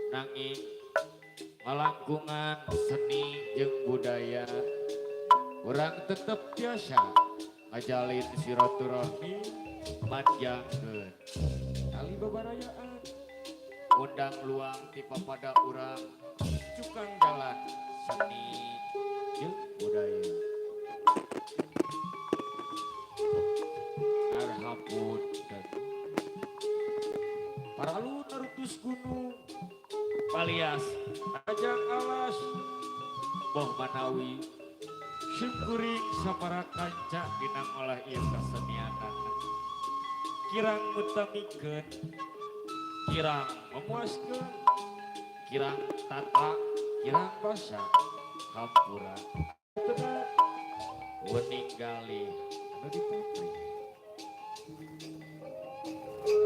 nanging ngalangkungan seni jeung budaya urang tetep biasa ngajalin silaturahmi manjangkeun tali babarayaan undang luang ti papada urang cukang jalan seni jeung budaya arhapun dan paralu narutus gunung alias ajang alas boh manawi syukuring sapara kanca dina ngolah ieu kasenianan kirang mutamikeun kirang memuaskeun kirang tata kirang basa hampura teu weninggali anu dipupri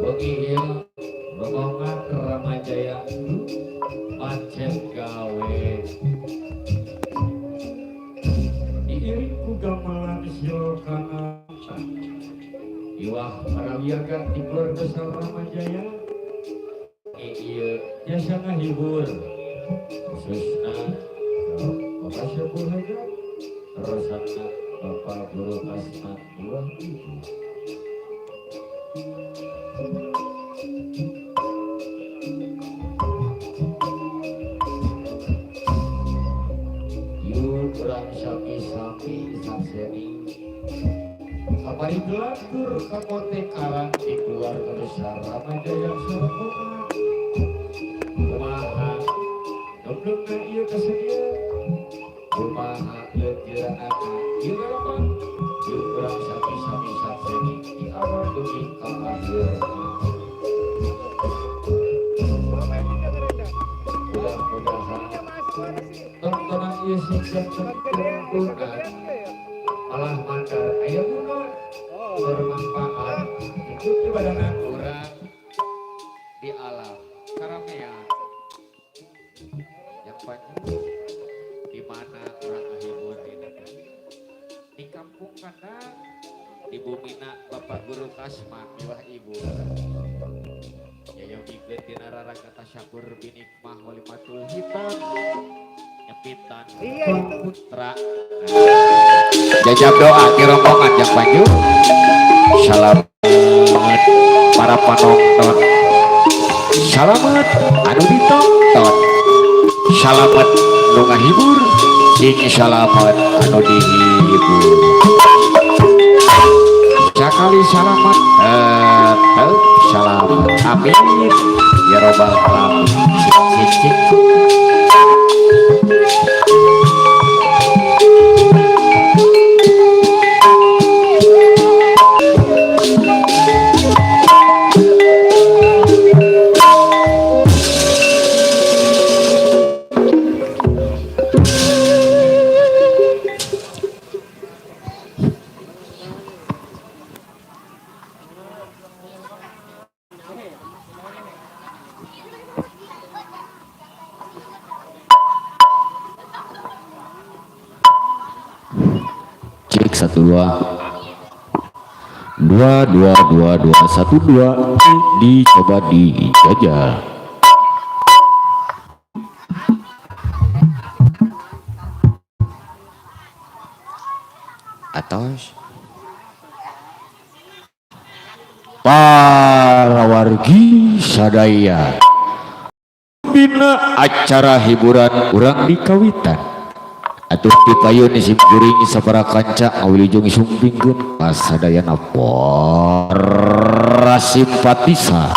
bagi ieu rombongan Ramajaya macet gawe diiring ku gamelan silkana iwah parawiyaga di keluarga Ramajaya ieu biasa ngahibur khususna Bapak Syukur Hajat terusana Bapak Guru Kasman Iwah Ibu kurang sapi-sapi sakseni apari gelatur kamote karang di keluarga besar Ramajaya Surabaya kumaha dumdumna ieu kasediaan kumaha leutirana ieu galapan ieu kurang sapi-sapi sakseni di awal dugi ka akhir mudah-mudahan tontonan ieu siksa tuntunan malah mandar aya guna bermanfaat ikut ibadahan urang di alam karamean yang panjang di mana urang ngahibur di negeri di kampung kandang di bumina Bapak Guru Kasman Iwah Ibu yayogikeun tina raragata syakur binikmah walimatul hitam nyepitan putra jajab doa ki rombongan yang banyu salamet para panonton salamet anu ditonton salamet nu ngahibur jeung salamet anu dihibur sakali salamet salamet amin ya robbal alamin cik dua satu dua dicoba dijajal atos para wargi sadaya bina acara hiburan urang di kawitan atuh dipayun isim kuring sapara kanca ngawilujeng sumpingkeun pasadayana para simpatisa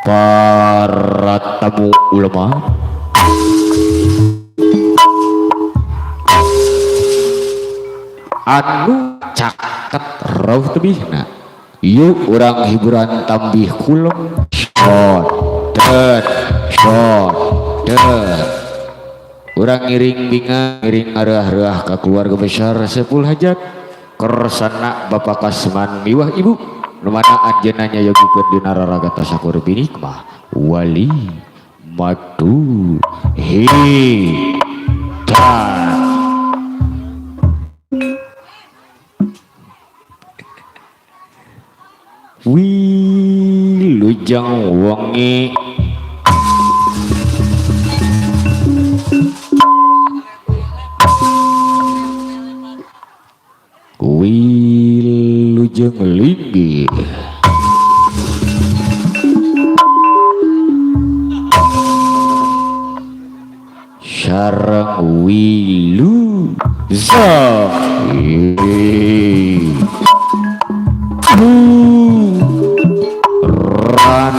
para tamu ulama anu caket rauh tebihna yuk urang hiburan tambih kulem shot urang ngiring binga ngiring arah-arah ke keluarga besar Sepul Hajat kersana Bapak Kasman Iwah Ibu numana anjeunna nyayogikeun dina raragata sakur binikmah wali matu hitam wilujeng wengi wilujeng linggih sareng wilu ran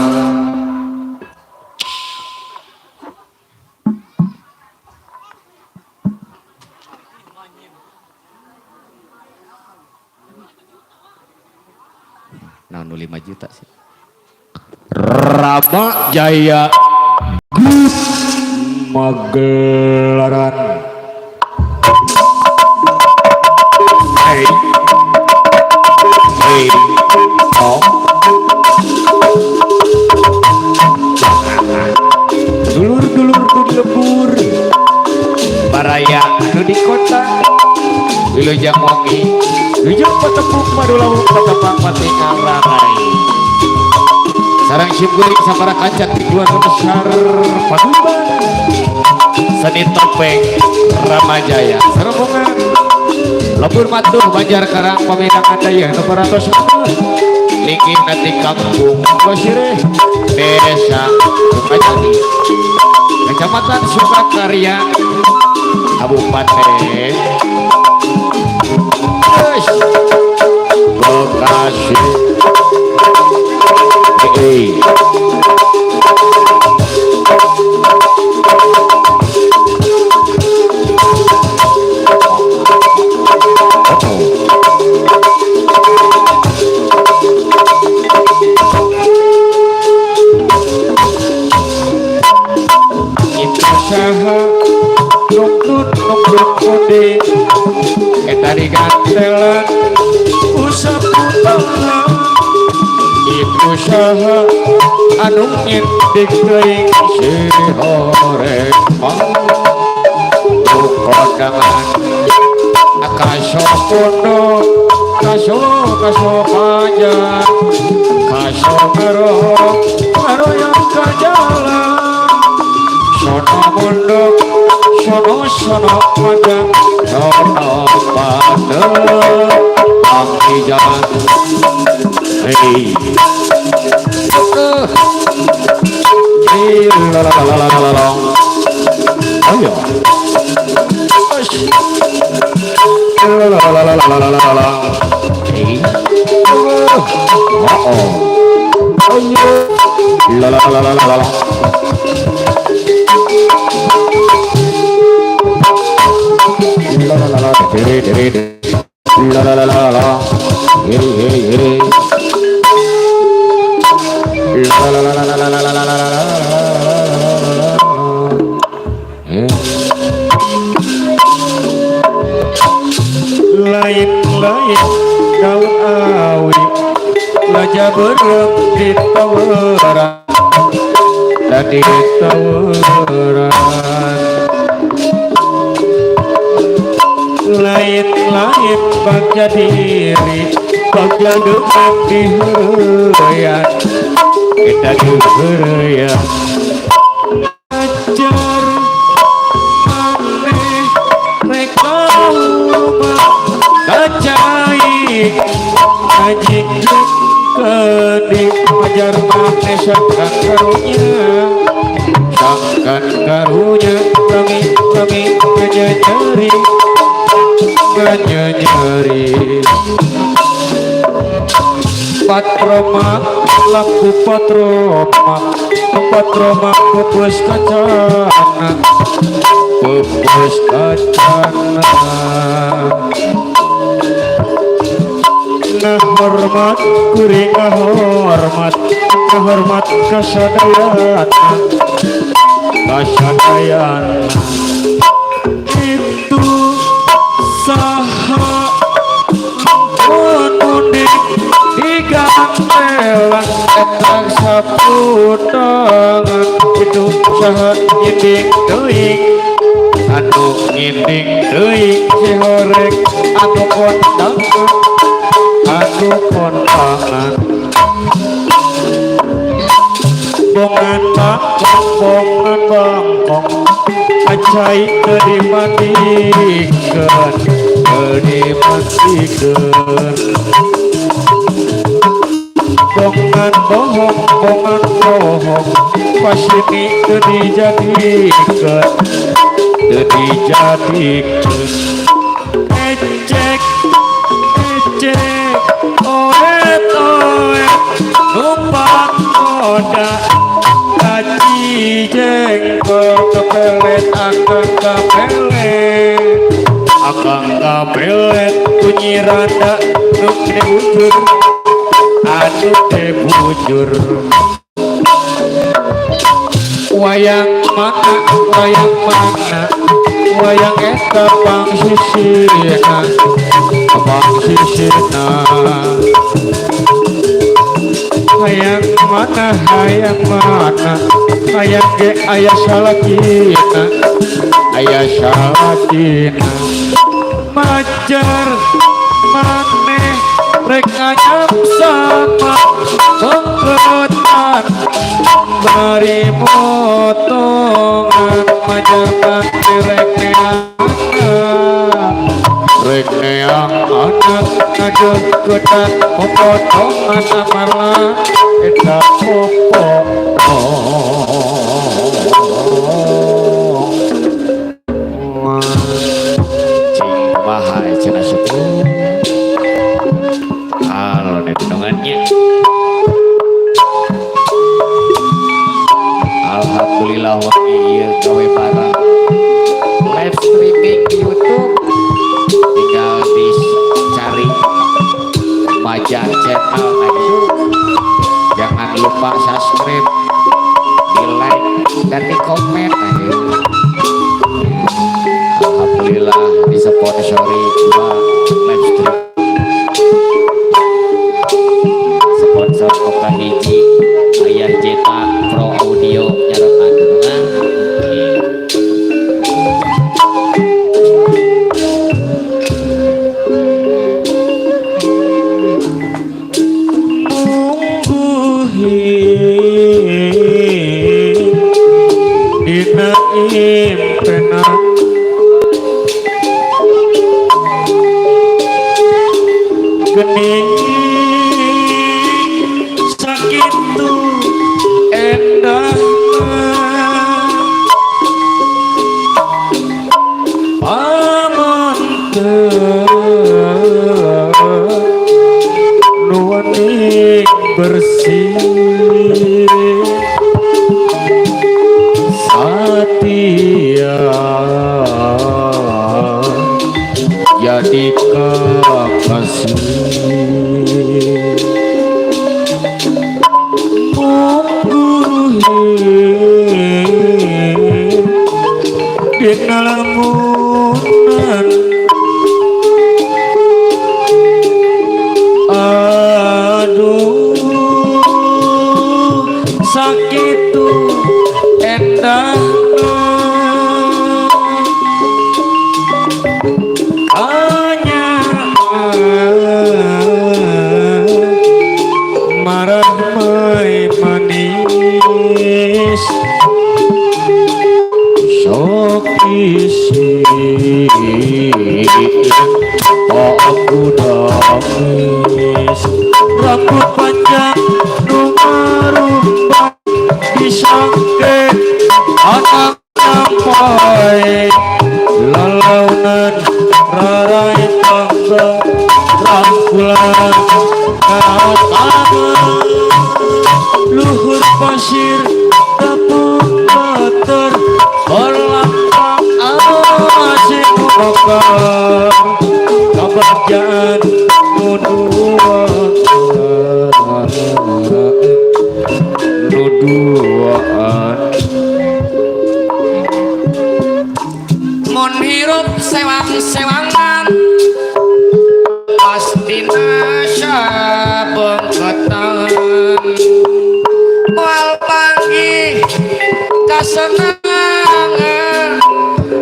nah 5 juta sih Rama Jaya Gus Magelaran hey hey oh dulur-dulur tuh lebur baraya anu di kota wilujeng wangi wilujeng patepuk madulau patepang mati ngarangai sarang simkuring sabaraha kancak di keluarga besar Paduban seni topeng Ramajaya serombongan lebur matuh Banjar Karang Pamedang Andaya nu parantos linggih nanti kampung Losire desa Sukajadi kecamatan Sukakarya Kabupaten Bekasi kode eta digantelan usap utang itu saha anu ngintik teuing sirihoreng kodangan kaso pondok kaso panjang kaso ngeroyong ka jalan sono mondok sono panjang sono padel angkijan hey lalalalalalala ayo lalalalalalala hey oh ayo lalalalalalala lalalala dere lalalala hey lain-lain daun awi laja berem di tawaran dan di tawaran lain-lain bagja diri bagja depan di hurayan kita di hurayan ajar aneh mereka kacai ajik kedik ajar aneh sangkan karunya rangi nyeri patromak lampu patromak pupus kacana ngahormat kuring ngahormat kasadayan itu saha nunik digantelan etang saputangan itu saha nyinding teuing anu nyinding teuing si horek anu kondangan anu kondangan Sangkombongan bangkong acai kedimatikan bongan bohong bongan bohong pasini kedijadikan ecek ecek oet oet numpak koda kaji jengkol kepelet akang kapelet bunyi randa nuk bujur anu teh bujur wayang mana wayang eta pangsisina hayang mana hayang ge aya salakina majar maneh rek nganyam sama pengketan bari motongan majar maneh rek neang anak ngajak ketan potongan amarlah eta popo cing bahaya cenah sepuh kalau dengannya alhamdulillah wa iya gawe barang live streaming di YouTube tinggal dicari Majan channel YouTube jangan lupa subscribe di like dan di komen alhamdulillah disponsori dua live stream sponsor Oka Hiji Ayah Jeta Pro Audio nyaretan dengan dina impenan gening sakit tuh endah nuaning bersih Satya jadi kekasih dina lamunan aduh sakit tuh endah hanya marah manis sok isi aku nangis rambut panjang nu ngarumbat disangke anak sampai lalaunan rarai tangga rangkulan kaotangan luhur pasir tepung bater berlampang asik bakar kebahagiaan nuduaan mun hirup sewang-sewangan pastina sabengketan wal pagi kasenangan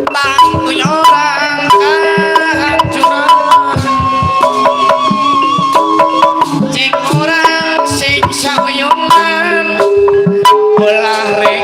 tangguh orang kehancuran cik orang siksa uyungan belah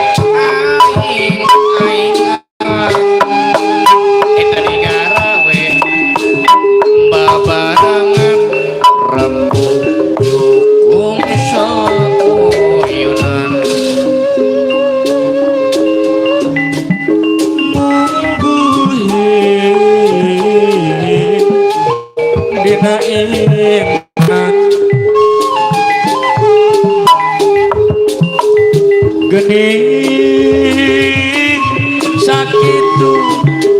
Geuning sakitu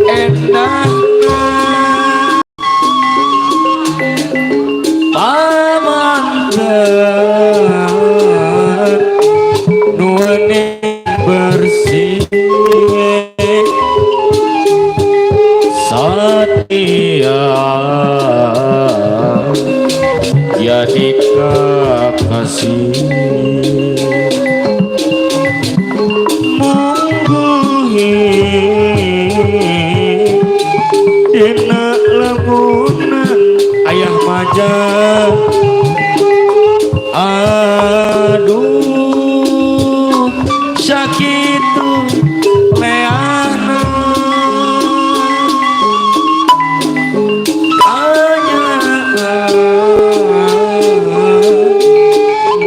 endahna pamanten nuening bersih Satya jadi kekasih mungguhi dina lamunan ayah majah aduh sakitu leana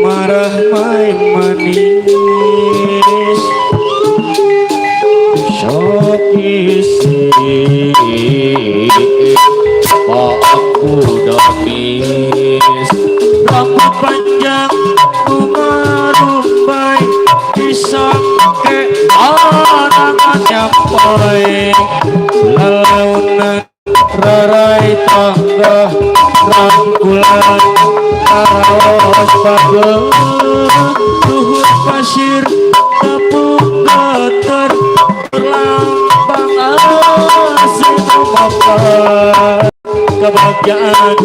marah main manis sok isi aku damis rambut panjang bunga rumbai disangke anangan nyampai lalaunan rarai tangga rangkulan aros pagel luhur pasir tepung datar berlambang asing bapak kebahagiaan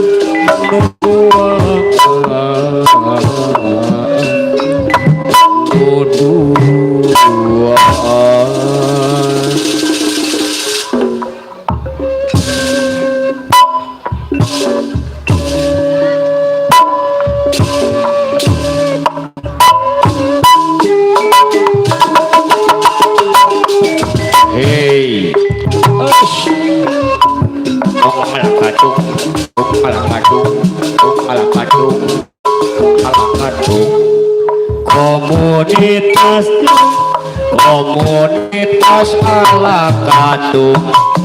komunitas ala kadung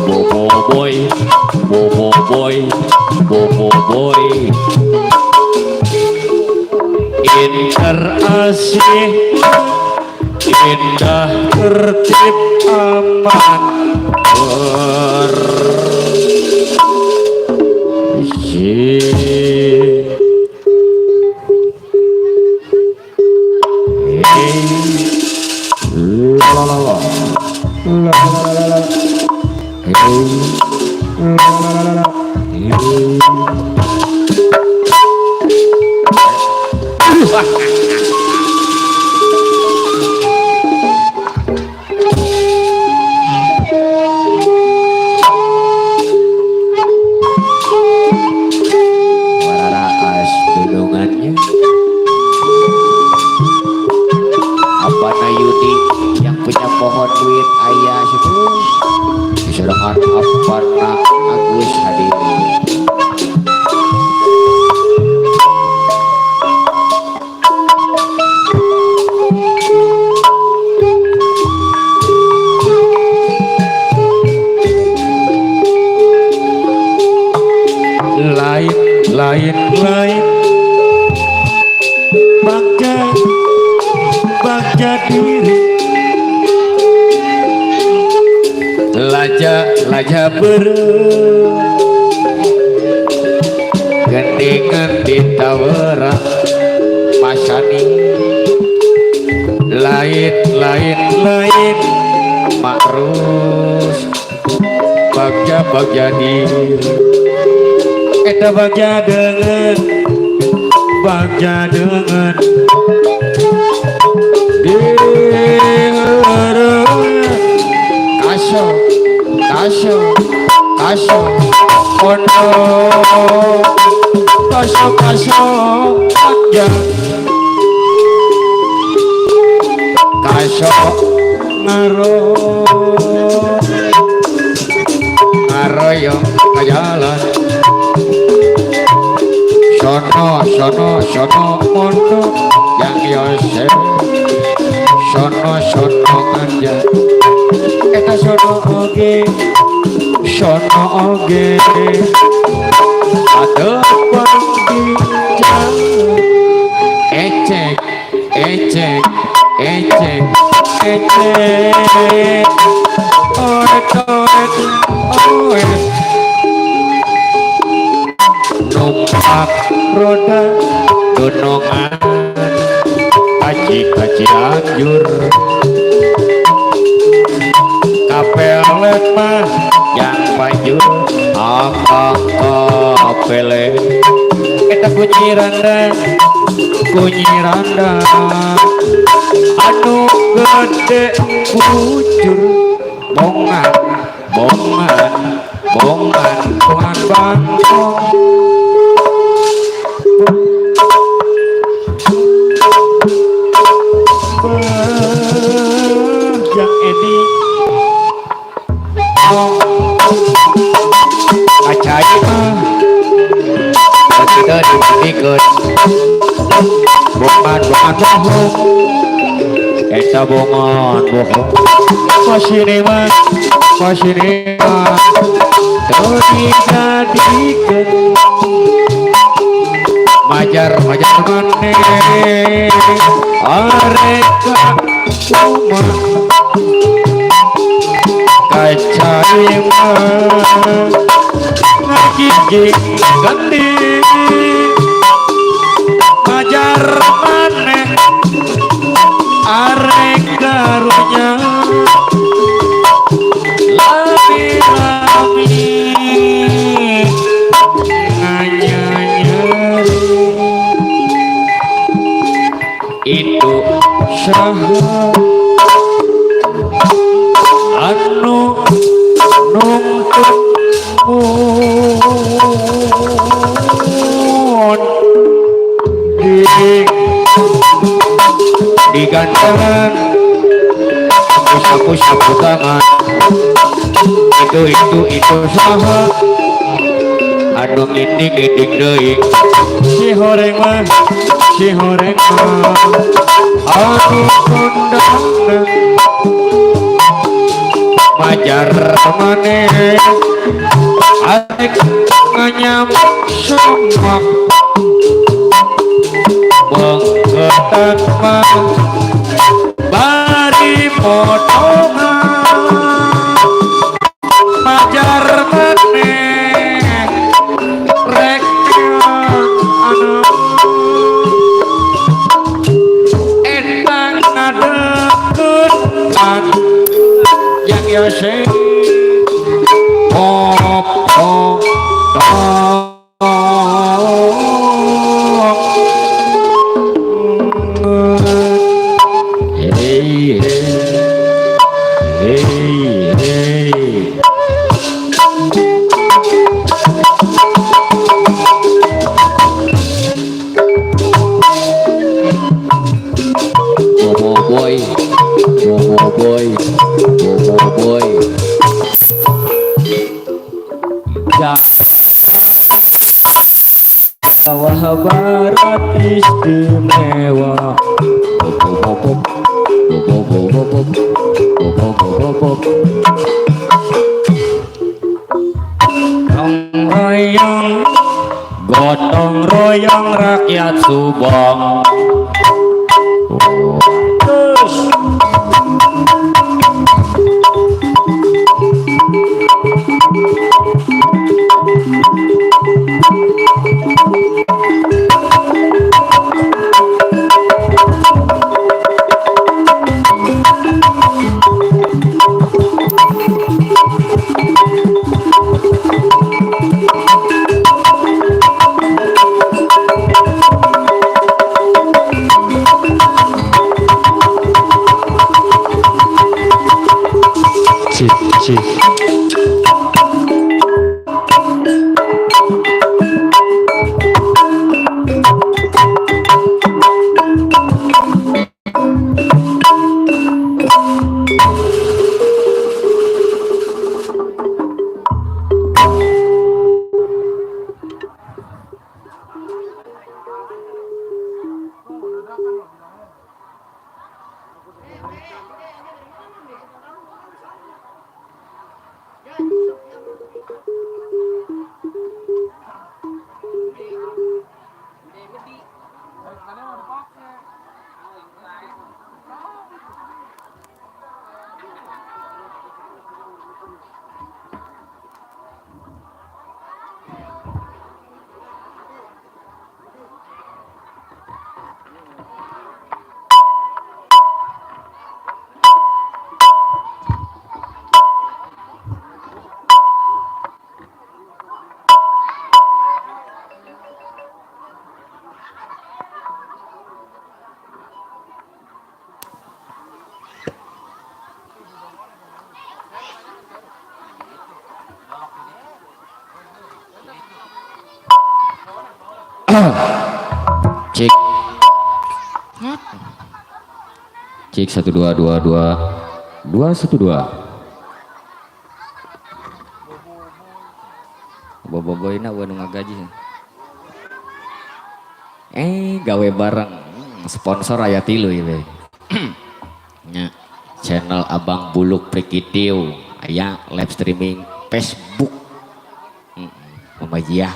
bobo boy interasih indah tertib aman lain bagja diri laja gendingan ditawara masani lain makrus bagja diri eta bagja dengan kaso ono kaso bagja kaso ngaroyo ke jalan sono mono yang Yosef sono anja eta sono oge aduh numpak roda gunungan kaci anjur kapelet mah yang panjur apa kapele kita kunyi randa anu gede bujur bongan tuan bangkong yang ini kacai mah tidak dibandingkan bongan bohong eta bongan bohong masini mah terus dijadikan majar maneh areka umur kacai mah ngagigi gandhi majar maneh arek garunya lami nganyanyari itu saha anu nuntut digantangan sapu tangan itu saha anu ngiting deui si horeng mah anu kondangan majar maneh arek nganyam semak bengketan mah bari potongan majar maneh rek anu etang ngadekeun yang yose boy Jawa Barat istimewa gotong royong rakyat Subang Cik. Cik 1 2 2 2 2 1 2. Boboiboyna we nu ngagaji. Gawe bareng. Sponsor aya 3 ieu. Nya channel Abang Buluk Prikitiu aya live streaming Facebook. Mamajia.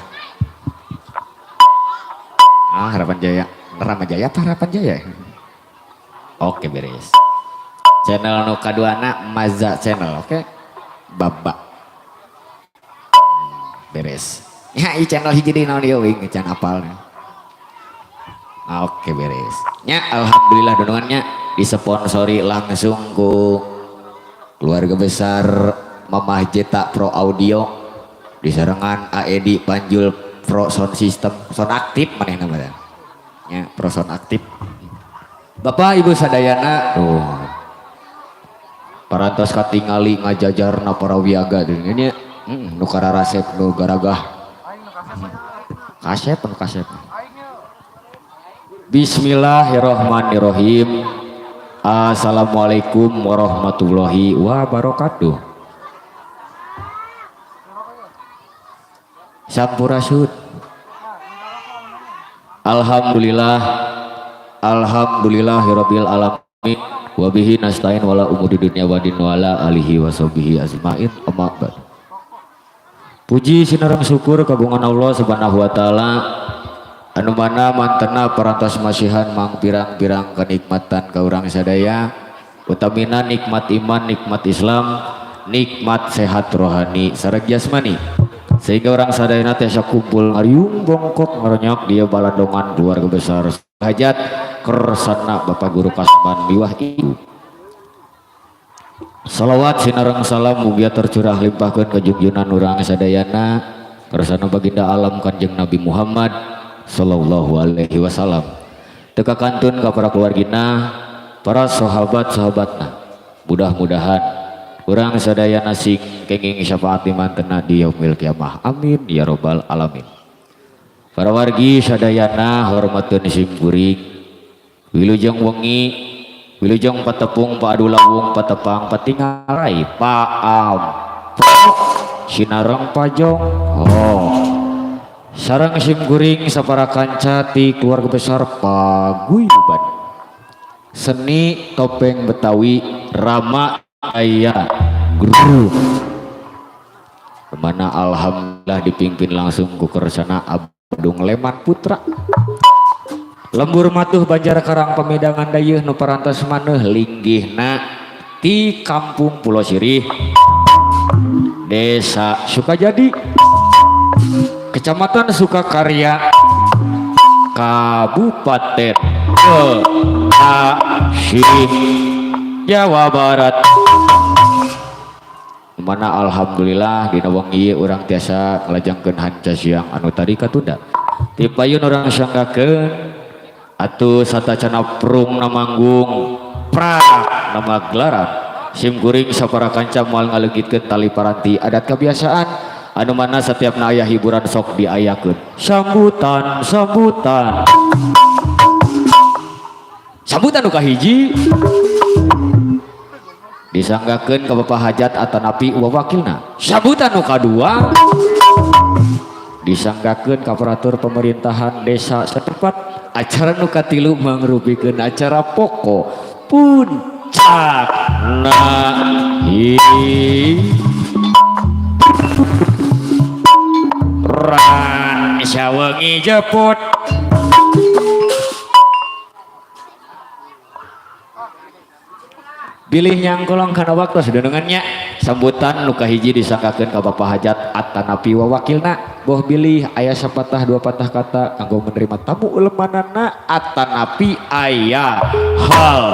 Harapan Jaya. Rama Jaya apa Harapan Jaya? Oke beres. Channel nu kaduana Maza channel, oke? Baba. Beres. Ya, i channel hiji di naon ieu wing can apalna. Oke beres. Nya alhamdulillah donongannya disponsori langsung ku keluarga besar Mamah Jeta Pro Audio disarengan AED Panjul Pro Sound System sound aktif manehna mah. Nya Pro Sound aktif. Bapak Ibu sadayana parantos katingali ngajajarna para wiaga nya nu kararasep nu garagah kasep. Bismillahirrahmanirrahim. Assalamualaikum warahmatullahi wabarakatuh. Sampurasun. Alhamdulillahirabbil alamin wa bihi nasta'in wala umuri dunya wa din wala alihi washabihi ajmain amma ba'd. Puji sinareng syukur kagungan Allah Subhanahu wa taala anu mana mantena parantos masihan mang pirang-pirang kenikmatan ka urang sadaya utamina nikmat iman, nikmat Islam, nikmat sehat rohani sareng jasmani sehingga orang sadayana teh kumpul ngariung bongkok ngaronyok dia balandongan keluarga besar hajat kersana Bapak Guru Kasman Miwah Ibu. Salawat sinareng salam mugia tercurah limpahkeun ka junjungan urang sadayana kersana baginda alam Kanjeng Nabi Muhammad sallallahu alaihi wasallam. Teka kantun ka para keluargina, para sahabat-sahabatna. Mudah-mudahan urang sadayana sing kenging syafaat dimantena di yaumil kiamah. Amin ya robbal alamin. Para wargi sadayana hormatkeun simkuring. Wilujeng wengi Wilujeng patepung paadu lawung patepang patingalai paam sinareng pajong sareng simkuring sapara kanca ti keluarga besar paguyuban seni topeng Betawi Rama Aya Group kemana alhamdulillah dipimpin langsung ku kersana Abdung Leman Putra lembur matuh Banjar Karang Pamedangan dayeuh nu parantos maneuh linggihna ti Kampung Pulau Sirih Desa Sukajadi Kecamatan Sukakarya Kabupaten Bekasi Jawa Barat mana alhamdulillah dina wengi urang tiasa ngelajangkeun hanca siang anu tadi katunda ti payun urang sanggakeun atuh satacana prung na manggung prak nama gelaran simkuring sapara kanca moal ngaleugitkeun tali paranti adat kebiasaan anu mana setiap na aya hiburan sok diayakeun sambutan nu kahiji disanggakeun ka Bapak Hajat Atanapi wakilna sambutan nu kadua disanggakeun ka aparatur pemerintahan desa setempat acara nu katilu mangrupikeun acara pokok puncak ran sawengi jeput bilih nyangkolong kana waktu sedenengannya sambutan nu kahiji disangkakeun ka Bapak Hajat Atanapi wakilna boh bilih aya sapatah dua patah kata kanggo menerima tamu ulemanana Atanapi aya hal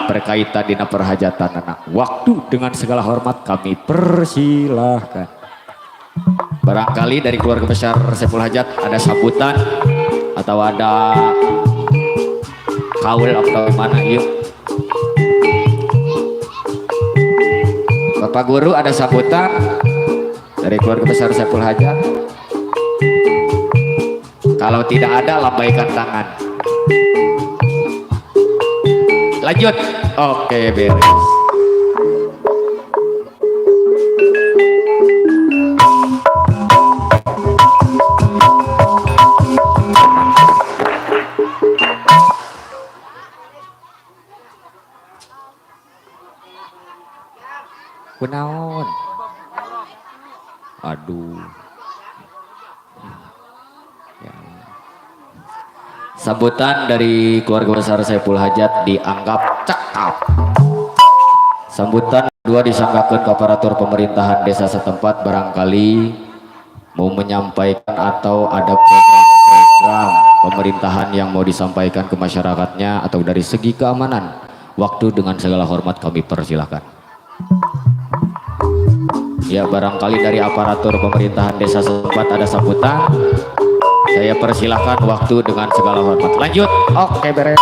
berkaitan dina perhajatan anak waktu dengan segala hormat kami persilahkan. Barangkali dari keluarga besar Saiful Hajat ada sambutan atau ada kaul atau mana yuk Bapak Guru ada sambutan dari keluarga besar Saiful Hajat. Kalau tidak ada, lambaikan tangan. Lanjut. Oke, beres. Kunaon? Aduh. Ya. Sambutan dari keluarga besar Saiful Hajat dianggap cakap. Sambutan kedua disangkakan ke aparatur pemerintahan desa setempat barangkali mau menyampaikan atau ada program-program pemerintahan yang mau disampaikan ke masyarakatnya atau dari segi keamanan. Waktu dengan segala hormat kami persilahkan. Ya, barangkali dari aparatur pemerintahan desa setempat ada sambutan. Saya persilahkan waktu dengan segala hormat. Lanjut. Oke, beres.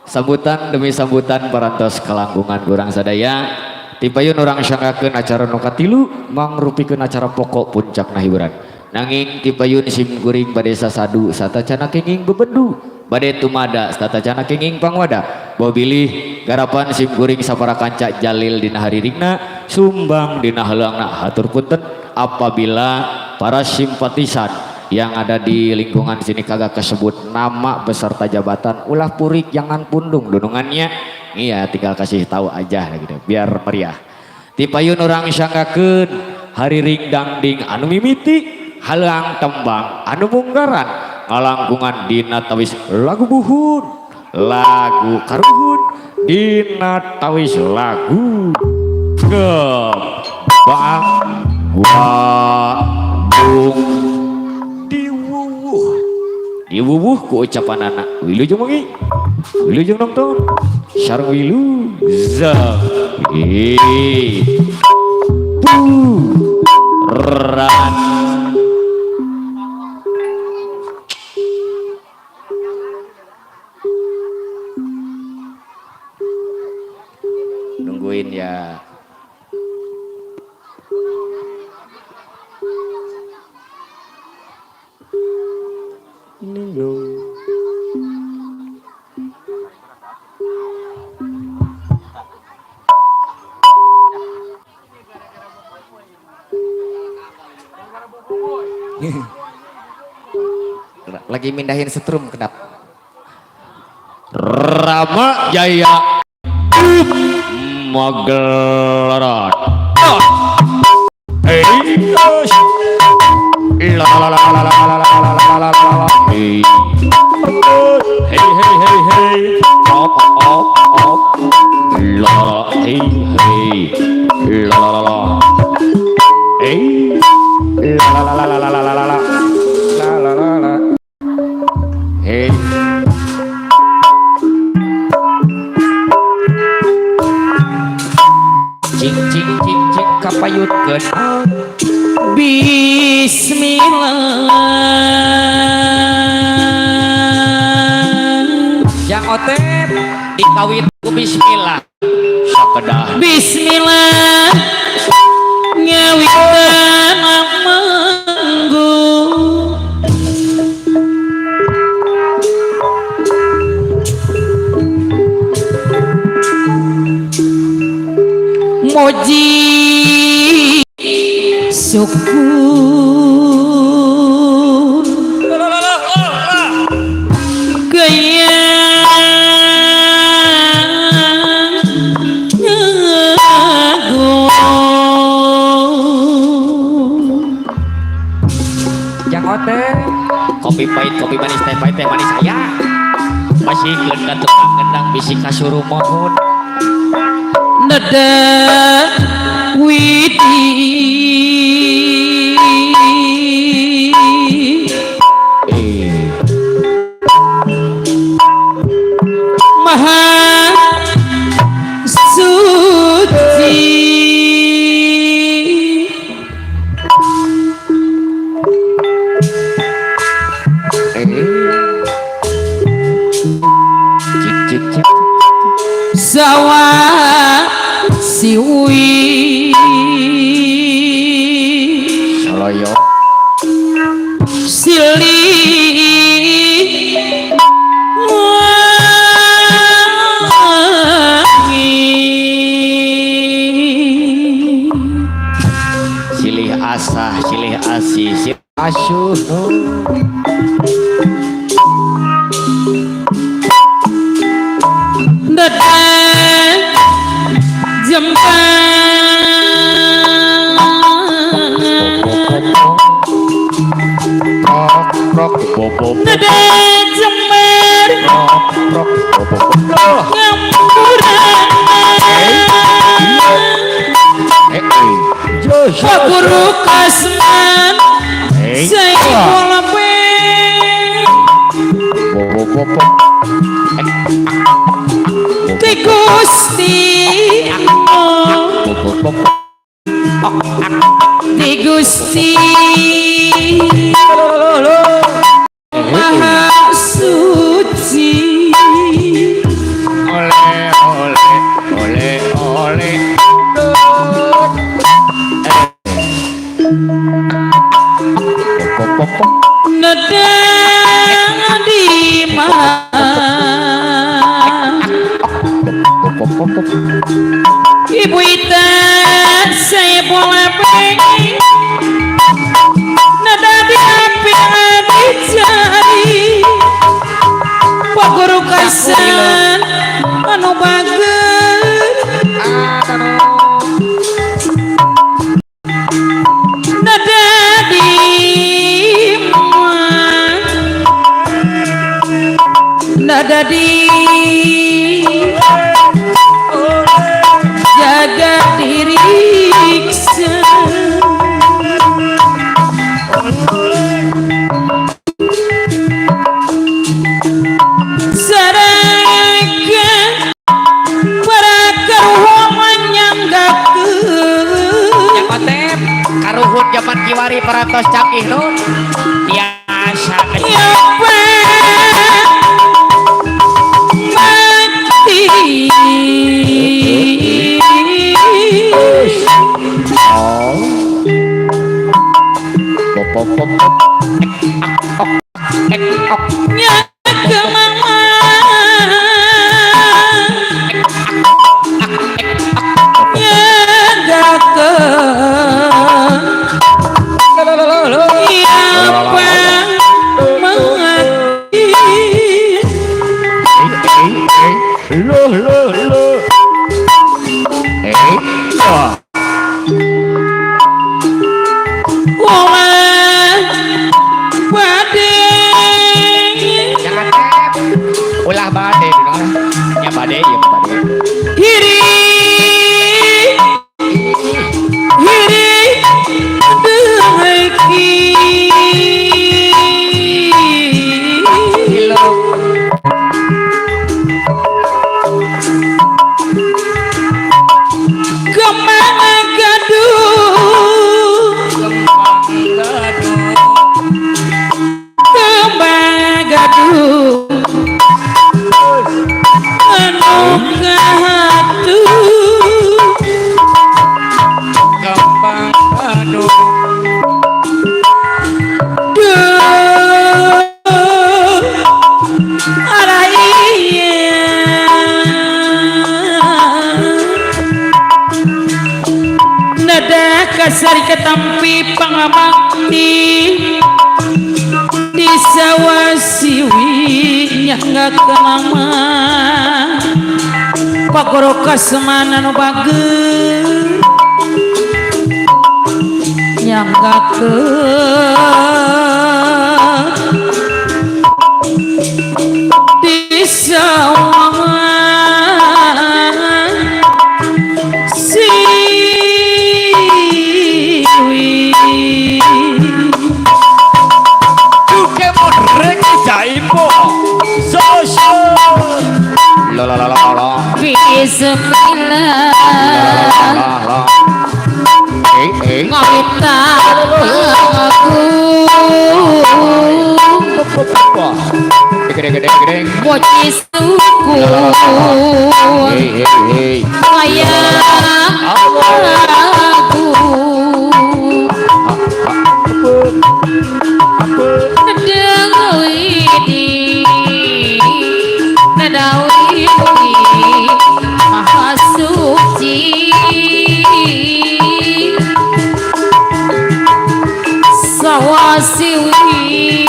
Sambutan demi sambutan parantos kelangkungan kurang sadaya tipayun orang sangkakeun acara nu katilu mangrupikeun acara pokok puncakna hiburan nanging tipayun sim kuring bade sasadu satacana kenging bebendu bade tumada satacana kenging pangwada bawa bilih garapan sim kuring sapara kanca jalil dina hariringna sumbang dina heulangna hatur punten apabila para simpatisan yang ada di lingkungan sini kagak kesebut nama beserta jabatan ulah purik jangan pundung dunungannya iya tinggal kasih tahu aja gitu biar meriah tipayun orang sanggakeun hari ring dangding anu mimiti halang tembang anu munggaran ngalangkungan dina tawis lagu buhun lagu karuhun dina tawis lagu gebang wadung diwuwuh ku ucapan anak wilujeng mengi wilujeng nonton sareng wilu za ran nungguin ya. Lagi mindahin setrum kedap Rama Jaya Magelaran hey la la la la la la la la la hey hey hey hey op op op la hey hey la la la hey la la la la la la la la la la la la hey cing cing cing cing kapayutkeun bismillah yang otep dikawit ku bismillah sakedah bismillah ngawitan manggu moji syukur gaya jangan teh kopi pahit kopi manis teh pahit teh manis aya masih geun tukang gendang bisi kasuruh mohon nada widi maha suci sawa siwi saloyo silih wangi silih asah silih asih silih asyuh datang jempang prok bobok datang jember prok bobok Pak Guru Kasman saya pola bobok Ti Gusti Ti Gusti Maha suci oleh nedang di mana Ibu Ita saya pola pengen nada di api dicari Pak Guru Kasan anu bagus nada di nada di jaga diri sarangkan para karuhun nyanggakeun Nyakotep karuhut zaman kiwari parantos cakih nun biasa nyapa mati nyaka mama ulah bade nya bade ya bade hiri dengki kemana gaduh kembang gaduh anu ngatuh gampang aduh duh arah iya nada kasari ketampi pangamangti di sawah siwi yang gak kenama Pak Guru Kasman anu bageus yang gak ke di sawah siwi Duke modrek jaipo sosial la bismillah ngawita aku gede Neng Boci suku hei Layang aku Nadawi Nadawi Maha suci Sawasiwi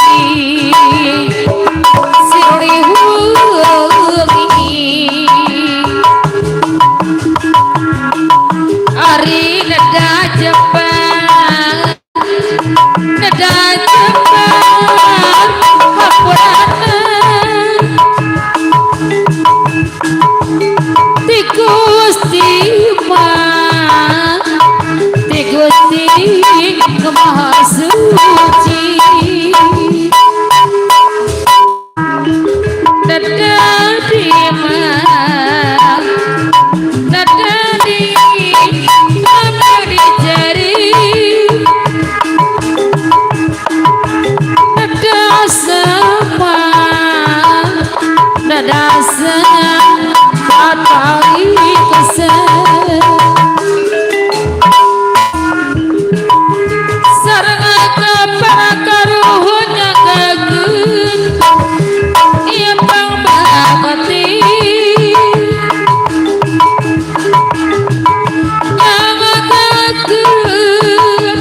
Ari nada Jepang nada Jepang Hapuran Ti Gusti Ti Gusti Maha Suci nada dimang nada di nada dicari nada sama nada senang batari kesan sarang karuhnya gagun ia pang bakati yang gagun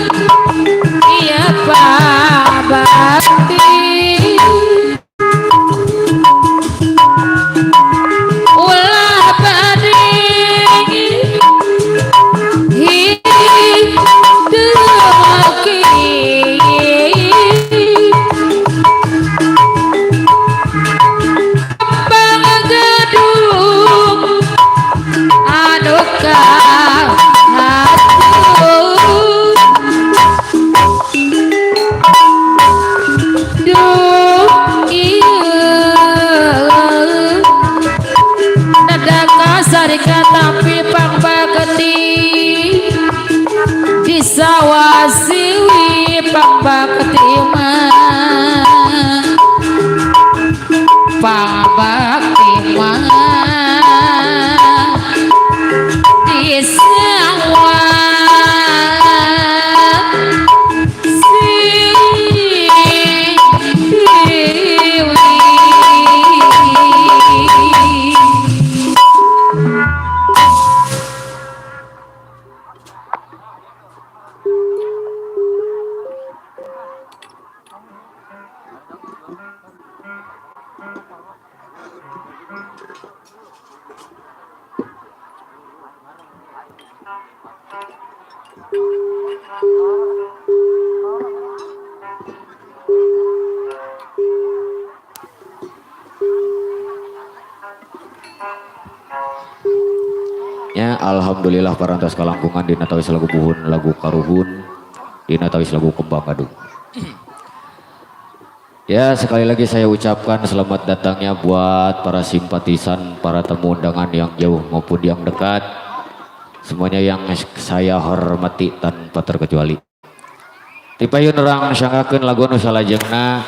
ia pang bakati ulah bading tapi pang bakti di sawasiwi pang bakti mah pang bakti mah di Ya, alhamdulillah parantos kalangkungan dina tawis lagu buhun lagu karuhun dina tawis lagu kembang aduh. Ya, sekali lagi saya ucapkan selamat datangnya buat para simpatisan, para tamu undangan yang jauh maupun yang dekat. Semuanya yang saya hormati tanpa terkecuali. Tipayun orang sanggakeun lagu nu salajengna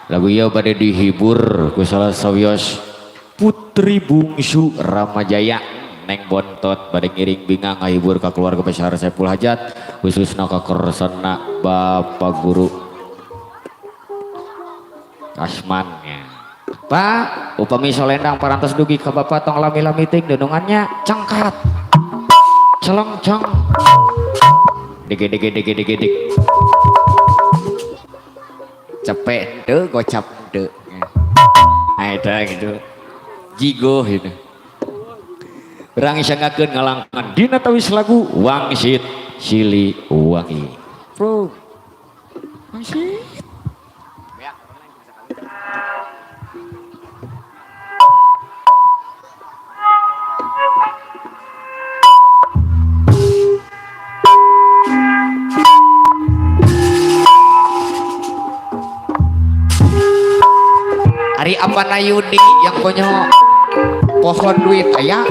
lagu ieu bade dihibur ku salah sawios putri bungsu Ramajaya Neng Bontot bade ngiring bingang ngahibur ka keluarga besar Saipul Hajat khususna ka kersana Bapak Guru Kasmannya. Pak, upami solendang parantos dugi ka Bapak tong lami-lami ting denungannya cangkat. Celong cong. Dik. Cepet deh, gocap deh. Ada gitu. Jigo gitu. Berang isanggakeun ngalangkan dina tawis lagu Wangsit Sili Wangi. Bro. Wangsit. Ari apa Nayudi yang punya pohon duit ayah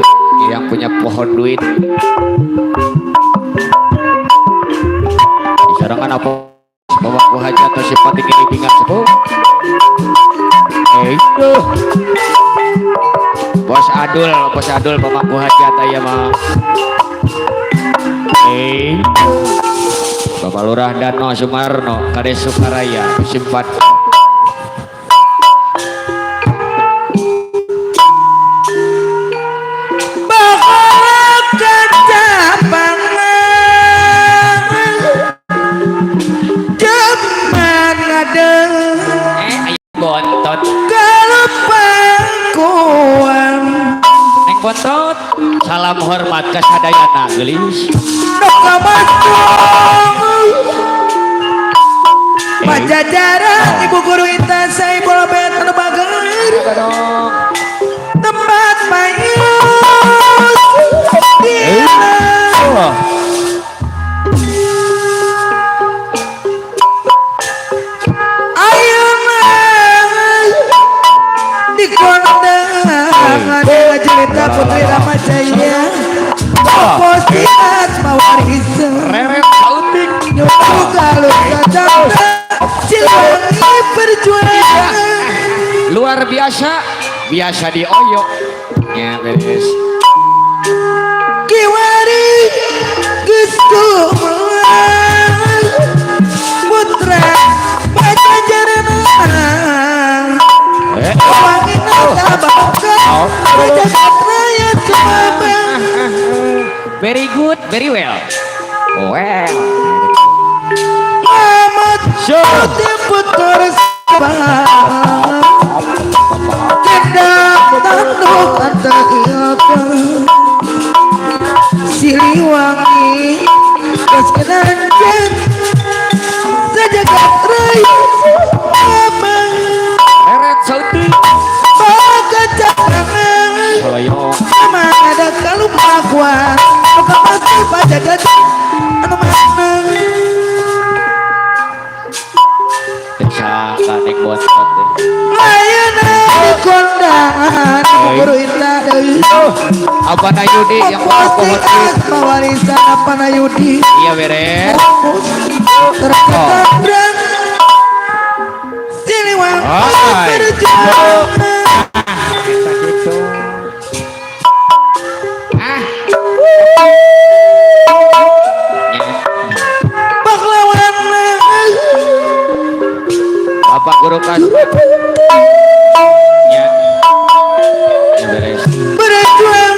yang punya pohon duit disarangan apa bawa ku hajat atau sifat ini bingat sepuh itu bos Adul pemangku hajat aya mah. Bapak Lurah Dano Sumarno Kades Sukaraya simpat. Bontot Kalupangkuan Neng bontot salam hormat ke sadayana gelis Pajajaran Ibu Guru Intan Saya Bola Bet Anu Bagar tempat mayus Jelita Putri Ramajaya Posiat Mawarisa Reret Sautik Nyuruh kalau kacau Cilangi perjuangan luar biasa di Oyo ya beres Kiwari Gustuman Putra Pajajaran Wangin Tabaka Pajajaran Raya Cemabang very good very well Amat Putih Putar Sabang Kendak tanduk antahiyaka Siliwangi Keskenanjan Sejagat raya Abang Reret Sautik Baka cakangan Haloyo Sama ada kalupakuan Maka pasti pajagat Anu menang bisa kaning bontot Layana di kondangan Guru Indah Dewi apa na Yudi yang pohon Mawarisan apa na Yudi iya beres Terkadang Siliwangi berjuang Pahlawan Bapak Guru Kas ya beres berjuang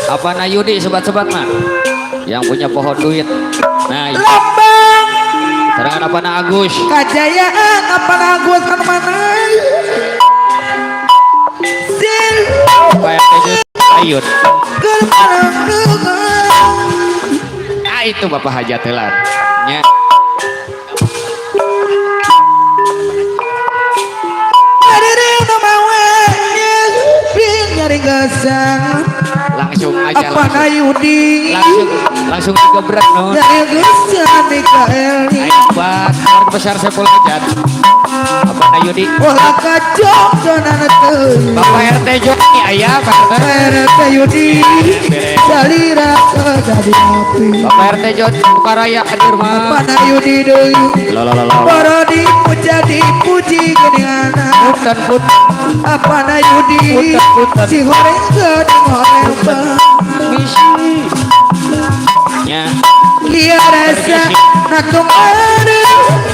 apa na Yudi sobat-sobat mah yang punya pohon duit nah lambang serangan apa na Agus kajayaan apa na Agus anu mana sil kayak tejut ayun itu Bapak Hajatelan nya langsung aja apa na Yudi langsung digebrak no dari Gustian Mikael Pak keluarga besar Sepul Hajat apa na Yudi olah kacok donan teu Bapak RT Joni ayah Pak RT Yudi salira jadi api Bapak RT Joni Bukaraya hadir apa mah na Yudi deui lalalala para dipuja dipuji geuningan punten put apa na Yudi si goreng geuning goreng misi nya liar rasa natung ada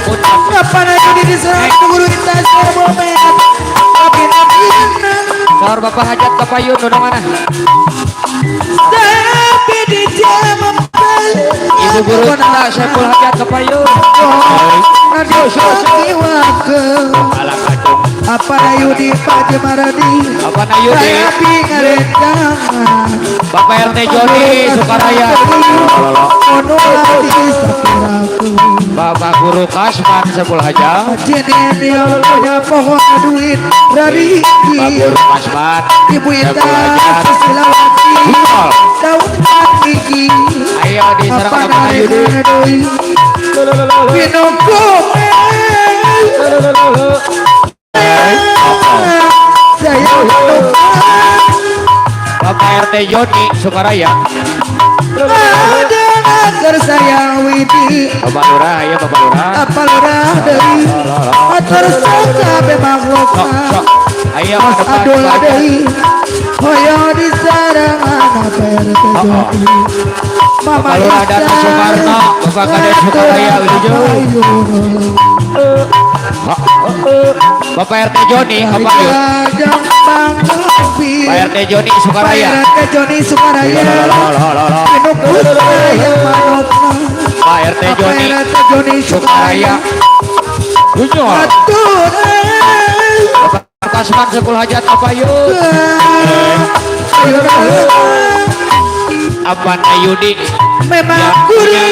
punten apa na Yudi diserang Guru Intan Saya Bomet tapi nabiana Sahur Bapak Hajat Kapayun udah mana tapi di jam Ibu Guru Intan Sepul Hajat Kapayun ala kacung apa na Yudi Pak Maradi apa na Yudi tapi ngarendang Bapak RT Joni Sukaraya ono lagi sakiraku Bapak Guru Kasman Sepul Hajat jenenil punya pohon duit dari Bapak Guru Kasman Ibu Ita Sepul Hajat Susilawati Hingol daun gigi ayo diserang apa na Yudi Pinoko saya Bapak RT Joni Sukaraya ada agar saya Siti Bapak Lurah ya Bapak Lurah. apa lurah deui atur sakabe makhlukna Ayo Mas ke depan, adul Pak. deui hoyo di sarangan PRT Joni Mama Bapak Lurah dan Isa Sumarno, Bapak Kades Sukaraya Wilujeng. Bapak RT Joni, Bapak Yun. Pak RT Joni Sukaraya. PRT Joni Sukaraya Pinuk Kusaya Manokna Pak RT Joni PRT Joni Sukaraya. Junior. Atur Bapak Kasman Sepul Hajat Bapak Yun. Apa Nayudi memang yang punya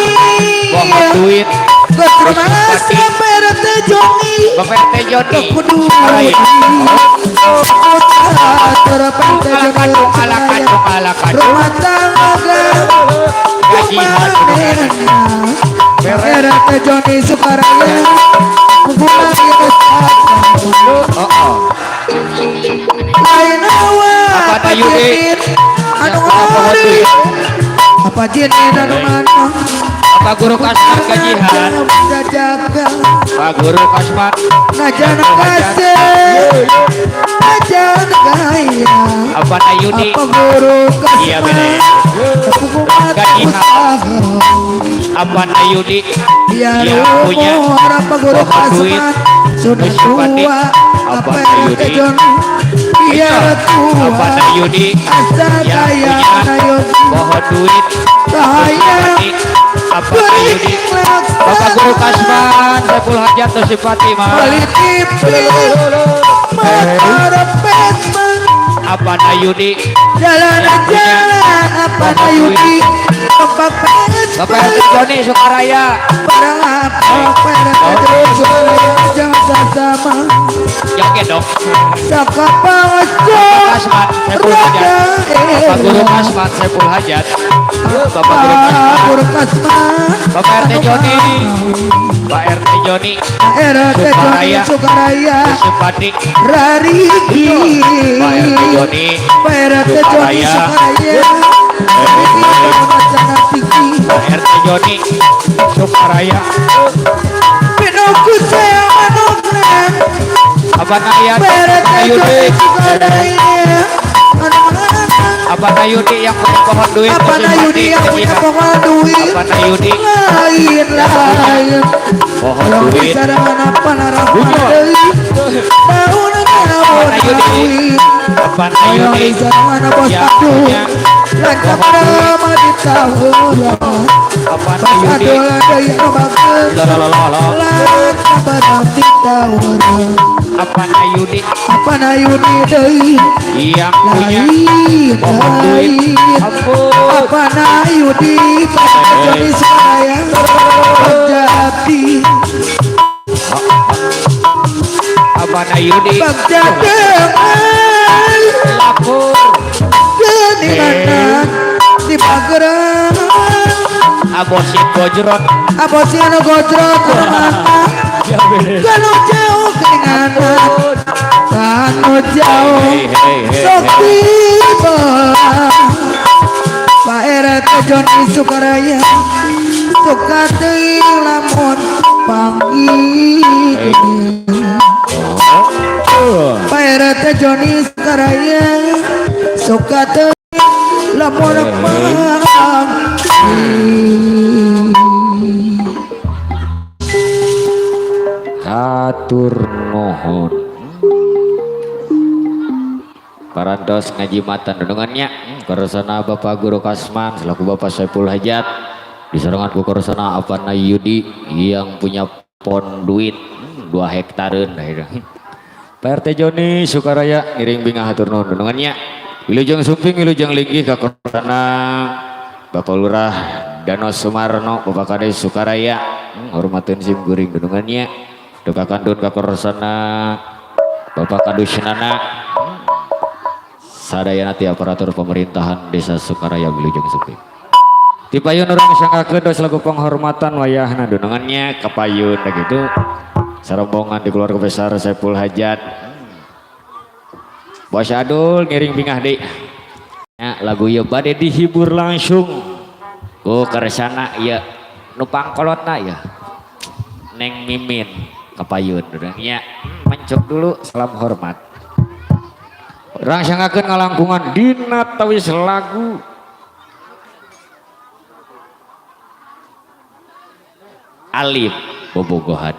Bapak duit. Ketermasa PRT Joni Bapak RT Joni Kudu Sukaraya. Terpantau Alakan. rumah tangga Gajian. PRT Joni Sukaraya Bulan lain Apa Nayudi anu yang punya duit. apa jinin anu mana Pak Guru Kasman Gajihan. jaga Pak Guru Kasman ngajana kasih ngajana gaya Apa Nayudi apa guru kasih iya bener. Gajihan. Apa Nayudi biar yang punya apa guru bawa duit. kasih sudah Musibati. tua Apa apa Nayudi. yang Jon biar tua Apa Nayudi asa yang kaya punya Nayudi pohon duit. saya Musibati. Apa Nayudi Bapak Guru Kasman Sepul Hajat Tosipati politik mengarepet Apa Nayudi jalan jalan apa Nayudi tempat Bapak RT Joni Sukaraya. barang apa pada jangan sama Yang gendong sakapa Kasman Sepul Hajat. Bapak Guru Kasman Sepul Hajat. Bapak Guru Kasman guru kasma Bapak RT Joni Pak RT Joni RT Joni Sukaraya Tosipati Rariki Pak RT Joni PRT Joni Sukaraya. Sukaraya Pak RT Joni Sukaraya. Pinongku saya manukna Apa Nayat PRT Nayudi Joni Sukaraya Apa Nayudi yang punya pohon duit. Apa Nayudi yang punya pohon duit Apa Nayudi lain pohon kalau duit. bisa dengan apa narapan Junior. tahun ngawon Nayudi. duit Apa kalau Nayudi bisa dengan bos yang aduh punya lancar pohon duit. nama di tahun Apa bos Nayudi aduh ada yang bakal Lololololo. lancar barang di tahun Apa Nayudi apa Nayudi deui yang punya lain pohon duit. lain Ampun apa Nayudi pada Joni Sukaraya Bagdadi Apa Nayudi Bagdadengan lapor di mana di Pageran abosin gojrot. abosi anu gojrot anu mana Ya bener. kanu jauh keringanan kanu jauh Hei. sok tiba Pak RT Joni Sukaraya suka teuing lamun panggil Pak RT Joni Sukaraya suka teuing lamun panggil Hatur nuhun. Parantos ngaji matan denungannya karosana Bapak Guru Kasman selaku Bapak Saiful Hajat diserangan ku karosana Apa Nayudi yang punya pon duit 2 hektareun Pak RT Joni Sukaraya ngiring bingah hatur nuhun denungannya wilujeng sumping wilujeng linggih ka karosana Bapak Lurah Danos Sumarno Bapak Kades Sukaraya hormatin sim guring denungannya duka kandun ka karosana Bapak Kadusnana sadayana ti aparatur pemerintahan Desa Sukaraya Wilujeng Supi. Ti payun urang sangkakeun dos lagu penghormatan wayahna dunungannya ka payun da gitu. Sarombongan di keluarga besar Saiful Hajat. Bos Adul ngiring bingah deui. Ya, lagu ieu bade dihibur langsung ku kersana ieu nupang kolotna ya Neng Mimin kapayun nya mencok dulu salam hormat rasangkeun ngalangkungan dina tawis lagu Alif bobogohan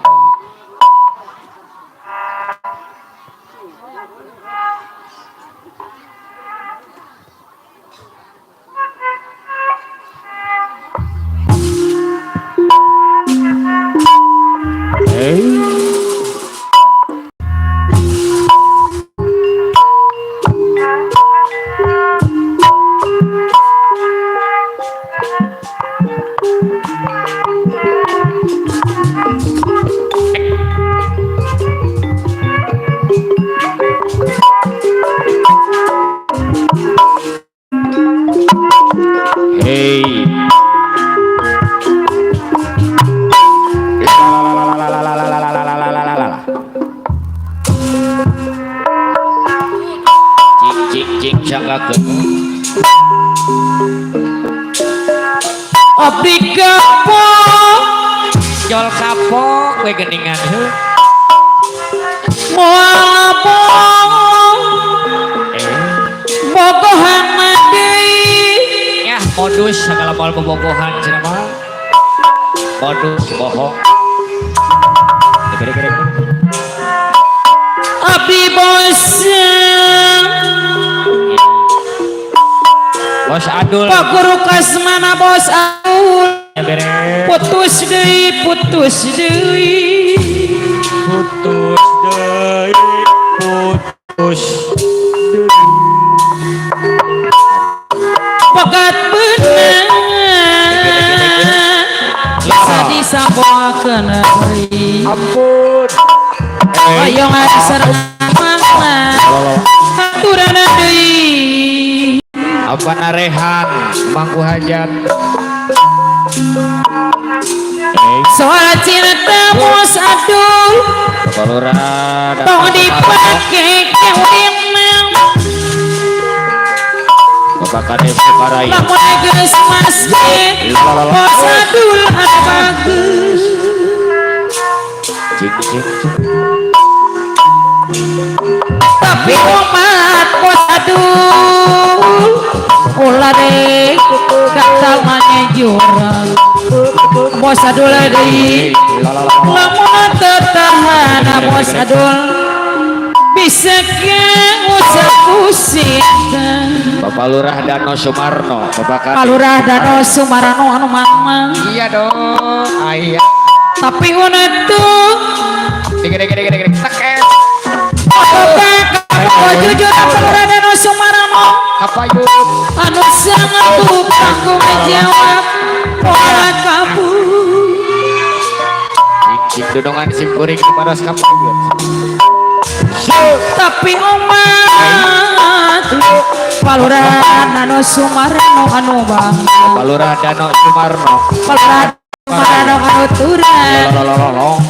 abdi kapok jol kapok we geningan moal bong bogohan deui ya modus segala moal bobogohan cenah mah modus bohong gede abdi bos Bos Adul Pak Guru Kasmana Bos Adul ya bere putus deui putus deui pegat beunang bisa disamboakeun deui ampun ayo ngasareng mangna haturana deui apa narehan mangku hajat soal cinta Bos Adul Palura tong dipake kewenang Bapak Kades Sukaraya lamun geus maske Bos Adul anu bagus cing tapi umat Bos Adul ulah deh gatal mane jurang Bos Adul deui lamun tetahan Bos Adul bisa ke usah kusik Bapak Lurah Dano Sumarno Bapak Kades Palurah Dano Sumarno anu mamang iya dong ayah tapi una tuh gede teke Bapak jujur Palurah Dano Sumarno apa yuk anu sangat tukang ku ngejawab pola kamu cing dodongan sim kuring kepada kamu tapi umat Palurah Dano Sumarno anu bang Bapak Lurah Dano Sumarno Palurah Sumarno anu turun lololololong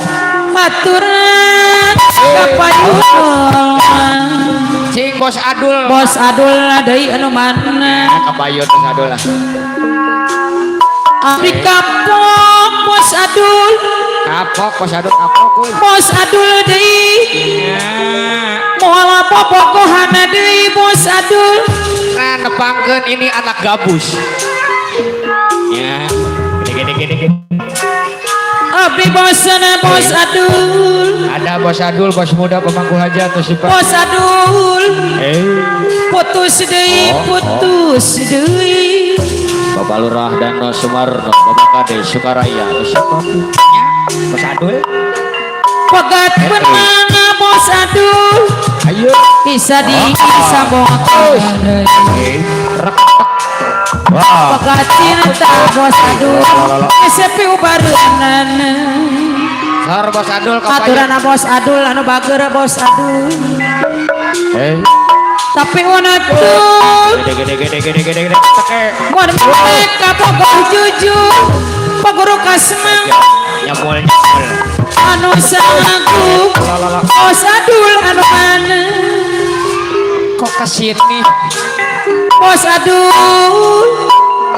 aturan kapayun cing Bos Adul Bos Adul deui anu mana kapayun Bos Adul lah abdi kapok Bos Adul kapok Bos Adul kapok kuy Bos Adul deui moal apa bogohana deui Bos Adul nah nepangkeun ini anak gabus ya gede abdi bosna Bos Adul ada Bos Adul bos muda pemangku hajat tuh si Pak Bos Adul putus deui Bapak Lurah Dano Sumarno Bapak Kades Sukaraya siapa Bos Adul pegat beunang Bos Adul ayo bisa disamboakeun deui wah pegat cinta Bos Adul SMP ubareunana sar Bos Adul kapayun aturana Bos Adul anu bager Bos Adul tapi una tuh gede teke mun mereka bogoh jujur Pak Guru Kasmang nyamul anu sangaku Bos Adul anu mana kok kesini Bos Adul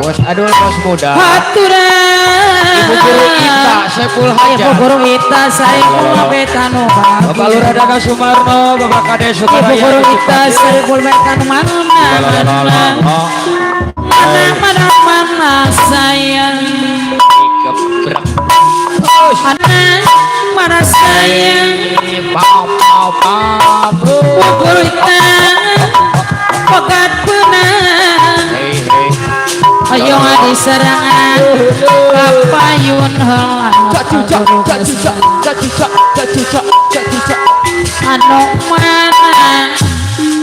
Bos Adul bos muda. haturan Ibu guru Ita Saiful Ibu Hajat. guru Ita Saiful Betanu Bapak Lurah Dana Sumarno, Bapak Kades Ibu Sukaraya. guru Ita Saiful Betanu mana sayang Gebrak. mana sayang Pau pau pau. Ibu guru Ita pegat benang Hei hei. ayo adi serangan kapayun anu mana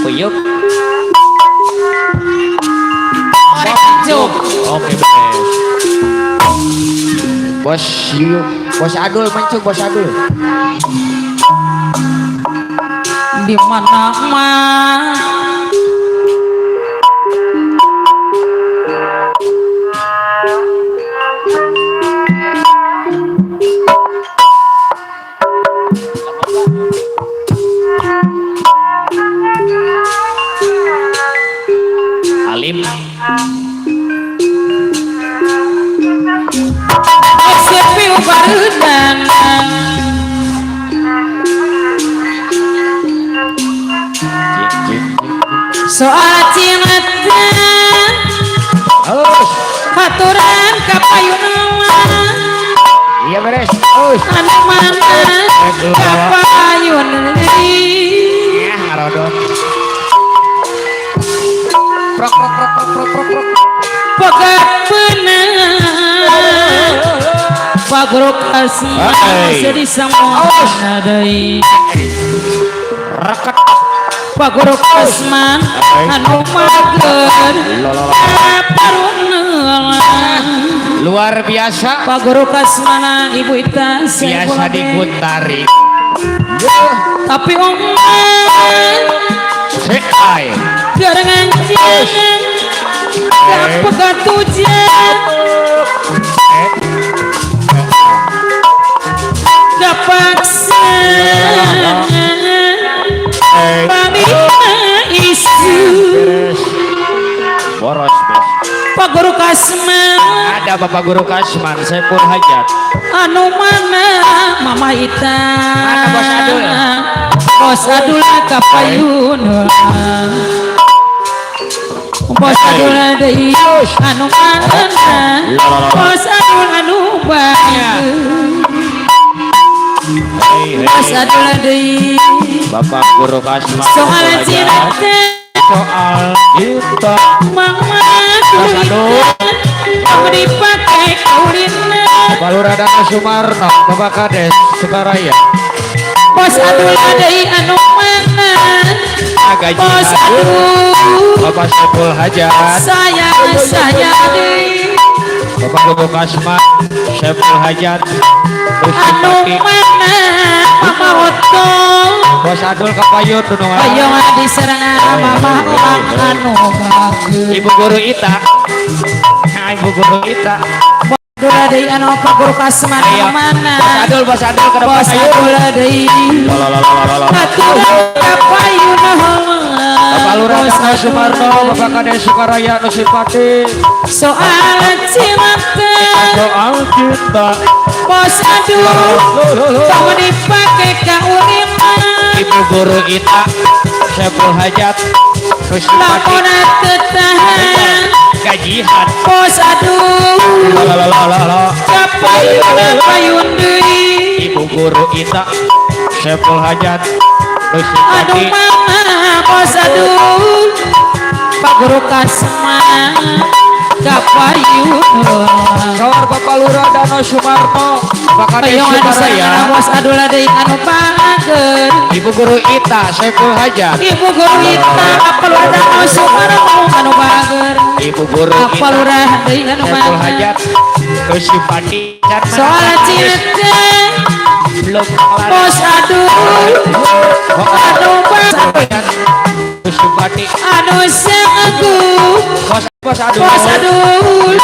Puyup. Juk Oke beres. Bos yuk, bos Adul mancung bos Adul. di mana mah Alim. sepi ubarudan soal cinta Halus. haturan kapayun Iya beres. Us. anu mana kapayun Ya ngarodot. Prok prok prok prok prok prok prok. pegat benang pagro kasih Hai. sedih sama nadai Rekat. pagro kasman anu mager paruna Luar biasa. pagro kasmana ibu Ita Biasa digutari. tapi omongan Seai. garangan jangan gak pegat tujuan gak paksa Mami isu Boros bos. Pak Guru Kasman Ada Bapak Guru Kasman Saiful Hajat. anu mana Mama Ita Mana Bos Adul? Bos Adul kapayun Bos Adul deui anu mana Bos Adul anu banyak Bos Adul deui Bapak Guru Kasman soal Saiful Hajat. cinta Soal cinta. Mama Bos Adul. yang dipakai kaulina Bapak Lurah Dana Sumarno, Bapak Kades Sukaraya. Bos Adul deui anu mana Gaji Bos Adul. Adul Bapak Saiful Hajat. saya deui Bapak Guru Kasman Saiful Hajat. Terus anu Bupati. mana Mama Otong Bos Adul kapayun tunungan. ayo di serangan Mama Otong anu bagus Ibu Guru Ita. Nah, Ibu Guru Ita. Adul deui anu Pak Guru Kasman Ayo. mana Bos Adul ke depan Bos ayo. Adul deui aturan kapayun Bapak Lurah Dana Sumarno, Bapak Kades Sukaraya Nusipati. soal cinta Soal cinta. Bos Adul kamu dipakai kaulina Ibu Guru Ita Saiful Hajat. Nusipati. lakona tetahan Gajihan. Bos Adul Lalalala. kapayun deui Ibu Guru Ita Saiful Hajat. anu Nusipati. mana Bos Adul Pak Guru Kasman kapayun Sawar Bapak Lurah Dana Sumarno, Bapak Kades ayo anu Sukaraya. sarana Bos Adul deui anu pager Ibu Guru Ita Saiful Hajat. Ibu Guru Ita apal ada Sumarno anu pager Ibu Guru apal Ita urah deui anu Saiful pager Hajat. Nusipati. Dan soal cinta belum kelar. Bos Adul anu pager Nusipati. anu sanggup Bos Adul. Bos Adul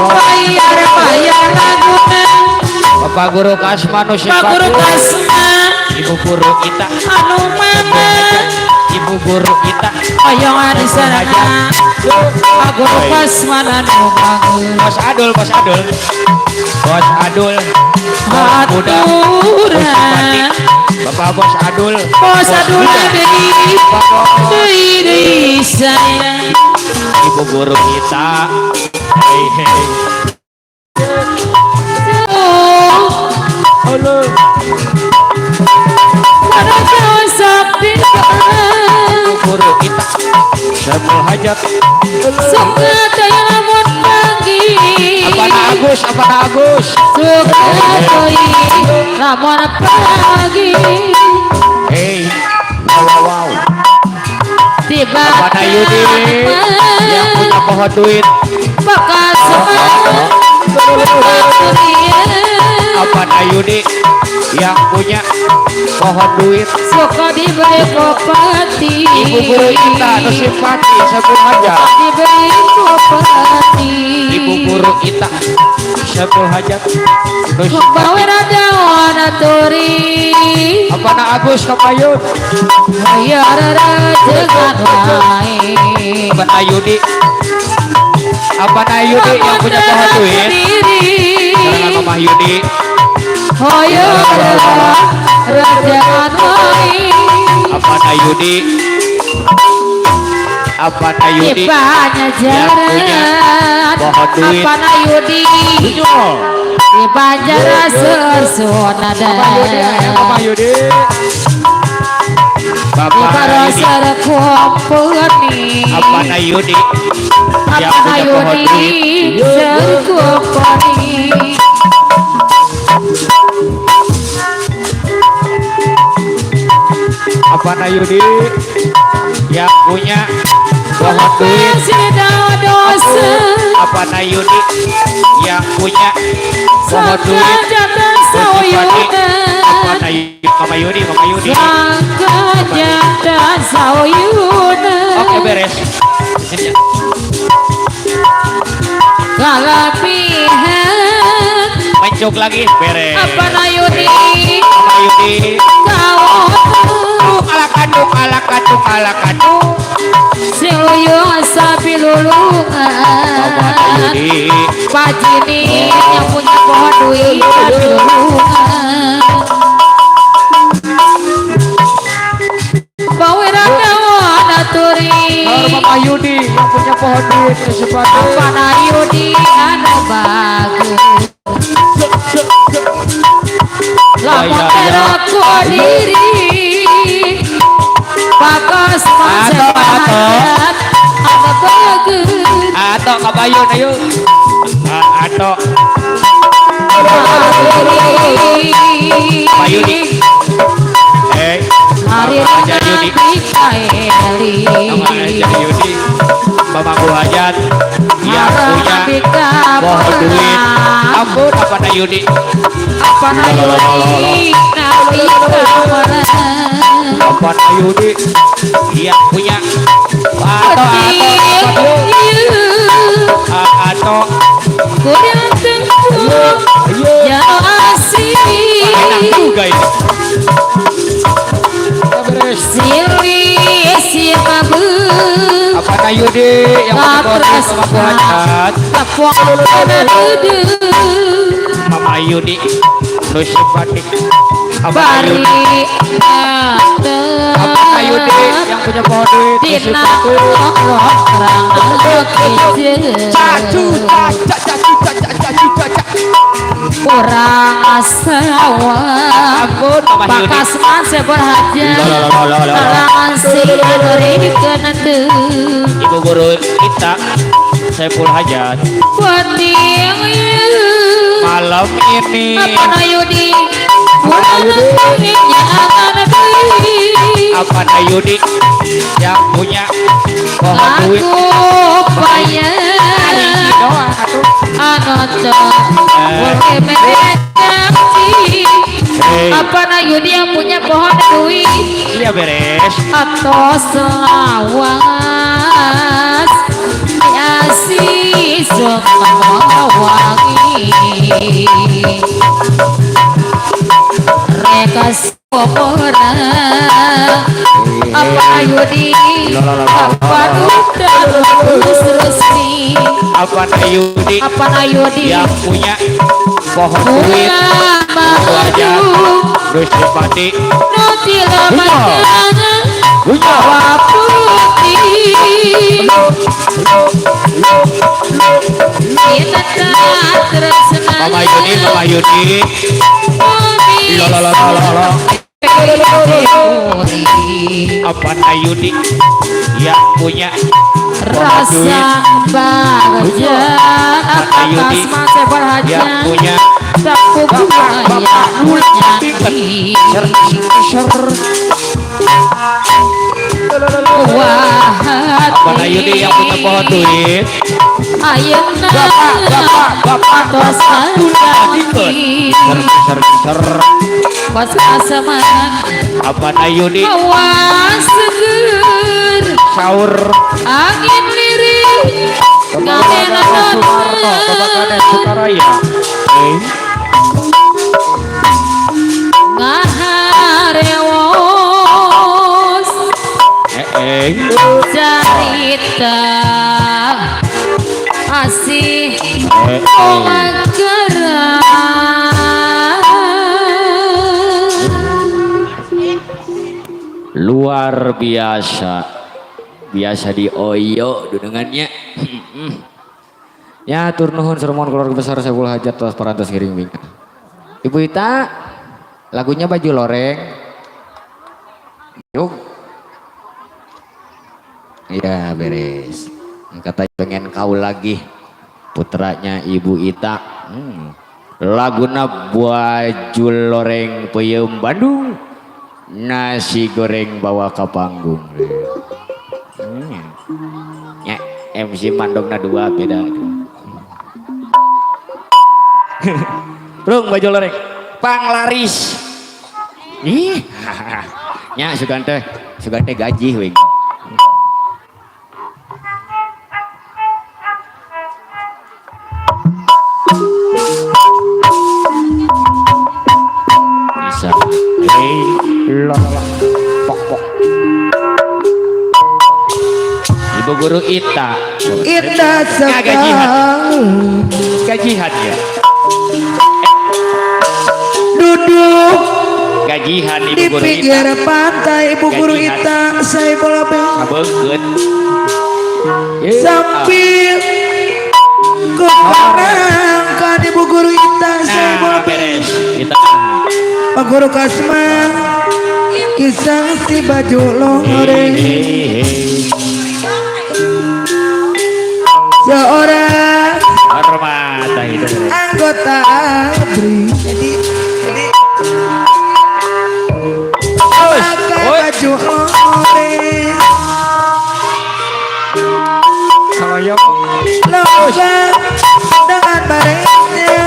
bayar laguna Bapak Guru Kasman Pak Guru Nusipati. Kasman Ibu Guru Ita. anu mana Ibu Ibu guru kita ayo di sana aku pas mana nu bangun Bos Adul Bos Adul Bos Adul Bos muda Bos Bupati Bapak Bos Adul Bos Adul deui saya Ibu guru kita hei hei halo ada josok di Ibu guru kita Saiful Hajat suka daya lamun pagi Apana Agus suka daya lamun pagi hei wow tiba Apana Yudi yang punya pohon duit bekas Apana Yudi yang punya pohon duit suka diberi bupati Ibu guru kita nu simpati Saiful Hajat diberi bupati Ibu guru kita Saiful Hajat nu bawa simpati rada wana turi Apana Agus Kapayun ayo rada dengan lain Apana Yudi yang punya pohon duit karena Mama Yudi ayo rada dengan lain Apana Yudi Tibanya jaran pohon duit. Apana Yudi di Banjar Sersonada Mama Yudi di Bapak Yudi Karosar Komponi Apana Yudi yang Apana punya pohon Yudi duit Serkomponi Apana Yudi yang punya pohon duit dosa Apana Yudi yang punya pohon duit janda Bupati sauyuna Apana Yudi Mama Yudi Sangka janda sauyuna Oke beres Sini. Kalapihan Mencuk lagi beres Apana Yudi Mama Yudi Kau ala kadung Siluyung sapi lulungan Apana Yudi Pajini yang punya pohon duit sapi lulungan Bawirana wana turi Mama Yudi yang punya pohon duit sepatu Apana Yudi anu bagus Lamun teraku diri Bagus masyarakat Anu bagus Ato kabayun ayo Ato Mama Yudi Hari Aja Yudi Mikaeli Nama aja Yudi Mama Hajat yang punya pohon duit ampun Apana Yudi Apana Yudi Nabi kamana Apana Yudi yang punya Ato Kurang tengku Ya asih enak juga ini Silwi siabu Apana Yudi yang punya pohon duit Mama Hajat Mama Yudi nu simpati Apana Yudi Apana Yudi yang punya pohon duit nu simpati Kurang asawa ampun Mama Yudi Bakas masih berhaja Kalangan si berikan nanti Ibu guru kita Saiful Hajat Penting malam ini Apana Yudi Wanginya akan beli Apana Yudi yang punya pohon duit Aku bayar doang atuh Anoto Boleh meredaksi Apana Yudi yang punya pohon duit iya beres Atau selawas Yasi semua wangi Reka sepora apa Ayudi apa udah lulus resmi apa Ayudi apa Ayudi yang punya pohon duit wajah Gusti Pati nanti lemahnya punya bawa putih kita tak tersenang Mama Yudi lo apa Ayudi yang punya rasa bahagia atas masa yang berhaja punya tak apa Ayudi yang punya pohon duit ayana bapak tos ser pas asaman apa Ayudi hawa seger sahur angin lirik ngadenan Sukaraya ngaharewos cerita asih omakaran luar biasa di Oyo dunungannya ya tur nuhun sermon keluarga besar Saiful Hajat tos parantos giring bingka Ibu Ita lagunya baju loreng yuk iya beres kata pengen kau lagi putranya Ibu Ita laguna baju loreng peyem Bandung nasi goreng bawa ke panggung ya MC Mandongna dua beda Rung baju loreng panglaris ih nya sugante gaji wing bisa pok Ibu Guru Ita gajihan ya duduk gajihan Ibu di Guru pinggir Ita pantai Ibu Guru Ita saya bola ngabegeut sambil keparangkan Ibu Guru Ita saya bola beres kita Pak Guru Kasman kisah si baju loreng seorang hormat itu anggota ABRI jadi pakai baju oranye saloyok lomba dengan baretnya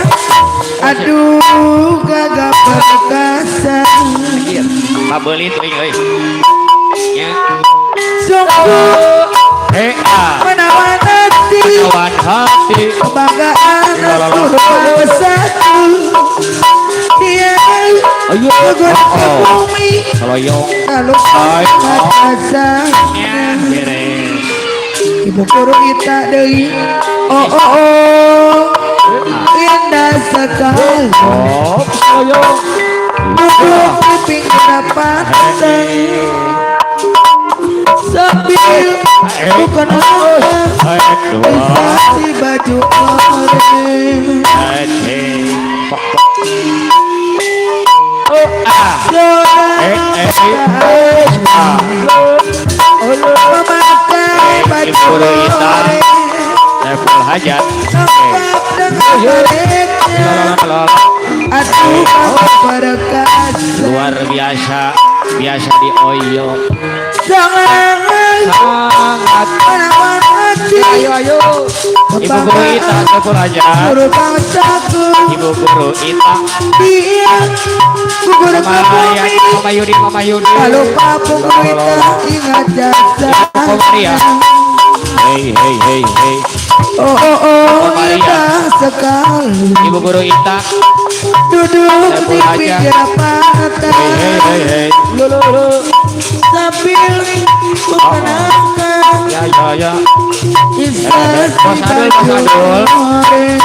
aduh gagap perkasan mabelit euy nya sungguh menawan hati kawan hati kebanggaan kurma bersatu dia gugur ke bumi saloyok lalu matasan beres Ibu Guru Ita deui oh indah sekali saloyok duduk di pinggir pantai sambil bukan si baju oranye memakai baju oranye Saiful Hajat aduh berkas luar biasa di Oyo sangat menawan hati ayo Ibu Guru Ita Saiful Hajat guru bangsaku Ibu Guru Ita dia gugur ke bumi Mama Yudi kalau papu Guru Ita ingat jasa Komaria Hei hei hei hei. Oh oh oh indah sekali Ibu guru Ita. duduk di Saiful Hajat. pinggir pantai Hei hei hei. Lu. sambil mengenangkan Ya. kisah Bos si Adul, baju Bos Adul. oranye.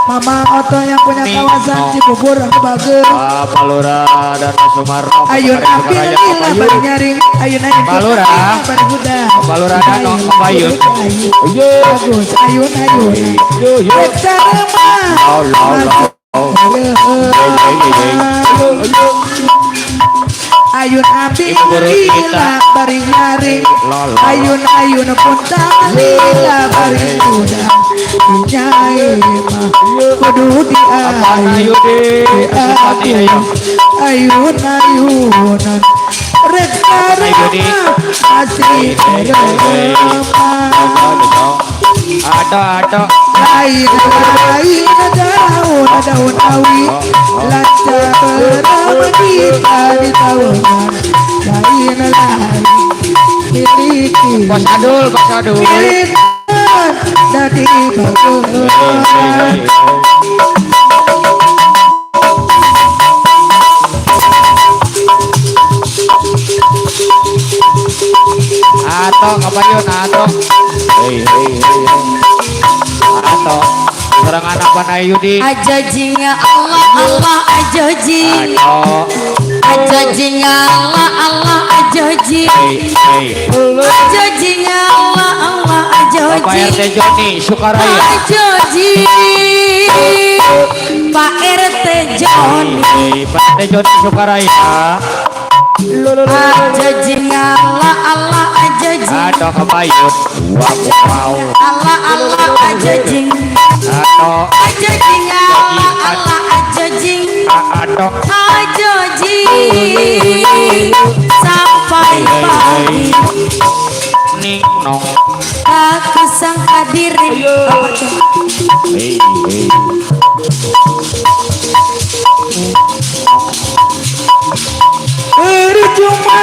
Mama Oto yang punya kawasan Cibubur Bager Palura dan Sumarno. ayun ambil lila bari nyaring ayun ayun Palura. bari buda Palura dan Bayun. bagus ayun bersama ayun ambil lila bari nyaring ayun pun lila bari buda nyai mah kudu Ayo deh. ayun rek sarama masih Ada. lain daun awi lancar beram kita di tawanan lain miliki Bos Adul. milikan dari bagus Ato kabayun ato. Hei. Ato. Serang anak panayu di. Ajajinya Allah Allah ajaji Ato. Ajajinya Allah Allah ajaji Hei. Ajajinya Allah Allah Bapak ajaji RT Joni Sukaraya. Ajaji Pak RT Joni Hei. Pak RT Joni Sukaraya. Ajajinya Allah Allah ajaji Ato kabayun. Wow. Allah Allah ajaji Ato. Ajajinya Allah Allah ajaji Ato. Ajaji sampai pagi Ning nong. aku sangka diri Hei. percuma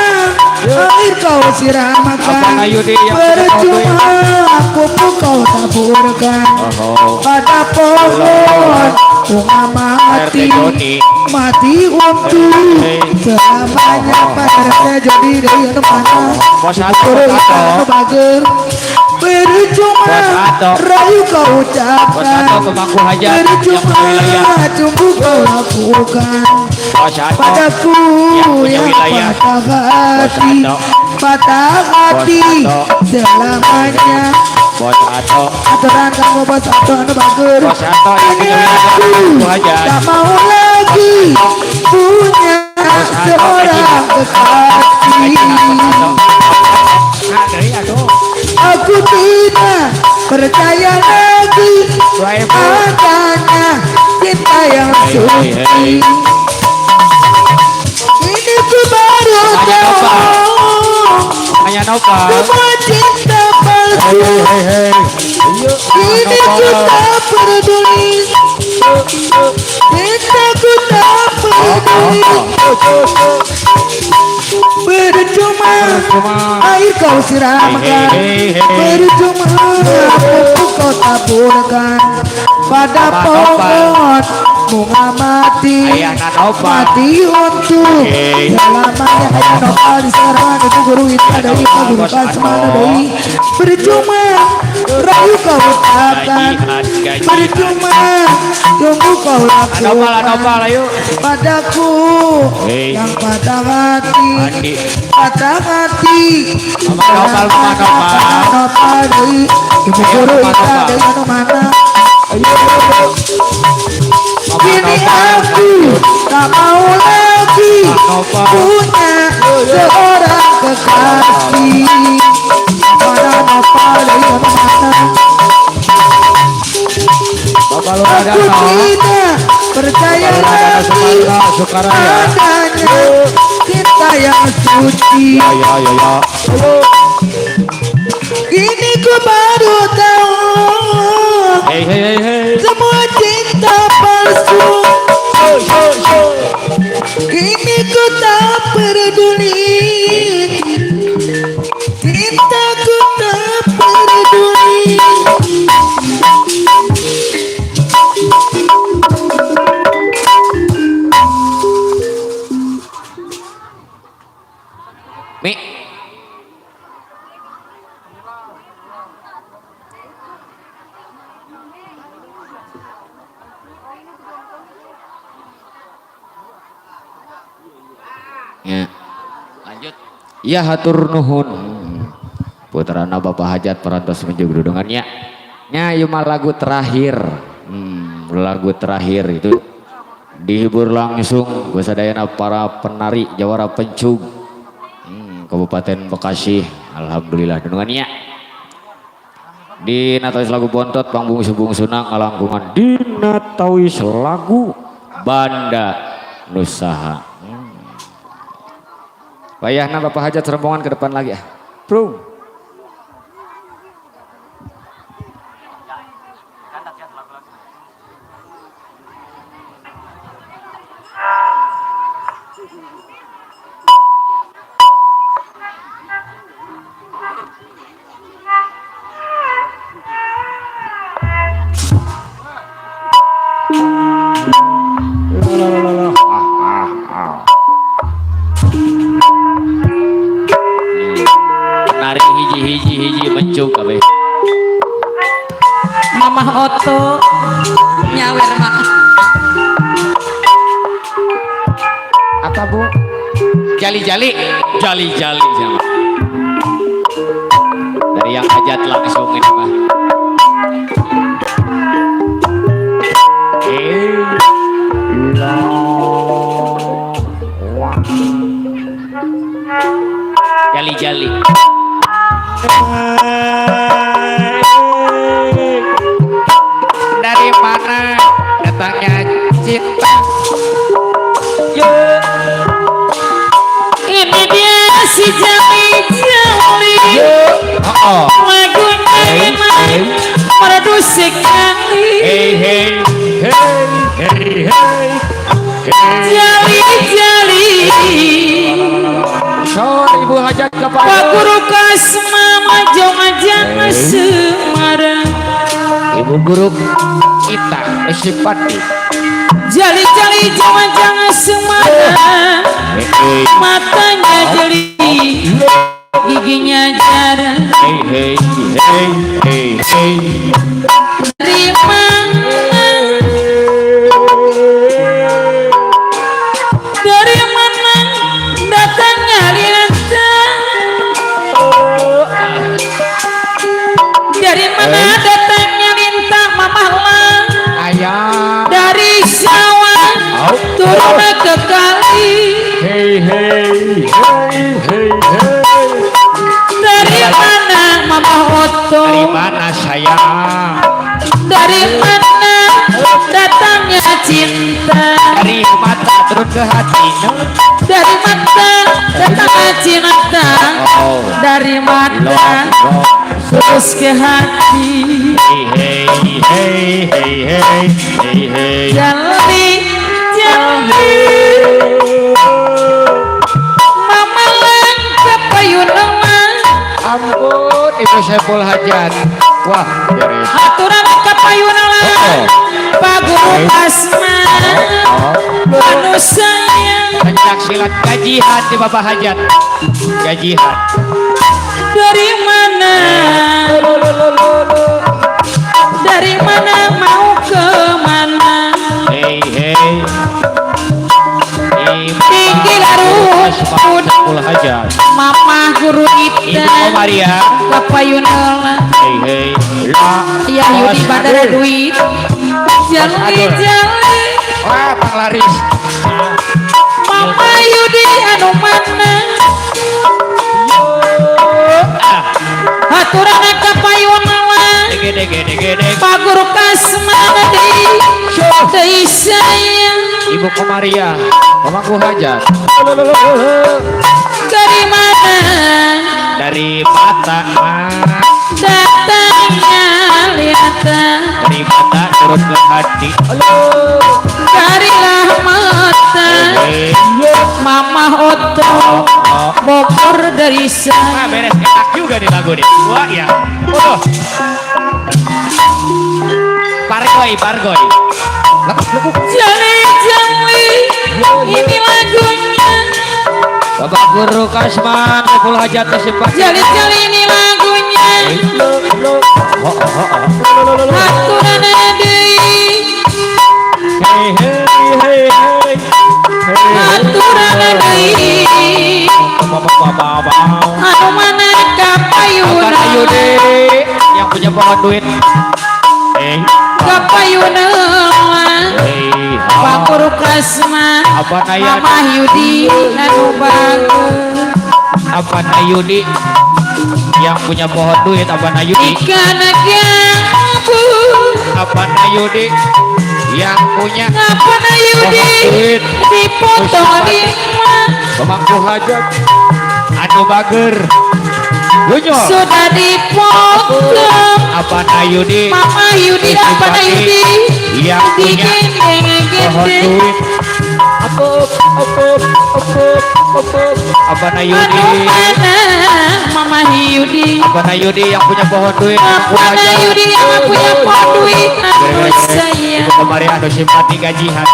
air kau Apa siramakan ayu di yang sudah kau percuma aku pun kau taburkan Oh. pada pohon bunga RT Joni. mati untuk selamanya pada jadi dari mana Bos Ato. bager percuma Bos Ato. rayu kau Bos ucapkan Ato Pemangku Hajat yang percuma punya wilayah. cumbu kau lakukan Bos Ato. padaku Yang punya yang wilayah. patah hati selamanya Bos Ato. aturan kamu bos atau anu bager Bos Ato yang punya wilayah Pemangku Hajat. tak mau lagi punya seorang kekasih aku tidak percaya lagi adanya cinta yang suci ini ku baru tahu Hanya Nopal. semua cinta palsu ini ku tak peduli cintaku tak peduli percuma air kau siramkan percuma aku kau taburkan pada pohon bunga mati Ayah Nopal. mati untuk selamanya hanya nopal di sekarang itu guru itu dari guru kasmana dari percuma rayu kau ucapkan percuma tunggu kau Nopal lakukan ayo. padaku yang patah hati Andi. patah hati Nopal. nopal dari ibu guru itu dari mana kini aku tak mau lagi punya seorang kekasih pada nopal dari mana Bapak Lura aku Dano. tidak percaya lagi Sukaraya. adanya cinta yang suci Ya. ini ku baru tahu Hei. semua cinta palsu ini ku tak peduli Ya. Lanjut. Ya hatur nuhun. Putrana Bapak Hajat parantos menjadi gedungannya. Nya ieu mah lagu terakhir. Lagu terakhir itu dihibur langsung besadayana para penari Jawara Pencug Kabupaten Bekasi. Alhamdulillah denungannya. Di natawis lagu bontot pangbungsu-bungsuna ngalangkungan di natawis lagu Banda Nusaha. Wayahna Bapak Hajat rombongan ke depan lagi ya. Bro. Narik hiji mencuk kabeh. Mamah Oto nyawer mak. Apa Bu? Jali-jali sama. Dari yang hajat langsung ini mah. Jali-jali. Dari mana datangnya cinta? Yo. Ini dia si Jali. Lagunya merdu sekali. Jali. Sorry Ibu Hajat kepada Pak Guru Kasma majong-majang Semarang. Ibu Guru kita Esipati. Jali jong-jong Semarang. Matanya jeli, giginya jarang. Dari mana? Dari mana datangnya lintang? Dari mana datangnya lintang mamahlah? Ayah. Dari sawah turun ke kali. Dari mana Mama Oto? Dari mana saya? Dari mana datangnya cinta? Dari mata turun ke hati. Dari mata datangnya cinta. Dari mata terus ke hati. Jali Mama lang kapayunaman. Ampun Ibu Saiful Hajat. Wah beres. Haturan kapayunaman. Pak Guru Kasma anu sayang. Pencak silat gajihan di Bapak Hajat. Gajihan. Dari mana? Dari mana mau ke mana? Tinggi larut Saiful Hajat. Mama Guru Ibu Ita Maria. kapayunalan. Ya Yudi Bandara Duit. Jali. Wah panglaris. Mama Yudi anu mana? Haturan kapayunalan. Gede. Pak Guru Kasma deui sayang. Ibu Komaria, Mamaku Hajat. Dari mana Dari mata, datangnya lintang? dari mata turun ke hati. Darilah mata Mama Oto Bogor dari sana. Beres enak juga nih lagu nih. Wah ya. Pargoy. Jali ini lagunya. Bapak Guru Kasman Saiful Hajat Esipati. Jali ini lagunya. Haturan deui. Haturan deui. pohon duit. kapayuna Pak Guru Kasman Apa naya? Mama Yudi anu bagus Apa Nayudi yang punya pohon duit? Apa Nayudi? ikan gambu Apa Nayudi yang punya apa na Yudi pohon duit? dipotong lima Pemangku hajat anu bager Gunyol. sudah dipotong Apa Nayudi Mama Yudi apa na Yudi yang punya pohon duit? Apa Nayudi? aduh mana Mama Yudi Apa Nayudi yang punya pohon duit? apa na Yudi yang punya pohon duit aduh saya Ibu kemarin anu simpati gajihan.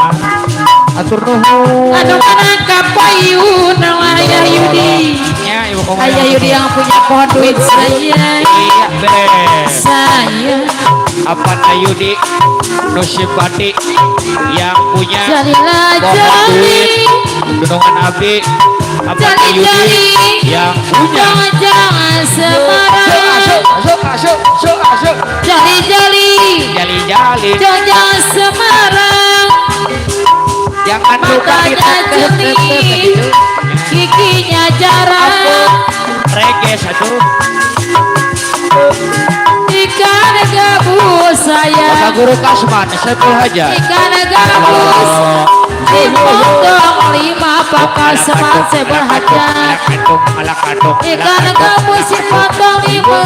Atur nuhun. aduh mana kapayun ayah Yudi Ya, ibu kemarin. ayah Yudi yang punya pohon duit saya Iya, beres. saya Apa Nayudi nu simpati yang punya jalilah pohon jali duit? Dunungan abdi. Apa jali Nayudi jali yang punya? jangan semarang Asuk. jali jali Jali-jali. jangan semarang Jangan lupa matanya jernih giginya jarang reggae satu. ikan gabus Bapak saya Guru Kasman, Saiful Hajat. ikan gabus dipotong lima pakai semat saya berhajat ikan gabus dipotong lima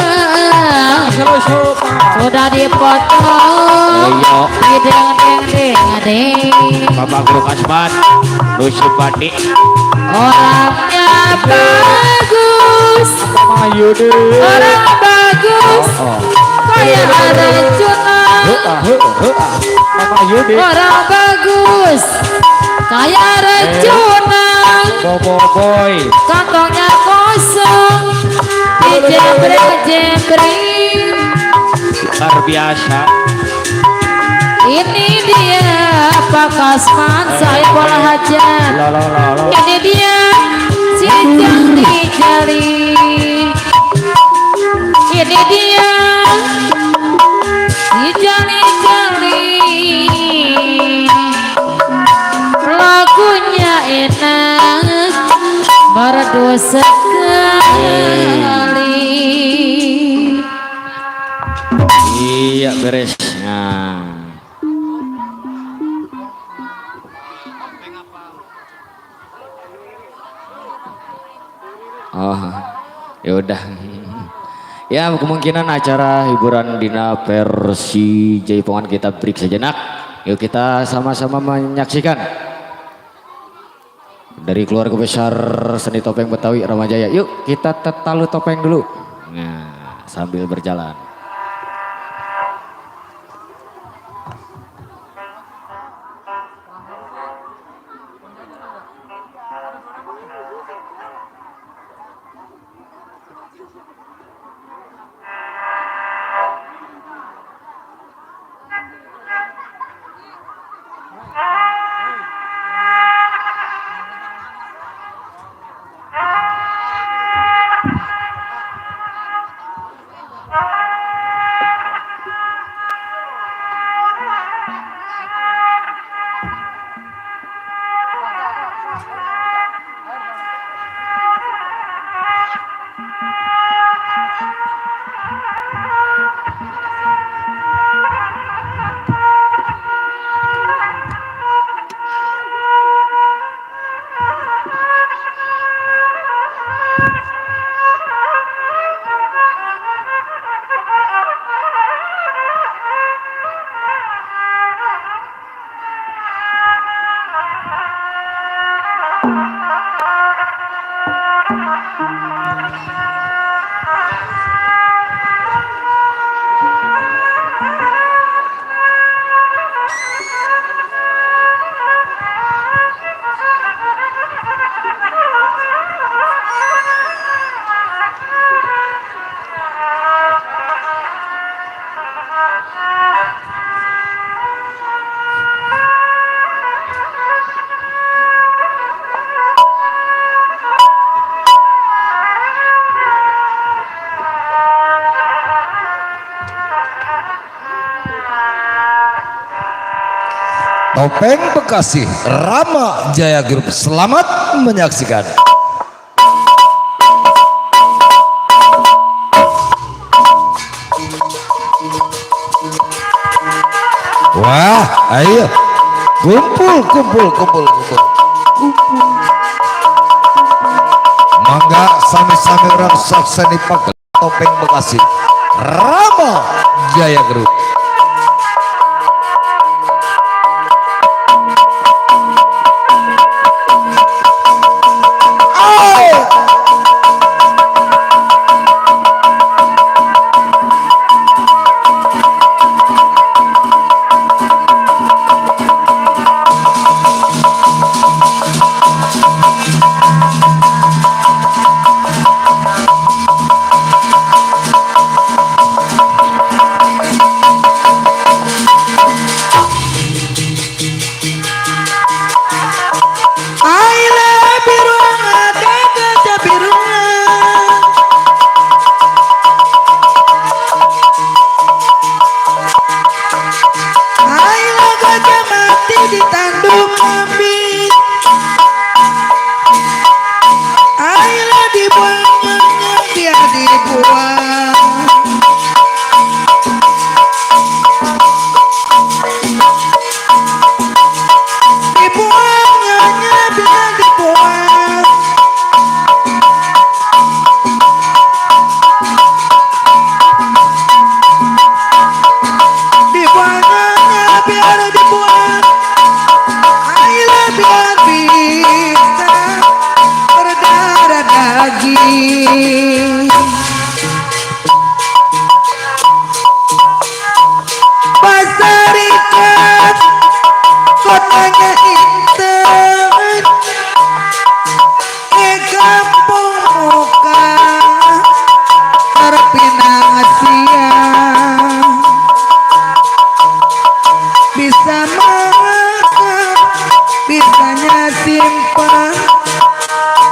sudah dipotong Ayo, ding ding ding ding Bapak Guru Kasman, nu simpati. orangnya bagus Mayudi. orang bagus kayak Arjuna Mayudi. orang bagus kayak Arjuna Boy. kantongnya kosong dijembreng-jembreng Luar biasa. ini dia Pak Kasman Saiful Hajat Lo. ini dia si jali-jali ini dia si jali-jali lagunya enak merdu sekali Iya, beres. Nah. Oh, ya udah. Ya, kemungkinan acara hiburan dina versi Jaipongan kita break sejenak. Yuk kita sama-sama menyaksikan dari keluarga besar seni topeng Betawi Ramajaya. Yuk kita tetalu topeng dulu. Nah, sambil berjalan. Topeng Bekasi Rama Jaya Group. Selamat menyaksikan. Wah, ayo kumpul. Mangga sami-sami orang sakseni pakai Topeng Bekasi Rama Jaya Group.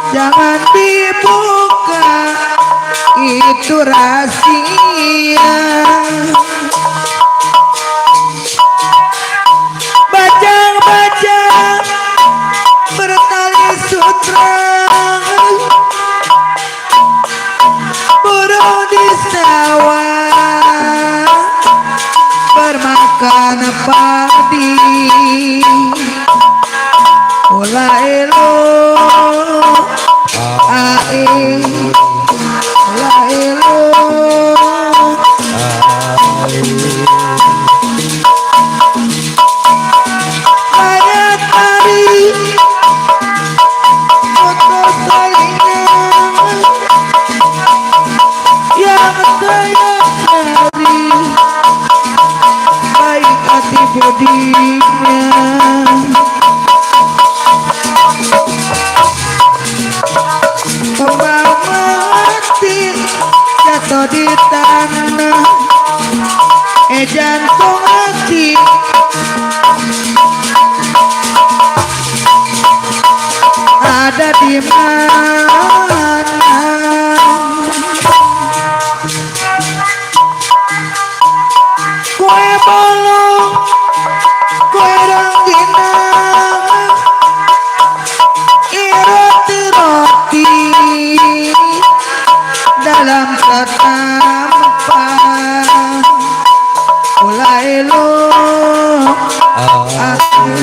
Jangan dibuka, itu rahasia. Bajang-bajang bertali sutra, burung di sawah bermakan padi. Ola elo ae, ola elo ayat tadi foto saingan yang saya cari, baik hati bodinya. Kembang mati jatuh di tanah, jantung hati ada di mana? Kue bolong, kue rengginang, roti dalam setampan. Ola elo aku,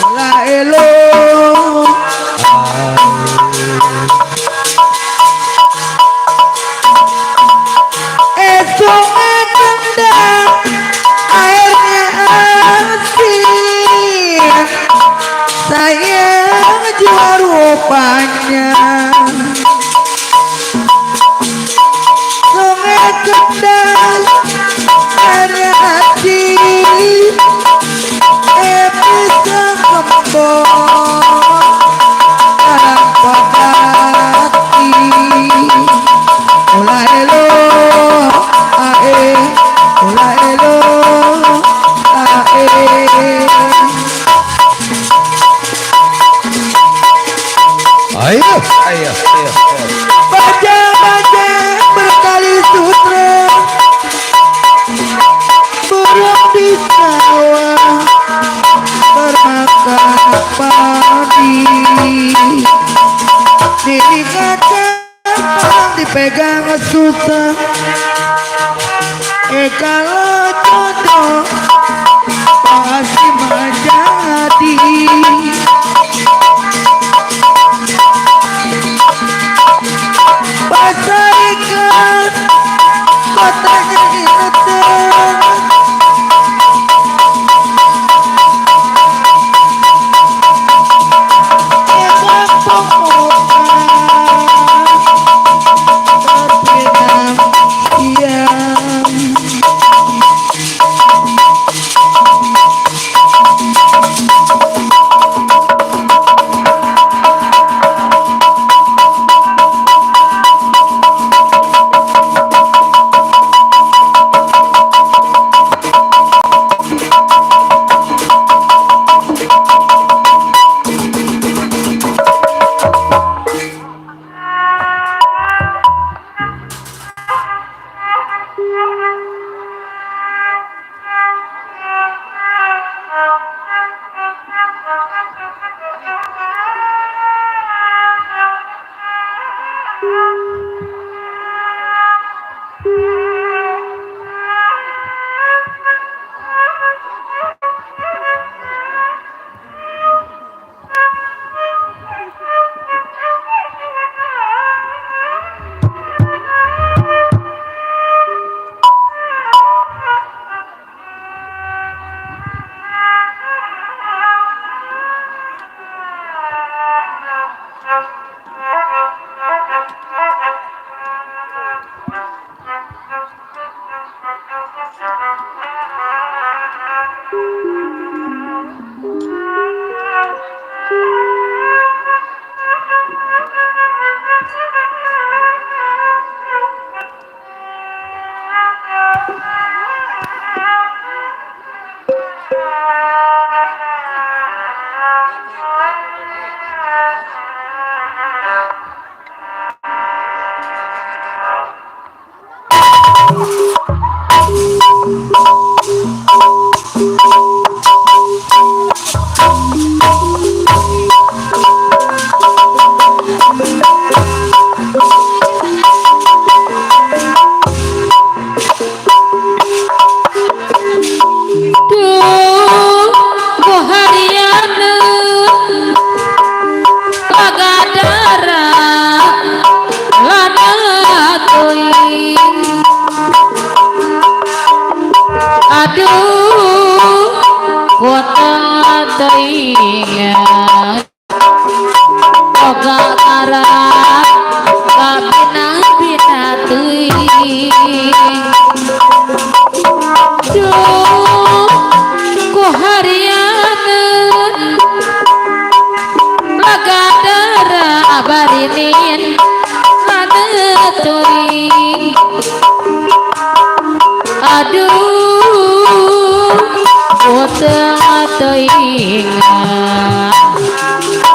ola elo sungai kendang airnya asin, sayang jiwa rupanya. Sungai kendang airnya asin, bisa kembang dalam hati. Ola elo ae, ola elo ae. Ayo susah kalau jodoh pasti menjadi pasarikan kotanya inatan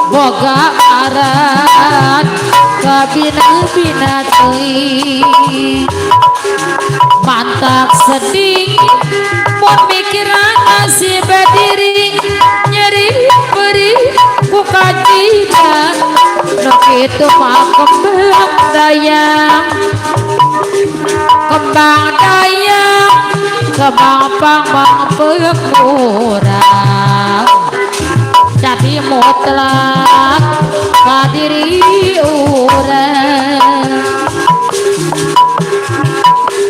boga aran kabina-bina teuing mantak sedih mun mikiran nasib diri nyeri beri ku kajian nu kitu mah kembang dayang kemampan mampeuk urang jadi mutlak kadiri urang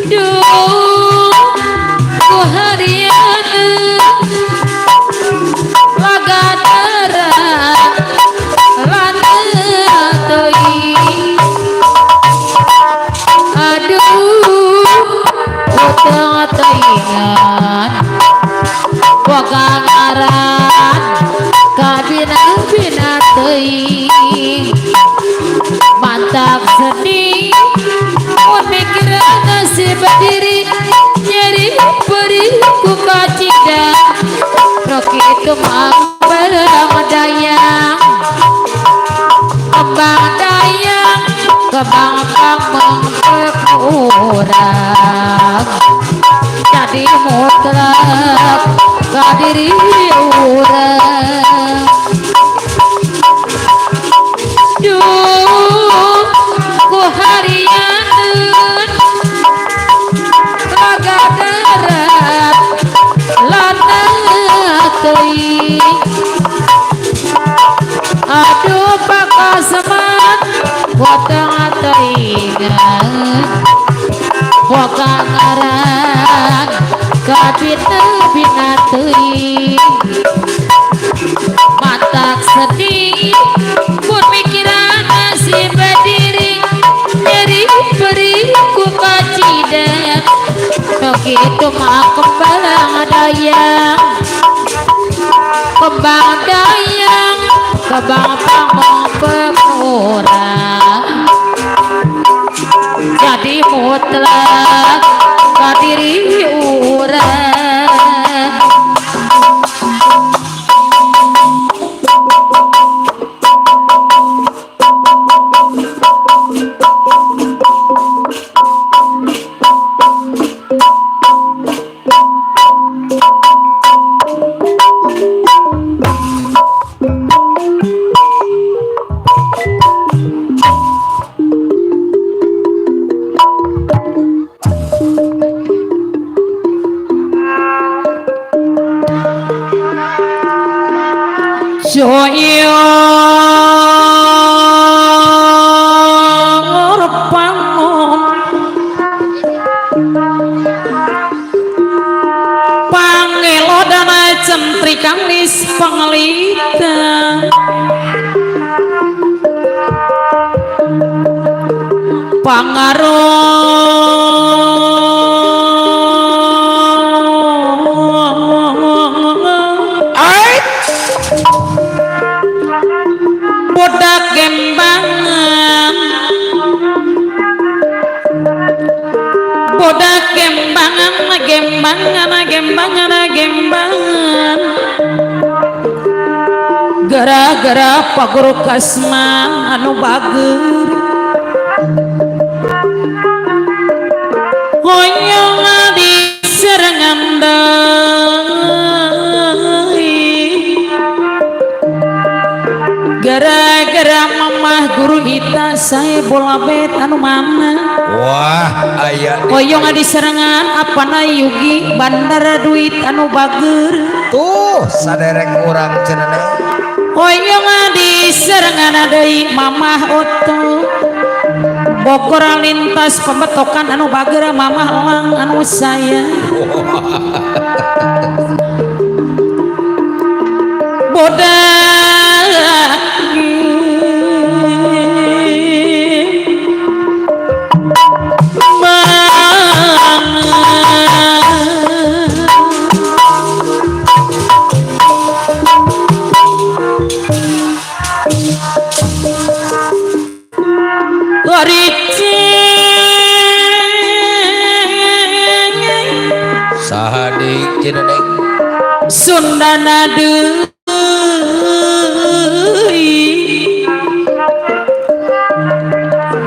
duh ku harian laga darah lana teuing aduh utang teuingan boga ngaran kabina-bina teuing mantak sedih mun mikiran nasib diri nyeri perih ku kacida rok itu mah dayang kembang dayang kembang mengkek urang jadi mutlak kadiri urang duh ku harian teuing aduh pakaseman potong teuingan boga ngaran kabina teuing matak sedih pun mikiran masih berdiri nyeri beri ku kacidan begitu mah kembang dayang kembang pangong pemurah jadi mutlak kadiri urang gembangan gara-gara Pak Guru Kasman anu bager hoyong di serangan gara-gara mamah guru kita saya bola bet anu mana wah aya hoyong di serangan apa na yugi bandara duit anu bager tuh saderek urang cenah hoyong di serangan deui mamah oto Bogor lintas pembetokan anu bager mamah lang anu saya bodak sahadik cenah Sundana deui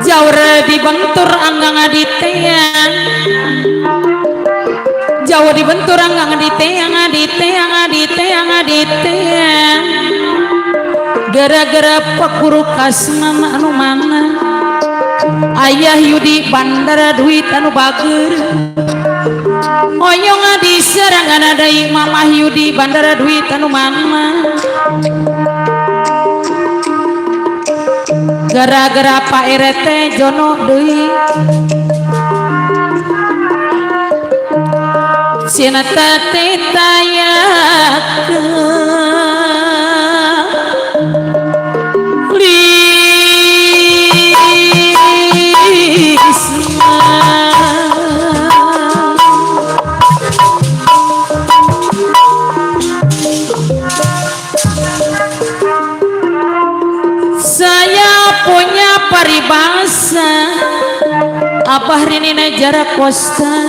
jauh dibentur anggang aditeang jauh dibentur anggang aditeang gara-gara Pak Guru Kasman anu mana ayah Yudi bandara duit anu bager hoyong di serangan deui mamah Yudi bandara duit anu mana gara-gara Pak RT jono deui cenah teh tayakeun paribasa Abah Rinina jarak kosta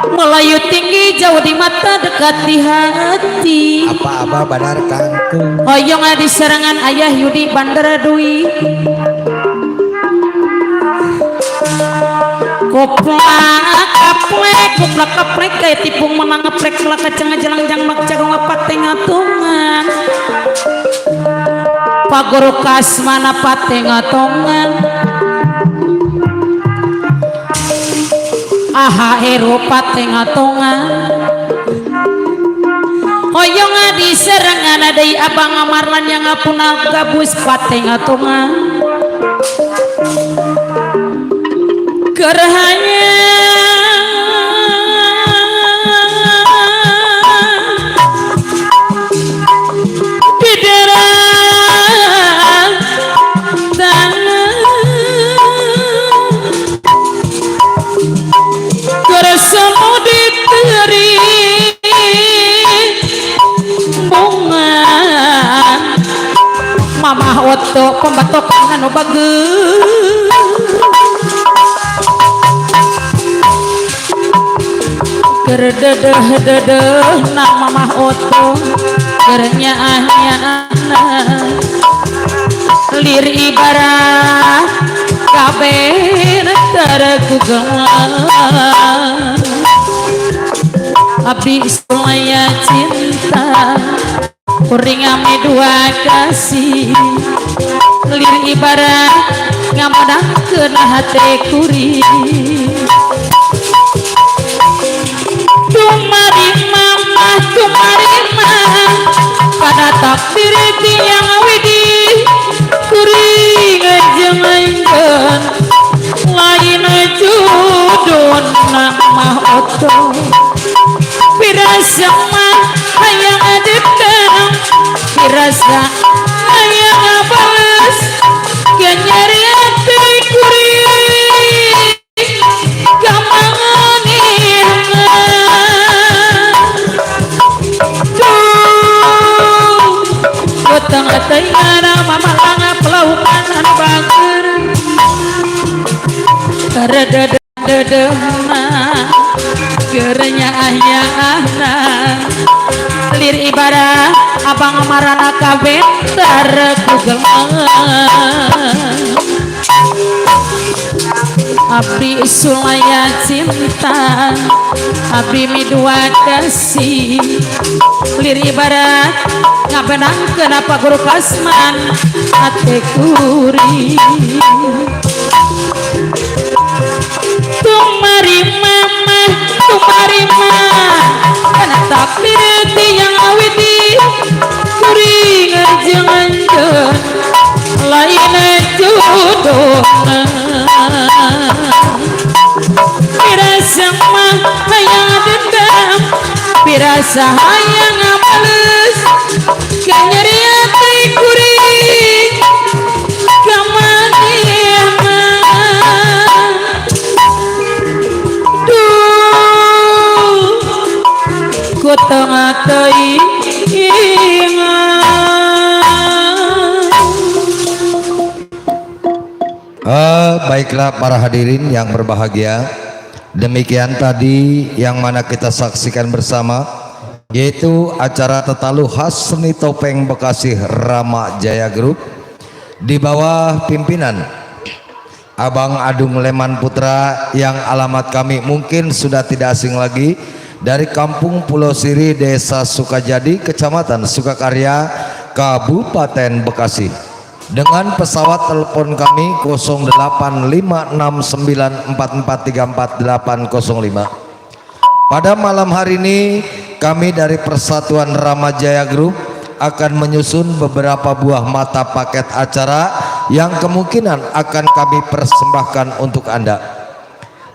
Melayu tinggi jauh di mata dekat di hati apa Abah badar kangkung hoyong di serangan ayah Yudi bandara duit koplak kaplek kayak tipung menang ngeplek lah kacang jelang-jang mak jagung apa tengatungan Pak Guru Kasman apa tengatungan aha eropa tengatungan Oyong adi serangan adai abang amarlan yang ngapuna gabus pateng atunga gerhanya biderang tangan geresemu diteri Mamah oto pembatokan anu bagus gerdedeh na mamah oto gernyaah lir ibarat kabeh tergugang abdi semuanya cinta kuring ame dua kasih lir ibarat ngamadangkeun hate kuring tumari mamah pada takdir tiang widi kuring jengaikeun lain judun mah oto pirasa mah hayang adetang pirasa hayang abales ganyari ati kuring gamangan gotong atayana mamalanga pelaukan anu bager rededededema gerenya ahna lir ibarat abang marana kabeh tergugang abdi sulaya cinta abdi midua kasih lir ibarat ngabenang kenapa guru kasman ate kuring tumari mama kana takdir tiang awidi kuring jangan lain jodoh pirasa mah hayang dendam pirasa hayang abales kanyeri ati kuring kamaniana gotong atei Baiklah para hadirin yang berbahagia, demikian tadi yang mana kita saksikan bersama, yaitu acara Tetalu khas seni topeng Bekasi Rama Jaya Group di bawah pimpinan Abang Adung Leman Putra, yang alamat kami mungkin sudah tidak asing lagi, dari Kampung Pulau Siri, Desa Sukajadi, Kecamatan Sukakarya, Kabupaten Bekasi. Dengan pesawat telepon kami 085694434805. Pada malam hari ini kami dari Persatuan Rama Jaya Group akan menyusun beberapa buah mata paket acara yang kemungkinan akan kami persembahkan untuk Anda.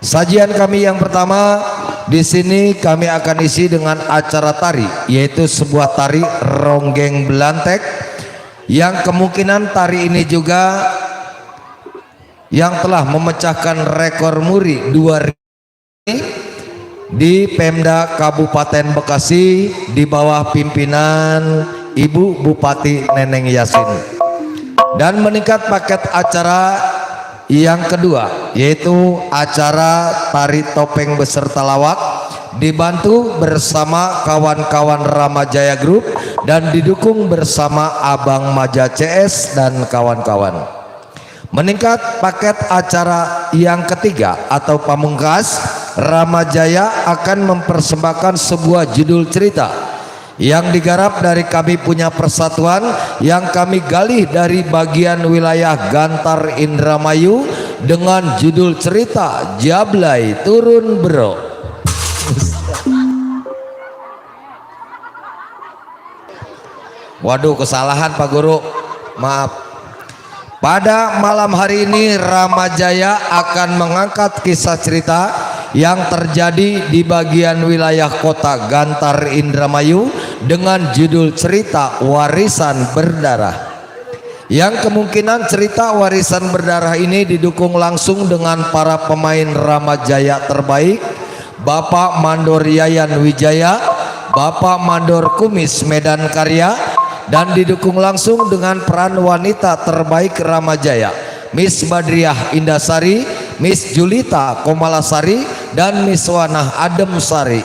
Sajian kami yang pertama di sini kami akan isi dengan acara tari, yaitu sebuah tari ronggeng belantek, yang kemungkinan tari ini juga yang telah memecahkan rekor muri 2000 di Pemda Kabupaten Bekasi di bawah pimpinan Ibu Bupati Neneng Yasin. Dan meningkat paket acara yang kedua, yaitu acara tari topeng beserta lawak, dibantu bersama kawan-kawan Rama Jaya Group dan didukung bersama Abang Maja CS dan kawan-kawan. Meningkat paket acara yang ketiga atau pamungkas, Rama Jaya akan mempersembahkan sebuah judul cerita yang digarap dari Kami Punya Persatuan, yang kami gali dari bagian wilayah Gantar Indramayu dengan judul cerita Jablay Turun Bro. Waduh, kesalahan Pak Guru, maaf. Pada malam hari ini Rama Jaya akan mengangkat kisah cerita yang terjadi di bagian wilayah kota Gantar Indramayu dengan judul cerita Warisan Berdarah. Yang kemungkinan cerita Warisan Berdarah ini didukung langsung dengan para pemain Rama Jaya terbaik, Bapak Mandor Yayan Wijaya, Bapak Mandor Kumis Medan Karya, dan didukung langsung dengan peran wanita terbaik Rama Jaya, Miss Badriah Indasari, Miss Julita Komalasari, dan Miss Wanah Adem Sari.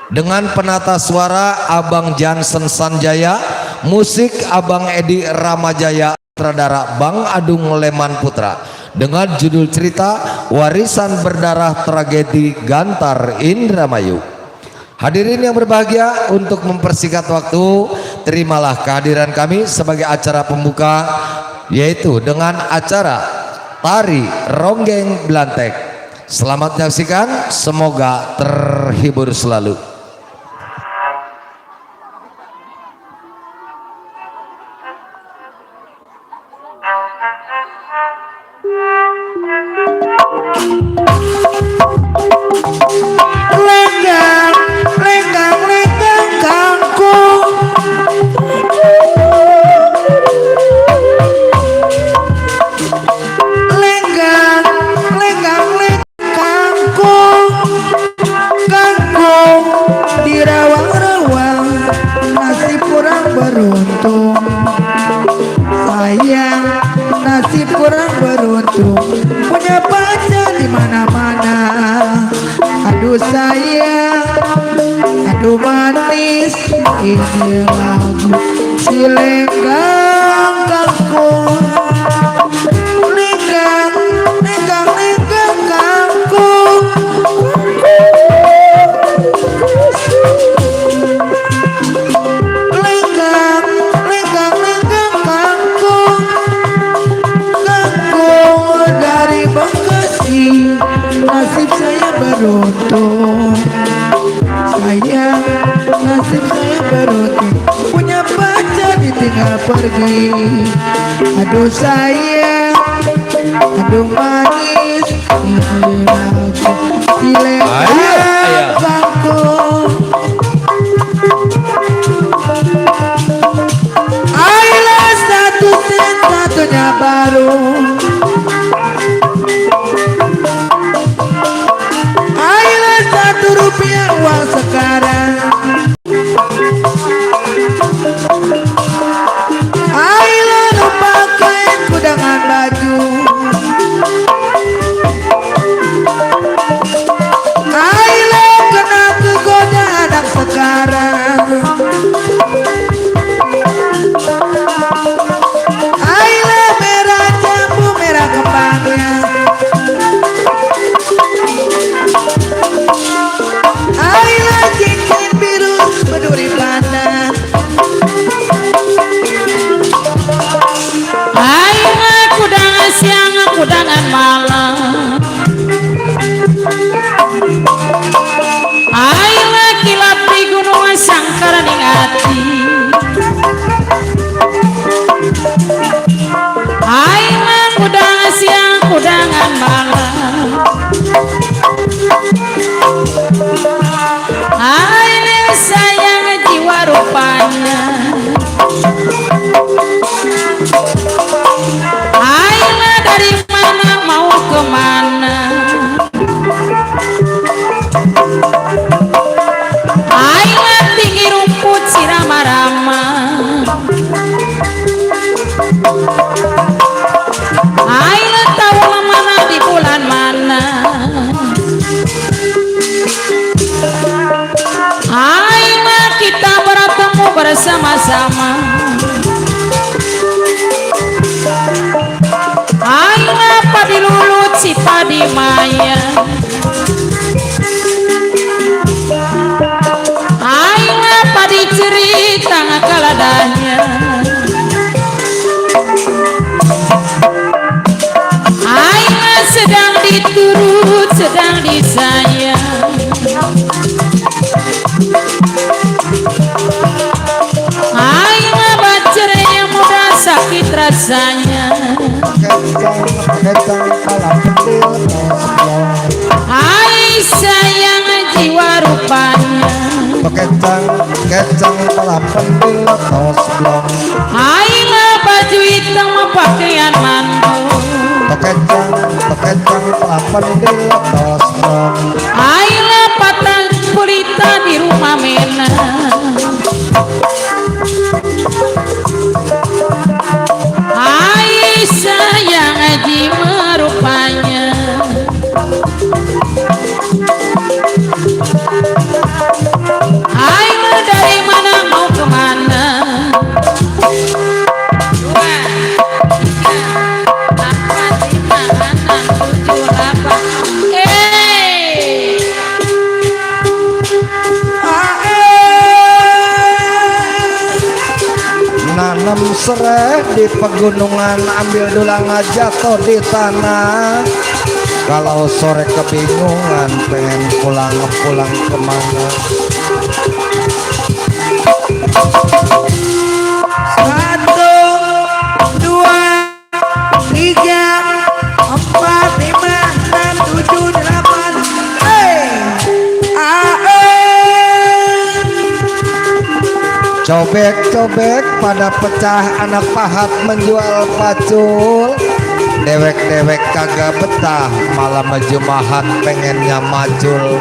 Dengan penata suara Abang Jansen Sanjaya, musik Abang Edi Ramajaya, sutradara Bang Adung Leman Putra, dengan judul cerita Warisan Berdarah Tragedi Gantar Indramayu. Hadirin yang berbahagia, untuk mempersingkat waktu, terimalah kehadiran kami sebagai acara pembuka, yaitu dengan acara Tari Ronggeng Blantek. Selamat menyaksikan, semoga terhibur selalu. Lenggang kangkung, lenggang kangkung, kangkung di rawang-rawang, nasib kurang beruntung, sayang nasib kurang beruntung, punya pacar di mana-mana. Aduh sayang, aduh manis, ini lagu si lenggang kangkung. Lenggang kangkung, lenggang kangkung, kangkung dari Bekasi, nasib saya beruntung, sayang nasib saya beruntung, punya pacar ditinggal pergi. Aduh sayang, aduh manis, ini lagu si lenggang kangkung. Ayolah satu sen satunya baru, ayolah Rp1 uang sekarang, ayolah lu pakai kudangan baju, ayolah kena kegoda anak sekarang, ayolah merah jambu merah kembangnya, ayolah cincin biru berduri Belanda, ayolah kudangan siang kudangan malam, ayolah kilap di gunung sangkara ning ati, ayolah kudangan siang kudangan malam, ayolah sayang jiwa rupanya, ayolah dari mana mau kemana, ayolah tinggi rumput si rama-rama, ayolah tahu mana di bulan mana, ayolah kita bertemu bersama-sama, ayolah padi lulut si padi maya, ayolah padi cerita ngakaladahnya, ayolah sedang diturut sedang disayang, ayolah Kecang pala pentil tosblong. Hai sayang jiwa rupanya. Kecang pala pentil tosblong. Hai lah baju hitam pakaian mantul. Kecang pala pentil tosblong. Hai lah patah pelita di rumah mena. Hai sayang aji merupanya. Hai lah dari mana mau kemana. 2, 3, 4, 5, 6, 7, 8. Nanam serai di pegunungan, ambil dulang jatuh di tanah. Kalau sore kebingungan pengen pulang kemana. 1, 2, 3, 4, 5, 6, 7, 8. Cobek pada pecah anak pahat menjual pacul. Dewek kagak betah malah maju mahat pengennya macul.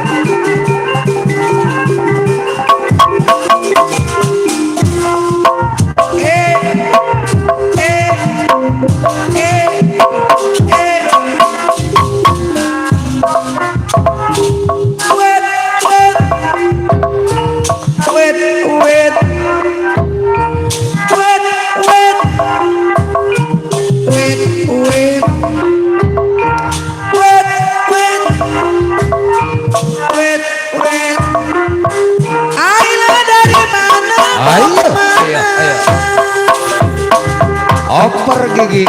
Oper gigi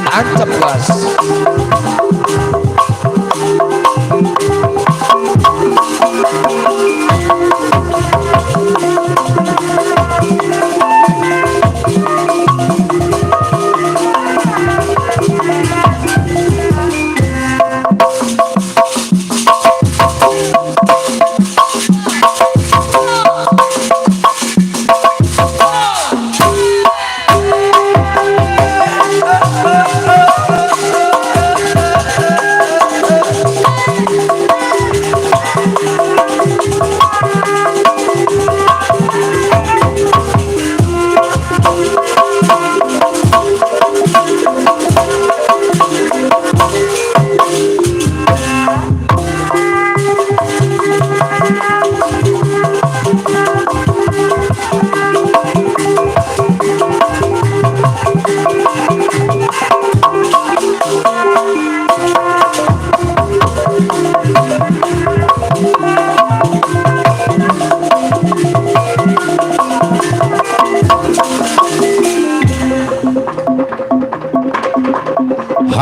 tancap gas.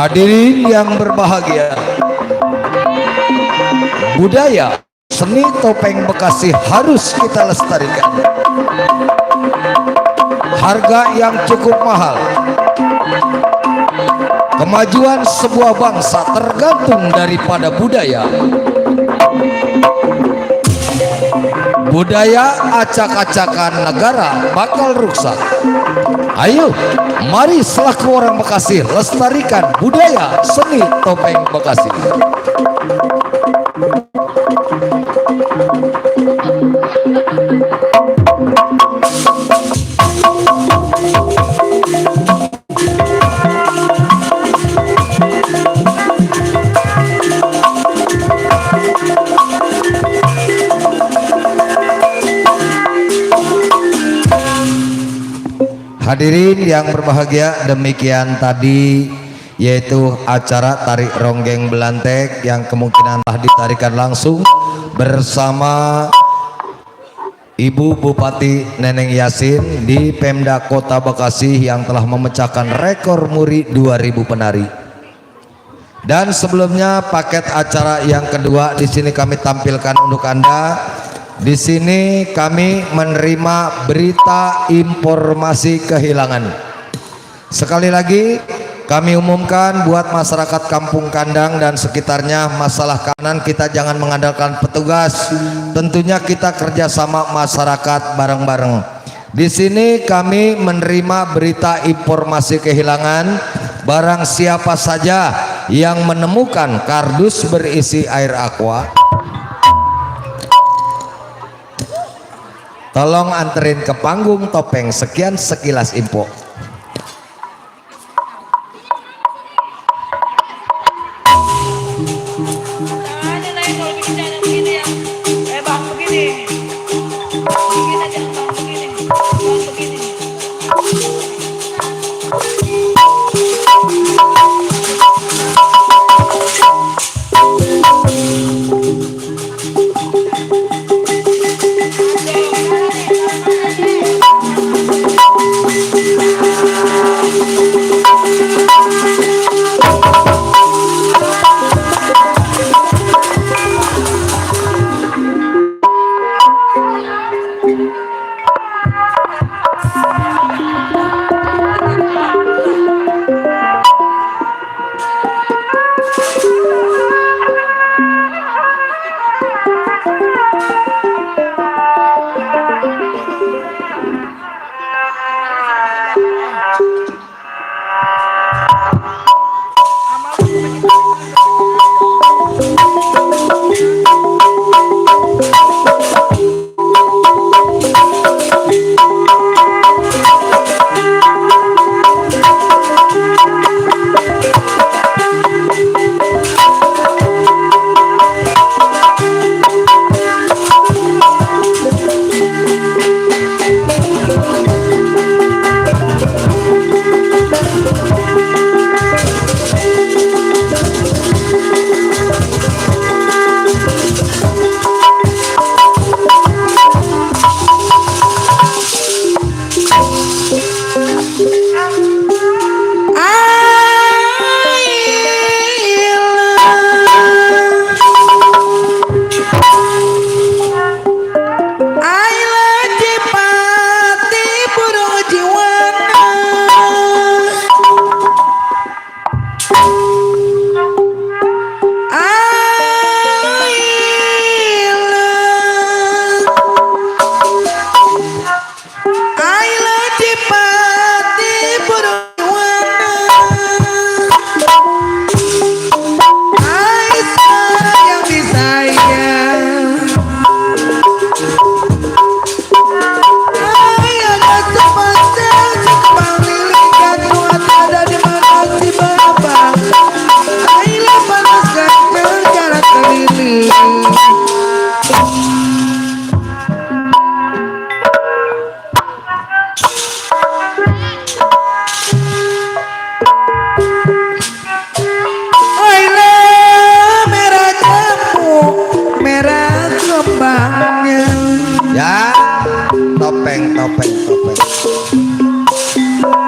Hadirin yang berbahagia, budaya seni topeng Bekasi harus kita lestarikan. Harga yang cukup mahal. Kemajuan sebuah bangsa tergantung daripada budaya. Budaya acak-acakan negara bakal rusak. Ayo, mari selaku orang Bekasi lestarikan budaya seni topeng Bekasi. Hadirin yang berbahagia, demikian tadi yaitu acara tarik ronggeng belantek yang kemungkinan telah ditarikan langsung bersama Ibu Bupati Neneng Yasin di Pemda Kota Bekasi yang telah memecahkan rekor muri 2000 penari. Dan sebelumnya paket acara yang kedua di sini kami tampilkan untuk Anda. Di sini kami menerima berita informasi kehilangan. Sekali lagi Kami umumkan buat masyarakat Kampung Kandang dan sekitarnya, masalah keamanan kita jangan mengandalkan petugas. Tentunya kita kerjasama masyarakat bareng-bareng. Di sini kami menerima berita informasi kehilangan. Barang siapa saja yang menemukan kardus berisi air aqua, tolong anterin ke panggung topeng. Sekian sekilas info.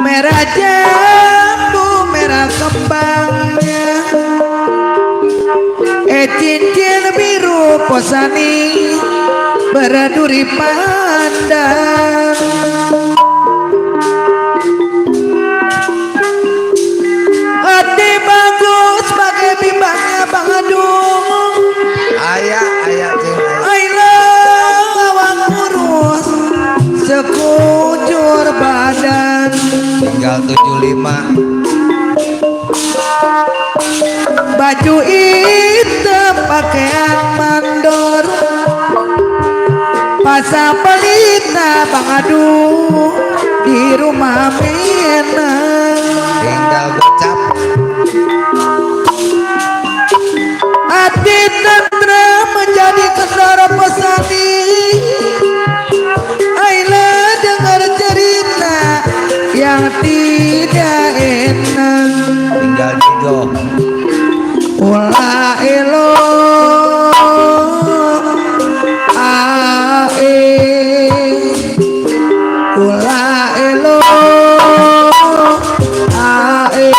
Merah jambu, merah kembangnya, cincin biru posani berduri pandang. Hati bagus pakai bimbangnya Bang Adung. Ayah Awang kurus sekujur badan, tinggal 75. baju hitam pakaian mandor, pasang pelita Bang Adung di rumah Minang. Tinggal gocap. Hati tenteram menjadi kendara pesani. Ayolah dengar cerita yang tidak enak. Tinggal tiga. Ula elo ae, ula elo ae.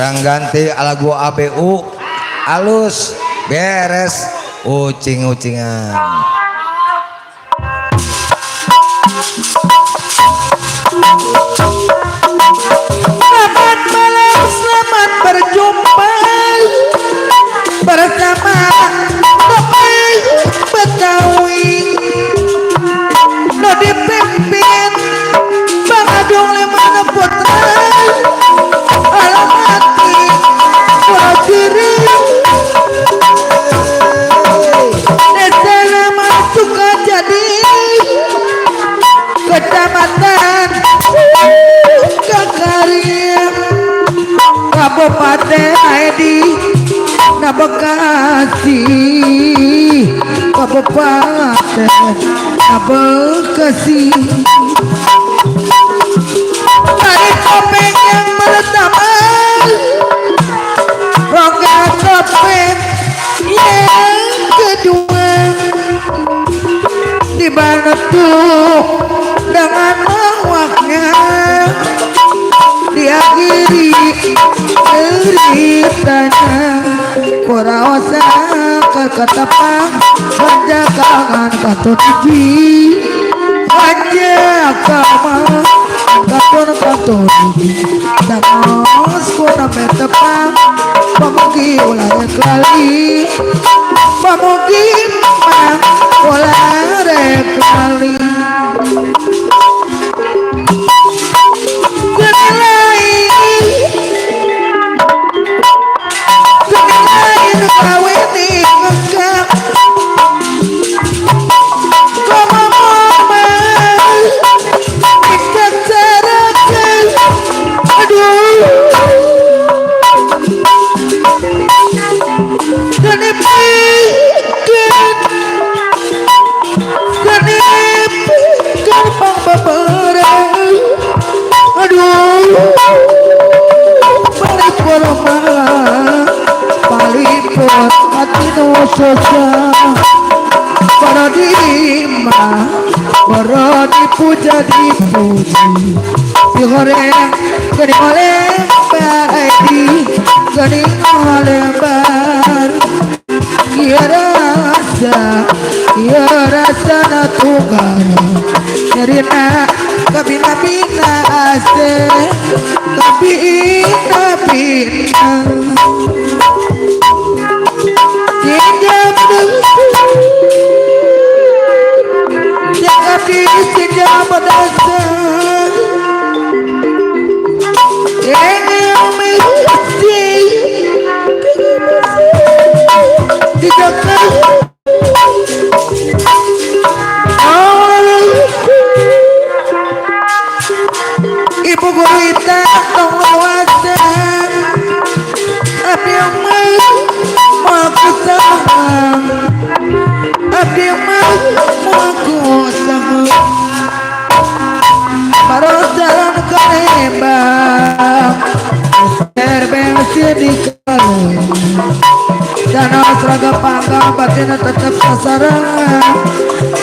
orang ganti lagu ABU alus beres ucing-ucingan. Selamat malam, selamat berjumpa bersama Topeng Betawi. No dipimpin Bang Adung Lemana Putra, Alamati Purwodiri, Desa Lama Sukajadi, Kecamatan Kakarim, Kabupaten Edi, Bekasi, Kabupaten Bekasi. Dari topeng yang pertama, roket topeng yang kedua, dibantu dengan mawaknya, diakhiri ceritanya kuraosa keketepang penjagaan katun iji panjakama katun iji danos kuna betepang pamugi ulah kali pamugi mang ulah kali para dirima, para dipuja dipuji, digoreng, gani olembar, gani olembar, ia rasa natugara, nyerina kabina ase, kabina. Jadi sejak berdasar ini mesti dijaga. Ibu guru kita pengawasan apa yang mau aku sayang, apa yang mau aku sayang. Baru jalan kembang terbensi di kalung dan asraga pangga batin tetap sasaran,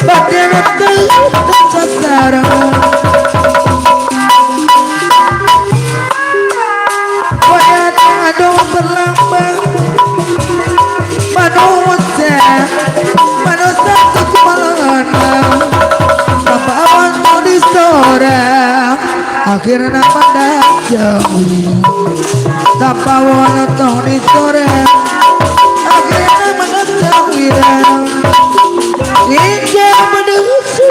batin tetap sasaran. Aduh berlambang manusia kekualangan apa awan mau disorang akhirnya pada jauh tanpa wana tau disorang akhirnya mengetahui hingga menuju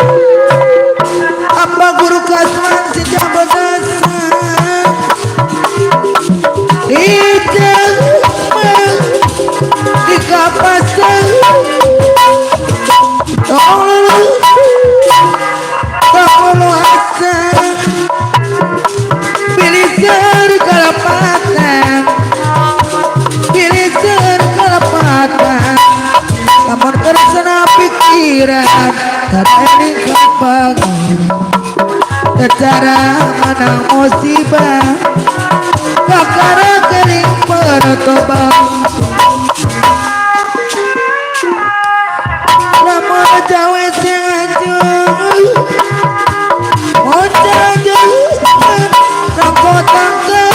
apa guru kasman sejak berdasar di kapasan tolong hasan pilih serkalapatan namun tersena pikiran dan ini kebangun secara menang musibah kakara kering pertobang lama jawa sengaja ocaja rambut tangga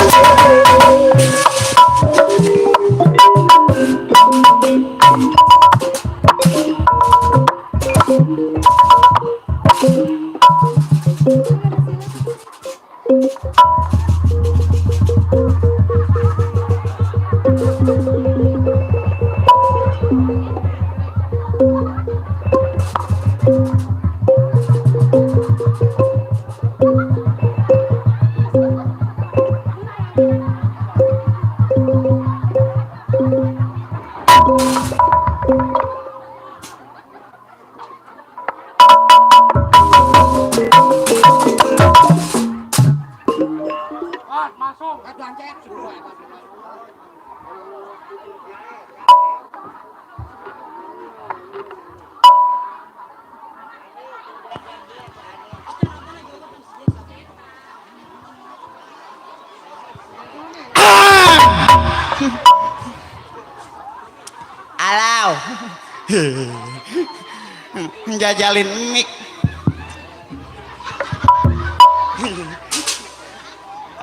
Jajalin mik.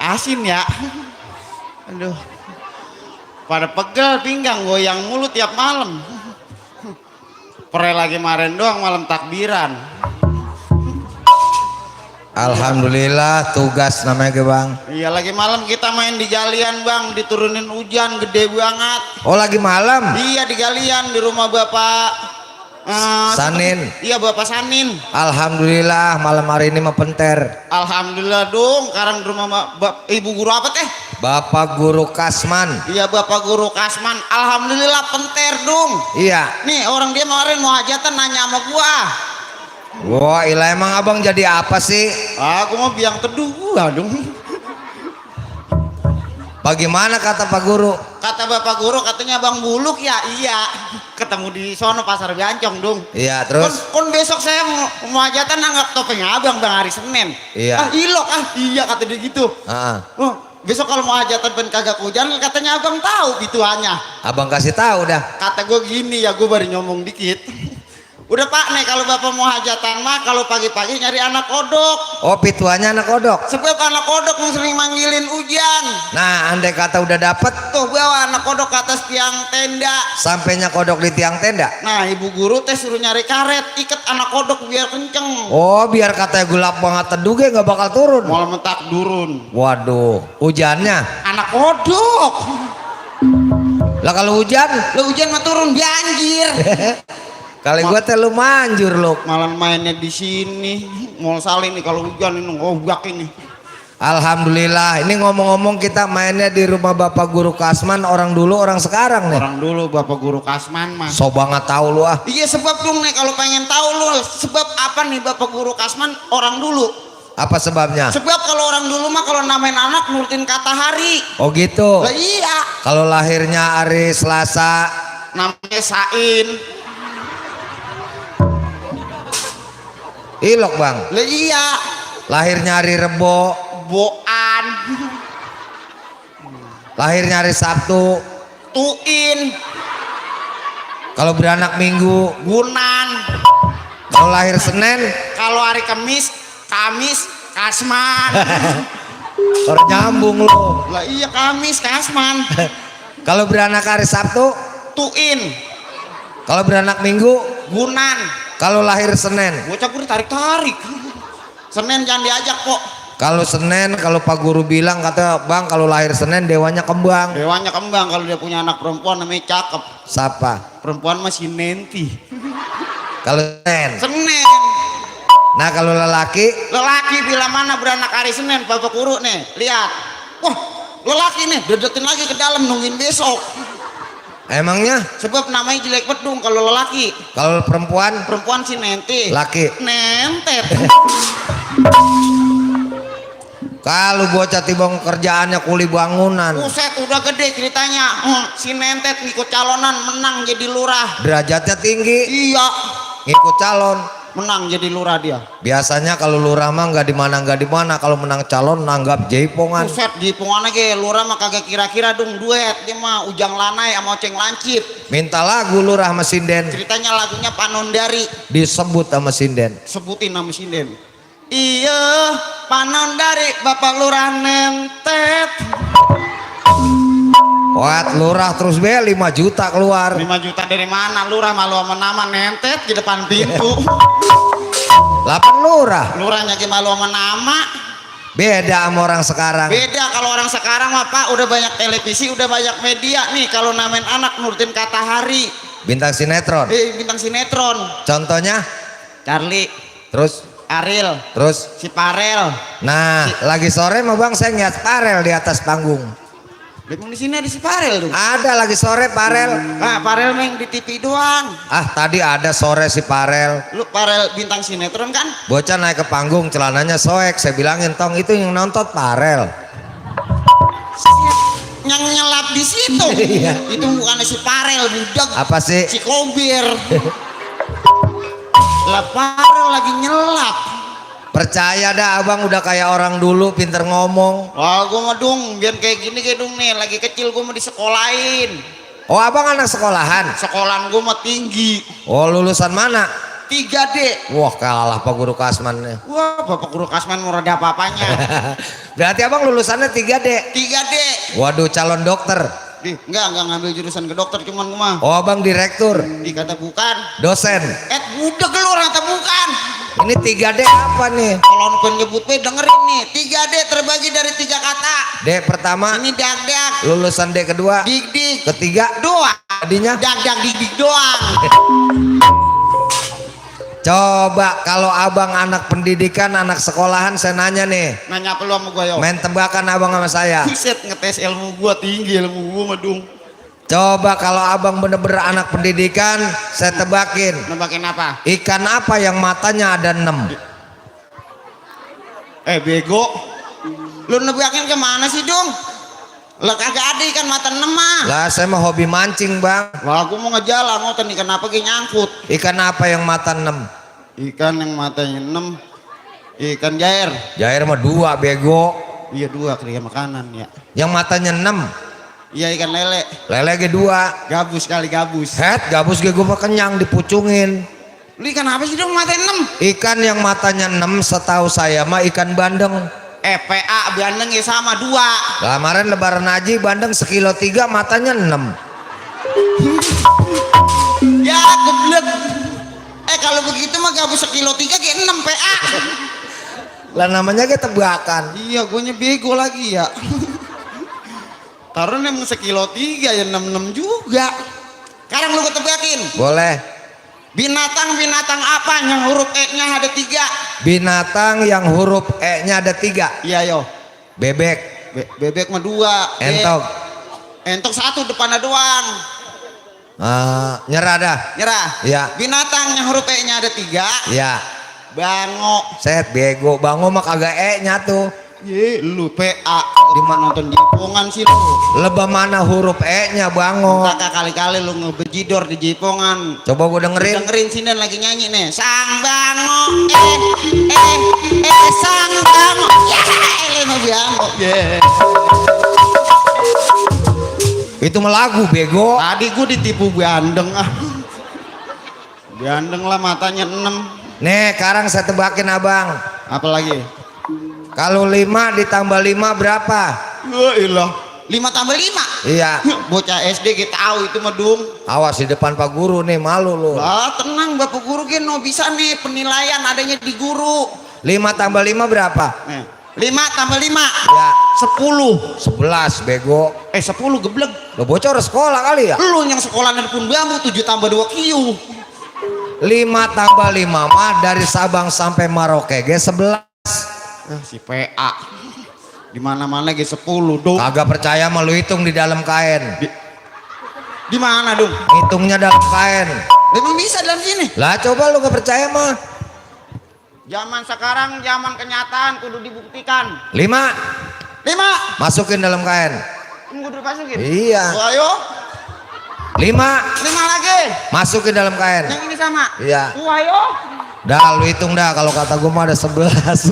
Asin ya. Aduh. Pada pegel pinggang goyang mulu tiap malam. Pere lagi kemarin doang malam takbiran. Alhamdulillah tugas namanya ke bang. Iya lagi malam kita main di galian bang, diturunin hujan gede banget. Oh lagi malam. Iya di galian di rumah bapak Sanin. Iya bapak Sanin. Alhamdulillah malam hari ini mah penter. Alhamdulillah dong. Sekarang di rumah ibu guru apa teh? Bapak Guru Kasman. Iya bapak guru Kasman. Alhamdulillah penter dong. Iya. Nih orang dia kemarin mau hajatan nanya sama gua. Wah ilah emang abang jadi apa sih? Aku mau biang teduh gua dong. Bagaimana kata Pak Guru? Kata bapak guru katanya Bang Buluk ya. Iya. Ketemu di sono pasar Gancong dong. Iya terus? Kon besok saya mau hajatan anggap topeng abang bang hari Senin. Iya. Ah ilok iya kata dia gitu. Oh, besok kalau mau hajatan ben kagak hujan katanya abang tahu bituannya. Abang kasih tahu dah. Kata gue gini ya gue baru ngomong dikit. Udah pak nih kalau bapak mau hajatan mah kalau pagi-pagi nyari anak kodok. Oh pituannya anak kodok. Sebab anak kodok yang sering manggilin hujan. Nah andai kata udah dapet. Tuh bawa anak kodok ke atas tiang tenda. Sampainya kodok di tiang tenda. Nah ibu guru teh suruh nyari karet ikat anak kodok biar kenceng. Oh biar katanya gulap banget teduge nggak bakal turun. Malah mentak durun. Waduh hujannya. Anak kodok. Lah kalau hujan? Lo hujan mah turun banjir. Kali gue teh lu manjur lu. Malah mainnya di sini. Mau salin nih kalau hujan ini ngobak ini. Alhamdulillah. Ini ngomong-ngomong kita mainnya di rumah Bapak Guru Kasman orang dulu orang sekarang nih. Orang dulu Bapak Guru Kasman mah. So banget tahu lu ah. Iya sebab dong nih kalau pengen tahu lu sebab apa nih Bapak Guru Kasman orang dulu. Apa sebabnya? Sebab kalau orang dulu mah kalau namain anak nurutin kata hari. Oh gitu. Lah iya. Kalau lahirnya hari Selasa Namanya Sain. Ilok bang. Lah iya. Lahirnya hari Rebo. Boan. Lahirnya hari Sabtu. Tuin. Kalau beranak Minggu. Gunan. Kalau lahir Senin. Kalau hari Kamis Kasman. Orang nyambung lo. Lah iya Kamis Kasman. Kalau beranak hari Sabtu. Tuin. Kalau beranak Minggu. Gunan. Kalau lahir Senin. Bocah gue ditarik-tarik. Senin jangan diajak kok. Kalau Senin, kalau Pak Guru bilang kata bang kalau lahir Senin dewanya kembang. Dewanya kembang kalau dia punya anak perempuan namanya cakep. Siapa? Perempuan masih Nenti. Kalau Senin. Senin. Nah kalau lelaki. Lelaki bila mana beranak hari Senin Bapak Guru nih. Lihat. Wah lelaki nih dedetin lagi ke dalam nungguin besok. Emangnya? Sebab namanya jelek bedung kalau lelaki. Kalau perempuan? Perempuan si Nenti. Laki? Nentet. Kalau bocah tibang kerjaannya kuli bangunan. Buset udah gede ceritanya. Si Nentet ngikut calonan menang jadi lurah. Derajatnya tinggi. Iya. Ngikut calon. Menang jadi lurah dia. Biasanya kalau lurah mah nggak di mana, kalau menang calon nanggap jaipongan. Buset jaipongan aja lurah mah kagak kira-kira dong duet. Dia mah Ujang Lanai sama Oceng Lancip. Minta lagu lurah sama sinden. Ceritanya lagunya Panondari. Disebut sama sinden. Sebutin nama sinden. Iya Panondari Bapak Lurah Nentet. Wah lurah terus be 5 juta keluar. 5 juta dari mana? Lurah malu sama nama Nentet di depan pintu. 8 lurah. Lurahnya ke malu sama nama. Beda sama orang sekarang. Beda kalau orang sekarang mah Pak udah banyak televisi, udah banyak media nih kalau namain anak nurutin kata hari. Bintang sinetron. Bintang sinetron. Contohnya? Charlie. Terus? Ariel. Terus? Si Parel. Nah lagi sore mah bang saya ngeliat Parel di atas panggung. Memang di sini ada si Parel dong. Ada lagi sore Parel. Ah, Parel main di TV doang. Ah tadi ada sore si Parel. Lu Parel bintang sinetron kan? Bocah naik ke panggung celananya soek. Saya bilangin tong itu yang nonton Parel. Yang nyelap di situ. Iya. Itu bukan si Parel budak. Apa sih? Si Kobir. Lah Parel lagi nyelap. Percaya dah abang udah kayak orang dulu pinter ngomong. Wah gua mah dong biar kayak gini kayak dong nih lagi kecil gua mau disekolahin. Oh abang anak sekolahan. Sekolahan gua mah tinggi. Oh lulusan mana? 3D. Wah kalah Pak Guru Kasman. Wah, Bapak Guru Kasman murah ada apa-apanya. Berarti abang lulusannya 3D. 3D. Waduh calon dokter. Enggak ngambil jurusan ke dokter cuman gua mah. Oh abang direktur. Dikata bukan. Dosen. Udah gelur kata bukan. Ini 3D apa nih? Kalau penyebut dengerin nih. 3D terbagi dari 3 kata. D pertama. Ini dak-dak. Lulusan D kedua. Dik-dik. Ketiga. Doang. Tadinya. Dak-dak dik-dik doang. Coba kalau abang anak pendidikan, anak sekolahan, saya nanya nih. Nanya apa lu sama gua yo? Main tebakan abang sama saya. Buset ngetes ilmu gua tinggi, ilmu gua madung. Coba kalau abang bener-bener anak pendidikan, saya tebakin. Nebakin apa? Ikan apa yang matanya ada 6? Bego. Lu nebakin kemana sih dong? Lah kagak ada ikan mata 6 mah. Lah saya mah hobi mancing bang. Wah gua mau ngejalan, mau ikan apa gini nyangkut. Ikan apa yang mata 6? Ikan yang matanya 6. Ikan jair. Jair mah 2 bego. Iya 2 kali makanan ya. Yang matanya 6? Iya ikan lele. Lele ge 2. Gabus kali gabus. Het gabus ge gue mah kenyang dipucungin. Lu ikan apa sih dong matanya 6? Ikan yang matanya 6 setahu saya mah ikan bandeng. PA bandeng ya sama 2. Lah kemarin lebaran haji bandeng 1,3 kilo matanya 6. Ya geblek. Kalau begitu mah gabus 1,3 kilo kayak 6 PA. Lah namanya ge tebakan. Iya gue bego lagi ya. Taruh emang 1,3 kilo ya 6 juga. Sekarang lu ketebakin. Boleh. Binatang apa yang huruf E-nya ada 3? Binatang yang huruf E-nya ada 3. Iya yo. Bebek. Bebek mah 2. Entok. Entok 1 depannya doang. Nyerah dah. Nyerah. Iya. Binatang yang huruf E-nya ada 3. Iya. Bango. Set bego. Bango mah kagak E-nya tuh. Ye, lu PA di mana nonton Jipongan sih lu? Lebah mana huruf E-nya bango? Kakak kali-kali lu ngebejidor di Jipongan. Coba gue dengerin. Dengerin sini lagi nyanyi nih. Sang bango, sang bango. Ya, lu bango. Itu mah lagu bego. Tadi gua ditipu bandeng ah. Bandeng lah matanya 6. Nih, sekarang saya tebakin abang. Apa lagi? Kalau 5 ditambah 5 berapa? Wah ilah. 5 tambah 5. Iya. Bocah SD kita tahu itu mah dung. Awas di depan Pak Guru nih, malu lu. Lah tenang Bapak Guru no bisa nih penilaian adanya di guru. 5 tambah 5 berapa? Nih, 5 tambah 5. Ya. 10. 11 bego. 10 geblek. Lo bocor sekolah kali ya? Lu yang sekolah di pun bambu 7 tambah 2 kiu. 5 tambah 5 mah dari Sabang sampai Maroke ge 11. Si PA. Di mana-mana ge 10 dong. Kagak percaya mah lu hitung di dalam kain. Di mana dong? Hitungnya dalam kain. Memang bisa dalam sini. Lah coba lu gak percaya mah. Zaman sekarang zaman kenyataan kudu dibuktikan. 5 5. masukin dalam kain. Kudu dimasukin. Iya. Ayo. 5 lagi. masukin dalam kain. Yang ini sama. Iya. Ayo. Dah lu hitung dah, kalau kata gue mah ada 11.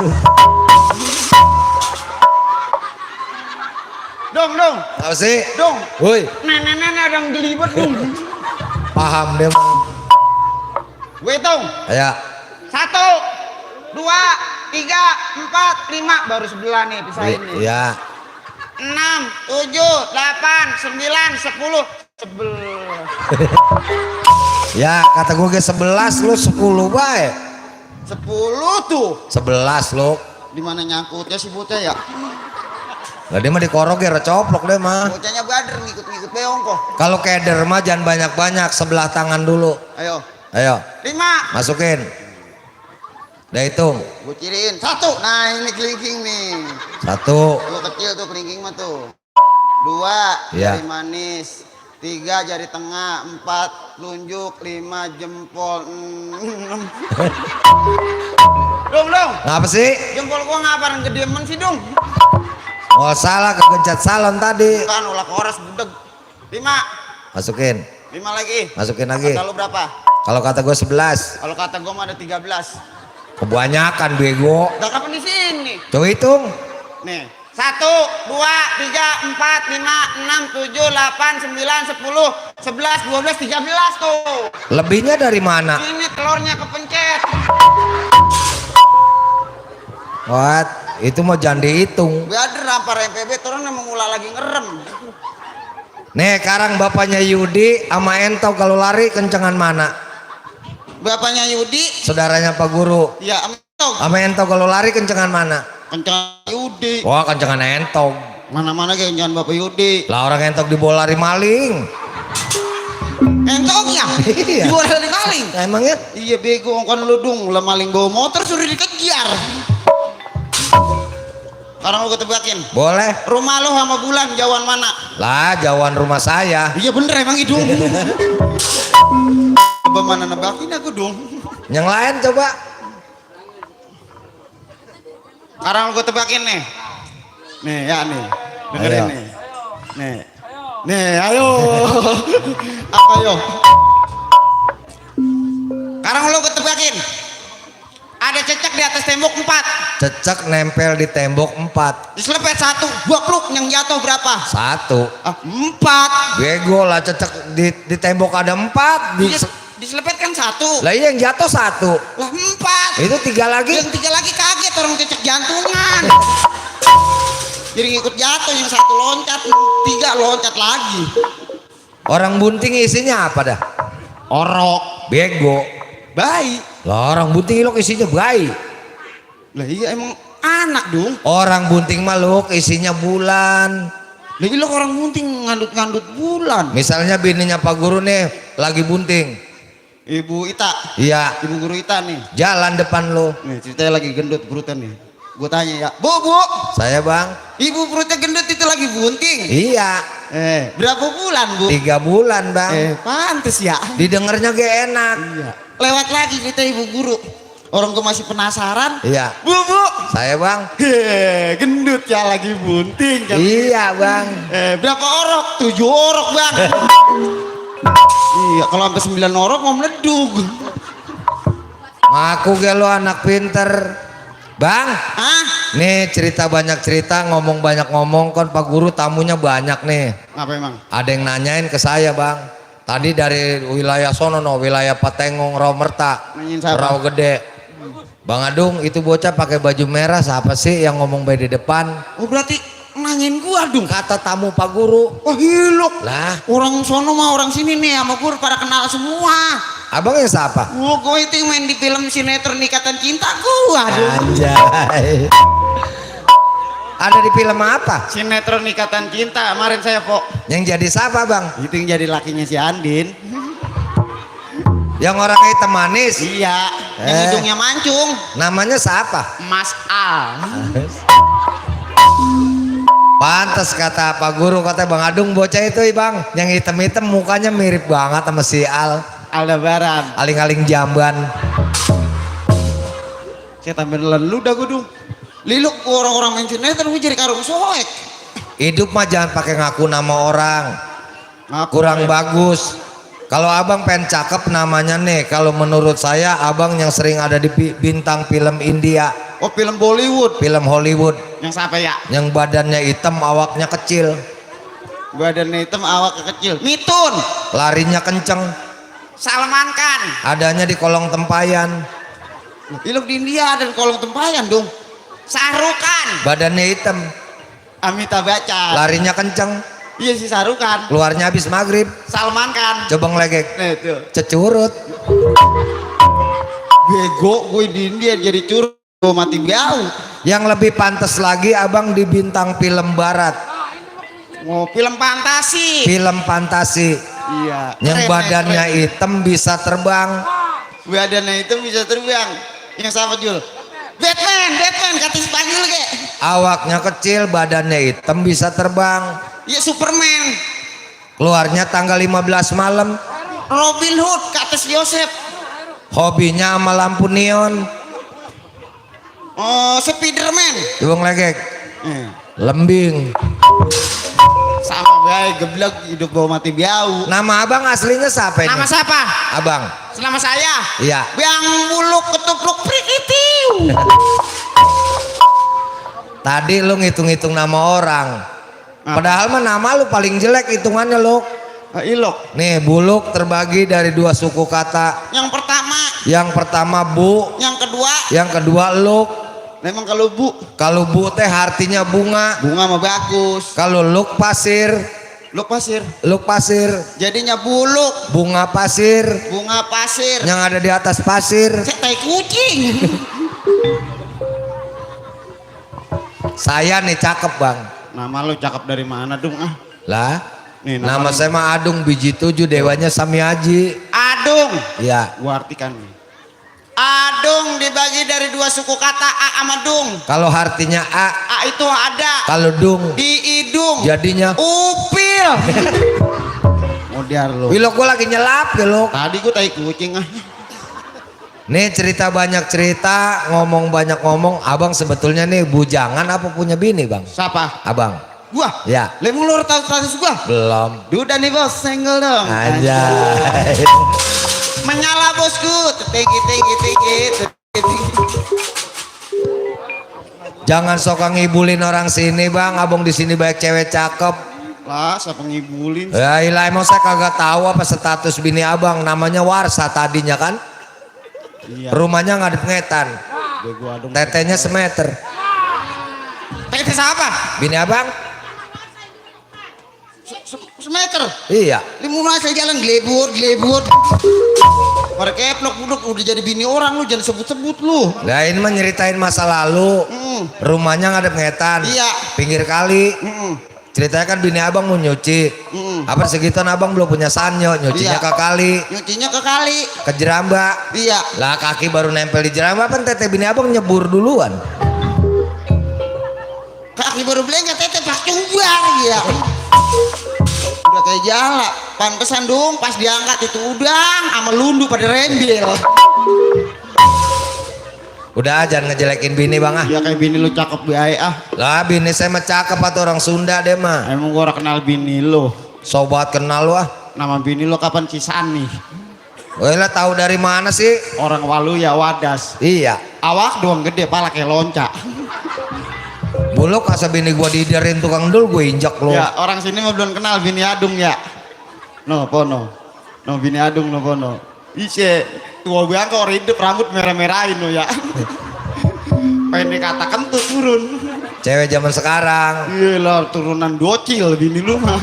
Dong. Apa sih? Dong. Woi, Nenek ada yang gelibet dong. paham deh mah. Gue hitung. Ya. 1, 2, 3, 4, 5 baru sebelah nih pisahin nih. Iya. 6, 7, 8, 9, 10. 11. Ya, kata gue ke 11 lu 10 bae. 10 tuh. 11 lu. Di mana nyangkutnya si bocah ya? Lah dia mah dikorok ya coplok deh mah. Bocahnya bader ngikut-ngikut beong kok. Kalau keder mah jangan banyak-banyak, sebelah tangan dulu. Ayo. Ayo, 5. masukin. Udah hitung. Gue ciriin. 1. Nah ini kelingking nih. 1. Lu kecil tuh kelingking mah tuh. 2 Iya. jari manis. 3 jari tengah. 4 telunjuk. 5 jempol. 6. Dong. Ngapa sih? Jempol gua ngapain gedemen sih dong? Oh salah, kegencet salon tadi. Bukan ulah koras budeg. 5. Masukin. 5 lagi. Masukin lagi. Kata lu berapa? Kalau kata gue 11. Kalau kata gua mah ada 13. Kebanyakan bego. Udah kapan di sini? Coba hitung. Nih, 1, 2, 3, 4, 5, 6, 7, 8, 9, 10, 11, 12, 13 tuh. Lebihnya dari mana? Ini telurnya kepencet. What? Itu mau jangan dihitung. Biar rampar MPB turunnya mengulah lagi ngerem. Nih, sekarang bapaknya Yudi sama Ento kalau lari kencengan mana? Bapaknya Yudi, Saudaranya Pak Guru. ya Entog. Sama Ento kalau lari kencengan mana? Kencang Yudi. Wah, kencengan Ento. Mana-mana kencangan Bapak Yudi. Lah orang Ento dibawa lari maling. Entognya? Iya. Dibawa dari maling. Emangnya? Iya bego kan lu dong, lah maling bawa motor suruh dikejar. Sekarang lu gue tebakin. Boleh. Rumah lu sama Bulan jauhan mana? Lah, jauhan rumah saya. Iya bener emang hidung. Coba mana nebakin aku dong. Yang lain coba. Sekarang gue tebakin nih. Nih ya nih. Dengerin Ayo. nih. Nih. Nih ayo. Apa yo? Sekarang lu gue tebakin. Ada cecak di atas tembok 4. Cecek nempel di tembok 4. Diselepet 1. Gua pluk yang jatuh berapa? 1. 4. Bego lah, cecek di tembok ada 4. Diselepet kan 1. Lah iya, yang jatuh 1. Lah 4. Itu 3 lagi. Yang 3 lagi kaget orang cecek jantungan. Jadi ngikut jatuh, yang 1 loncat, 3 loncat lagi. Orang bunting isinya apa dah? Orok. Bego. Bayi. Lah orang bunting ilok isinya bayi. Lah iya emang anak dong. Orang bunting maluk isinya bulan. Lah iya orang bunting ngandut-ngandut bulan. Misalnya bininya Pak Guru nih lagi bunting. Ibu Ita. Iya, Ibu guru Ita nih. jalan depan lo. Nih ceritanya lagi gendut perutan nih. Gue tanya ya, Bu, Saya bang. ibu perutnya gendut itu lagi bunting. Iya. Berapa bulan, Bu? 3 bulan bang. Pantes ya. Didengarnya gak enak. Iya. Lewat lagi kita ibu guru. Orang gue masih penasaran. Iya. Bu. Saya bang. Gendut ya lagi bunting kan. Iya bang. Berapa orok? 7 orok bang. Iya, kalau sampai 9 orok mau meledug. Ngaku gak lo anak pinter. Bang, nih cerita banyak cerita, ngomong banyak ngomong, kan Pak Guru tamunya banyak nih. Apa emang? Ada yang nanyain ke saya bang. Tadi dari wilayah sono, wilayah Patengong, Rawamerta, Nanyain siapa? Rawa Gede. Bang Adung, itu bocah pakai baju merah, siapa sih yang ngomong bayi di depan? Oh berarti nanyain gua dong. Kata tamu Pak Guru. Oh hilok. Lah, Orang sono mah orang sini nih sama gua pada kenal semua. abang yang siapa? Oh gua itu yang main di film sinetron Ikatan Cinta gua. Aduh. Anjay. Ada di film apa? Sinetron Ikatan Cinta kemarin saya kok. Yang jadi siapa bang? Itu yang jadi lakinya si Andin. Yang orangnya hitam manis. Iya. Yang hidungnya mancung. Namanya siapa? Mas Al. Pantes kata Pak Guru, kata Bang Adung bocah itu bang, yang hitam-hitam mukanya mirip banget sama si Al. Aldebaran. Aling-aling jamban. Saya tambah lu dah gua dong. Liluk orang-orang main sinetron gue jadi karung soek. Hidup mah jangan pakai ngaku nama orang. Kurang bagus. Kalau abang pengen cakep namanya nih, kalau menurut saya abang yang sering ada di bintang film India. Oh film Bollywood. Film Hollywood. Yang siapa ya? Yang badannya hitam, awaknya kecil. Badannya hitam, awak kecil. Mitun. Larinya kenceng. Salman Khan. Adanya di kolong tempayan. Ilok di India dan kolong tempayan dong. Sarukan. Badannya hitam. Amitabh Bachchan. Larinya kenceng. Iya si Sarukan. Keluarnya habis maghrib. Salman Khan. Coba ngelegek. Nah itu. Cecurut. Bego gue di India jadi curut. Gue mati bau. Yang lebih pantas lagi abang di bintang film barat. Mau film fantasi. Film fantasi. Iya. Yang Keren, badannya keren. hitam bisa terbang. Badannya itu bisa terbang. Yang sama Jul? Batman kata Spanyol ke. Awaknya kecil, badannya hitam bisa terbang. Iya Superman. Keluarnya tanggal 15 malam. Robin Hood kata si Joseph. Hobinya sama lampu neon. Oh Spiderman. Coba ngelegek. Lembing. Sama baik geblek hidup bawa mati biau. Nama abang aslinya siapa ini? Nama siapa? Abang. Selama saya. Iya. Biang buluk ketupluk prikitiu. Tadi lu ngitung-ngitung nama orang. Padahal mah nama lu paling jelek hitungannya lu. Ilok. Nih buluk terbagi dari dua suku kata. Yang pertama. Yang pertama bu. Yang kedua. Yang kedua luk. Memang kalau bu. Kalau bu teh artinya bunga. Bunga mah bagus. Kalau luk pasir. Luk pasir. Luk pasir. Jadinya buluk. Bunga pasir. Bunga pasir. Yang ada di atas pasir. Tai kucing. Saya nih cakep bang. Nama lu cakep dari mana dong ah? Lah. Nih, Nama lu- saya mah Adung biji 7 dewanya Samiaji. Adung. Ya. Gua artikan nih. Adung dibagi dari dua suku kata A sama dung. Kalau artinya A. A itu ada Kalau dung. di hidung. Jadinya. Upil. Modiar lu. Wilok gua lagi nyelap ya lo. Tadi gua tai kucing ah. Nih cerita banyak cerita, ngomong banyak ngomong. Abang sebetulnya nih bujangan apa punya bini bang? Siapa? Abang. Gua. Ya. Lemung lu tahu status gua? Belum. Duda nih bos, senggol dong. Anjay. Menyala bosku. Tinggi. Jangan sok ngibulin orang sini bang. Abang di sini banyak cewek cakep. Lah, siapa ngibulin? Ya ilah emang saya kagak tahu apa status bini abang. Namanya Warsa tadinya kan. Iya. Rumahnya ngadep ngetan. Gua adung. Tetenya semeter. Tete siapa? Bini abang? Semeter. Iya. Limu saya jalan gelebur. Mereka buduk udah jadi bini orang lu, jangan sebut-sebut lu. Nah ini mah nyeritain masa lalu. Rumahnya ngadep ngetan. Iya. Pinggir kali. Ceritanya kan bini abang mau nyuci. Apa segituan abang belum punya sanyo, nyucinya Iya. ke kali, Nyucinya ke kali. ke jeramba. Iya. Lah kaki baru nempel di jeramba, kan tete bini abang nyebur duluan. Kaki baru belengket tete pas cubar ya. Udah kayak jala. Pantesan dong pas diangkat itu udang sama lundu pada rembel. Udah jangan ngejelekin bini bang ah. Ya kayak bini lu cakep biaya ah. Lah bini saya mah cakep atau orang Sunda deh mah. Emang gua orang kenal bini lu. Sobat kenal lu ah. Nama bini lu kapan Cisani? Wah lah tahu dari mana sih? Orang Waluya Wadas. Iya. Awak doang gede, pala kayak lonca. Buluk asa bini gua didirin tukang dul gue injak lo. Ya orang sini mah belum kenal bini Adung ya. No pono. No bini Adung no pono. Ise tua biang kok hidup rambut merah-merahin lo ya. Pengen dikatakan tuh turun. Cewek zaman sekarang. Iya lah turunan docil bini lu mah.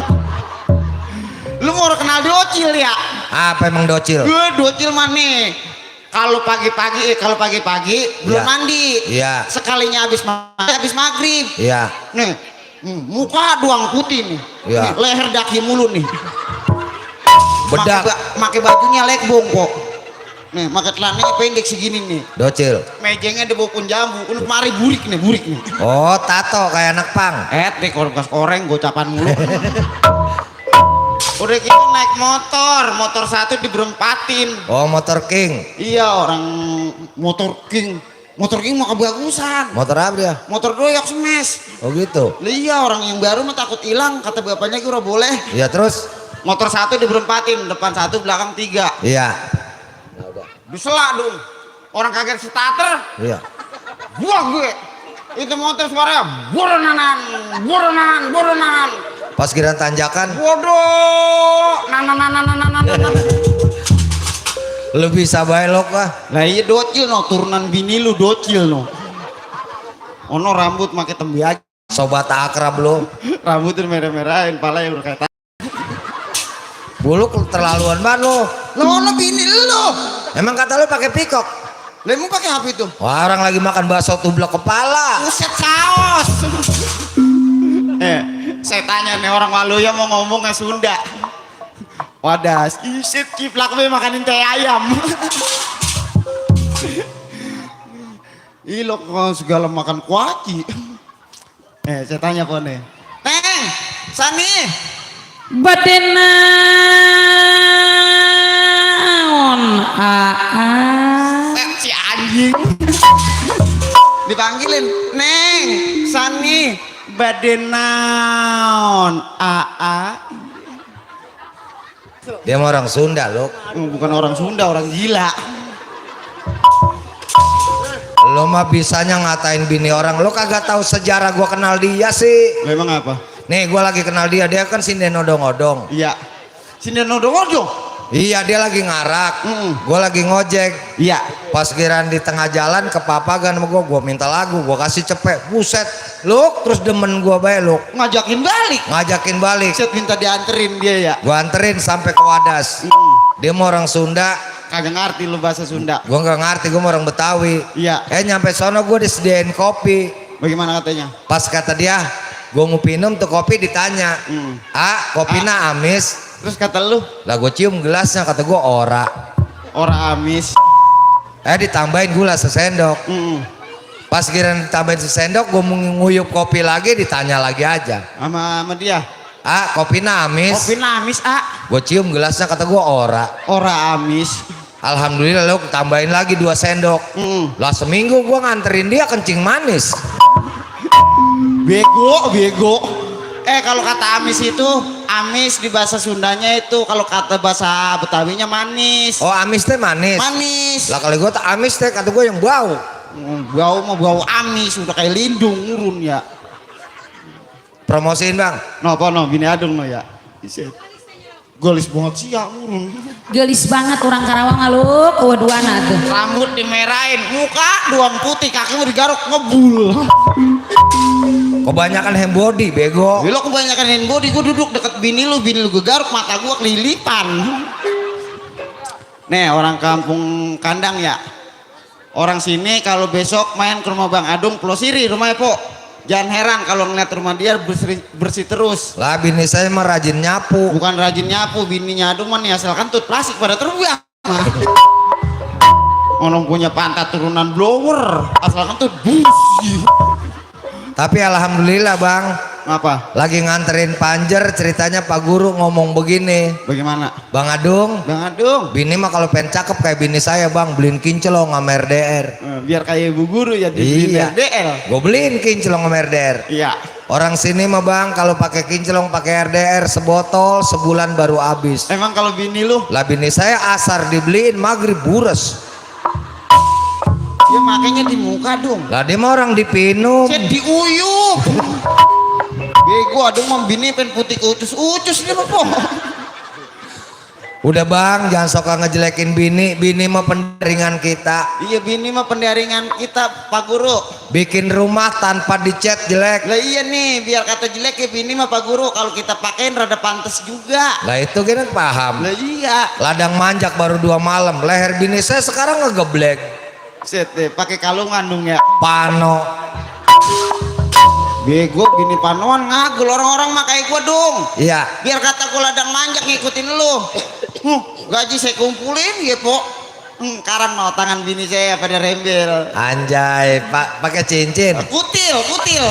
Lu mau kenal docil ya? Apa emang docil? Gue docil mana? Kalau pagi-pagi belum Iya. mandi. Iya. Sekalinya habis maghrib. Iya. Nih, muka doang putih nih. Iya. Nih, leher daki mulu nih. Bedak. Pakai bajunya lekbong kok. Nih, pakai celananya pendek segini nih. Docil. Mejengnya ada bau jambu. Untuk mari burik nih. Oh tato kayak anak pang. Deh kalau bekas koreng gocapan mulu. Udah gitu naik motor satu diberempatin. Oh motor king. Iya orang motor king mah kebagusan. Motor apa dia? Motor doyok smash. Oh gitu. Lah iya orang yang baru mah takut hilang kata bapaknya kira boleh. Iya terus? Motor satu diberempatin, depan satu, belakang tiga. Iya. Diselak dong. Orang kaget starter, Iya. buang gue. Itu motor suaranya boronan. Pas kira tanjakan. Bodoh. Lu bisa bae lo kah? Lah iya docil no, turunan bini lu docil no. Ono rambut make tembi aja. Sobat akrab lo. Rambutnya merah-merahin, palanya udah kayak Buluk terlaluan banget lo. Lo ono bini lu. Emang kata lu pakai pikok? Lah emang pakai apa itu? Wah, orang lagi makan bakso tublek kepala. Buset saos. Saya tanya nih orang Waluya mau ngomongnya Sunda. Wadas, isit kiplak be makanin teh ayam. Ilok segala makan kuaci. Saya tanya po nih. Teng, Sani. Badenaon Si anjing. Dipanggilin, Neng, Sani, badenaon Dia mah orang Sunda lo. Bukan orang Sunda, orang gila. Lo mah bisanya ngatain bini orang, lo kagak tahu sejarah gua kenal dia sih. Memang apa? Nih gua lagi kenal dia kan sinden odong-odong. Iya. Sini nodong-nodong. Iya dia lagi ngarak, gua lagi ngojek. Iya. Pas kiran di tengah jalan kepapagan sama gua minta lagu, gua kasih cepet, buset, lu terus demen gua bae lu, Ngajakin balik. Set Minta dianterin dia ya. gua anterin sampai ke Wadas. Dia mau orang Sunda, Kagak ngerti lu bahasa Sunda. gua nggak ngerti, gua mau orang Betawi. Iya. Nyampe sono gua disediain kopi. Bagaimana katanya? Pas kata dia, gua mau minum tuh kopi ditanya, kopina amis. Terus kata lu, Lah gua cium gelasnya, kata gua ora. amis. Ditambahin gula sesendok. Pas kira ditambahin sesendok, gua mau nguyup kopi lagi, ditanya lagi aja. Sama dia. Kopina amis. Kopi amis, Gue cium gelasnya, kata gue ora. amis. Alhamdulillah lo tambahin lagi 2 sendok. Lah seminggu gue nganterin dia kencing manis. Bego. Kalau kata amis itu, amis di bahasa Sundanya itu, kalau kata bahasa Betawinya manis. Oh amis teh manis. Manis. Lah kalau gue tak amis teh, kata gue yang bau. Bau amis, udah kayak lindung urun ya. Promosiin bang. No, bini adung no ya. Iset. Golis banget sih ya urun. Gelis banget orang Karawang aluk kewaduana tuh. Rambut dimerahin, muka doang putih, kaki mau digaruk ngebul. Kebanyakan hand body bego. Lo kebanyakan hand body, gue duduk deket bini lu gue garuk, mata gue kelilipan. Nih orang kampung kandang ya. Orang sini kalau besok main ke rumah Bang Adung, pelosiri rumahnya po. Jangan heran kalau ngeliat rumah dia bersih terus. Lah bini saya mah rajin nyapu. Bukan rajin nyapu, bininya Adung mah nih asalkan tut plastik pada terbuang. Orang punya pantat turunan blower, asalkan tut busi. Tapi alhamdulillah bang, Apa? lagi nganterin panjer, ceritanya Pak Guru ngomong begini. Bagaimana? Bang Adung, Bang Adung, bini mah kalau pengen cakep kayak bini saya bang, beliin kinclong sama RDR. biar kayak ibu guru ya di Iya. DL. Gue beliin kinclong sama RDR. Iya. Orang sini mah bang, kalau pakai kinclong pakai RDR sebotol sebulan baru habis. Emang kalau bini lu, Lah bini saya asar dibeliin maghrib bures. dia makanya di muka dong. Lah dia mah orang dipinum. Saya diuyup. Bego Adung mau bini pen putih ucus dia mah po. Udah bang, jangan sok ngejelekin bini mah pendaringan kita. Iya bini mah pendaringan kita Pak Guru. Bikin rumah tanpa dicat jelek. Lah iya nih, biar kata jelek ya bini mah Pak Guru, kalau kita pakein rada pantas juga. Lah itu kita paham. Lah iya. Ladang manjak baru 2 malam, leher bini saya sekarang ngegeblek. Set deh, pakai kalungan dong ya. Pano. Bego bini panoan ngagul, orang-orang mah kayak gua dong. Iya. Biar kata gua ladang manjak ngikutin lu. Gaji saya kumpulin ya po. Karan mau tangan bini saya pada rembel. Anjay, pakai cincin. Kutil.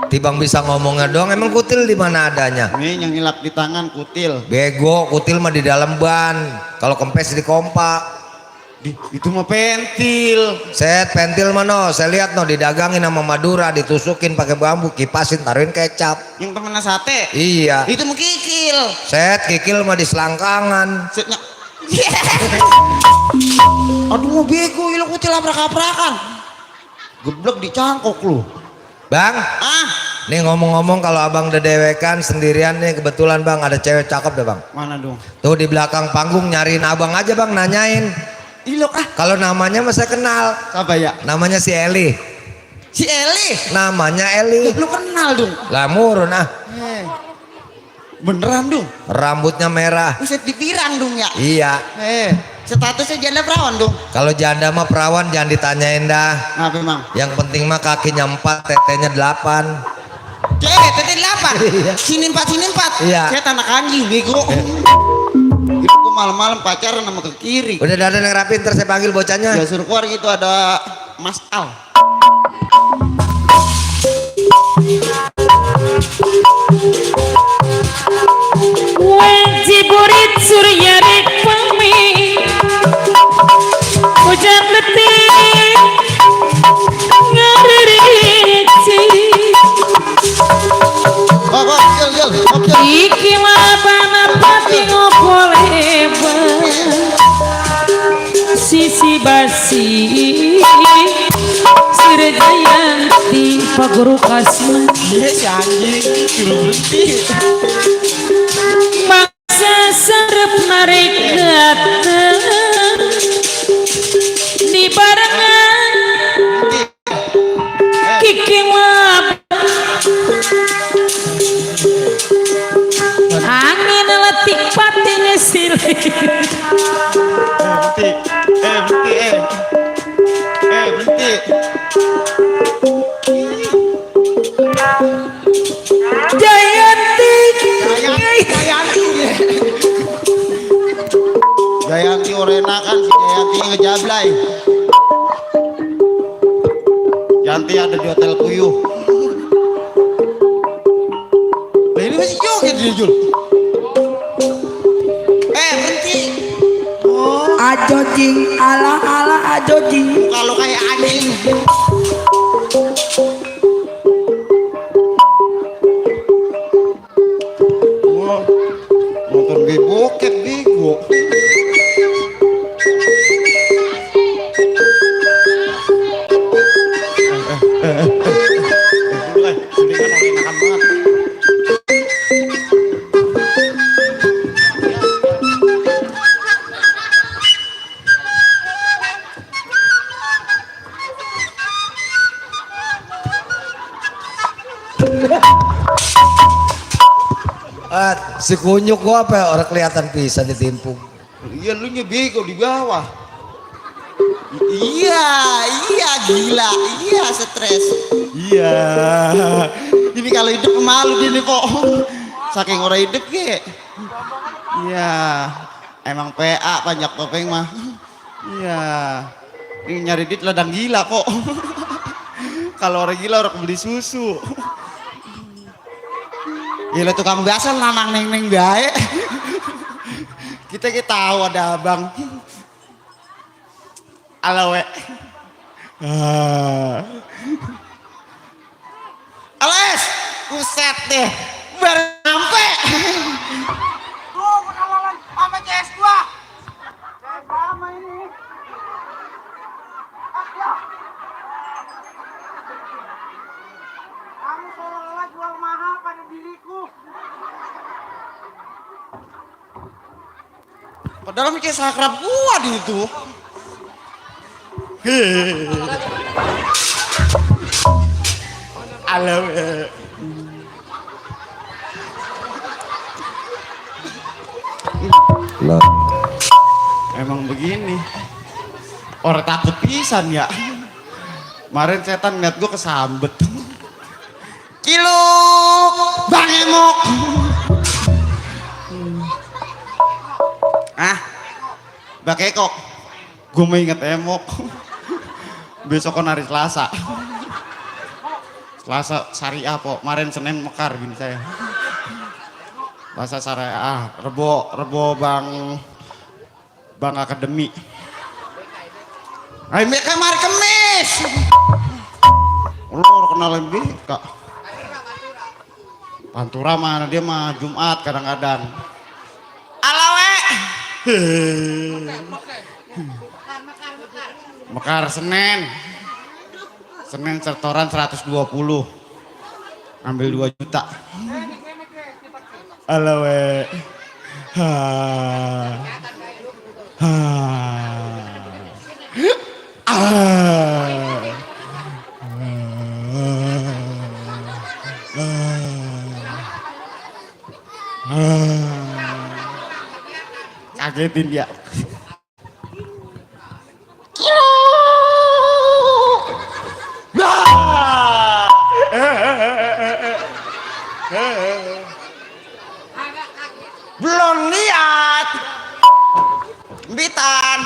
Tibang bisa ngomongnya doang, emang kutil di mana adanya? Ini yang ngilap di tangan kutil. Bego, kutil mah di dalam ban. Kalau kempes di kompak. Itu mah pentil. Set pentil mano, saya lihat no didagangin sama Madura, ditusukin pakai bambu, kipasin, taruhin kecap. Yang temennya sate. Iya. Itu mau kikil. Set kikil mah di selangkangan. Setnya. Aduh mau bego, ilang kutil abrak-abrakan. Geblek dicangkok lu. Bang, Ah, nih ngomong-ngomong kalau abang udah dewekan sendirian nih, kebetulan bang ada cewek cakep deh bang. mana dong? Tuh di belakang panggung nyariin abang aja bang, nanyain. Ilok Kalau namanya mah saya kenal. Apa ya? Namanya si Eli. Si Eli. Namanya Eli. Lu kenal dong. Lah murun ah. Beneran dong. Rambutnya merah. Buset dipirang dong ya. Iya. Statusnya janda perawan dong. Kalau janda mah perawan jangan ditanyain dah. Apa emang? Yang penting mah kakinya 4, tetenya 8. Tete 8. Sini 4. Iya. Saya tanah anjing bego. Itu malam-malam pacaran sama ke kiri. Udah ada yang rapi, ntar saya panggil bocahnya. Ya suruh keluar gitu, ada Mas Al. Wajiburit surya dek pami hujan letih ngariritsi iki labana pati ngopoleba sisi basi kasih Sire Jayanti Paguru Kasman Iya si anjing suruh berhenti. maksa serep narik datang di barengan Kiki mab angin letik patinya silih Berhenti. Jayanti Jayanti Orena kan si Jayanti ngejablay. Jayanti ada di hotel Puyuh. Nah ini masih joget dia Jul. Berhenti. ajojing ala ala ajojing Kalau kayak anjing. Wah, nonton gay bokep bego. Sendirian orang enakan banget. Si kunyuk gua apa ya, orang kelihatan bisa ditimpuk. Iya lu bego di bawah. Iya gila, iya stres. Iya. Ini kalau hidup malu gini kok. Saking orang hidup ge. Iya. Emang PA banyak topeng mah. Iya. Ini nyari duit ladang gila kok. Kalau orang gila orang beli susu. Gila tukang biasa nanang neng baik. Kita tahu ada abang. Alawe. Ales, kuset deh. Baru sampai. Tuh kenalan sama CS gua. Sama ini. Kamu seolah-olah jual mahal pada diriku. Padahal mikir sakrab gua di itu. Alawe. Emang begini. Orang takut pisan ya. Kemarin setan ngeliat gue kesambet. Kilo Bang Emok. Bak Eko. Gue mau inget Emok. Besok kan hari Selasa. Selasa Syariah po. Kemarin Senin Mekar gini saya. Selasa Syariah. Rebo Bang Akademi. Ayo mereka mari kemis. Lu kenalin Kak. Pantura mana dia mah Jumat kadang-kadang. Alawe. Mekar Senin setoran 120. Ambil 2 juta. Alawe. Kagetin dia. Belum lihat. Bitan.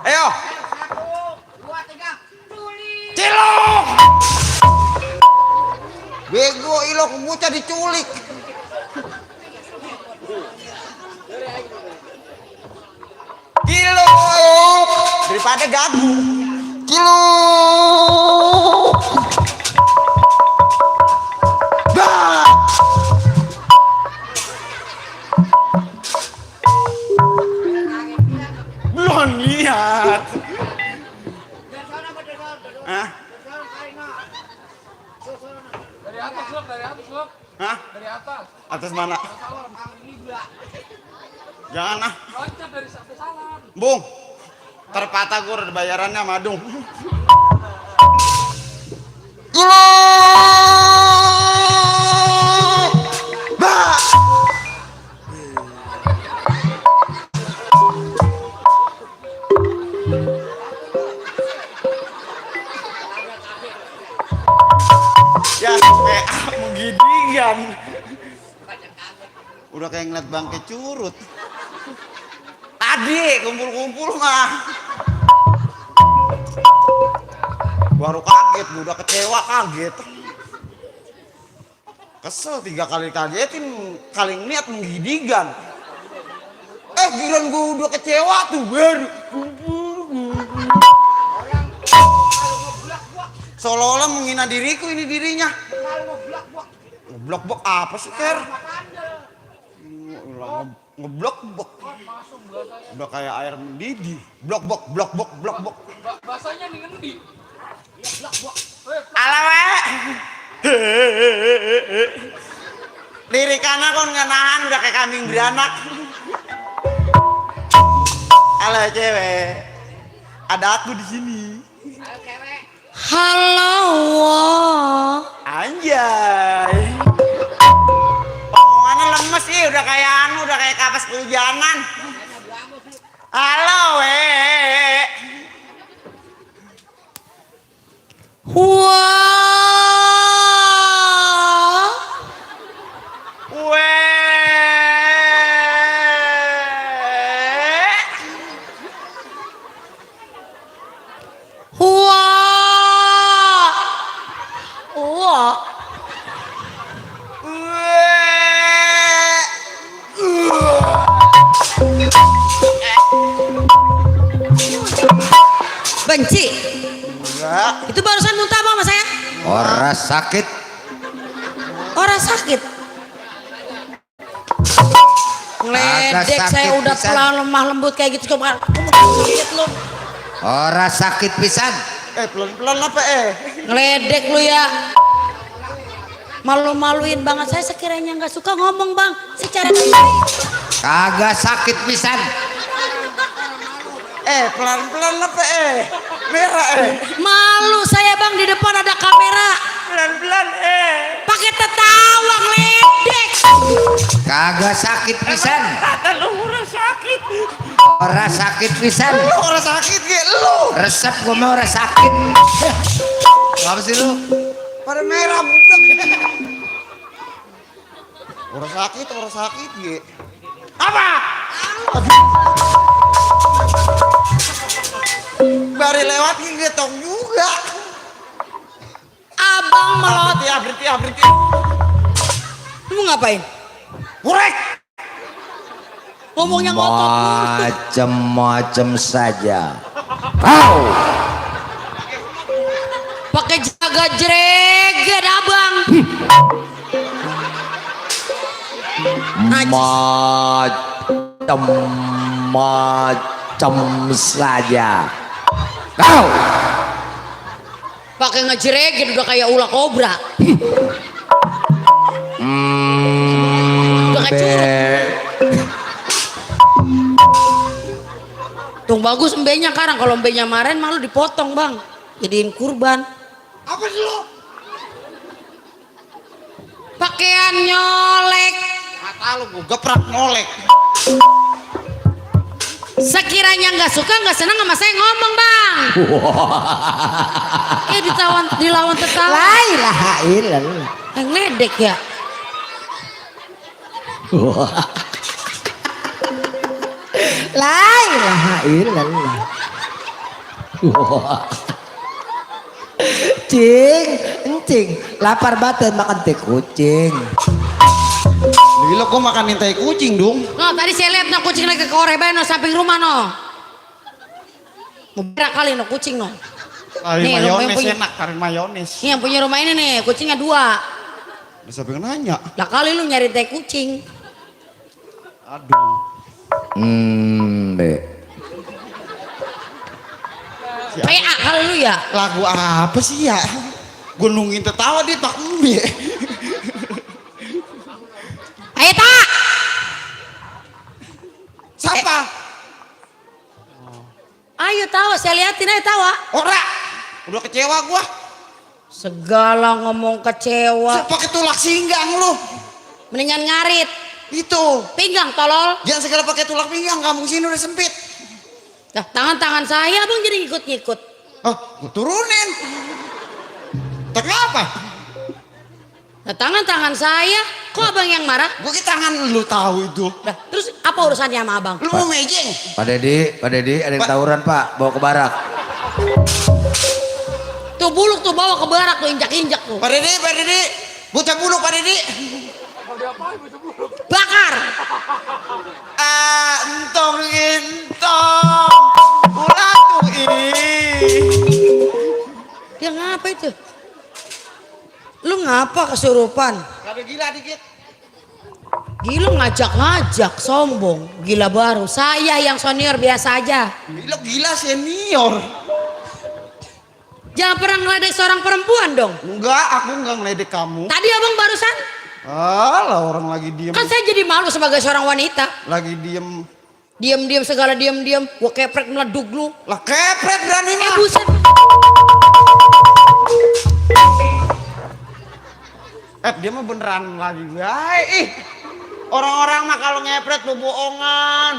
Ayo. Cilok. Bego ilok bocah diculik. Kilo daripada gagu. Kilo. Belum lihat. Hah? Hah? Dari atas. Atas mana? Jangan ah. Loncat dari satu salam. Bung. Terpatah gue udah bayarannya madung. Bah. Ya, PA menggidingan. Udah kayak ngeliat bangke curut. Tadi kumpul-kumpul mah. Baru kaget, udah kecewa kaget. Kesel 3 kali kagetin, kali ngeliat menggidingan. Giliran gue udah kecewa tuh baru. Seolah-olah menghina diriku ini dirinya. Ngeblok-blok apa sih, Ker? Ngeblok-blok. Udah kayak air mendidih. Blok-blok, blok-blok, blok-blok. Bahasanya nih ngendi. Alawe. Lirikannya kon nggak nahan udah kayak kambing beranak. Halo cewek. Ada aku di sini. Halo. Anjay. Omongannya lemes sih, udah kayak kapas kehujanan. Halo, Wah. Wah. Wah. Benci. Enggak. Itu barusan muntah apa sama saya? Ora sakit. Orang sakit. Ngeledek sakit saya udah pisan. pelan lemah lembut kayak gitu coba. Lihat lu. Ora sakit pisan. Pelan-pelan apa Ngeledek lu ya. Malu-maluin banget saya sekiranya nggak suka ngomong bang secara pribadi. Kagak sakit pisan. Pelan-pelan apa merah Malu saya bang di depan ada kamera. pelan-pelan Pakai tertawa ngeledek. Kagak sakit pisan. lu udah sakit Ora sakit pisan. lu orang sakit kayak lu Resep gua mah ora sakit. Ngapa sih lu? pada merah budak orang sakit ya apa bari lewat getong juga Abang melot. berhenti Lu mau ngapain? Burek Ngomongnya ngotot. Macem-macem saja. Pakai jaga jereget abang. Macem-macem saja. Pakai ngejereget udah kayak ular kobra. Udah kayak curut. Tuh bagus embenya karang, kalau embenya maren malu dipotong bang, jadiin kurban. apa sih lu Pakaian nyolek, kata lu gua geprak nolek sekiranya nggak suka nggak senang sama saya ngomong bang. Dilawan tertawa. La ilaha illallah. Yang ledek ya. La ilaha illallah. Encing, lapar banget makan teh kucing. gila gua makan tai kucing dong No tadi saya lihat no kucing lagi ke koreban no samping rumah no. Mau berak kali no kucing no. kari Nih, mayones punya- enak kari mayones Nih yang punya rumah ini nih kucingnya 2. bisa pengen nanya Lah kali lu nyari teh kucing. aduh Dek. PA kali lu ya. Lagu apa sih ya? Gue nungguin tertawa dia tak mbi. Ayo tak. Siapa? Ayo tawa, saya liatin aja tawa. Ora. Udah kecewa gua. Segala ngomong kecewa. Pakai tulak singgang lu. Mendingan ngarit. Itu. Pinggang tolol. Jangan segala pakai tulak pinggang, kampung sini udah sempit. Nah, tangan-tangan saya abang jadi ngikut-ngikut. Oh, gua turunin. Tak apa? Nah, tangan-tangan saya, kok abang yang marah? Gua ke tangan lu tahu itu. Nah, terus apa urusannya sama abang? Lu mau mejeng? Pak Dedi ada yang tawuran Pak, bawa ke barak. Tuh buluk tuh bawa ke barak tuh injak-injak tuh. Pak Dedi. Bocah bulu Pak Dedi. Bakar. Entong. Ulah tuh Dia ngapa itu? Lu ngapa kesurupan? Ada gila dikit. Gila ngajak-ngajak, sombong. Gila baru. Saya yang senior biasa aja. Gila senior. Jangan pernah ngeledek seorang perempuan dong. Enggak, aku enggak ngeledek kamu. Tadi abang barusan. Alah, orang lagi diem. Kan saya jadi malu sebagai seorang wanita. Lagi diem. Diam-diam segala diam-diam. Gua keprek meleduk lu. Lah kepret berani mah. Buset. Dia mah beneran lagi. Ih. Orang-orang mah kalau ngepret lu bohongan.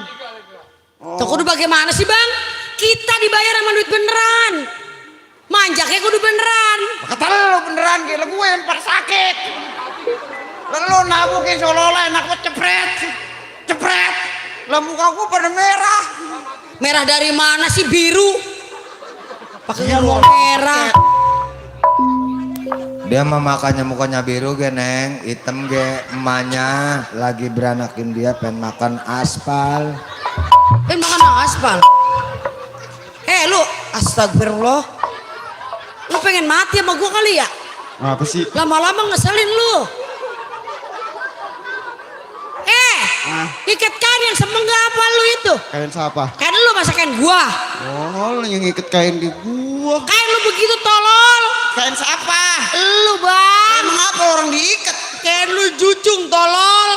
Tuh kudu bagaimana sih bang? Kita dibayar sama duit beneran. Manjaknya kudu beneran. Kata lu beneran gila gue yang pada sakit. Lu nabukin seolah-olah enak buat cepret. Lah muka gue pada merah. Merah dari mana sih? Biru. Pakai ngomong merah. Dia mah makanya mukanya biru ge Neng, hitam ge emaknya lagi beranakin dia pengen makan aspal. Makan aspal. Lu astagfirullah. Lu pengen mati sama gua kali ya? Apa sih? Lama-lama ngeselin lu. Ikat kain yang semengga apa lu itu? Kain siapa? Kain lu masa kain gua. Oh, lu yang ikat kain di gua. Kain lu begitu tolol. Kain siapa? Lu bang. Emang apa orang diikat? Kain lu jucung tolol.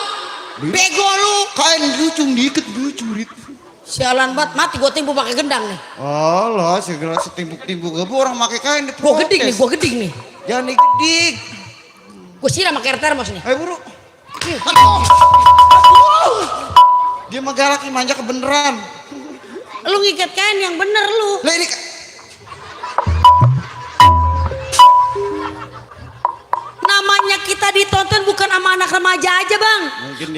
Bego lu. Kain lucung diikat lucurit. Sialan banget, mati gua timbu pakai gendang nih. Oh lah, segala setimbuk-timbuk gak orang pakai kain di Gua geding nih. Jangan digedik. Gua siram pakai air termos nih. Ayo buru. Dia mah galak nih, manja kebeneran. Lu ngikat kain yang bener lu. Lah ini Namanya kita ditonton bukan sama anak remaja aja bang.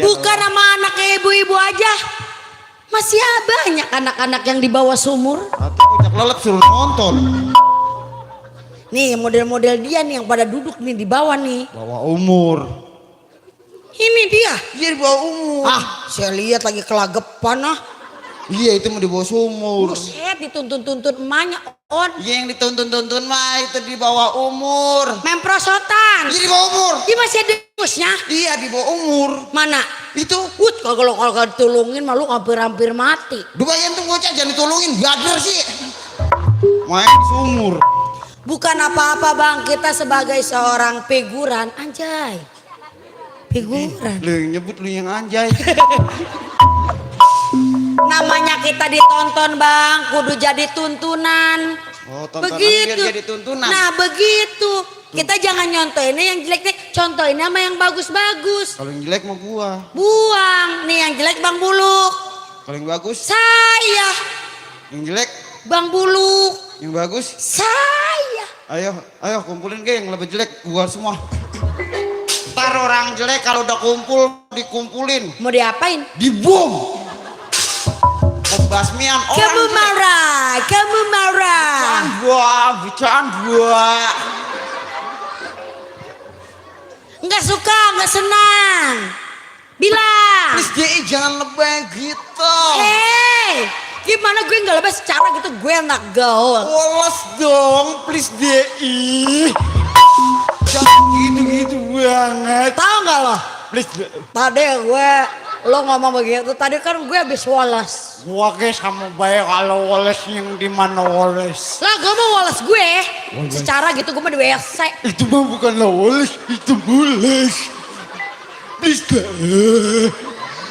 Bukan sama anak ibu-ibu aja. Masih banyak anak-anak yang di bawah sumur. atau ujak lelet suruh nonton. Nih model-model dia nih yang pada duduk nih di bawah nih. Bawa umur. Ini dia. Dia di bawah umur. Saya lihat lagi kelagepan Iya itu mau di bawah sumur. Buset dituntun-tuntun emaknya on. Iya yang dituntun-tuntun mah itu di bawah umur. Memprosotan. Iya di bawah umur. Dia masih ada musnya. Iya di bawah umur. Mana? Itu. Kalau ditolongin malu hampir mati. Dubayan tuh bocah jangan ditolongin. Gader sih. Main di sumur. Bukan apa-apa bang, kita sebagai seorang figuran, anjay. Figuran. Lu yang nyebut lu yang anjay. Namanya kita ditonton bang, kudu jadi tuntunan. Oh, tontonan Begitu. biar jadi tuntunan. Nah begitu. Kita jangan nyontoinnya yang jelek-jelek, contohinnya sama yang bagus-bagus. Kalau yang jelek mau gua. Buang, nih yang jelek Bang Buluk. Kalau yang bagus, Saya, yang jelek, Bang Buluk. yang bagus. Saya. Ayo kumpulin geng yang lebih jelek gua semua. Ntar orang jelek kalau udah kumpul dikumpulin, Mau diapain? dibom. Pembasmian orang Kamu jelek. marah, kamu marah. Bercanda. Nggak suka, nggak senang. Bilang. Please DI jangan lebay gitu. Hei, gimana gue nggak lebih secara gitu gue anak gaul. Woles dong, please DI. Jangan gitu-gitu banget. Tahu nggak lo? Please. Tadi gue Lo ngomong begitu tadi kan gue habis woles. Gua ke sama baik kalau Wallace yang di mana Wallace. Lah gue mau woles gue. Secara gitu gue mah di WC. Itu mah bukanlah Wallace, itu Mules. Please dah.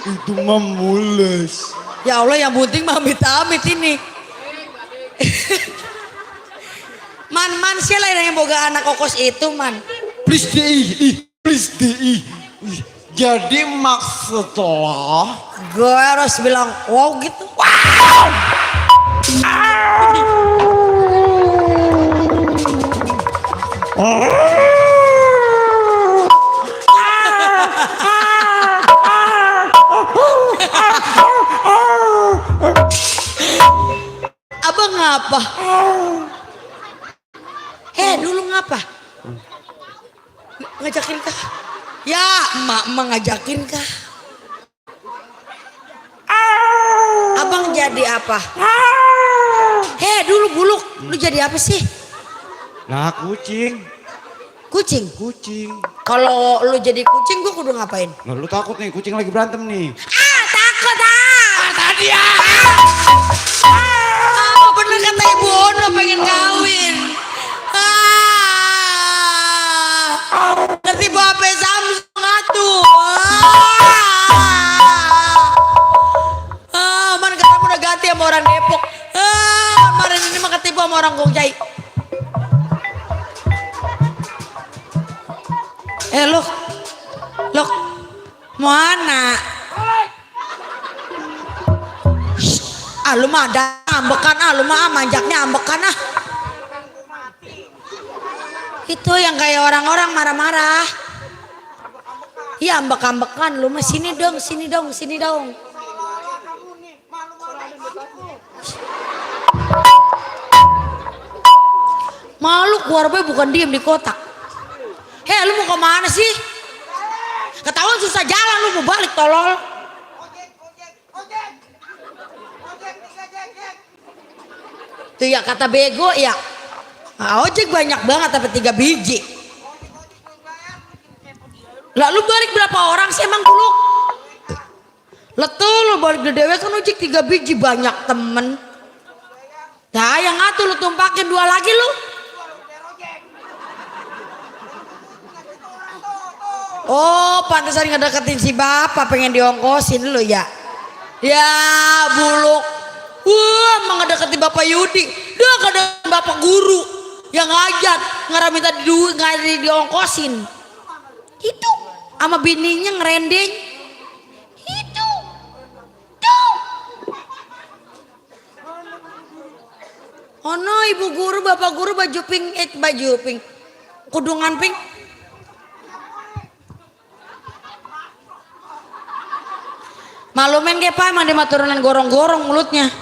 Itu mah Mules. Ya Allah yang penting mah amit-amit ini. Man siapa yang boga anak kokos itu man. Please deh. Jadi maksudnya Gue harus bilang wow gitu. Abang ngapa? Dulu ngapa? Ngajakin kah? Ya, emak ngajakin kah? Abang jadi apa? Dulu buluk, lu jadi apa sih? nah kucing. Kucing. Kalau lu jadi kucing, gua kudu ngapain? Nah lu takut nih kucing lagi berantem nih. Takut Tadi ya. Bener kata Ibu Ono pengen kawin. Ngerti bawa HP Samsung atuh. Man sekarang udah ganti sama orang Depok. Kemarin ini mah ketipu sama orang Gongjai. Lok, mana? Lu mah ada ambekan lu mah manjaknya ambekan Itu yang kayak orang-orang marah-marah. Iya ambek-ambekan lu mah sini dong. Malu keluar bae bukan diem di kotak. Lu mau kemana sih? Ketahuan susah jalan lu mau balik tolol. Tuh ya kata bego ya. Ojek banyak banget tapi 3 biji. Lah lu balik berapa orang sih emang dulu? Letul lu balik di dewe kan ojek 3 biji banyak temen. Nah yang ngatur lu tumpakin 2 lagi lu. Oh pantesan ngedeketin si bapak pengen diongkosin lu ya. Ya buluk. Wah emang ngedeketin bapak Yudi. Dia ngedeketin bapak guru yang ngajar ngarah minta duit nggak diongkosin. Itu sama bininya ngerendeng. Itu tuh. Oh no ibu guru bapak guru baju pink kudungan pink. Malumen ge pak emang dia mah turunan gorong-gorong mulutnya.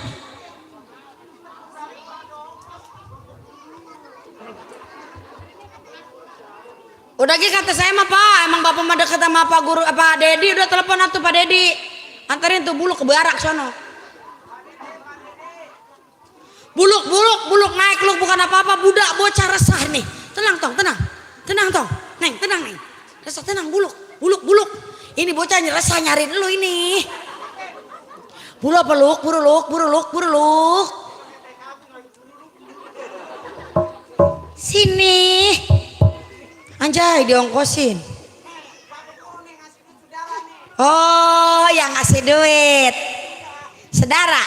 Udah gitu kata saya mah pak, emang bapak mah deket sama Pak Guru, Pak Dedi udah telepon atuh Pak Dedi. Antarin tuh buluk ke barak sono. Buluk naik lu bukan apa-apa budak bocah resah nih. Tenang tong. Neng, tenang nih. Resah tenang buluk. Ini bocah resah nyariin lu ini. Buluk. Sini. Anjay diongkosin. Oh yang ngasih duit saudara.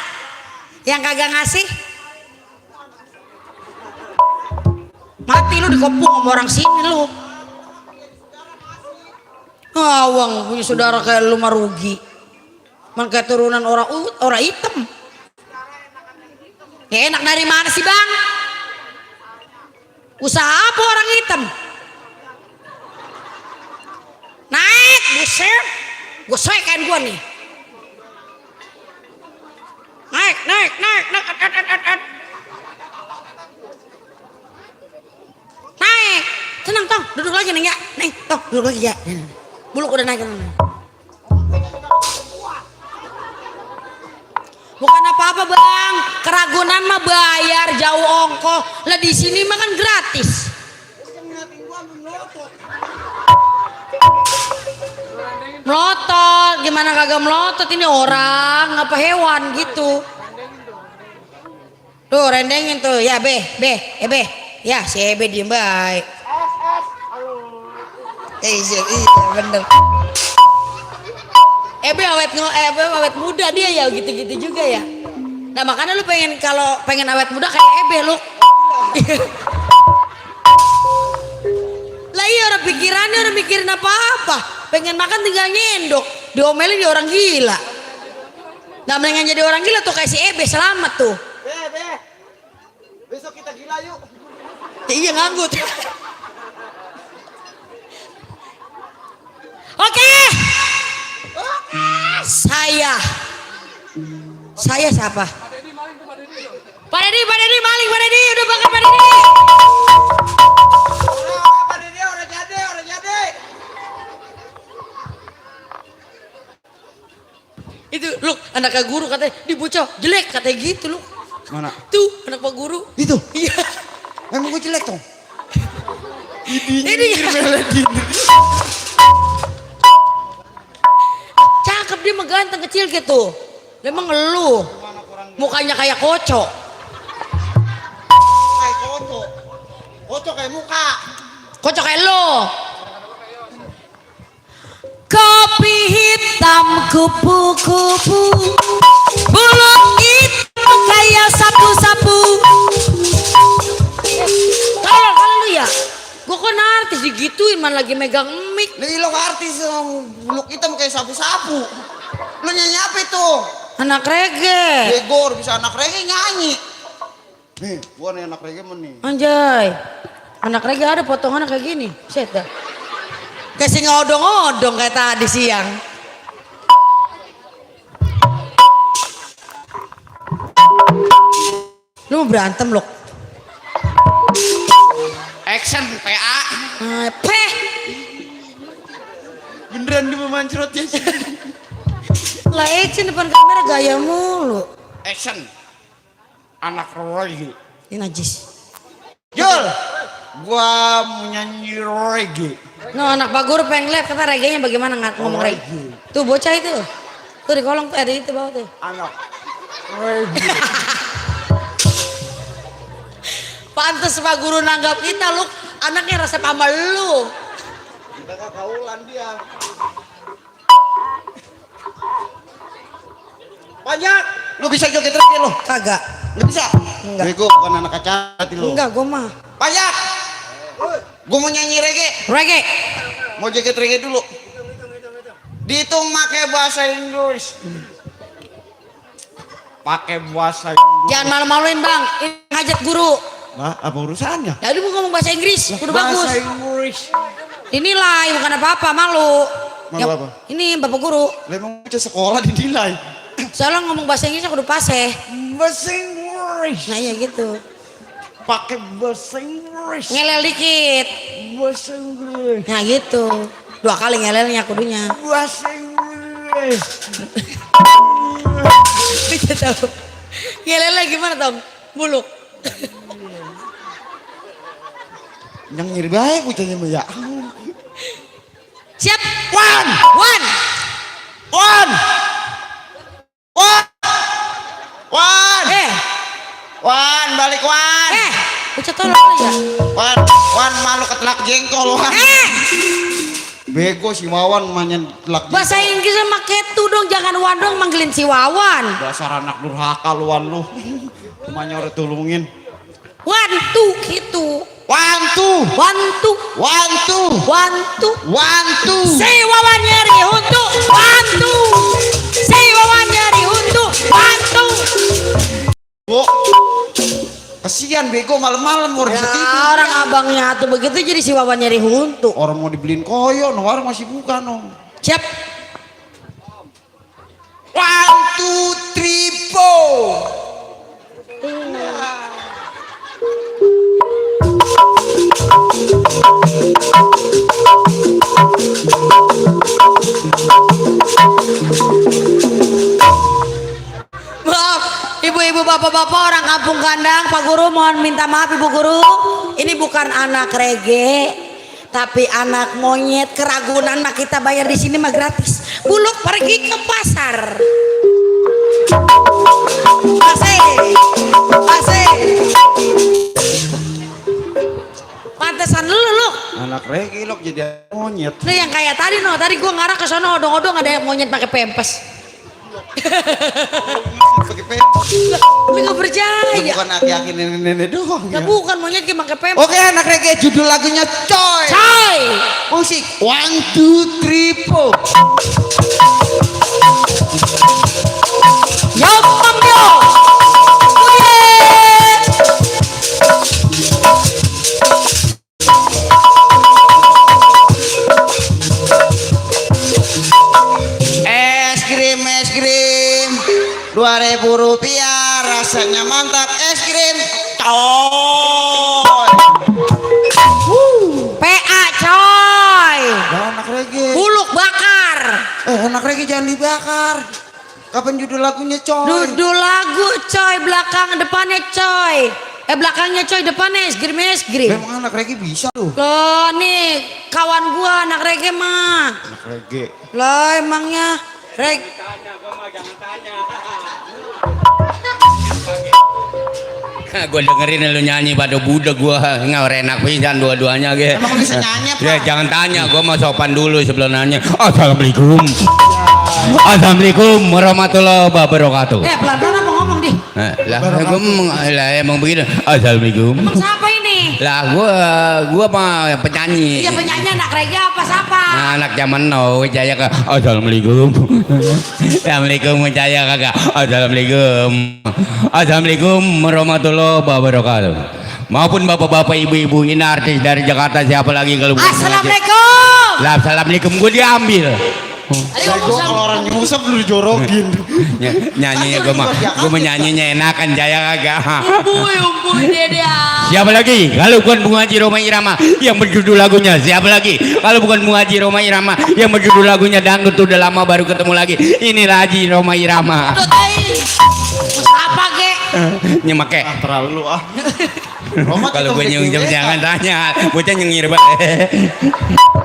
Yang kagak ngasih mati lu dikepung sama orang sini lu. Awang punya saudara kayak lu mah rugi. Man kayak turunan orang hitam. Ya enak dari mana sih bang? Usaha apa orang hitam? Naik buset, gue soekan gue nih. Naik. Naik, tenang tong, duduk lagi neng ya, neng tong, duduk lagi ya. Buluk udah naik. Bukan apa-apa bang, Keragunan mah bayar jauh ongkoh, lah di sini mah kan gratis. Melotot, gimana? gimana kagak melotot ini orang apa hewan gitu. Tuh rendengin tuh ya be. Ya si Ebe diem baik. Iya bener. Ebe awet muda dia ya gitu-gitu juga ya. Nah makanya lu kalau pengen awet muda kayak Ebe lu. Lah iya orang pikirannya orang mikirin apa-apa. Pengen makan tinggal nyendok. Diomelin dia orang gila. Nah mendingan jadi orang gila tuh kayak si Ebe selamat tuh. Be. Besok kita gila yuk. Ya, iya nganggut. Oke. Saya siapa? Pak Deddy maling Pak Deddy udah bakar Pak Deddy. Orang jadi. Itu lu anak Kak Guru katanya dibucok jelek katanya gitu lu. Mana? Tuh anak Pak Guru. Itu. Iya. Emang gue jelek tuh. Ini cakep dia mah ganteng kecil gitu. Emang lu mukanya kayak kocok. Kayak kocok kayak muka. Kocok kayak lo. Kopi hitam kupu-kupu, bulu hitam kayak sapu-sapu. Kalau lu ya, gua kan artis digituin man lagi megang mic. Nih lo artis buluk hitam kayak sapu-sapu. Lo nyanyi apa itu? Anak reggae. Begor bisa anak reggae nyanyi. Nih, gua nih anak reggae nih. Anjay. Anak reggae ada potongannya kayak gini. Set dah. Kayak si ngodong-ngodong kayak tadi siang. Lu mau berantem loh. Action PA. Peh. Beneran dia memancrot ya. Lah action depan kamera gaya mulu. Action. Anak reggae. Ini najis. Jul. Gua mau nyanyi reggae. No anak Pak Guru pengen lihat kata reggae-nya bagaimana ngomong reggae. Tuh bocah itu. Tuh di kolong tuh ada itu bawah tuh. Anak reggae. Pantes Pak Guru nanggap kita lu anaknya rasa pamal lu. Kita kakaulan dia. Banyak. Lu bisa joget reggae lu? Kagak. Lu bisa? Enggak. Bego bukan anak kaca hati lu. Enggak gua mah. Banyak. Gua mau nyanyi reggae. Reggae. Mau joget reggae dulu. Dihitung pakai bahasa Inggris. Pakai bahasa Inggris. Jangan malu-maluin bang. Ini hajat guru. Nah, apa urusannya? Ya lu ngomong bahasa Inggris. Kudu bagus. Bahasa Inggris. Dinilai bukan apa-apa malu. Malu apa? Ini bapak guru. Lah emang bisa sekolah dinilai. Soalnya ngomong bahasa Inggris kudu paseh. Bahasa Inggris. Nah iya gitu. Pakai bahasa Inggris. Ngelel dikit. Bahasa Inggris. Nah gitu. 2 kali ngelelnya kudunya. Bahasa Inggris. Bisa tahu. Ngelelnya gimana Tom? Buluk. Yang ngiri baik bocahnya mah ya. Siap. One. One. One. One. One. One balik One. Bocah tolong ya. One malu ketelak jengkol One. Bego si Wawan manyan telak Bahasa jengkol. Inggrisnya make tuh dong, jangan Wan dong manggilin si Wawan. Dasar anak durhaka lu Wan lu. Cuma nyore tulungin. 1, 2 gitu. 1, 2. 1, 2. 1, 2. 1, 2. 1, 2. Si Wawan nyari untuk 1, 2. Si Wawan nyari untuk 1, 2. Bu. Kasihan bego malam-malam orang Ya, bisa tidur. orang abangnya tuh begitu jadi si Wawan nyari huntu. Orang mau dibeliin koyo, no warung masih buka no. Siap. 1, 2, 3, 4. Maaf, ibu-ibu bapak-bapak orang kampung kandang, Pak Guru mohon minta maaf Ibu Guru. Ini bukan anak reggae, tapi anak monyet keragunan mah kita bayar di sini mah gratis. Buluk pergi ke pasar. Asik. Asik. Pantesan lu. Anak regi lo jadi monyet. Lu yang kayak tadi no, tadi gua ngarah ke sono odong-odong ada yang monyet pakai pempes. Pakai pempes. Lu gak percaya. Bukan aki-aki nenek-nenek doang Ya ya. bukan monyet yang pakai pempes. Oke anak regi judul lagunya coy. Coy. Musik 1, 2, 3, 4. Yo pambio. Es krim 2.000 rupiah rasanya mantap es krim coy. PA coy. Anak regi. Buluk bakar. Anak regi jangan dibakar. Kapan judul lagunya coy? Duduk lagu coy, belakang depannya coy. Belakangnya coy, depannya es krim. Memang anak regi bisa tuh. Loh nih kawan gua anak reggae mah. Anak regi. Lah emangnya reg. Gue dengerin lu nyanyi pada budak gue nggak enak pisan dua-duanya gitu. Emang bisa nyanyi apa? Ya jangan tanya, gue mau sopan dulu sebelum nanya. Assalamualaikum. Assalamualaikum warahmatullahi wabarakatuh. Pelan-pelan apa ngomong di? Lah emang begitu. Assalamualaikum. Emang siapa ini? Lah gue mah penyanyi. Iya penyanyi anak reggae apa siapa? Nah, anak zaman now jaya kak. Assalamualaikum. Assalamualaikum jaya kagak. Assalamualaikum warahmatullahi wabarakatuh. Maupun bapak-bapak ibu-ibu ini artis dari Jakarta siapa lagi kalau bukan Assalamualaikum. lah assalamualaikum gue diambil. Tadi ngomong Gue sama. kalau orang nyusap lu dijorokin. Nyanyinya gue menyanyinya enakan jaya kagak. Umpuy dede. Siapa lagi? Kalau bukan Bunga Haji Roma Irama yang berjudul lagunya siapa lagi? Kalau bukan Bunga Haji Roma Irama yang berjudul lagunya dangdut udah lama baru ketemu lagi. Inilah Haji Roma Irama. Tuh teh. Apa ge? Nyemake. Terlalu ah. Kalau gue nyung jangan tanya, bocah nyengir banget.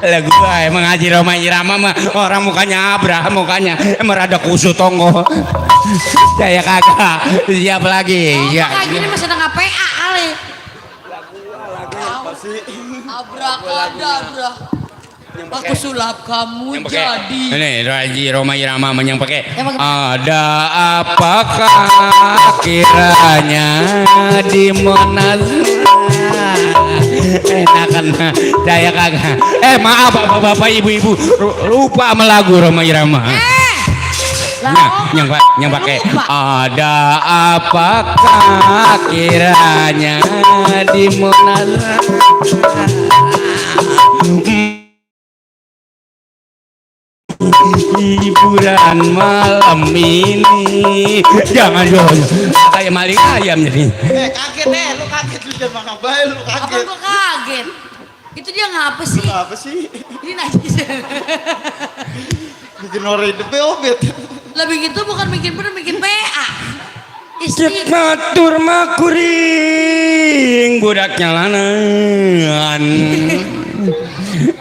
Lagu gue emang Haji Roma Irama mah orang mukanya abrah, mukanya emang rada kusut tonggo. Saya kagak. Siapa lagi? Ya. Kayak gini masih ada PA kali. Abrakadabra. Aku sulap kamu Yang pakai jadi. ini Haji Roma Irama yang pakai Yang pakai- ada apakah kiranya di Monas enakan saya kagak maaf bapak-bapak ibu-ibu lupa sama lagu Roma Irama yang pakai ada apakah kiranya di Monas hiburan malam ini jangan kayak maling ayam jadi Kaget lu kaget lu jangan ngapain lu Apa kaget. gua kaget? Itu dia ngapa sih? Apa sih? Ini najis. Bikin orang hidupnya obet. Lebih gitu bukan bikin bener bikin PA. Istri. matur makuring budaknya lanang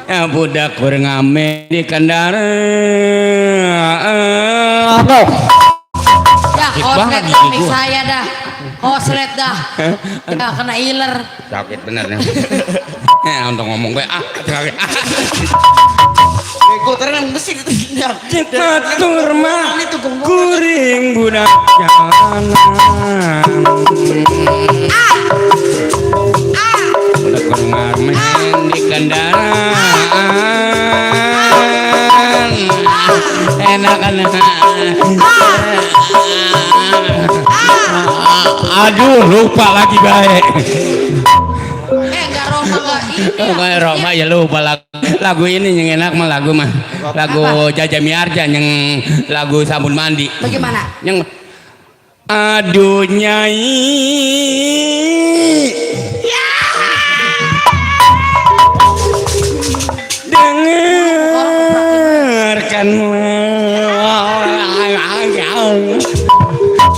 ya budak ngame di kendaraan Ya, Sakit koslet banget dah, gigi mik gua. saya dah. Koslet dah. Ya, kena iler. sakit bener nih untuk ngomong gue sakit Gue terang besi itu. matur makuring budaknya lanang budak ngame di kendaraan enakan aduh lupa lagi baik Enggak Roma enggak ini. kayak Roma ya lupa lagu ini yang enak mah lagu Jaja Miarja yang lagu sabun mandi Bagaimana? yang aduh nyai dengarkan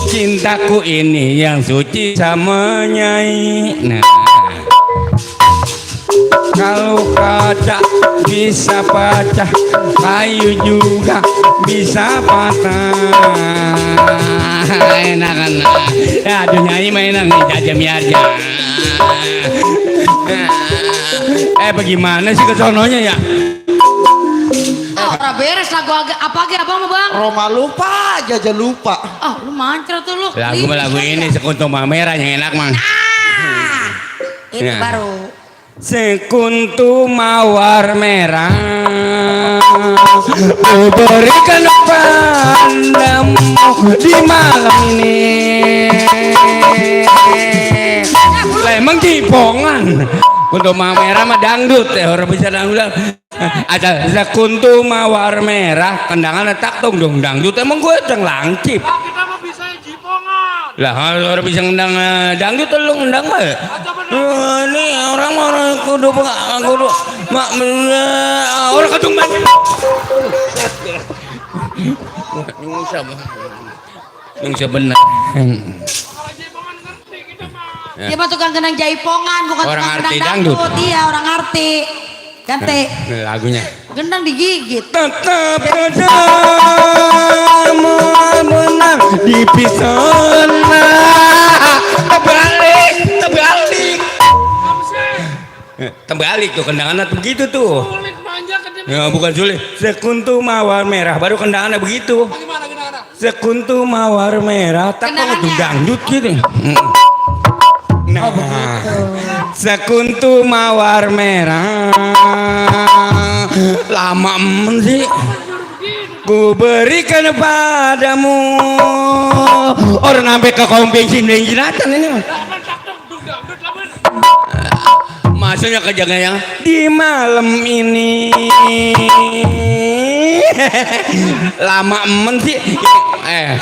cintaku ini yang suci sama nyai nah kalau kaca bisa pecah, kayu juga bisa patah. Enak kan? Ya, aduh nyanyi mainan nih Jaja Miarja. Bagaimana sih kesononya ya? Ora beres lagu apa lagi abang mau bang? Roma lupa, Jaja lupa. Ah lu mancer tuh lu. Lagu ini sekuntum merah yang enak mang. Itu Ya. baru. Sekuntum mawar merah, ku berikan padamu di malam ini. Emang jipongan. Kuntum mawar merah mah dangdut ya, orang bisa dangdut. Ada sekuntum mawar merah, kendangan tak dong dangdut. Emang gue ceng lancip. Kita mah bisa jipongan. Lah orang bisa ngendang dangdut lu ngendang mah. Ini orang kudu mak orang kadung banyak. Yang sebenar. Kalau jipongan ngerti kita mah. Dia mah tukang gendang jaipongan, bukan Orang tukang arti gendang dangdut. dangdut. Iya orang arti. Ganti. Lagunya. Gendang digigit. Tetap bersama menang di pisana. Terbalik tuh kendangannya begitu tuh. Kulit manja ke dia. Ya bukan sulit. Sekuntum mawar merah baru kendangannya begitu. Gimana gimana? Sekuntum mawar merah tak Kendangannya. tuh dangdut gitu. Nah, sekuntum mawar merah lama sih. Ku berikan padamu orang sampai ke kompeng sini jinatan ini. Maksudnya kejaga yang di malam ini lama sih.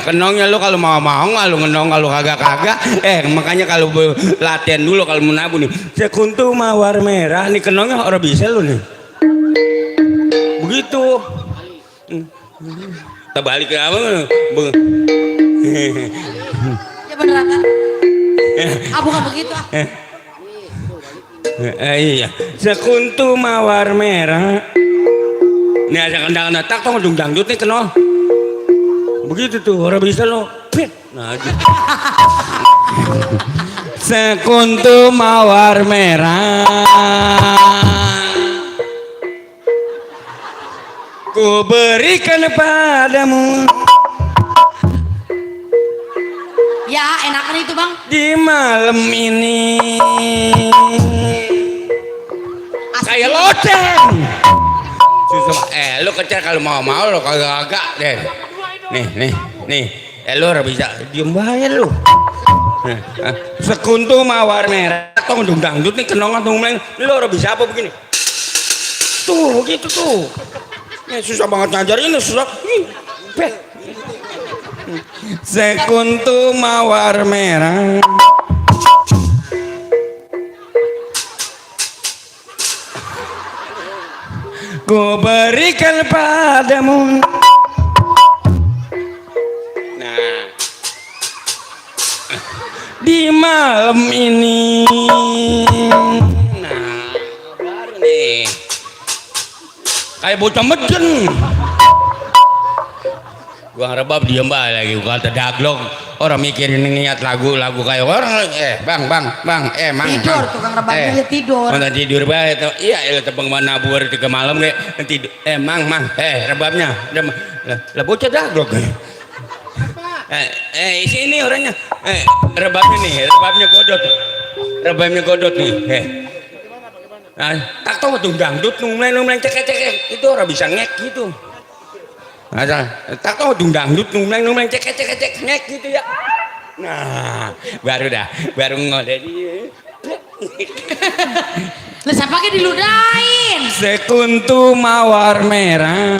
Kenongnya lu kalau mau nggak lu ngenong kalau kagak makanya kalau latihan dulu kalau mau nabu nih sekuntum mawar merah nih kenongnya orang bisa lu nih begitu. Terbalik ke apa? Ya beneran kan? Bukan begitu ah. Iya, sekuntum mawar merah. Nih ada kendangan tak tong dangdut nih kenal. Begitu tuh orang bisa lo. Nah, gitu. Sekuntum mawar merah. Ku berikan padamu. Ya enakan itu bang. Di malam ini kayak loceng. Susah. Lu kecer kalau mau lo kagak deh. Nih. Lu harus bisa diem bahaya lu. Sekuntum mawar merah. Tong dangdut nih kenongan tuh mulai. Lu harus bisa apa begini? Tuh gitu tuh. Susah banget ngajarin susah. Sekuntum mawar merah. Ku berikan padamu. Nah, di malam ini. Nah, baru nih. Kayak bocah meden. Gua rebab diem lagi gua kata daglok orang mikirin niat lagu kayak orang bang mang Tidur tukang rebabnya dia tidur. Mana tidur bae tuh iya tebang mana buar ke malam kayak tidur mang rebabnya lah bocah daglok sini orangnya rebabnya godot nih tak tahu tuh dangdut numleng cek itu orang bisa ngek gitu. Asal tak tahu dangdut numleng cek ngek gitu ya. Nah, baru ngode dia. Lah siapa ke diludahin? Sekuntum mawar merah.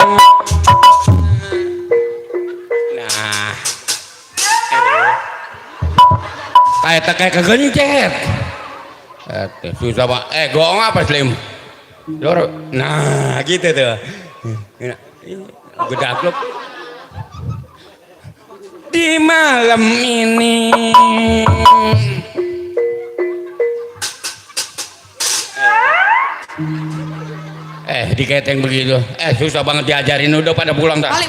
Nah. Kayak kegencet. Susah pak. Gong apa slim? Nah, gitu tuh. Gedaklok. Di malam ini. Diketeng begitu. Susah banget diajarin, udah pada pulang dah. Balik.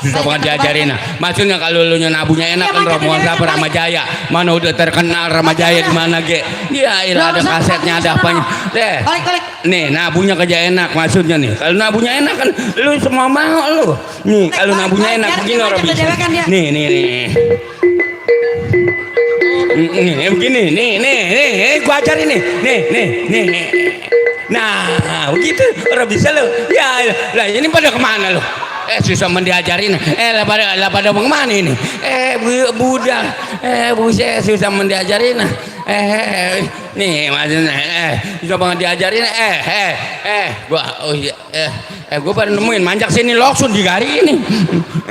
Susah banget diajarin. Maksudnya kalau lu nabunya enak kan rombongan siapa Rama Jaya. Mana udah terkenal Rama Jaya di mana ge. Ya ilah ada kasetnya ada apanya. Balik. Nih nabunya kerja enak maksudnya nih. Kalau nabunya enak kan lu semua mau lu. Nih kalau nabunya enak begini orang bisa. Nih. Begini nih gua ajarin nih. Nih. Nah, begitu orang bisa lo. Ya, lah ini pada kemana lo? Susah mendiajarin. Lah pada mau kemana ini? Budak. Buset susah mendiajarin. Nih maksudnya. Susah banget diajarin. Gua baru nemuin manjak sini langsung di gari ini.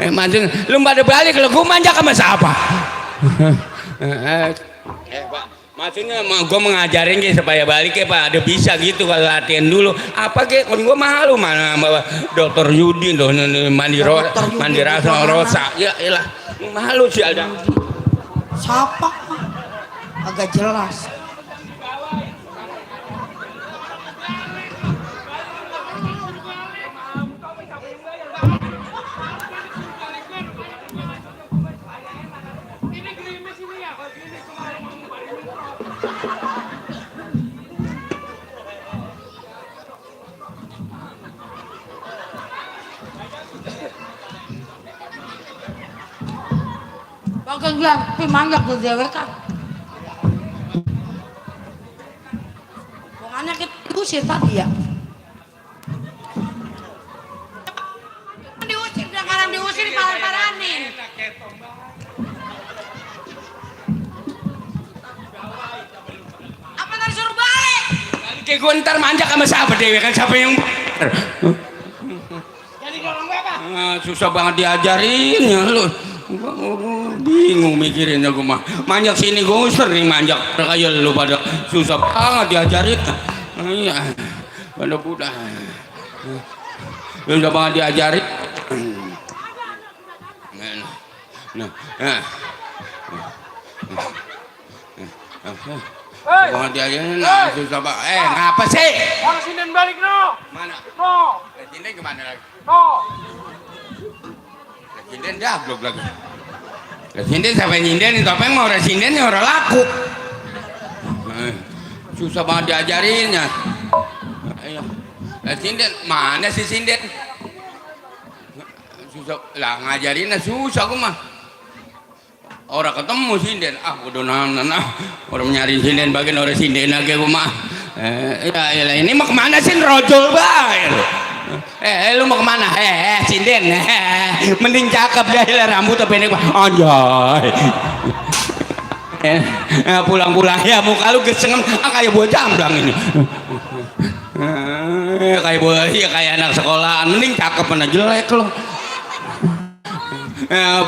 Maksudnya lu pada balik lo gua manjak sama siapa? Maksudnya gue mengajarin gitu supaya balik ya Pak, ada bisa gitu kalau latihan dulu. Apa kayak kan gue malu mana bawa Dokter Yudi mandi rasa rosa. Ya elah, malu sih ada. Siapa? Agak jelas. Ini gerimis ini ya, kalau gini kemarin Bakal bilang, tapi manggak tuh dewe kan. Pokoknya kita usir tadi ya. Diusir, sekarang diusir parah-parahin. Apa ntar suruh balik? Kayak gue ntar manjak sama siapa dewe kan siapa yang jadi dorong apa? susah banget diajarin ya lu. Bingung mikirinnya gue mah. Manjak sini gue sering manjak kayak lu pada susah banget diajarin. Iya. Pada budak. Susah banget diajarin. Banget diajarin susah banget. Ngapa sih? Bang Sinden balik no. Mana? No. Sinden kemana lagi? No. Sinden jablok lagi. Sinden sampai nyinden, topeng mau orang sinden ya orang laku. Susah banget diajarinnya. Sinden mana sih sinden? Susah lah ngajarinnya susah aku mah. Orang ketemu sinden, udah nana, orang nyari sinden bagian orang sinden lagi aku mah. Ya ini mau kemana sih rojol banget? Lu mau kemana? Sinden, mending cakep dah rambut pendek anjay. Pulang-pulang ya muka lu gesengem kayak buah jamblang ini. Kayak anak sekolahan, mending cakep mana jelek lo.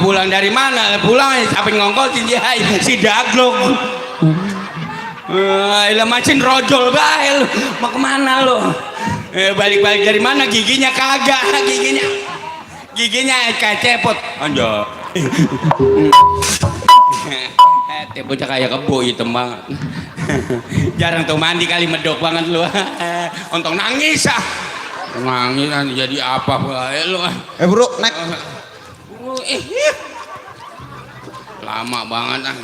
Pulang dari mana? Pulang samping ngongkol si daglok. Ilah macin rojol bae lu. Mau kemana lu? Balik-balik dari mana? Giginya kagak, giginya kayak cepot anjay. Bocah kayak kebo hitam banget. Jarang tuh mandi kali medok banget lu. Untung nangis nangis jadi apa lu. Bro, naik. Lama banget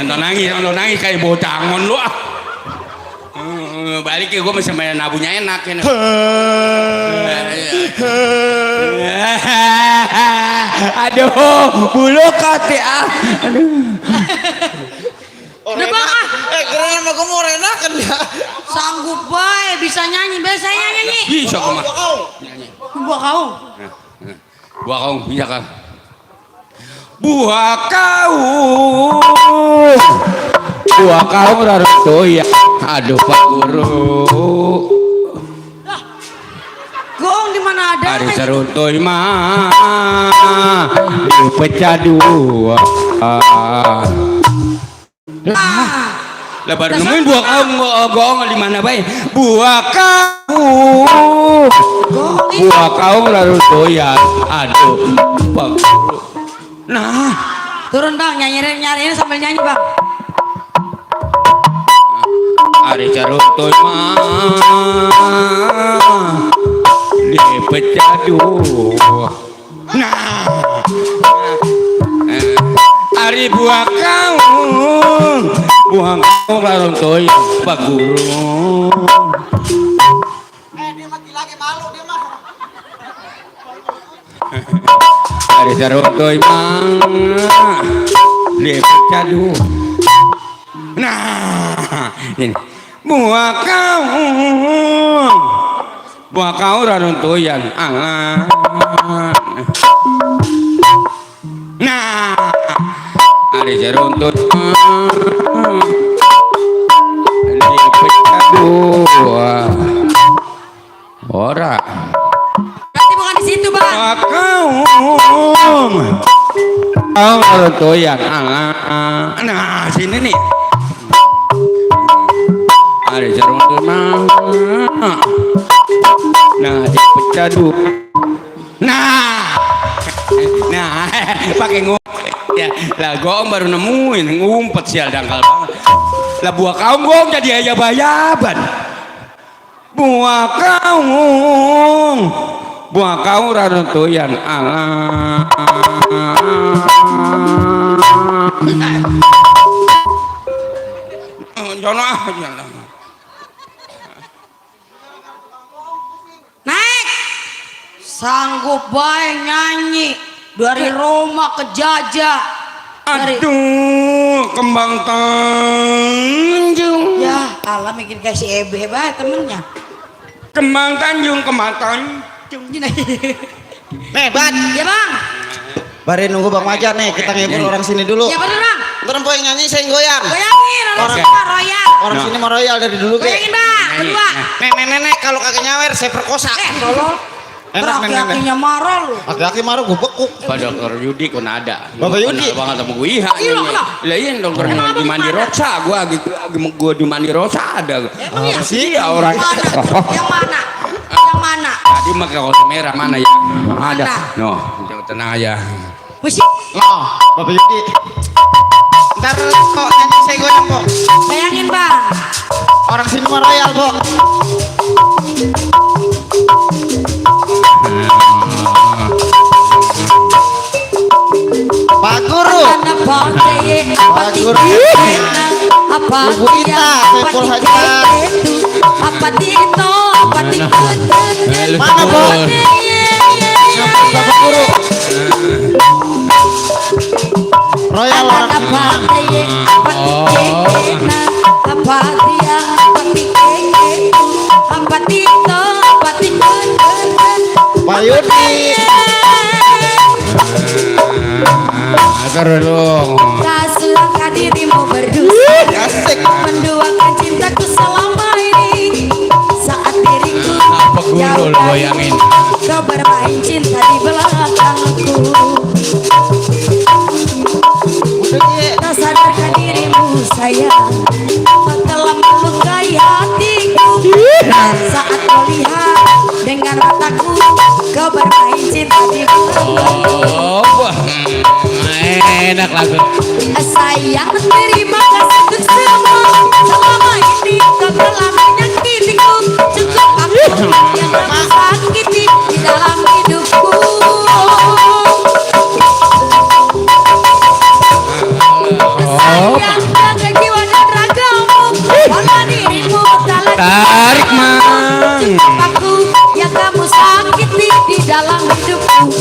nonton nangis kayak bocangon lu balik ya gue masih main nabunya enak ini. Aduh bulu kati Udah bang keren sama kamu enak kan ya. sanggup bae bisa nyanyi, biasanya nyanyi. bisa gue mah Buah kau. buah kau bisa kan buah kau rarto ya aduh Pak Guru Gong di mana ada? hari seruntuy mah dipecah dua lebar nemuin buah kau gong di mana bae buah kau rarto ya aduh Pak Guru nah Turun bang, nyari sambil nyanyi bang. Ari caruntoy mah dipecaduh. Nah, Ari buah kaung caruntoy pagurung. Dia mati lagi malu dia mah. Ari caruntoy mah dipecaduh. Nah, ini buah kaung raruntuyan. Nah, ari jaruntut dipecaduh. Ora. Berarti bukan di situ, Bang. Buah kaung raruntuyan. Nah, sini nih. Ada jarum tunang, nah dipecaduh, nah pakai ngumpet ya, lah gong baru nemuin ngumpet sial dangkal banget, lah buah kaung gong jadi ayab-ayaban, buah kaung raruntuyan, jono aja. Naik. Sanggup bae nyanyi dari Roma ke Jajah. Aduh, kembang Tanjung. Ya, Allah mikir kayak si Ebe bae temennya. Kembang Tanjung. Nih, Ban. Ya, Bang. Bari nunggu Bang Majar nih, kita ngibur orang sini dulu. Ya bener, Bang. Ntar yang nyanyi saya yang goyang. Goyangin orang Oke. suka royal. Orang sini mau royal dari dulu ke. Goyangin, Bang. Kedua. Nenek kalau kagak nyawer saya perkosa. Tolol. Enak, Aki-akinya marah lu. Aki-aki marah gue bekuk. Pak Dokter Yudi kan ada. Bapak Yudi? Kenal banget sama gue. Iya. Iya, kenal. Lah iya dokter Kenapa di Mandi gimana? Roksa. Gue di Mandi Roksa ada. Emang iya? Iya orang. Yang mana? Yang mana? Tadi mah kaos merah mana ya? Ada. Mana? No, tenang aja. Musik. Oh, Bapak Yudi. Ntar kok nyanyi saya goyang kok. Bayangin, Bang. Orang sini mau royal kok. Pak Guru. Pak Guru. Apa Ibu Ita, Saiful Hajar. Apa Tito, apa Tikut. Mana, Bu? Bapak Guru. Royal orang sini. Apa dia, apa Tikut. Apa Tito, apa Tikut. Pak Yudi. Terus dong. Tak sangka dirimu berdusta. Asik. Menduakan cintaku selama ini. Saat diriku Apa guru jauh lu goyangin? kau bermain cinta di belakangku. Tak sadarkan dirimu sayang, kau telah melukai hatiku. Saat kau lihat dengan mataku, kau bermain cinta di belakangku. Oh, enak lagu. Sayang, terima kasih untuk semua. Selama ini kau telah menyakitiku. Cukup aku yang telah sakiti di dalam hidupku. Sayang, jaga jiwa dan ragamu. Pada dirimu tak Tarik, Mang. Cukup aku yang kamu sakiti di dalam hidupku.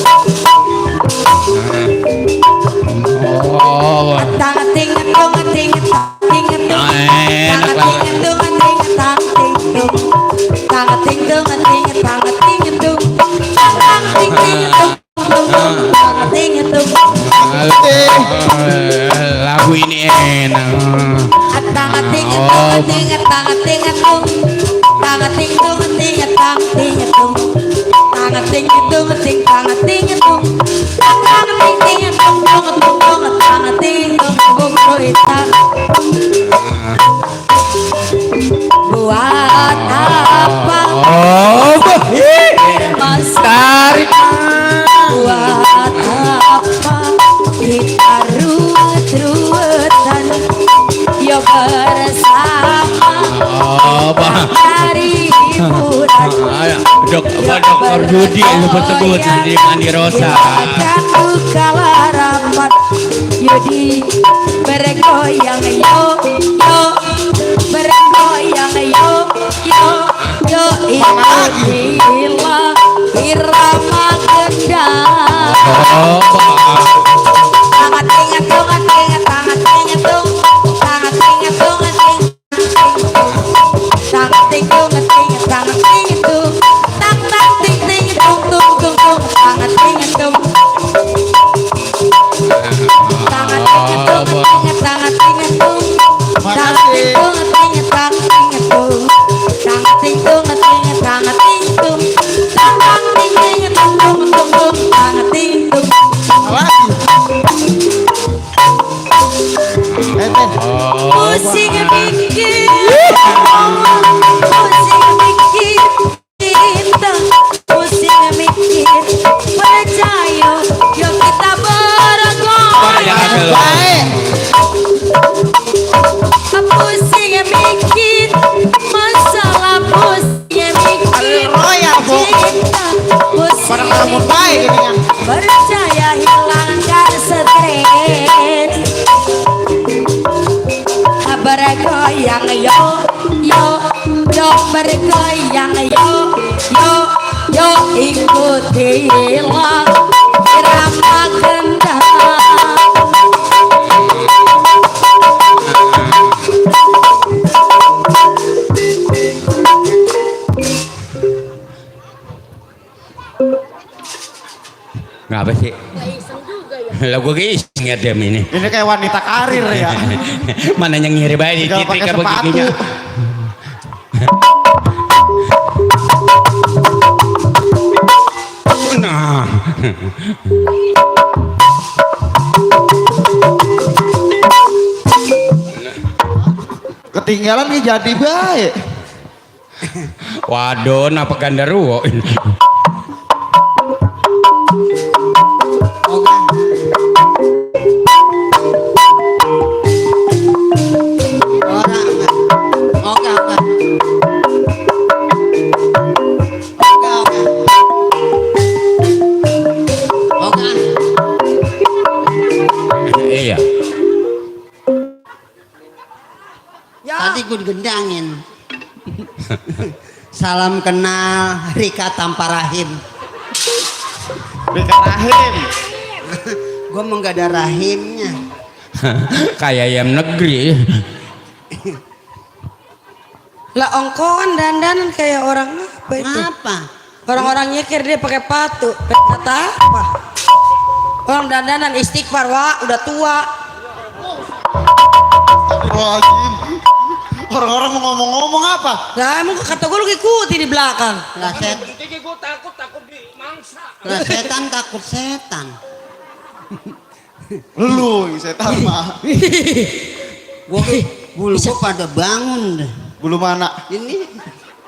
Oh, Ting tung ting ting tung enak lagu ini enak. Buat apa Oh, mas tarik. buat apa kita ruwet-ruwetan ya bersama Oh, Pak. dari hiburan Dokter Budi lu tersebut di Mandi Rosa. Hilangkan luka harapan Yudi bergoyang yo yo bergoyang yo yo yo inilah irama gendang Oh, Pak. tangan tingat tungan tingat tangan tingat tung tangan tingat tungan ting tangan ting tungan tingat tangan tingat tung tang tang ting ting tung tung tung tung tangan tingat tung tangan tingat tungan tingat tangan tingat tung tangan ting tungan tingat tangan tingat tung tangan ting tungan tingat tangan tingat tung tang tang ting tingat tung tung tung tung tangan ting tung pusing mikir cinta pusing mikir percaya yuk kita bergoyang pusing mikir masalah pusing mikir cinta pusing mikir percaya hilangkan stres bergoyang yo yo yo bergoyang yo yo yo ikutilah irama gendang Ngapa sih? Lah gue iseng ya dem ini. Ini kayak wanita karir ya. Mana yang ngiri bayi Tinggal titik pakai apa sepatu. giginya. Nah. Ketinggalan nih jadi baik. Waduh, apa gandaruwo ini? Iya. Tadi gue digendangin. Salam kenal Rika tanpa rahim. Rika rahim. Gue mau gak ada rahimnya. Kayak ayam negeri. Lah ongkoan dandanan kayak orang apa itu? Apa? Orang-orang nyekir dia pakai patu, kata apa? Orang dandanan istighfar, wah udah tua. Wajib. Orang-orang mau ngomong-ngomong apa? Lah emang kata gue lu ikuti di belakang. Lah Jadi gue takut di mangsa. setan takut setan. Lu setan mah. Gue bulu gue pada bangun deh. Bulu mana? Ini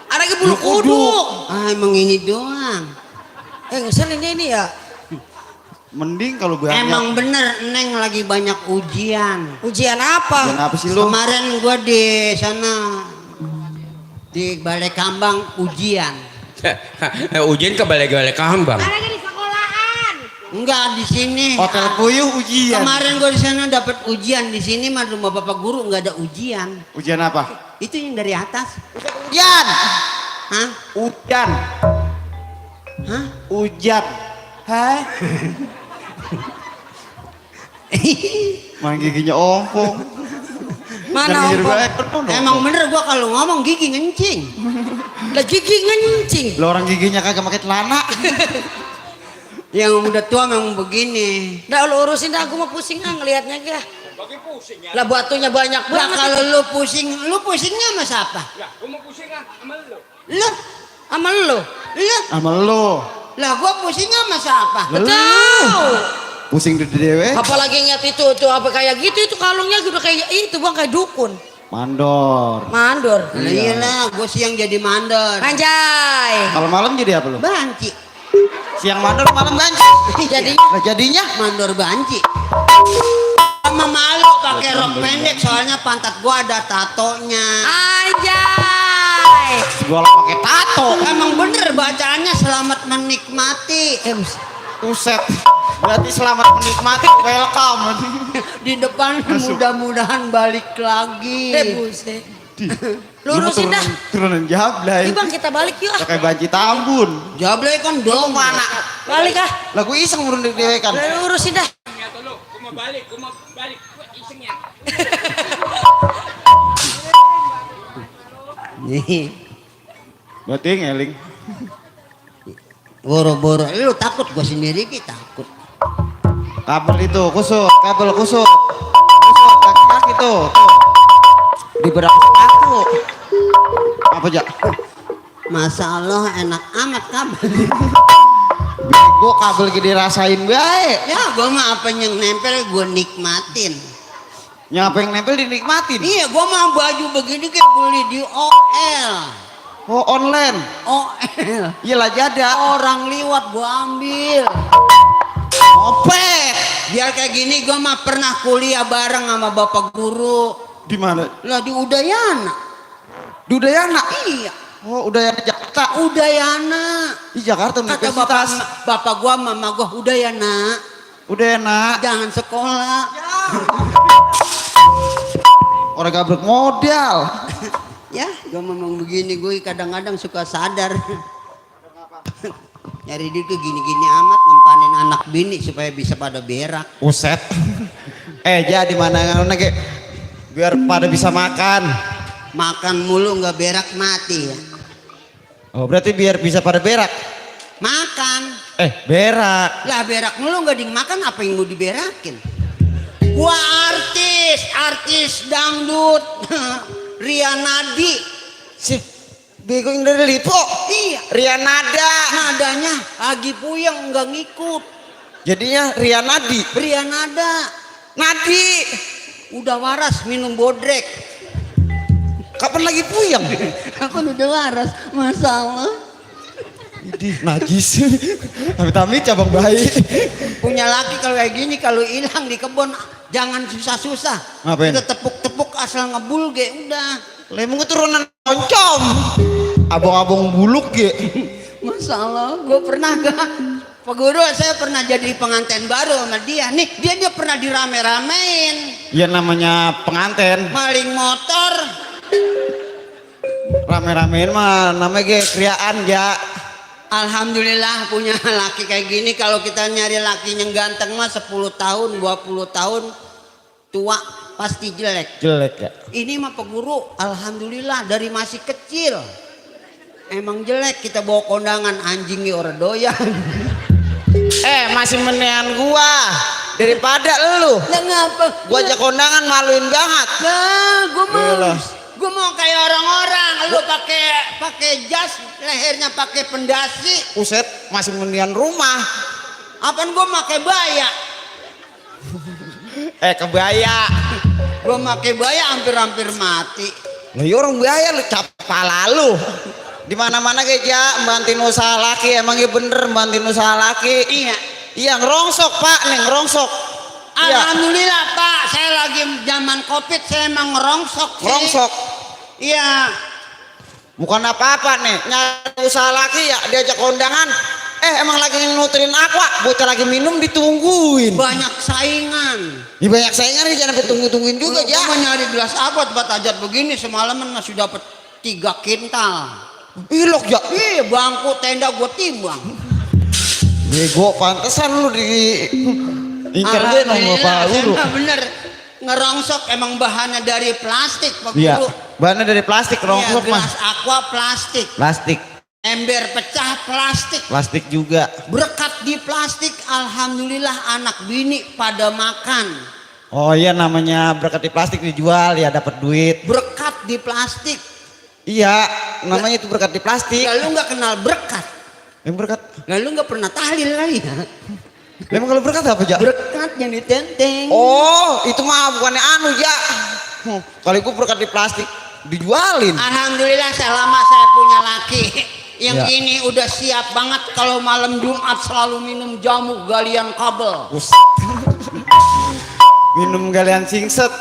Ada ke bulu kuduk. emang ini doang. Ngeselin ini ya. Mending kalau gue Emang bener Neng lagi banyak ujian. Ujian apa? Kenapa sih lu? Kemarin gue di sana di Balai Kambang ujian. Ujian ke balai-balai kambang. Enggak di sini. Hotel Puyuh ujian. Kemarin gue di sana dapat ujian, di sini mah rumah bapak guru nggak ada ujian. Ujian apa? Itu yang dari atas. Ujian. Hah? Ujian. Hah? Ujian. Hah? Main giginya ompong. Mana ompong? Emang bener gua kalau ngomong gigi ngencing. Lah gigi ngencing. Lo orang giginya kagak pakai celana. Yang udah tua memang begini. Dah lu urusin dah, aku mau pusing ngelihatnya ya. Lah batunya banyak Lah banget. kalau lu pusingnya sama siapa? Ya, gue mau pusing sama lu. Lu, Sama lu. lu. Sama lo. Lah gua pusingnya sama siapa? Tahu. Pusing di dewe. Apalagi ingat itu tuh apa kayak gitu itu kalungnya udah kayak itu bang kayak dukun. Mandor. Mandor. Lah iyalah, gua siang jadi mandor. Anjay. Kalau malam jadi apa lo? Banci. Siang mandor, malam ganci. Jadi Lah jadinya Mandor banci. Gua malu pakai rok pendek soalnya pantat gua ada tatonya. Anjay. Gua pakai tato. Emang bener bacaannya selamat menikmati. Uset. Berarti selamat menikmati, welcome. Di depan mudah-mudahan balik lagi. Buset. Lurusin dah. Turunan jablay. Yuk bang kita balik yuk. Pakai banci tambun. Jablay kan dong mana? Balik ah. Lagu iseng urun dewekan. Lurusin dah. Ya tolong, gua mau balik, gua isengnya. Nih, Berarti ngeling. boro-boro lu takut gua sendiri ki takut. Kabel itu kusut, kabel kusut. Kusut kaki-kaki tuh. Di berak aku. Apa aja? Masalah enak amat kabel. Bego kabel gini dirasain baik. Ya gua mah apa yang nempel gua nikmatin. Yang apa yang nempel dinikmatin. Iya gua mah baju begini kayak beli di OL. Oh online. OL. Iyalah jada. Orang liwat gua ambil. Opet. Biar kayak gini gua mah pernah kuliah bareng sama bapak guru. Di mana? Lah di Udayana. Di Udayana. Iya, Oh Udayana Jakarta. Udayana. Di Jakarta Kata universitas. bapak gua mama gua Udayana. Udayana. Jangan sekolah. Orang gabrek modal. Ya, gua memang begini gue kadang-kadang suka sadar. Nyari duit tuh gini-gini amat ngempanin anak bini supaya bisa pada berak. Uset. Jadi mana nge biar pada bisa makan. Makan mulu nggak berak mati ya. Oh berarti biar bisa pada berak. Makan. Berak. Lah berak mulu nggak dimakan apa yang mau diberakin? Gua artis dangdut. Rianadi. Si bego yang dari Lipo. Iya. Rianada. Nadanya lagi puyeng nggak ngikut. Jadinya Rianadi. Rianada. Nadi. Udah waras minum bodrek. Kapan lagi puyeng? Aku udah waras. Masalah. Idih, najis. Amit-amit cabang bayi. Punya laki kalau kayak gini kalau hilang di kebun jangan susah-susah. Ngapain? Kita tepuk-tepuk asal ngebulge udah. Lemung keturunan oncom. Abang-abang buluk ge. Masalah, gue pernah gak? Pak Guru, saya pernah jadi pengantin baru sama dia. Nih, dia pernah dirame-ramein. Ya namanya pengantin. Maling motor. Rame-ramein mah namanya ge kriaan ya. Alhamdulillah punya laki kayak gini. Kalau kita nyari laki yang ganteng mah 10 tahun, 20 tahun tua pasti jelek. Jelek ya. Ini mah Pak Guru, alhamdulillah dari masih kecil. Emang jelek kita bawa kondangan anjingnya orang doyan. Masih menean gua daripada elu. Lah ngapa? Gua ajak kondangan maluin banget. Lah, Yalah. gue mau kayak orang-orang. Lu pakai jas, lehernya pakai pendasi. Uset, masih menean rumah. Apaan gue pakai baya? Kebaya. Gue pakai baya hampir-hampir mati. Lah ya orang biaya lu capala lu. Di mana-mana geja bantuin usaha laki emangnya bener bantuin usaha laki. Iya. Iya ngerongsok Pak, nih ngerongsok. Iya. Alhamdulillah Pak, saya lagi zaman Covid saya emang ngerongsok sih. Ngerongsok. Iya. Bukan apa-apa nih, nyari usaha laki ya diajak kondangan. Emang lagi nuterin aqua, bocah lagi minum ditungguin. Banyak saingan. Ya banyak saingan nih jangan ditunggu-tungguin juga ya. Gue nyari gelas apa buat ajat begini semalaman masih dapat 3 kintal. Ilok ya. Iya bangku tenda gue timbang. Bego pantesan lu di ingkar gue nomor Pak Guru. Bener ngerongsok emang bahannya dari plastik Pak Iya. Guru. Bahannya dari plastik Iya, rongsok mah. gelas aqua plastik, Plastik. ember pecah plastik, Plastik juga. berkat di plastik. Alhamdulillah anak bini pada makan. Oh iya namanya berkat di plastik dijual ya dapat duit. Berkat di plastik. Iya, namanya itu berkat di plastik. Lalu nggak kenal berkat. Yang berkat. Lalu nggak pernah tahlil lagi ya. Emang kalau berkat apa, Jak? Berkat yang ditenteng. Oh, itu mah bukannya anu, Jak. Kalau itu berkat di plastik dijualin. Alhamdulillah selama saya punya laki yang Ya. ini udah siap banget kalau malam Jumat selalu minum jamu galian kabel. Minum galian singset.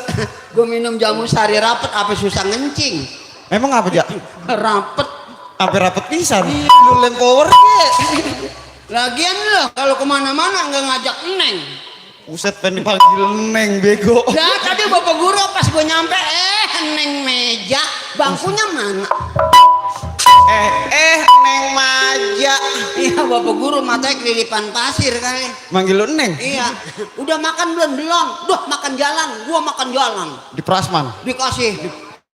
Gue minum jamu sari rapet apa susah ngencing. Emang apa Jak? Rapet. Sampai rapet pisan. Lu lem power ya. Lagian lo kalau kemana-mana nggak ngajak Neng. Buset pengen dipanggil Neng bego. Nah tadi bapak guru pas gue nyampe Neng meja bangkunya mana? Neng Maja. Iya bapak guru matanya kelilipan pasir kali. Manggil lu Neng? Iya. Udah makan belum? Belum. Duh makan jalan. Gua makan jalan. Di Prasman? Dikasih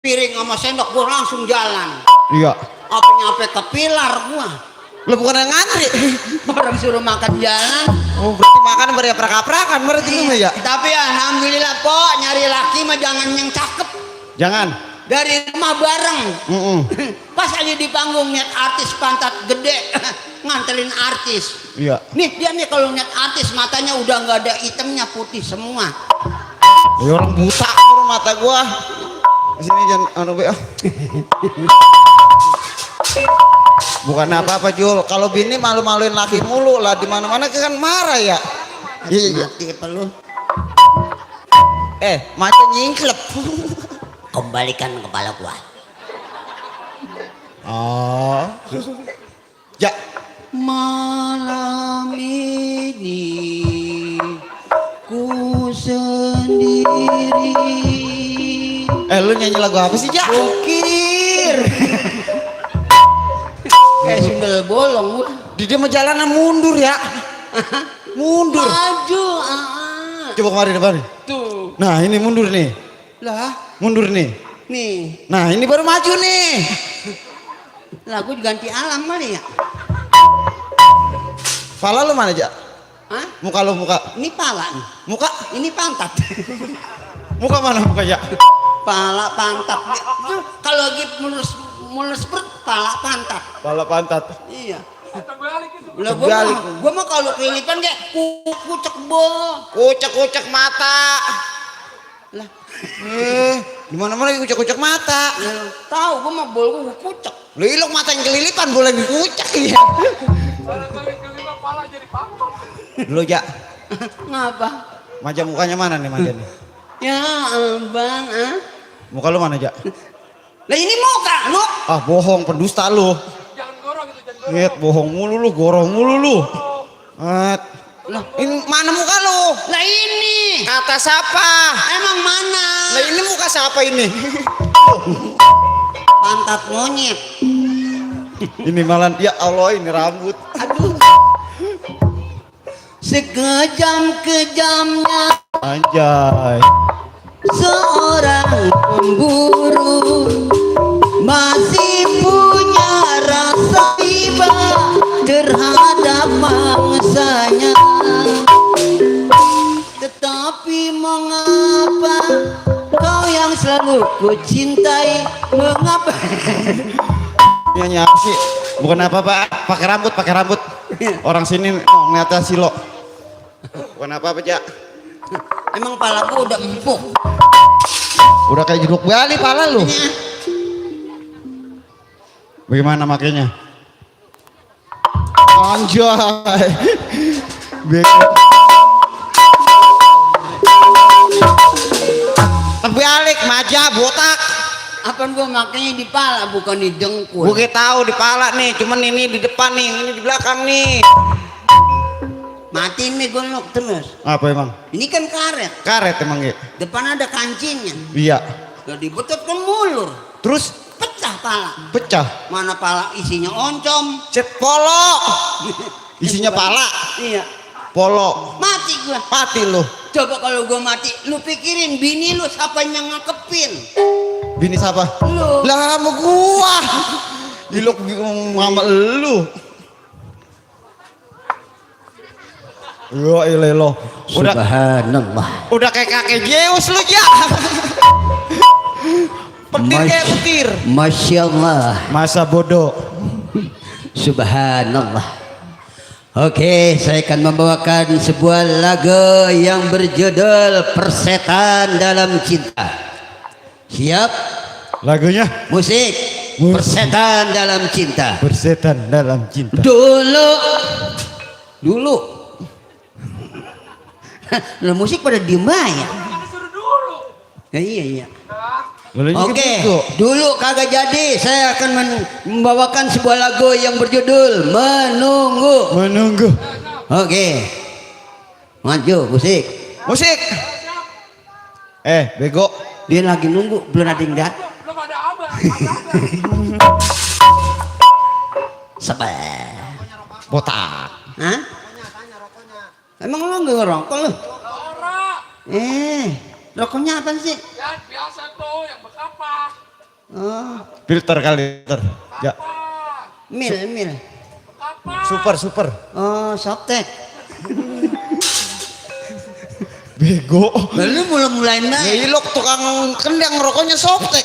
piring sama sendok gua langsung jalan. Iya. Apa nyampe ke pilar gua. Lu bukan yang ngantri. Orang suruh makan jalan. Oh berarti makan berakaprak-aprakan berarti lu ya? Tapi alhamdulillah kok nyari laki mah jangan yang cakep. Jangan. Dari rumah bareng. Pas aja di panggung lihat artis pantat gede ngantelin artis. Iya. Nih dia nih kalau lihat artis matanya udah nggak ada hitamnya putih semua. Ya orang buta orang mata gua. Sini jangan anu be. Bukan apa-apa Jul. Kalau bini malu-maluin laki mulu lah di mana-mana kan marah ya. Iya. Mati apa lu? Maca nyingklep. Kembalikan kepala gua. Oh. Ya. Malam ini ku sendiri. Lu nyanyi lagu apa sih Jak? Ukir. Kayak sundel bolong gua. Di dia mau jalanan mundur ya. Mundur. Maju. Coba kemari depan. Tuh. Nah ini mundur nih. Lah. Mundur nih. Nih. Nah ini baru maju nih. Lagu diganti alam kali ya. Pala lu mana Jak? Hah? Muka lu muka. Ini pala nih. Muka? Ini pantat. Muka mana muka Jak? Pala pantat. Kalau lagi mulus perut pala pantat. Pala pantat. Iya. Terbalik itu. Lah Terbalik. gua mah kalau kelilipan kayak kucek bol. Kucek-kucek mata. Lah, Di mana-mana kucek-kucek mata. tahu gua mah bol gua kucek. Lu ilok mata yang kelilipan boleh dikucek ya. Barangkali kelima pala jadi pampang. Lu Jak. Ngapa? Maja mukanya mana nih Maja nih? Ya abang Muka lu mana Jak? Lah ini muka lu. Ah bohong pendusta lu. Jangan gorong itu, jangan gorong. Lihat bohong mulu lu, gorong mulu lu. Lah, ini mana muka lu? Lah ini. Kata siapa? Emang mana? Lah ini muka siapa ini? Pantat monyet. Ini malah ya Allah ini rambut. Aduh. Sekejam-kejamnya Anjay. seorang pemburu masih punya rasa iba terhadap mangsanya. Tetapi mengapa kau yang selalu ku cintai, mengapa? Nyanyi apa sih? Bukan apa-apa, pakai rambut. Orang sini ngeliatnya silo. Bukan apa-apa Jak. Emang pala gua udah empuk. Udah kayak jeruk bali pala lu. Bagaimana makanya? Anjay. Bego. Terbalik, maja, botak. Apaan gua makanya di pala bukan di dengkul. Gue tahu di pala nih, cuman ini di depan nih, ini di belakang nih. Matiin nih golok terus. Apa emang? Ini kan karet. Karet emang ya? Depan ada kancingnya. Iya. Udah dibetot ke mulur. Terus Pecah pala. pecah. Mana pala isinya oncom. Cet polo. Isinya pala. Iya. Polo. Mati gua. Mati lu. Coba kalau gua mati, lu pikirin bini lu siapa yang ngekepin? Bini siapa? Lu. Lah sama gua. Ilok sama lu. Yo ilelo. Subhanallah. Udah kayak kakek Zeus lu ya. Petir kayak petir. Masya Allah. Masa bodoh. Subhanallah. Oke, saya akan membawakan sebuah lagu yang berjudul Persetan Dalam Cinta. Siap? Lagunya Musik. Persetan Dalam Cinta. Persetan dalam cinta. Dulu. Lah musik pada diem aja. Ya iya iya. Lalu juga Oke, bego. dulu kagak jadi. Saya akan membawakan sebuah lagu yang berjudul Menunggu. Menunggu. Oke, maju musik. Musik. Bego. Dia lagi nunggu, belum ada yang datang. Belum ada abang. Sabar. Botak. Hah? Emang lo nggak ngerokok lo? Orang. Rokoknya apa sih? Ya biasa tuh yang berkapak. Oh, Filter kali. Filter. Ya. mil. Super, super. Oh, softtek. Bego. Lalu mulai naik. Ilok tukang kendang rokoknya softtek.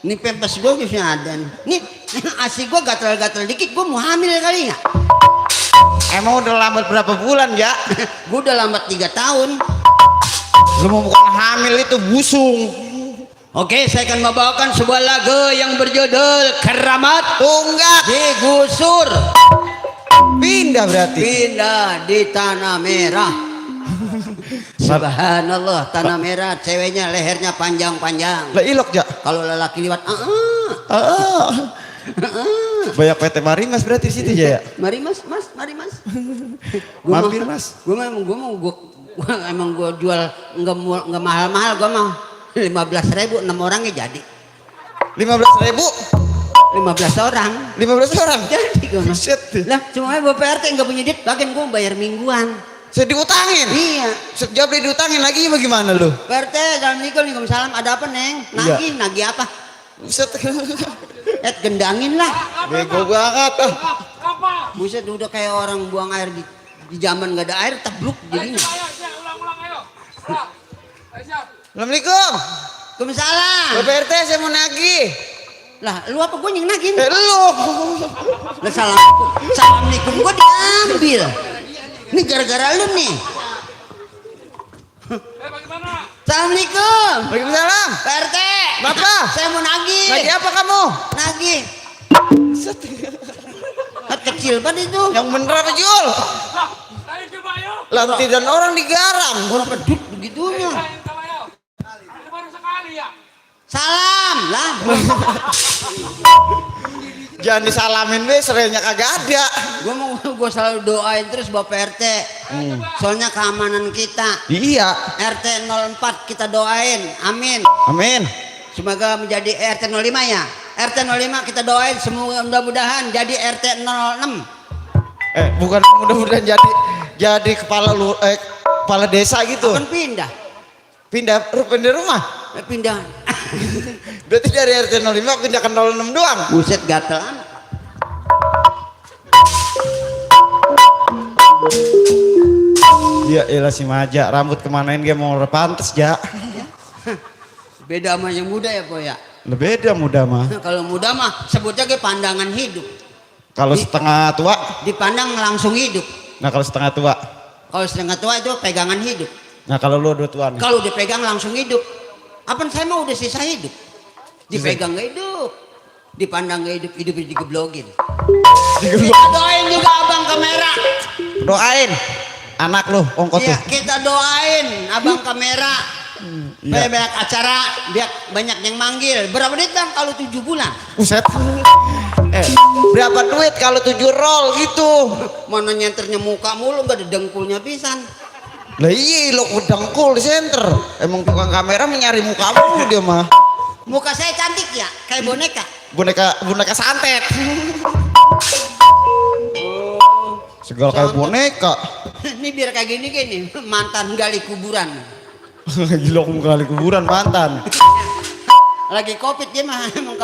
Ini pempes gue bisa ada nih. Nih, asi gue gatel-gatel dikit, gue mau hamil kali nggak? Emang udah lambat berapa bulan ya? Gue udah lambat 3 tahun. Lu mau bukan hamil itu busung. Oke, saya akan membawakan sebuah lagu yang berjudul Keramat Tunggak. Digusur. Pindah berarti. Pindah di tanah merah. Subhanallah, tanah merah, ceweknya lehernya panjang-panjang. Lah ilok ya. Kalau lelaki liwat, Banyak PT Marimas berarti di situ ya. mari mas, mari mas. Mampir, Mas. Gue emang gue jual nggak mahal-mahal, gue mau 15.000 6 orangnya jadi. 15.000. 15 orang. 15 orang. Jadi gue mah. Shit. Lah, cuma Bapak RT nggak punya duit, bagian gue bayar mingguan. Saya diutangin. Iya. Sejak beli diutangin lagi bagaimana lu? Pak RT, Assalamualaikum, salam. Ada apa neng? Nagih apa? Buset. Gendangin lah. Bego banget. Apa? Buset, udah kayak orang buang air di zaman nggak ada air, tebluk jadinya. Ayo, ulang ayo. Ulang. Ayo siap. Assalamualaikum. Waalaikumsalam. Bapak RT saya mau nagih. Lah, lu apa gue yang nagih? Lu. Lah, Assalamualaikum gue diambil. Ini gara-gara lu nih. Bagaimana? Assalamualaikum. Waalaikumsalam. Pak RT. Bapak. Saya mau nagih. Nagih apa kamu? Nagih. Kecil banget itu. Yang bener apa Jul? Ayo coba yuk. Lantai dan orang digaram. Orang pedut begitunya. Ayo coba yuk. Ini baru sekali ya. Salam lah. Jangan disalamin be, serenya kagak ada. Gue selalu doain terus Bapak RT. Soalnya keamanan kita. Iya. RT 04 kita doain. Amin. Amin. Semoga menjadi RT 05 ya. RT 05 kita doain semoga mudah-mudahan jadi RT 06. Bukan mudah-mudahan jadi kepala desa gitu. Akan pindah. Pindah rumah. Pindah. Berarti dari RT 05 pindah ke 06 doang. Buset gatel amat. Iya elah si Maja, rambut kemanain dia mau pantes ya. Beda sama yang muda ya, Boy ya. Lebih beda muda mah. Kalau muda mah sebutnya kayak pandangan hidup. Kalau setengah tua, Dipandang langsung hidup. nah kalau setengah tua. Kalau setengah tua itu pegangan hidup. Nah kalau lu dua tua nih. Kalau dipegang langsung hidup. Apa saya mau udah sisa hidup. Dipegang gak hidup. Dipandang gak hidup, hidup digeblogin. Kita doain juga abang kamera. Doain anak lu ongkot Iya, tuh. kita doain abang kamera. Iya. Banyak acara, biar banyak yang manggil. Berapa duit bang kalau 7 bulan? Buset. Berapa duit kalau 7 roll gitu? Mana nyenternya muka mulu, gak ada dengkulnya pisan. Lah iya lo dengkul di center. Emang tukang kamera mencari muka mulu dia mah. Muka saya cantik ya, kayak boneka. Boneka santet. Segala kayak boneka. Ini biar kayak gini mantan gali kuburan. Gila aku kali kuburan mantan. Lagi covid dia mah emang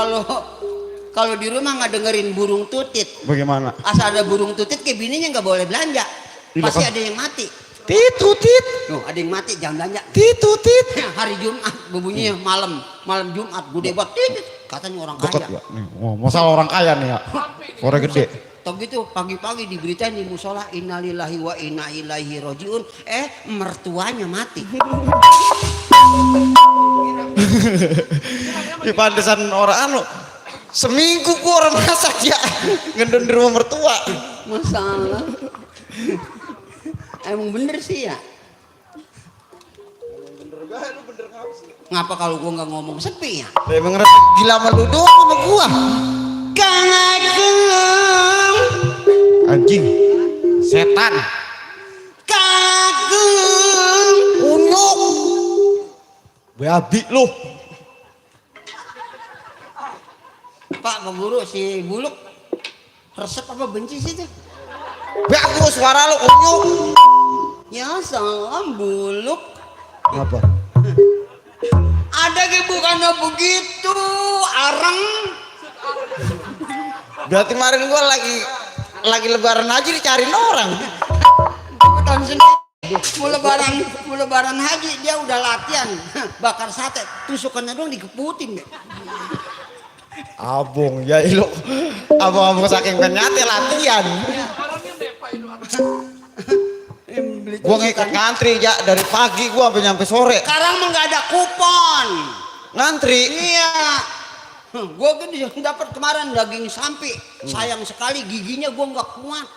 kalau di rumah nggak dengerin burung tutit. Bagaimana? Asal ada burung tutit ke bininya nggak boleh belanja. Pasti ada yang mati. Titutit. Tuh, ada yang mati jangan belanja. Titutit. Hari Jumat bunyinya malam Jumat gede banget. Titit. Katanya orang Deket kaya. ya. Nih, masalah orang kaya nih ya. Orang gede. Tau gitu pagi-pagi diberitain di musola innalillahi wa inna ilaihi rojiun. Mertuanya mati. Di pantesan orang anu. Seminggu gua orang masak ya. Ngendon di rumah mertua. Masalah. Emang bener sih ya. Bener gak lu bener ngapa sih? Ngapa kalau gua nggak ngomong sepi ya? Emang gila sama lu doang sama gua. Kagum, Anjing. Setan. kagum, Unyuk. Babi lu. Pak Guru si Buluk resep apa benci sih tuh? Bagus suara lu unyuk. Ya salam Buluk. Apa? Ada bukannya begitu, areng. Berarti kemarin gua lagi lebaran haji dicariin orang. Tahun sendiri. Mau lebaran haji dia udah latihan bakar sate, tusukannya doang dikeputin deh. Abung ya lu. Abang saking penyate latihan. Gua ngikut ngantri ya dari pagi gua sampai nyampe sore. Sekarang mah nggak ada kupon. Ngantri. Iya. Gue kan dapat kemarin daging sapi. Sayang sekali giginya gue nggak kuat.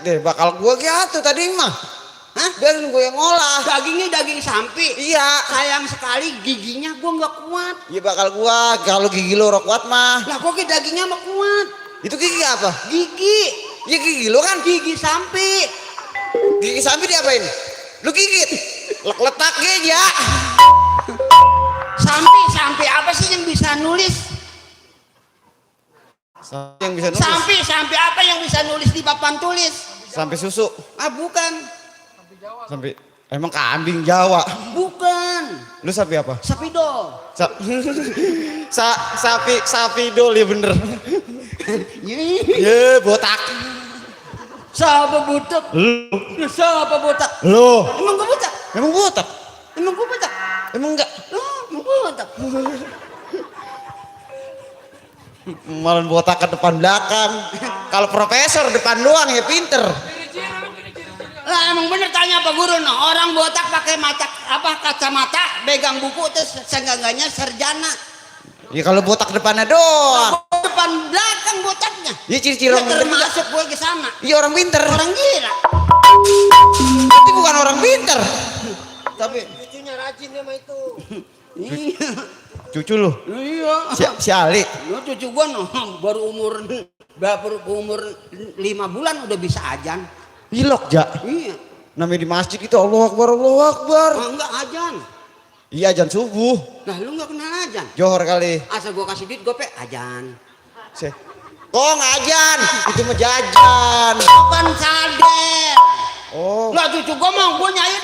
Deh bakal gua gitu tadi mah. Hah? Biarin gua yang ngolah. Dagingnya daging sapi. Iya. Sayang sekali giginya gue nggak kuat. Ya bakal gua kalau gigi lu rok kuat mah. Lah kok dagingnya mah kuat? Itu gigi apa? Gigi. Ya gigi lu kan. Gigi sapi. Gigi sapi diapain? Lu gigit. Letak aja. Sampai apa sih yang bisa nulis? Yang bisa nulis. Sampai apa yang bisa nulis di papan tulis? Sampai susu. Ah bukan. Sampai emang kambing Jawa. Bukan. Lu sapi apa? Sapi dol. Sapi dol ya bener. Ye botak. Siapa butak? Siapa butak? Lu. Emang gue butak? Emang botak? Emang gue butak? Emang enggak? Emang gue butak? Malah botak ke depan belakang. Kalau profesor depan doang ya pinter. Lah emang bener tanya Pak Guru no, orang botak pakai kacamata, pegang buku terus seenggaknya sarjana. Ya kalau botak depannya doang. Depan belakang botaknya. Ya ciri-ciri Ya, orang pinter. termasuk gue ke sana. Iya orang pinter. Orang gila. Tapi bukan orang pinter. Tapi Cucunya rajin sama itu. Iya. cucu lu. Iya. Si Ali. Lu cucu gua no, baru umur 5 bulan udah bisa ajan. Hilok ja. Iya. Namanya di masjid itu Allah Akbar, Allah Akbar. Oh, enggak ajan. Iya ajan subuh. Nah lu enggak kenal ajan. Johor kali. Asal gua kasih duit gope ajan. Kok ngajan? Itu mah jajan. Kapan sadar? Oh. Lah cucu gua mau gua nyair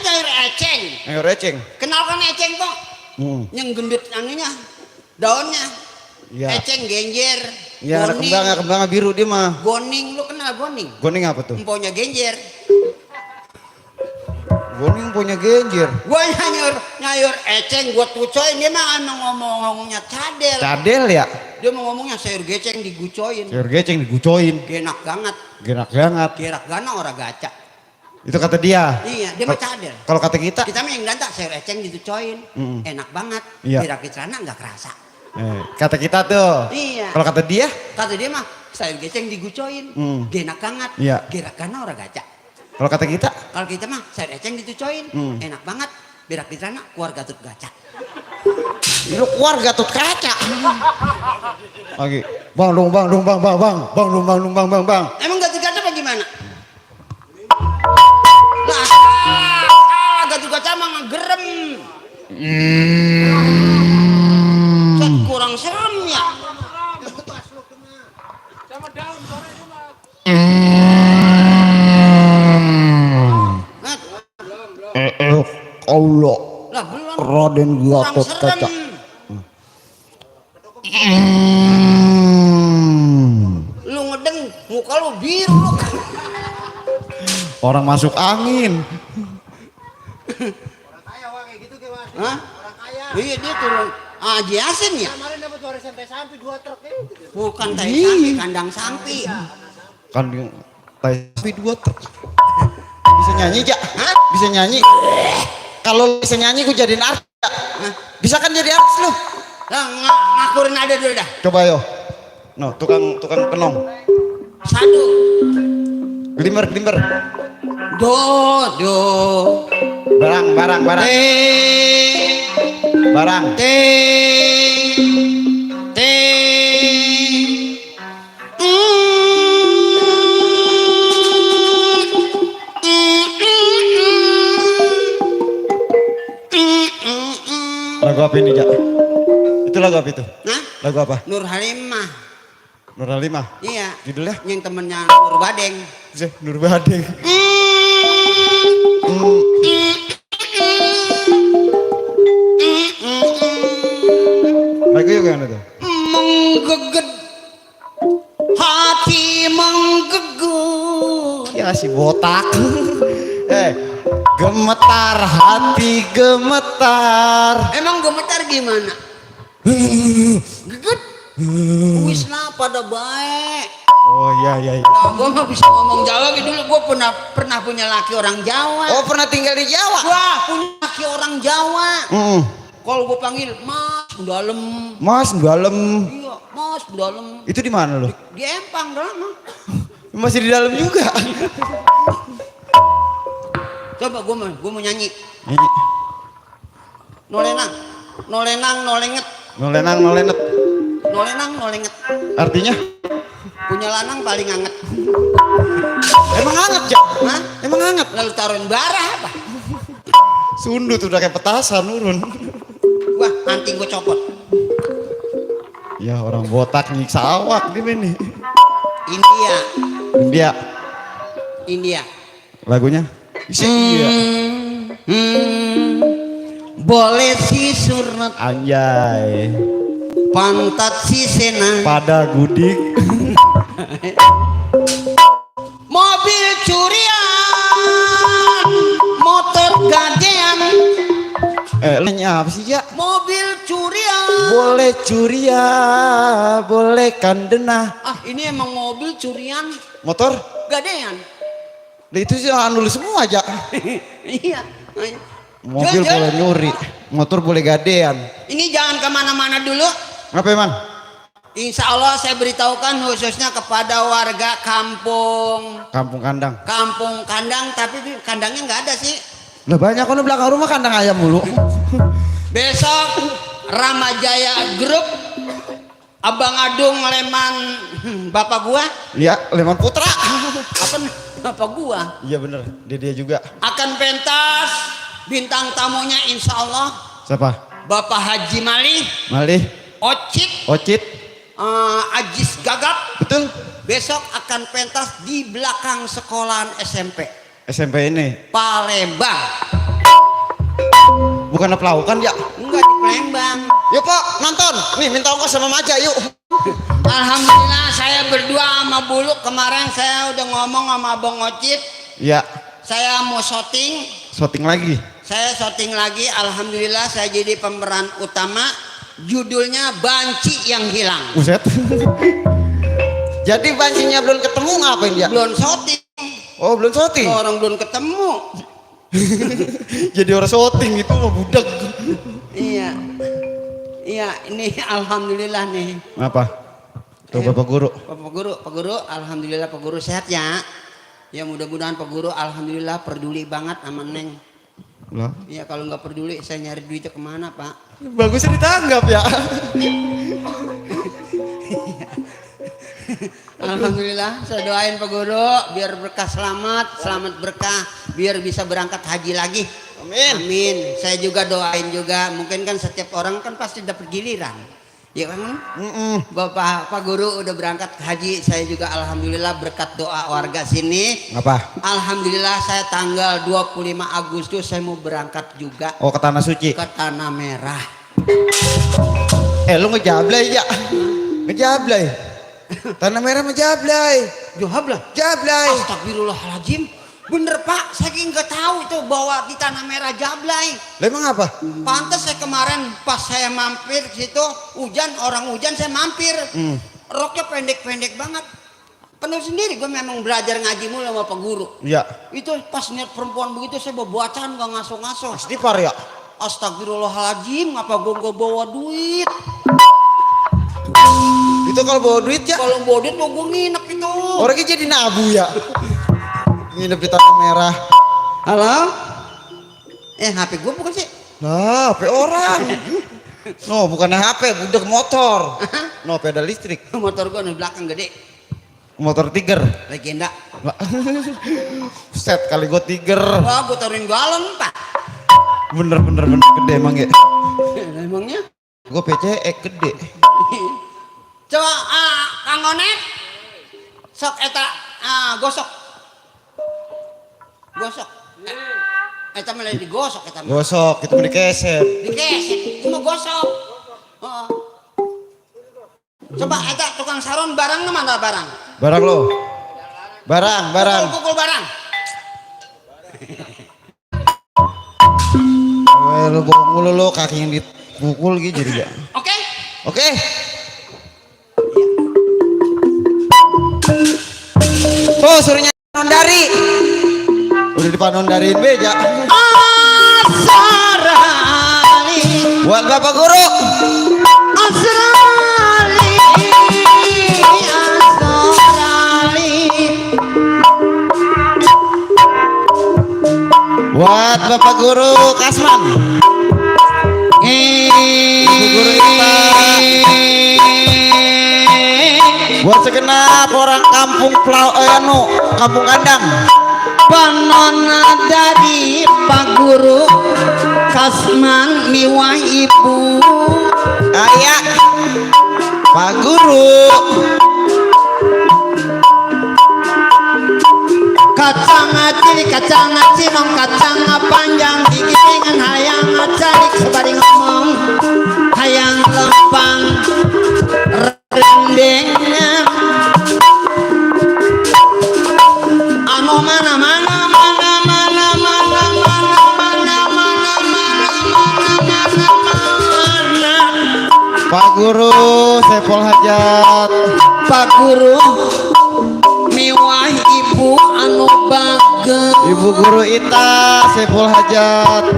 eceng. Ayo receng. Kenal kan eceng kok? Yang gendut anunya, daunnya. Iya. Eceng genjer. Iya, ada kembangnya biru dia mah. Goning, lu kenal goning? Goning apa tuh? Emponya genjer. Goning punya genjer. Gua nyayur eceng, gua tucoin, dia mah ngomongnya cadel. Cadel ya? Dia mau ngomongnya sayur geceng digucoin. Sayur geceng digucoin. Genak banget. Gerak banget. Gerak gana orang gaca. Itu kata dia. Iya, dia mah cadel. Kalau kata kita? Kita mah yang danta sayur eceng ditucoin. Enak banget. Iya. Gerak di celana nggak kerasa. Kata kita tuh. Iya. Kalau kata dia? Kata dia mah sayur geceng digucoin. Genak banget. Iya. Gerak gana orang gaca. Kalau kata kita? Kalau kita mah sayur eceng ditucoin. Enak banget. Berak di celana keluar Gatot Kaca. Lu keluar Gatot Kaca. Lagi. Bang. Emang Gatot Kaca apa gimana? Lah, Gatot Kaca mah ngegerem. Kurang serem ya. Sama daun suaranya mah. Allah. Lah belum. Raden Kurang Gatot serem. Kaca. Lu ngedeng muka lu biru lu. Orang masuk angin. Hah? Iya dia turun. Haji Yasin ya? Kemarin dapat warisan teh sampai 2 truk Bukan teh sampi, kandang sampi. Kan tapi 2 truk. Bisa nyanyi ja? Hah? Bisa nyanyi? Kalau bisa nyanyi gue jadiin artis. Hah? Bisa kan jadi artis lu? Lah ngakurin ada dulu dah. Coba yo. No, tukang kenong. Satu. Glimmer. Do. Barang. Barang. Ting. Ting. Lagu apa ini, Jak? Itu lagu apa itu? Nah, Lagu apa? Nur Halimah. Nur Halimah. Iya. Judulnya? Yang temennya Nur Badeng. Nur Badeng. Lagu yang mana tuh? Menggeget hati menggegut. Ya si botak. Gemetar hati gemetar. Emang gemetar gimana? Geget. Wis lah pada baik. Oh iya. Nah, gue mah bisa ngomong Jawa gitu dulu. Gue pernah punya laki orang Jawa. Oh pernah tinggal di Jawa? Wah, punya laki orang Jawa. Kalau gue panggil Mas dalam. Mas dalam. Iya, Mas dalam. Itu di mana lo? Di Empang dalam. Masih di dalam juga. Coba gue mau nyanyi. Nyanyi. Nolenang, nolenget. Nolenang nolenet. Nolenang, nolenget. Artinya? Punya lanang paling anget. Emang hangat, Jak? Hah? Emang hangat? Lalu taruhin bara apa? Sundut udah kayak petasan nurun. Wah, anting gue copot. Ya orang botak nyiksa awak di sini. India. Lagunya? Iya. Boleh si surnat, Anjay. pantat si sena, Pada gudik. mobil curian, motor gadean, Lainnya apa sih, Ya? mobil curian. Boleh curia, boleh kandena. Ah, ini emang mobil curian Motor? gadean. Lah itu sih nulis semua aja. Iya. Mobil Jual. boleh nyuri, motor boleh gadean. Ini jangan kemana-mana dulu. Ngapain, Man? Insya Allah saya beritahukan khususnya kepada warga kampung Kampung kandang. tapi kandangnya nggak ada sih. Lah banyak kan belakang rumah kandang ayam mulu. Besok Ramajaya Group, Abang Adung Leman, bapak gua, Iya, Leman Putra. apa bapak gua Iya bener, dia juga. akan pentas. Bintang tamunya insya Allah Siapa? Bapak Haji Malih, Malih, Ocit, Ocit. Ajis Gagap. Betul. Besok akan pentas di belakang sekolahan SMP SMP ini. Palembang. Bukan pelaukan, Ya? Enggak, di Palembang. Yuk, Pak, nonton. Nih, minta ongkos sama Maja, yuk. Alhamdulillah saya berdua sama Buluk. Kemarin saya udah ngomong sama Abang Ocit. Iya, Saya mau syuting. syuting lagi. Saya syuting lagi. Alhamdulillah saya jadi pemeran utama. Judulnya Banci yang Hilang. Buset. Jadi bancinya belum ketemu ngapain, Ya? Belum syuting. Oh, belum syuting. Orang belum ketemu. Jadi orang syuting itu mah budak. Iya. Iya, ini alhamdulillah nih. Apa? Tuh Bapak Guru. Pak Guru, alhamdulillah Pak Guru sehat ya. Ya mudah-mudahan Pak Guru alhamdulillah peduli banget sama Neng. Lah, Iya kalau nggak peduli saya nyari duitnya kemana Pak? bagusnya ditanggap, Ya. Alhamdulillah saya doain Pak Guru biar berkah selamat berkah, biar bisa berangkat haji lagi. Amin. Amin. Saya juga doain juga, mungkin kan setiap orang kan pasti dapat giliran. Ya kan? Bapak Pak Guru udah berangkat haji, saya juga alhamdulillah berkat doa warga sini. Apa? Alhamdulillah saya tanggal 25 Agustus saya mau berangkat juga Oh, ke Tanah Suci. ke Tanah Merah. Lu ngejablay, Ya? Ngejablay. Tanah Merah ngejablay. Johablah. Jablay. Astagfirullahaladzim. Bener Pak, saya nggak tahu itu bahwa di Tanah Merah Jablay. Lah emang apa? Pantes saya kemarin pas saya mampir ke situ, orang hujan saya mampir. Roknya pendek-pendek banget. Penuh sendiri, gue memang belajar ngaji mulu sama Pak Guru. Iya. Itu pas niat perempuan begitu saya bawa bacaan gak ngaso-ngaso. Istighfar, Ya. Astagfirullahaladzim, ngapa gue gak bawa duit? Itu kalau bawa duit, Ya. Kalau bawa duit mau gue nginep itu. Orangnya jadi nabu, Ya. Nginep di Tanah Merah. Halo? HP gue bukan sih? Lah, HP orang. No, bukan HP, budak motor. No, pedal listrik. Motor gua di belakang gede. Motor Tiger. Legenda. Set kali gue Tiger. Wah, gua taruhin galon, Pak. Bener gede emang ya. Emangnya? Gue PCE gede. Coba Kang Onet. Sok eta gosok. Gosok. Eta mah lain digosok eta mah. Gosok, itu mau dikeset. Dikeset, itu mau gosok. Heeh. Coba eta tukang saron barang mana barang? Barang lo. Barang. Pukul barang. Lo bohong mulu lo, kaki yang dipukul gitu jadi ya. Oke? Oke. Oh, suruhnya dari. Udah dipanondariin beja. Asrali. Buat Bapak Guru. Asrali. Buat Bapak Guru Kasman. Ibu Guru buat segenap orang kampung kampung kandang. Panona dari Pak Guru Kasman miwah ibu. Ayah Pak Guru. Kacang nong kacang panjang digiringan hayang carik sebari ngomong hayang lempang rendengan anu mana Pak Guru Saiful Hajat. Pak Guru miwah ibu anu bagel. Ibu Guru Ita Saiful Hajat.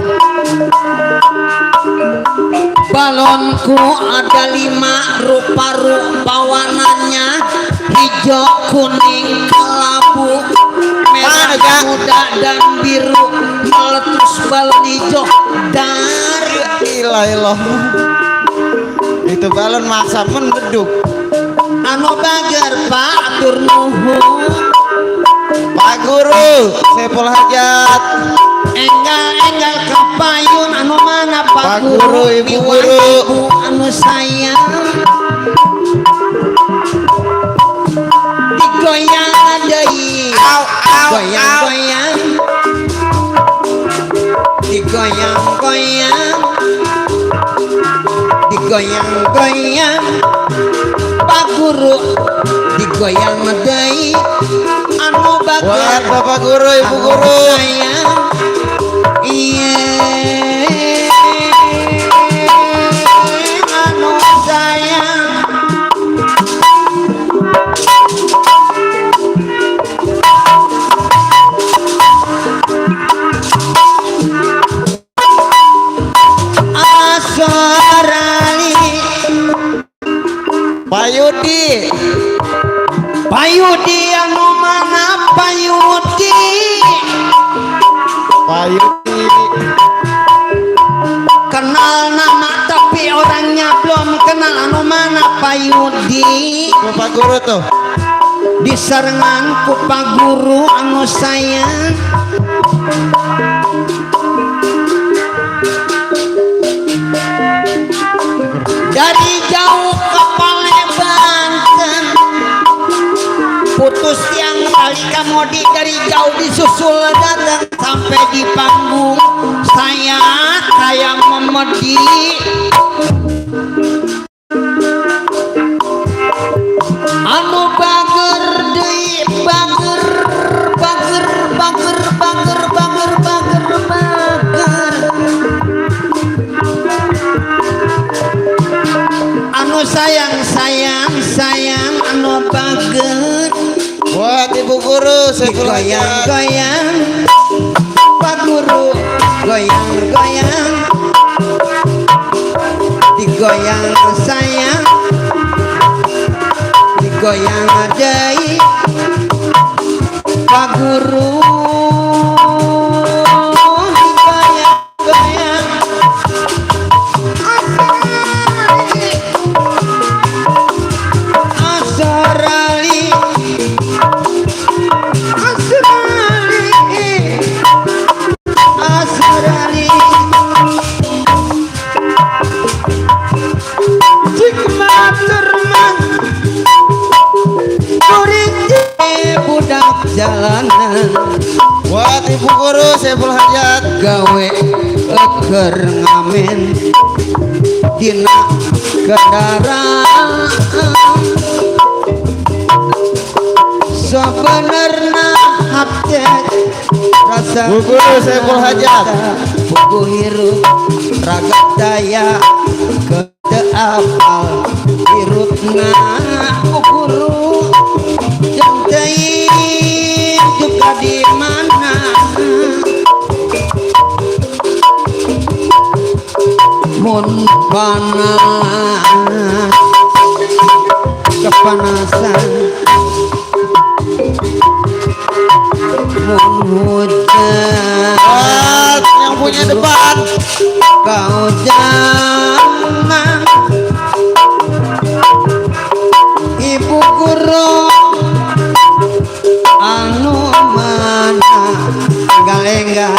Balonku ada 5 rupa-rupa warnanya, hijau, kuning, kelabu, merah muda dan biru, meletus balon hijau dari Ilah. Itu balon maksa mendeduk. anu bager Pak atur nuhun. Pak Guru Saiful Hajat. Enggal kepayun anu mana Pak Guru, Ibu miwah Guru. ibu anu sayang. Digoyang deui. Goyang-goyang. Digoyang-goyang. Digoyang-goyang. Pak Guru digoyang deui anu Buat bager Bapak Guru, Ibu Guru. sayang. Iya anu sayang. Asrali. Pak Yudi. Payudi anu mana Payudi? Pak Yudi. Kenal nama tapi orangnya belum kenal anu mana Payudi. Bapak Guru tuh. Diserengan ku Pak Guru anu sayang. Dari jauh ke Palembang putus tiang tali kamodi, dari jauh disusul datang sampai di panggung saya memedi. Anu bager deui bager. Anu sayang anu bager. Buat Ibu Guru Saiful Hajat. Goyang-goyang Pak Guru goyang-goyang. Digoyang sayang. Digoyang deui Pak Guru. Digoyang-goyang. Guru Saiful Hajat gawe eker ngamen dina kendaraan sebenarnya hati rasa Bu Guru Saiful Hajat buku hirup raga daya kete apal hirupna Bu Guru jantain juga di mana mun panas kepanasan mun hujan yang punya depan kau jangan Ibu Guru anu mana galengan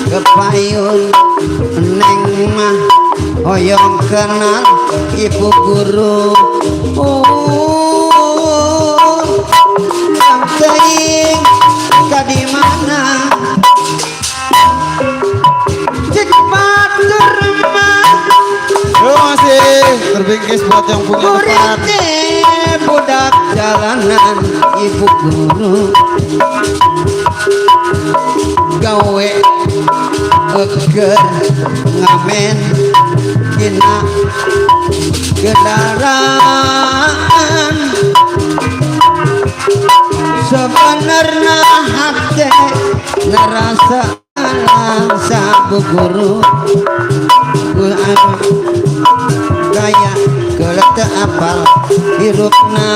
kepayun neng mah hoyong kenal Ibu Guru sampai di mana cek batur mah terima kasih terbingkis buat yang punya depan kurite budak jalanan Ibu Guru gawe eger ngamen dina kendaraan sebenarnya hati ngerasa langsa Bu Guru gaya kelete apal hirupna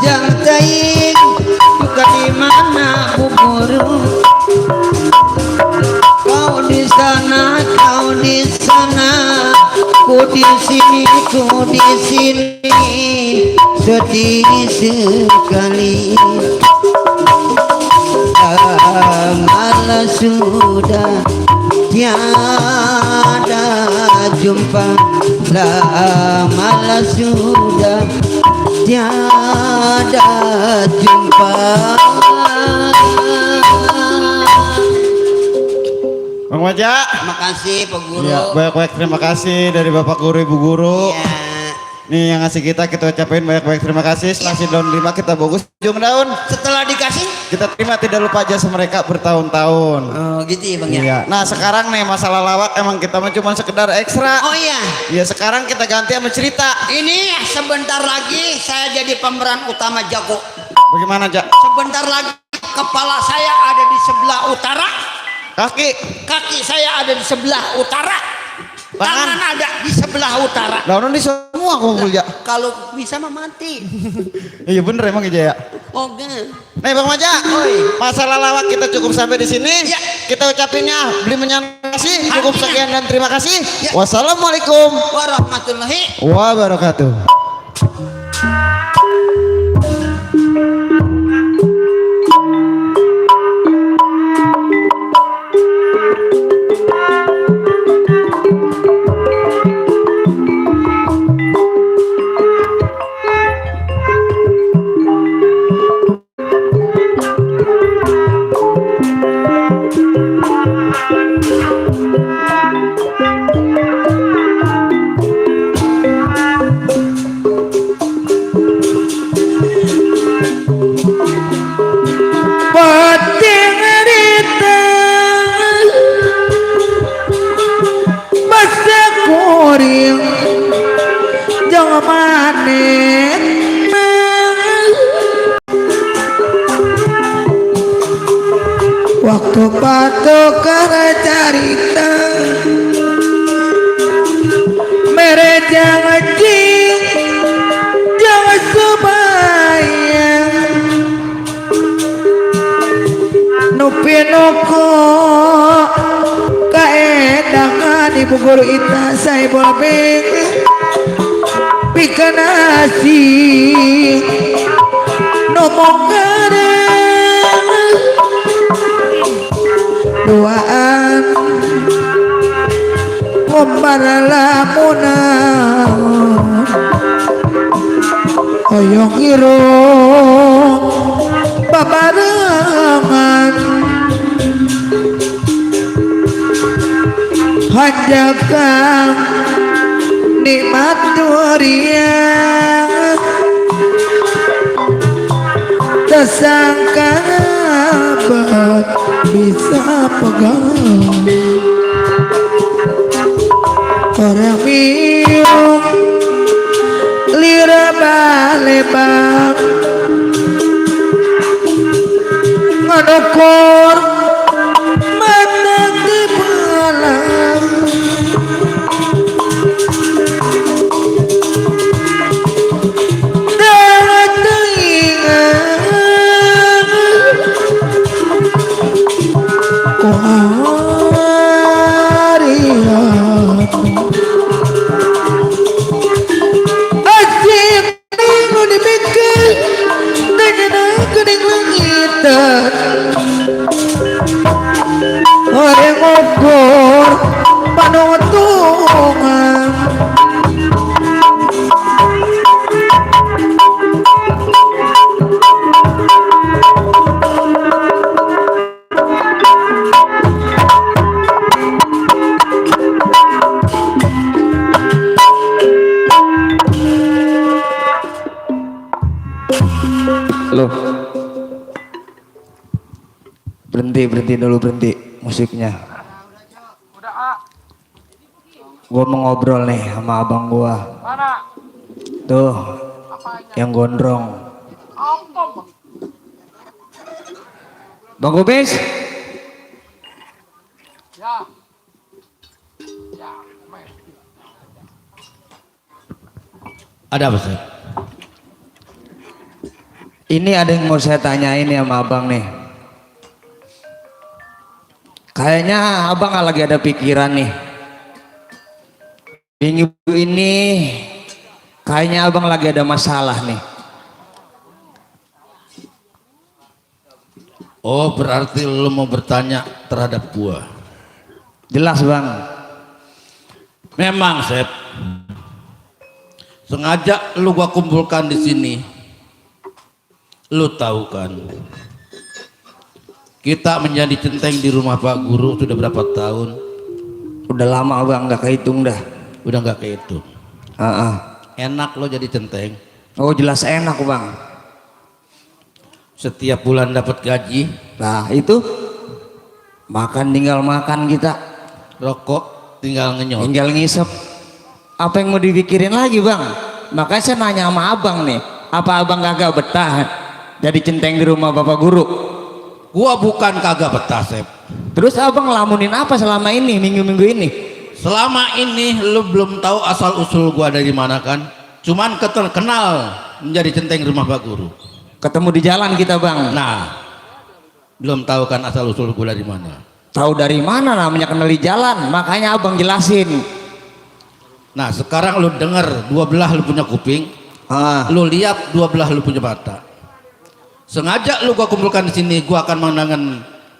jang teing buka di mana Bu Guru kau di sana ku di sini sedih sekali malah sudah tiada jumpa malah sudah tiada jumpa. Bang Maja Makasih Pak Guru. ya, banyak-banyak terima kasih dari Bapak Guru Ibu Guru Ya. nih yang ngasih kita ucapin banyak-banyak terima kasih. Setelah si daun 5 kita bagus ujung daun Setelah dikasih? kita terima, tidak lupa jasa mereka bertahun-tahun. Oh gitu ya Bang ya. Iya. Nah sekarang nih masalah lawak emang kita mah cuma sekedar ekstra. Oh iya. Ya sekarang kita ganti sama cerita. Ini sebentar lagi saya jadi pemeran utama jago. Bagaimana Jak? Sebentar lagi kepala saya ada di sebelah utara, Kaki. kaki saya ada di sebelah utara, tangan ada di sebelah utara. Daun di semua kumpul Jak. Kalau bisa mah mati. Iya bener emang ya. Oh gan. Nih Bang Maja, masalah lawak kita cukup sampai di sini. Ya. Kita ucapinnya beli kasih cukup Artinya. sekian dan terima kasih. Ya. Wassalamualaikum Warahmatullahi. wabarakatuh. Penting rita masa kuring jangan manik waktu patok karena carita mere jangan jing jangan sebayang Nupinoko kaedangan Ibu Guru Ita saya boleh pikanasi nomongane duaan pembaralamunan oyong irung babarang ajakan nikmat durian tak sangka bisa pegang orang minum lira balebang ngadokor mata di malam dan teringat asik minggu dipikir dengan aku di langitan orang ngobrol panutungan Loh. Berhenti dulu, berhenti musiknya. Gua mau ngobrol nih sama abang gua. Mana? Tuh, Apanya? yang gondrong. Apa? Bang? Bang Gobes, Ya. Ya. Men. Ada apa sih? ini ada yang mau saya tanyain ya sama abang nih. Kayaknya abang lagi ada pikiran nih. Minggu ini kayaknya abang lagi ada masalah nih. Oh, berarti lu mau bertanya terhadap gua. Jelas bang. Memang, Sep. Sengaja lu gua kumpulkan di sini. Lu tahu kan, kita menjadi centeng di rumah Pak Guru sudah berapa tahun? Udah lama bang, nggak kehitung dah. Udah nggak kehitung. Enak lo jadi centeng. Oh jelas enak bang. Setiap bulan dapat gaji, Nah itu makan tinggal makan kita, rokok tinggal ngenyot. tinggal ngisep. Apa yang mau dipikirin lagi bang? Makanya saya nanya sama abang nih, apa abang kagak betah jadi centeng di rumah Bapak Guru? Gua bukan kagak betah, Sep. Terus abang ngelamunin apa selama ini, minggu-minggu ini? Selama ini lu belum tahu asal usul gua dari mana kan? Cuman kenal menjadi centeng rumah Pak Guru. Ketemu di jalan kita bang. Nah, belum tahu kan asal usul gua dari mana. Tahu dari mana namanya kenal di jalan, makanya abang jelasin. Nah, sekarang lu denger, dua belah lu punya kuping, lu lihat dua belah lu punya mata. Sengaja lu gua kumpulkan di sini, gua akan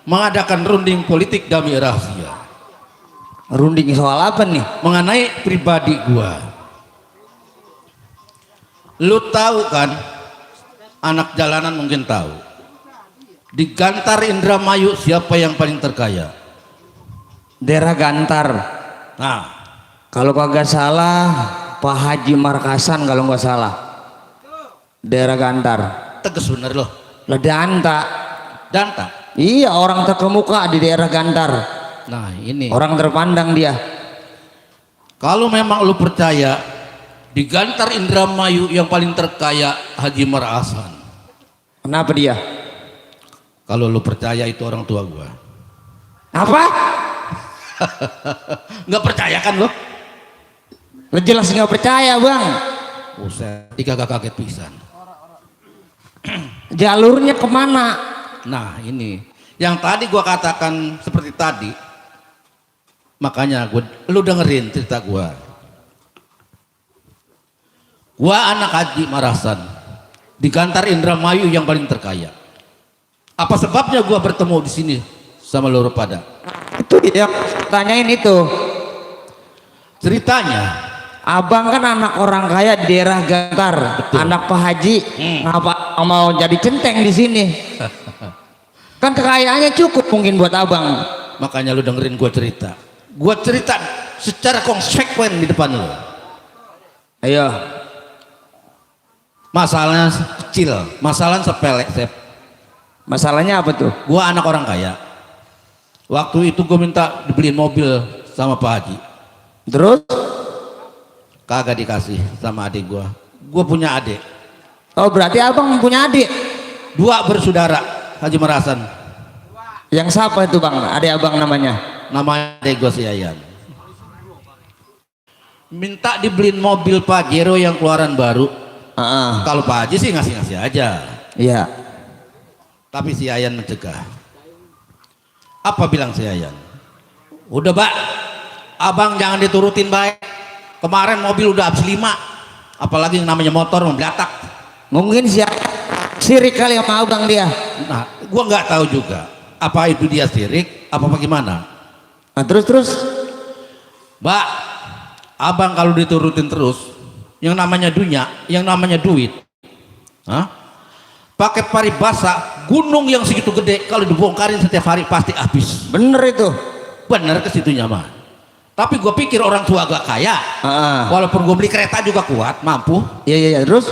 mengadakan runding politik damai rahasia. Runding soal apa nih? Mengenai pribadi gua. Lu tahu kan, anak jalanan mungkin tahu. Di Gantar Indramayu siapa yang paling terkaya? Daerah Gantar. Nah, Kalau kagak salah Pak Haji Markasan kalau nggak salah. Daerah Gantar. tegas bener loh. Lah Danta. Danta. Iya orang terkemuka di daerah Gantar. Nah ini. Orang terpandang dia. Kalau memang lu percaya di Gantar Indramayu yang paling terkaya Haji Marasan. Kenapa dia? Kalau lu percaya itu orang tua gua. Apa? Nggak percaya kan lo? Lo jelas nggak percaya bang. Buset, ika kaget pisan. Jalurnya kemana? Nah ini, yang tadi gua katakan seperti tadi. Makanya lu dengerin cerita gua. Gua anak Haji Marasan di Gantar Indramayu yang paling terkaya. Apa sebabnya gua bertemu di sini sama lu pada? Itu dia tanyain itu. Ceritanya, Abang kan anak orang kaya di daerah Gantar, anak Pak Haji. Ngapa mau jadi centeng di sini? Kan kekayaannya cukup mungkin buat abang. makanya lu dengerin gua cerita. Gua cerita secara konsekuen di depan lo. Ayo. Masalahnya kecil, masalah sepele, Sep. Masalahnya apa tuh? Gua anak orang kaya. Waktu itu gue minta dibeliin mobil sama Pak Haji. Terus? Kagak dikasih sama adik gua. Gua punya adik. Oh berarti abang punya adik? 2 bersaudara, Haji Marasan. Yang siapa itu bang? Adik abang namanya? Nama adik gua si Yayan. Minta dibeliin mobil Pajero yang keluaran baru. Kalau Pak Haji sih ngasih-ngasih aja. Iya. Tapi si Yayan mencegah. Apa bilang si Yayan? Udah Pak, abang jangan diturutin baik. Kemarin mobil udah habis 5. Apalagi yang namanya motor membelatak. Mungkin sirik kali sama abang dia. Nah, gua nggak tahu juga. Apa itu dia sirik? Apa bagaimana? Nah, terus? Mbak, abang kalau diturutin terus, yang namanya dunia, yang namanya duit, pakai paribasa, gunung yang segitu gede kalau dibongkarin setiap hari pasti habis. Bener itu. Bener ke situnya mah. Tapi gue pikir orang tua agak kaya, walaupun gue beli kereta juga kuat, mampu. Iya. Terus?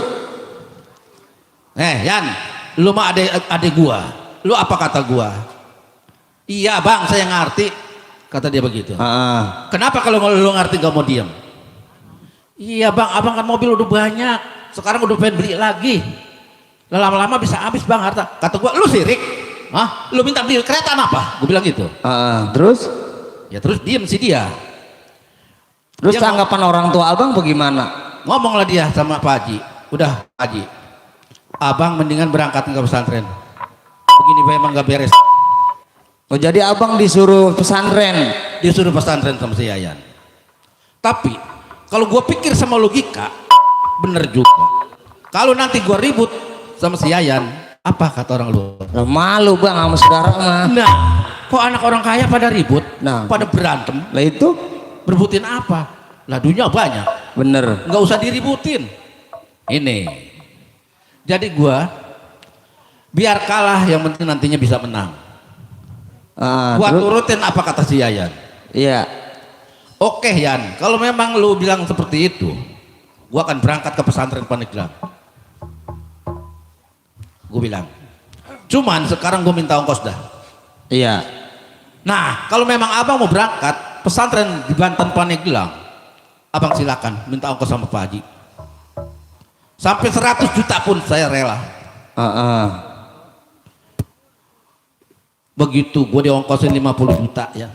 Yan, lu mah adek gua, lu apa kata gua? Iya bang, saya ngerti, kata dia begitu. Kenapa kalau lu ngerti gak mau diam? Iya bang, abang kan mobil udah banyak, sekarang udah pengen beli lagi. Lama-lama bisa habis bang harta. Kata gua, lu sirik? Lu minta beli kereta apa? Gue bilang gitu. Terus? Ya terus diem sih dia. Terus Dia tanggapan orang tua abang bagaimana? Ngomonglah dia sama Pak Haji. Udah Pak Haji, abang mendingan berangkat ke pesantren. Begini Pak emang gak beres. Oh jadi abang disuruh pesantren? Disuruh pesantren sama si Yayan. Tapi kalau gue pikir sama logika, bener juga. Kalau nanti gue ribut sama si Yayan, apa kata orang lu? Nah, malu bang sama saudara mah. Nah, kok anak orang kaya pada ribut, pada berantem? Lah itu berbutin apa? Lah dunia banyak. Bener. Nggak usah diributin. Ini. Jadi gua biar kalah, yang penting nantinya bisa menang. Gua turutin apa kata si Yayan. Iya. Oke Yan, kalau memang lu bilang seperti itu, gua akan berangkat ke pesantren Pandeglang. Gue bilang. Cuman sekarang gue minta ongkos dah. Iya. Nah, kalau memang abang mau berangkat pesantren di Banten Pandeglang, abang silakan minta ongkos sama Pak Haji. Sampai 100 juta pun saya rela. Begitu gue diongkosin 50 juta ya,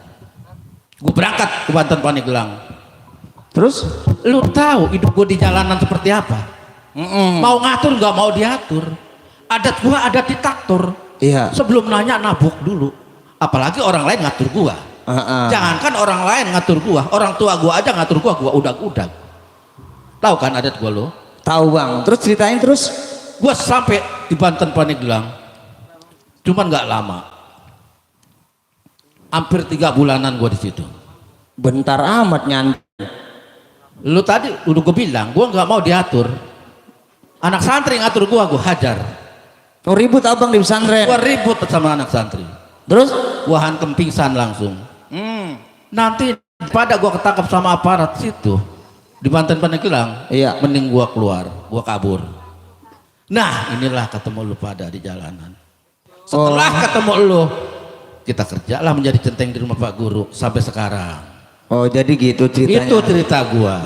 gue berangkat ke Banten Pandeglang. Terus? Lu tahu hidup gue di jalanan seperti apa? Mau ngatur nggak mau diatur. Adat gua adat diktator. Iya. Sebelum nanya nabuk dulu. Apalagi orang lain ngatur gua. Jangankan orang lain ngatur gua, orang tua gua aja ngatur gua udag-udag. Tahu kan adat gua lo? Tahu bang. Terus ceritain terus. Gua sampai di Banten Pandeglang, cuman nggak lama. Hampir 3 bulanan gua di situ. Bentar amat nyanyi. Lu tadi udah gua bilang, gua nggak mau diatur. Anak santri ngatur gua hajar. Oh ribut abang di pesantren? Gua ribut sama anak santri. Terus? Gua hantem pingsan langsung. Nanti pada gua ketangkap sama aparat situ di Banten Pandeglang, iya, mending gua keluar, gua kabur. Nah inilah ketemu lu pada di jalanan. Setelah ketemu lu, kita kerjalah menjadi centeng di rumah Pak Guru sampai sekarang. Oh jadi gitu ceritanya. Itu cerita gua.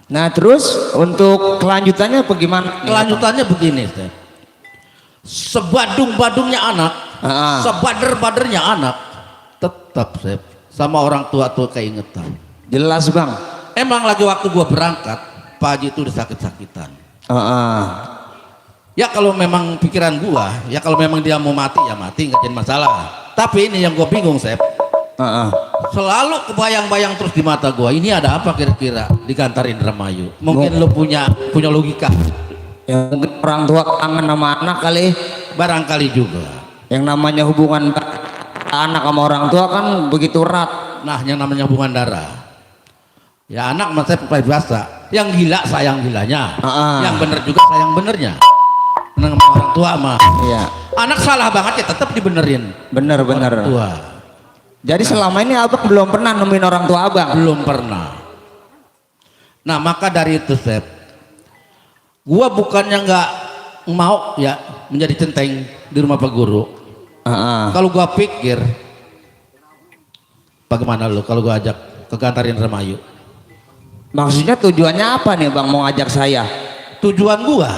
Nah terus untuk kelanjutannya bagaimana? Kelanjutannya begini, sebadung-badungnya anak, sebader-badernya anak, tetap sama orang tua keingetan. Jelas bang. Emang lagi waktu gua berangkat, Pak Haji itu udah sakit-sakitan. Ya kalau memang pikiran gua, ya kalau memang dia mau mati ya mati, nggak jadi masalah. Tapi ini yang gua bingung, Sep. Selalu kebayang-bayang terus di mata gua, ini ada apa kira-kira di Gantar Indramayu? Mungkin lo punya logika. Ya mungkin orang tua kangen sama anak kali. Barangkali juga. Yang namanya hubungan anak sama orang tua kan begitu erat. Nah yang namanya hubungan darah. Ya anak masih biasa. Yang gila sayang gilanya. Yang bener juga sayang benernya. Nama orang tua mah. Iya. Anak salah banget ya tetap dibenerin. Bener. Orang tua. Jadi selama ini abang belum pernah nemuin orang tua abang? Belum pernah. Nah maka dari itu Sep, gua bukannya nggak mau ya menjadi centeng di rumah Pak Guru. Kalau gua pikir, bagaimana lu kalau gua ajak ke Gantar Indramayu? Maksudnya tujuannya apa nih bang mau ajak saya? Tujuan gua,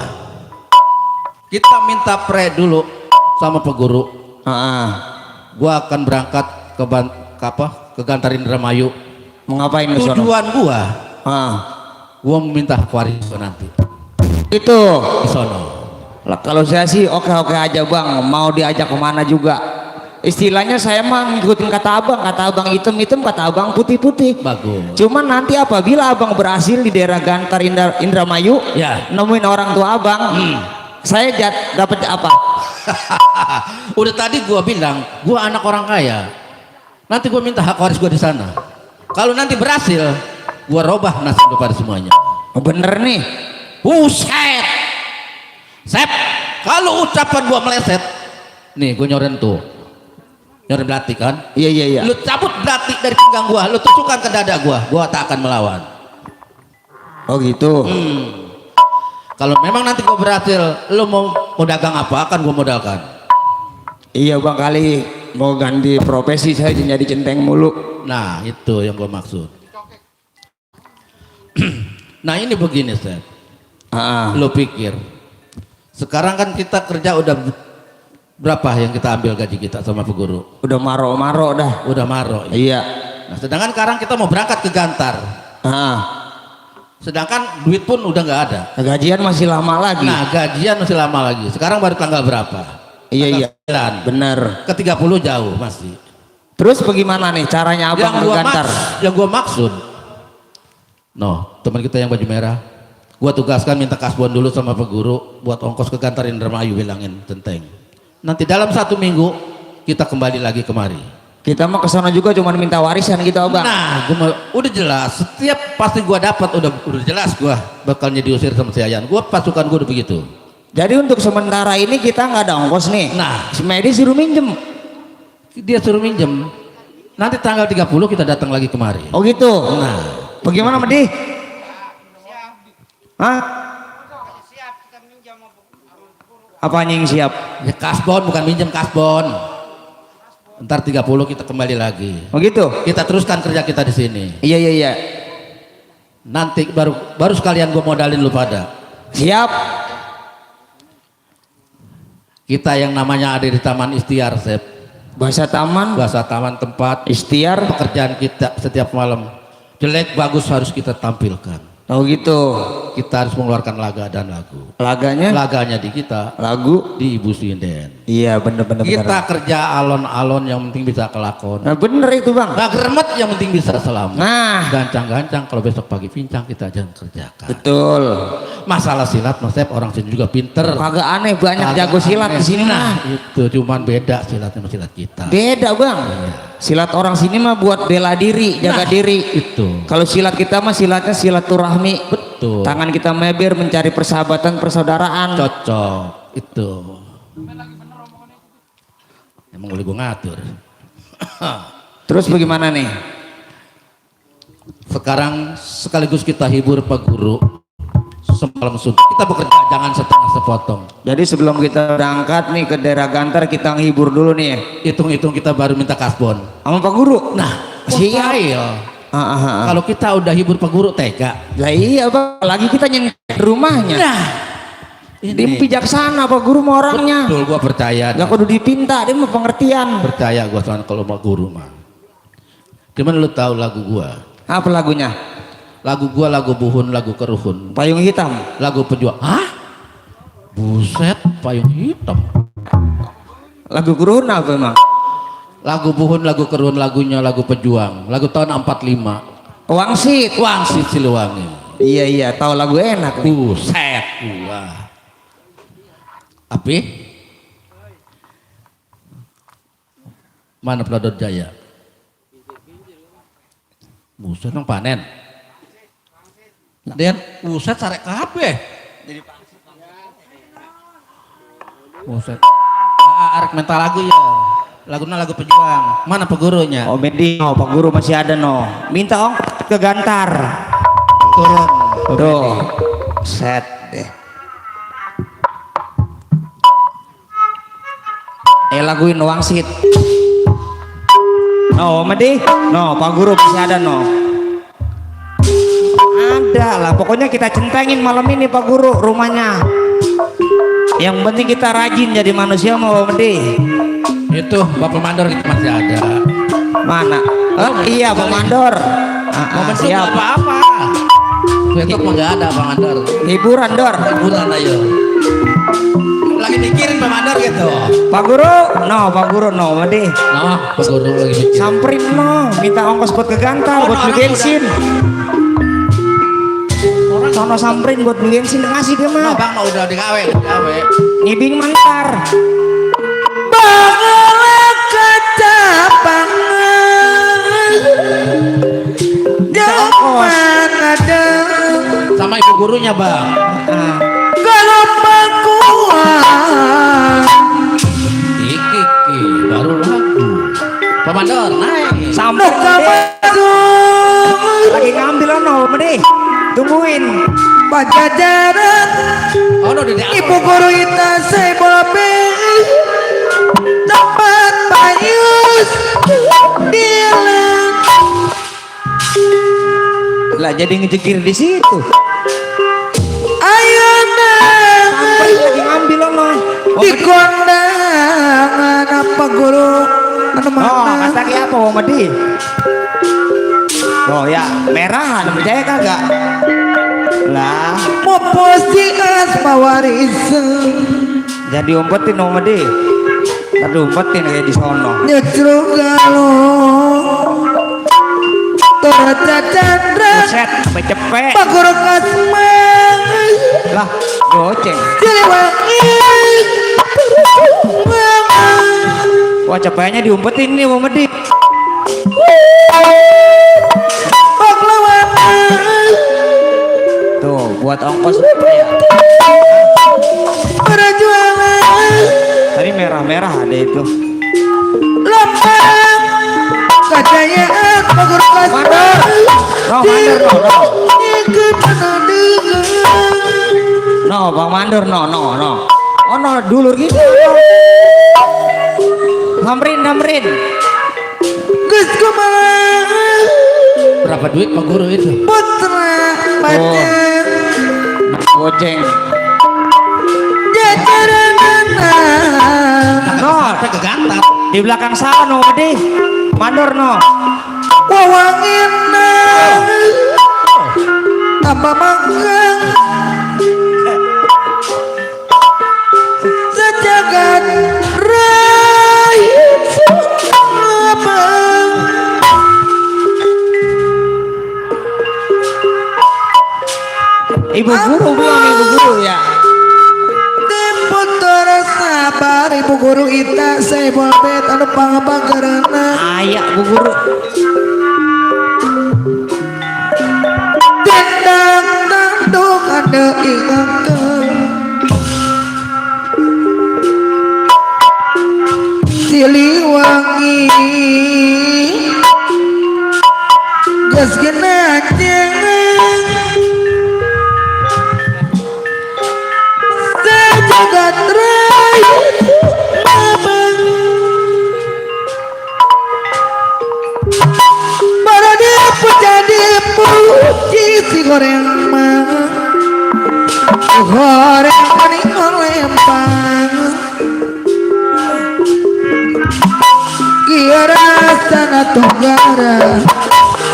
kita minta pre dulu sama Pak Guru. Gua akan berangkat ke Gantar Indramayu. Mau ngapain ke sono? Tujuan gua, gua meminta warisan nanti. Itu. Di sono. Lah kalau saya sih oke-oke aja bang, mau diajak kemana juga. Istilahnya saya mah ngikutin kata abang hitam-hitam, kata abang putih-putih. Bagus. Cuman nanti apabila abang berhasil di daerah Gantar Indramayu, Ya. nemuin orang tua abang, saya dapat apa? Udah tadi gua bilang, gua anak orang kaya. Nanti gua minta hak waris gua di sana. Kalau nanti berhasil, gua robah nasib kepada semuanya. Oh, bener nih. Buset. Sep, kalau ucapan gua meleset, nih gua nyoren tuh. Nyoren belati kan? Iya. Lu cabut belati dari pinggang gua, lu tusukkan ke dada gua tak akan melawan. Oh gitu. Kalau memang nanti gua berhasil, lu mau dagang apa akan gua modalkan. Iya bang, kali mau ganti profesi saya jadi centeng mulu. Nah itu yang gua maksud. Nah ini begini Sep, lu pikir sekarang kan kita kerja udah berapa yang kita ambil gaji kita sama Pak Guru? Udah maro-maro dah. Udah maro. Iya. Nah sedangkan sekarang kita mau berangkat ke Gantar. Sedangkan duit pun udah nggak ada. Gajian masih lama lagi. Nah gajian masih lama lagi. Sekarang baru tanggal berapa? Iya. 9. Bener. Ke 30 jauh masih. Terus bagaimana nih caranya abang ke Gantar? Yang gua maksud, teman kita yang baju merah, gua tugaskan minta kasbon dulu sama Pak Guru buat ongkos ke Gantar Indramayu, bilangin centeng. Nanti dalam 1 minggu kita kembali lagi kemari. Kita mah kesana juga cuma minta warisan gitu abang. Nah, udah jelas. Setiap pasti gua dapat udah jelas gua bakalnya diusir sama si Ayan. Gua pasukan gua udah begitu. Jadi untuk sementara ini kita nggak ada ongkos nih. Nah, si Medi suruh minjem. Dia suruh minjem. Nanti tanggal 30 kita datang lagi kemari. Oh gitu. Nah, bagaimana Medi? Hah? Apa yang siap? Ya kasbon, bukan minjem, kasbon. Ntar 30 kita kembali lagi. Oh gitu. Kita teruskan kerja kita di sini. Iya. Nanti baru sekalian gue modalin lu pada. Siap. Kita yang namanya ada di Taman Ikhtiar, Sep. Bahasa taman tempat ikhtiar. Pekerjaan kita setiap malam. Jelek bagus harus kita tampilkan. Oh gitu. Kita harus mengeluarkan laga dan lagu. Laganya di kita, lagu di Ibu Sinden. Iya bener. Kita kerja alon-alon yang penting bisa kelakon. Nah bener itu bang. Nah geremet yang penting bisa selamat. Nah gancang-gancang kalau besok pagi pincang kita jangan kerjakan. Betul. Masalah silat Sep, orang sini juga pinter. Kagak aneh, banyak jago silat di sini. Nah itu cuman beda silatnya sama silat kita. Beda bang. Silat orang sini mah buat bela diri, jaga diri. Itu. Kalau silat kita mah silatnya silaturahmi. Betul. Tangan kita meber mencari persahabatan, persaudaraan. Cocok itu. Emang boleh gue ngatur. Terus bagaimana nih? Sekarang sekaligus kita hibur Pak Guru. Semalam suntuk. Kita bekerja jangan setengah sepotong. Jadi sebelum kita berangkat nih ke daerah Gantar kita ngehibur dulu nih. Hitung-hitung kita baru minta kasbon. Sama Pak Guru. Nah, siap. Kalau kita udah hibur Pak Guru tega. Lah iya bang, lagi kita nyentuh rumahnya. Nah, dia bijaksana Pak Guru mah orangnya. Betul, gua percaya. Gak kudu dipinta, dia mah pengertian. Percaya gua soal kalau Pak Guru mah. Cuman lu tahu lagu gua? Apa lagunya? Lagu gua lagu buhun, lagu keruhun. Payung hitam. Lagu pejuang. Hah? Buset, payung hitam. Lagu keruhun apa emang? Lagu buhun, lagu keruhun, lagunya lagu pejuang. Lagu tahun 45. Wangsit Siliwangi. Iya tahu lagu enak. Buset gua. Api? Mana Peladot Jaya? Buset nang panen. Dan buset sarek kabeh. Buset. Arek mental lagu ya. Lagunya lagu pejuang. Mana pegurunya? Oh Medi, no, Pak Guru masih ada no. Minta ongkos ke Gantar. Turun. Tuh, set deh. Laguin wangsit. No, Medi, no, Pak Guru masih ada no. Ada lah, pokoknya kita centengin malam ini Pak Guru rumahnya. Yang penting kita rajin jadi manusia mau Medi. Itu Bapak Mandor itu masih ada. Mana? Oh iya Pak Mandor. Momen itu Siap. apa-apa. Besok mah nggak ada Pak Mandor. Hiburan Dor. Hiburan ayo. Lagi mikirin Pak Mandor gitu. Pak Guru no Medi. Nah, Pak Guru lagi mikirin. Samperin no, minta ongkos buat ke Gantar buat beli bensin. Sono samperin buat beli bensin ngasih dia Nah, mah. Bang mah udah digawe. Ngibing mantar. Bangalah kecapangan. Jangan ada Sama ibu gurunya Bang. gelombang kuat. Iki baru lagu. Pak Mandor naik. Sampai lagi ngambil ono Medi. Tungguin Pajajaran. Oh, no, di Ibu guru kita saya bobe tempat payus dilang. Lah jadi ngejekir di situ. Ayo sampai lagi ngambil ono di kondangan apa guru anu mana? Oh, kata apa Om Medi? Oh ya, merahan percaya kagak? Lah, mau posti asma warisan. Jadi umpetin Om Medi. Tadi umpetin kayak di sono. Nyecruk galung. Toraja Chandra. Set, sampai cepet. Pak Guru Kasma. Lah, goceng. Siliwangi. Wah, cepetnya diumpetin nih Om Medi. Tuh, buat ongkos ya. Perjuangan. Tadi merah-merah ada itu. Lambang kejayaan Pak Guru Kasma. Mandor. No, Bang Mandor, no. Oh no, dulur gitu. Samperin. Gus Kumalah. berapa duit Pak Guru itu? Putra Panjang Goceng Jajaran no, Sampai ke Gantar. di belakang sana no, Medi Mandor no wawangin apa makan sejagat raya apa Ibu guru belum ibu guru ya Putar sabar ibu guru ita saya bolbet anu pangabagarana ayak bu guru dendang tanduk ada ingatkan Siliwangi gas genajeng sejagat raya abang para dia jadi puji si goreng mah goreng maning lempang kira sana tunggara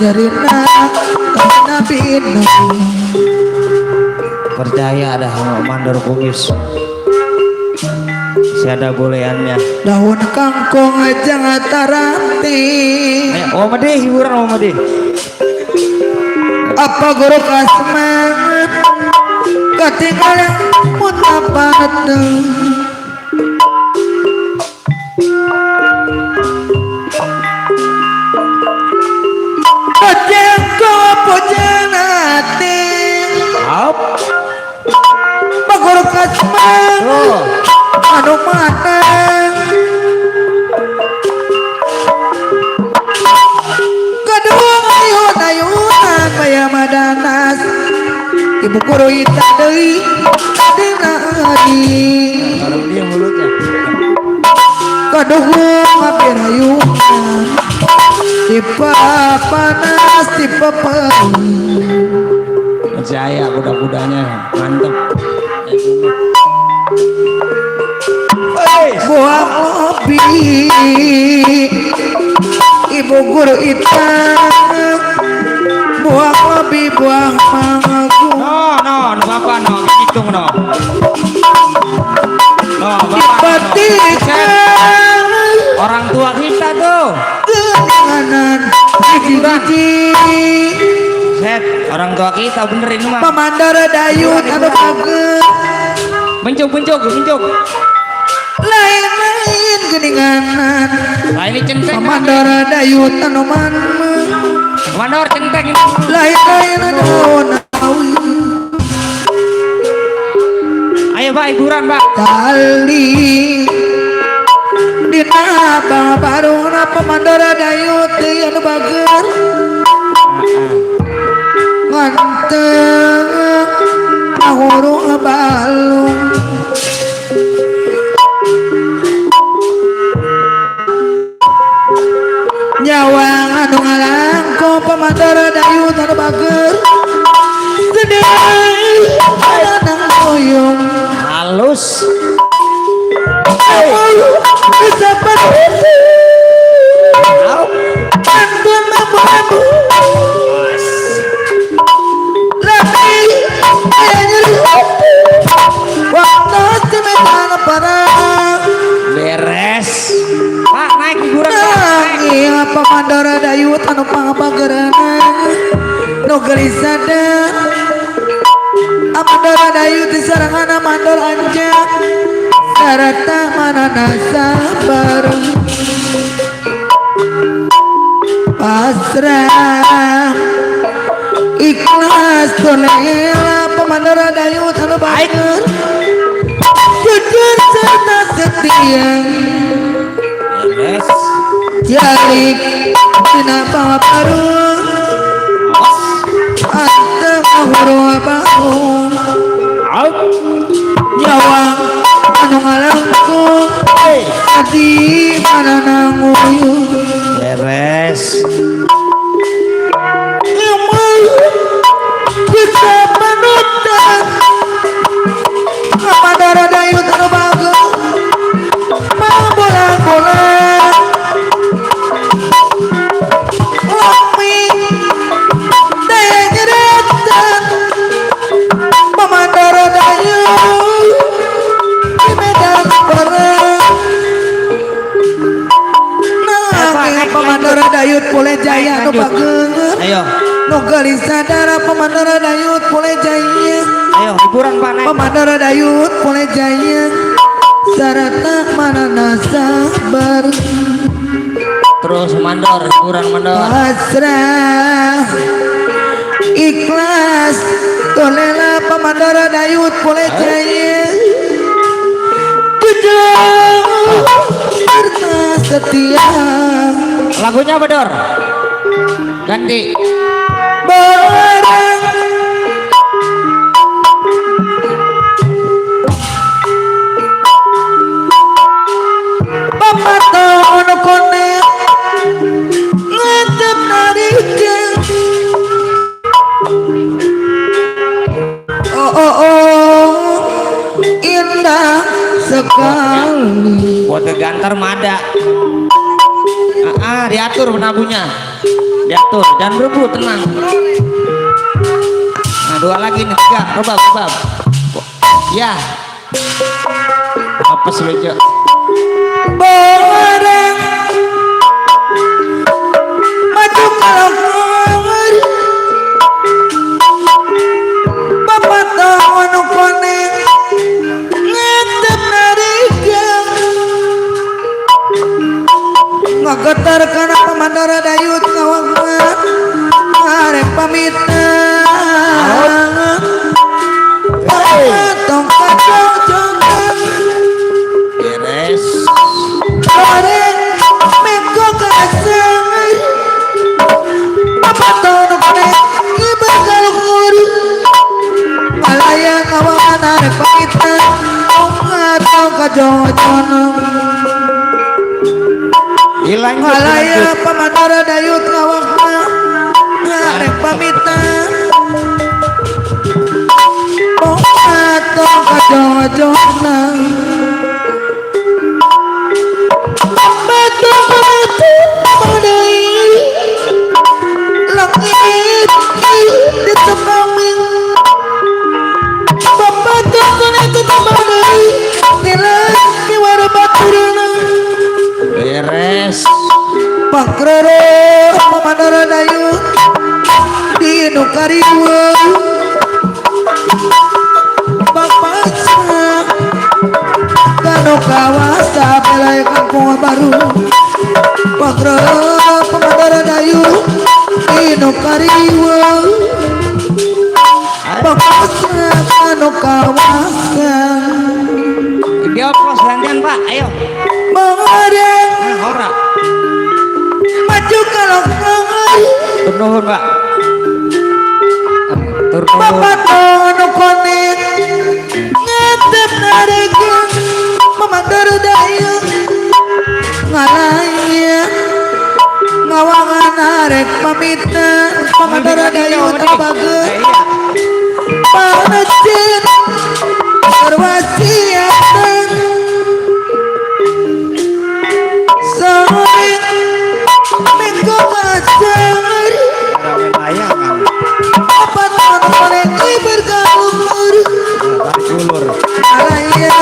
jarina nabi percaya ada mandor kumis si ada bolehannya daun kangkung aja ngataranti oh Medi hiburan oh Medi apa guru kasman ketinggalan mutapat Pojeng kau pojeng hati Pak Guru Kasman anu mana panas ibu guru ita deui dina ari Dia mulutnya. kaduhung ngapirayungan tipe panas tipe Percaya kuda-kudanya mantep. buah kopi ibu guru ita buah kopi buah mangku No, bapak no, hitung no. No, bapak no. petikan Orang tua kita tuh. kenangan hiji-hiji Set, orang tua kita benerin mah. pamandara dayut anu bageus Mencuk. lain-lain geninganan Nah ini centeng. pamandara dayut anu manmeng Mandor centeng. lain-lain anu nawi Ayo Pak, hiburan Pak. tali dina babaruna pamandara dayut teh anu bageus nganteng ngahuru balung nyawa anu ngalangko pamandara dayut anu bageus sedih nang boyong Halus. bisa berhenti antun mampu lebih ayah nyeri waktu semetan parang Beres. Pak, naik hiburan Pak. Naik. nangis pamandara dayut anu pangapagerana nu gelisada amandara dayut di sarangana mandor anjak sarata manana sabar pasrah ikhlas tolela pamandara dayut anu bager jujur serta setia Beres. jalik dina paparung ante mahuru abahung nyawa anu ngalangkung adi mana nanguyung Beres. Imul kita panutan Pamandara dayut anu bageus bola-bola Lami daya nyeretan pamandara dayut di medan perang nangis pamandara dayut boleh jaya nu bageus Ayo, nu gelis sadara pamandara dayut boleh jaya ayo hiburan Pak naik. pamandara dayut boleh jaya sarata manana sabar Terus mandor, hiburan mandor. pasrah ikhlas tolela pamandara dayut boleh jaya jujur serta setia Lagunya apa Dor? Ganti. barang pamatono kone ngadep narike indah sekali Buat gantar mada. Diatur penabuhnya. Diatur, jangan berebut, tenang. Nah, dua lagi nih, tiga, rebab. Ya. Apa sih bejo? barang maju kalahar pamatono kone ngadep narike ngagetar kana pamandara dayut ngawangan arep pamitan tongkat jojokan Beres. bareng mengko kasar kajojono Hilang Malaya pamadara dayut ngawakna ngarek pamita Pongkato kajojona Pambato pamatu pamadai Langit di tembangin Pambato pamatu pamadai Nilai niwara baturana beres. Pakroro pamadara dayut di nukariwa Bapaksa kano kawasa belai kampung baru Pakroro pamadara dayut di nukariwa Bapaksa kano kawasa Dioplos gantian Pak, ayo. mengadeng Ora. maju kalau ngangari Tur nuhun, Pak. Tur nuhun. Bapak tono konek ngetep naregan memandar daya ngalaya ngawangan arek pamita memandar daya tabageun panecin perwasiatan soing minggu kasar apa tonton ini bergaulur alaya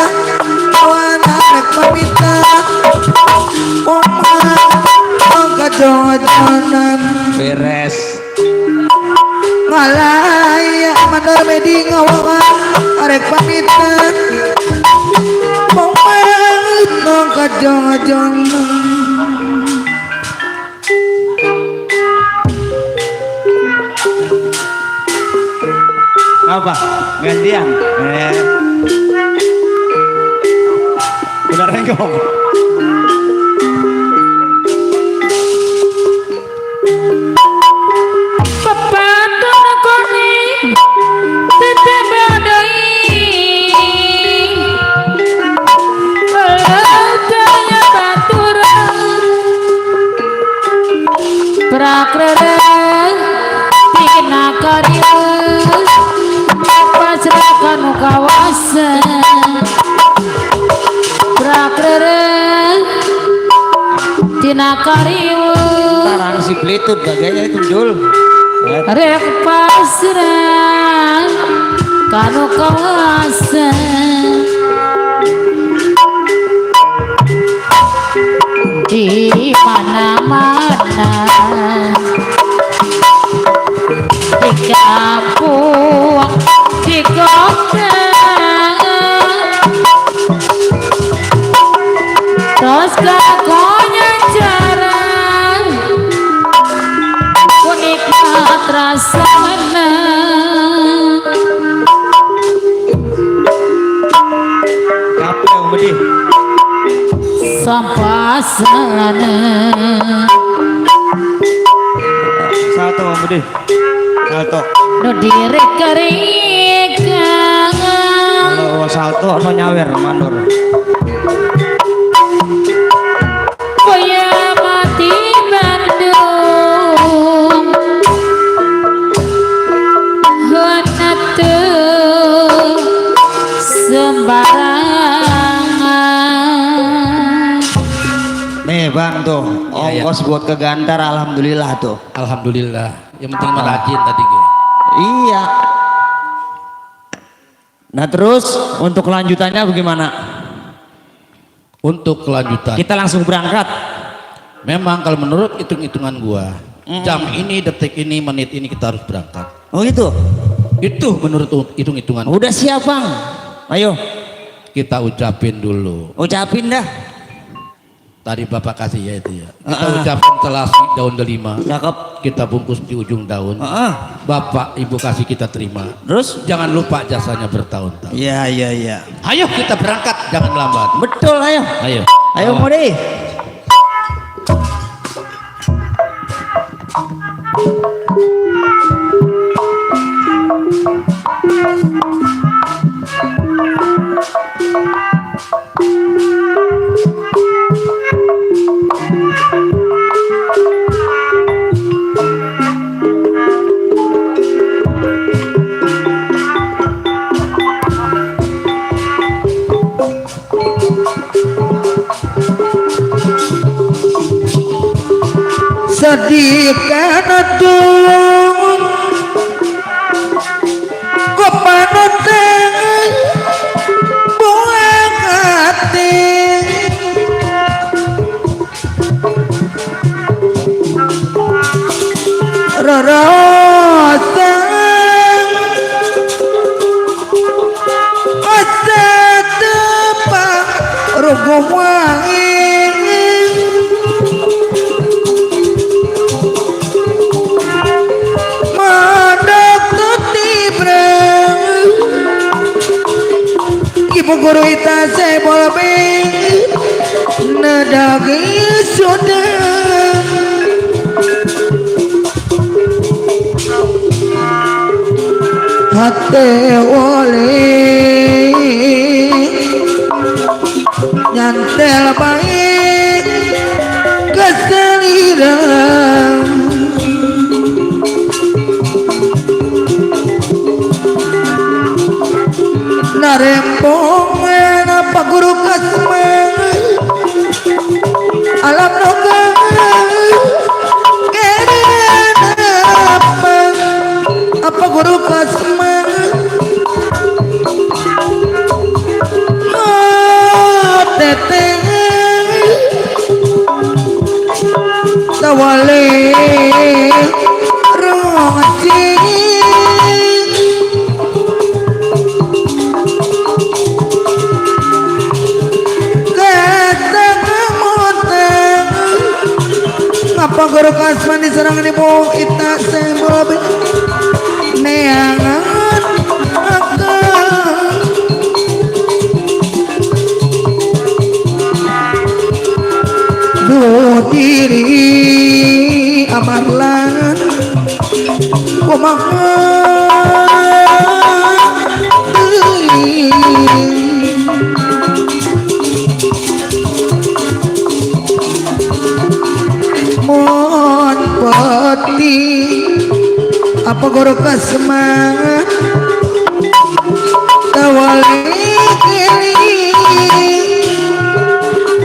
kawan arek pamita omang kajojonan Beres. ngalaya mandar medi ngawangan arek pamita omang kajojonan Apa? Gantian. Udah renggong. Prakrere tina karius pasrakan kawasan Prakrere tina karius Tarang si Blitut bagainya itu Jul. rek pasrah kanu kawasan di mana-mana di kampung di kota terus kakonya jarang kunikmat rasanya Kape yang bedih. sampah sana Satu yang bedih. Satu. nu diri keringan Kalau satu no nyawer mandur. Boya mati Bandung Honatu sembarangan Nih Bang tuh, ongkos buat ke Gantar alhamdulillah tuh. Alhamdulillah. Yang penting merajin tadi Ge. Iya. Nah terus untuk kelanjutannya bagaimana? Untuk kelanjutan. Kita langsung berangkat. Memang kalau menurut hitung-hitungan gua, jam ini, detik ini, menit ini kita harus berangkat. Oh gitu. Itu menurut hitung-hitungan. Udah siap Bang. Ayo Kita ucapin dulu. ucapin dah. Tadi Bapak kasih ya itu ya. Kita ucapin telasi daun delima. Cakep. Kita bungkus di ujung daun. Bapak Ibu kasih kita terima. Terus? Jangan lupa jasanya bertahun-tahun. Iya iya iya. Ayo kita berangkat, jangan lambat. Betul ayo. Ayo. Ayo Modi. sedih karena tuh kepanatan buang hati rasa asa tepak rugo wangi madak tutibrang ibu guru ita sebolbing nadagi sudah hati oleh nyantel baik keseliran narempong apa guru kasman alam noga apa guru kasman teteh tawale ronci apa guru kasman diserang ibu kita sembol neangan akan duh diri amarlan kumaha mon peti apa guru kasman tawali ini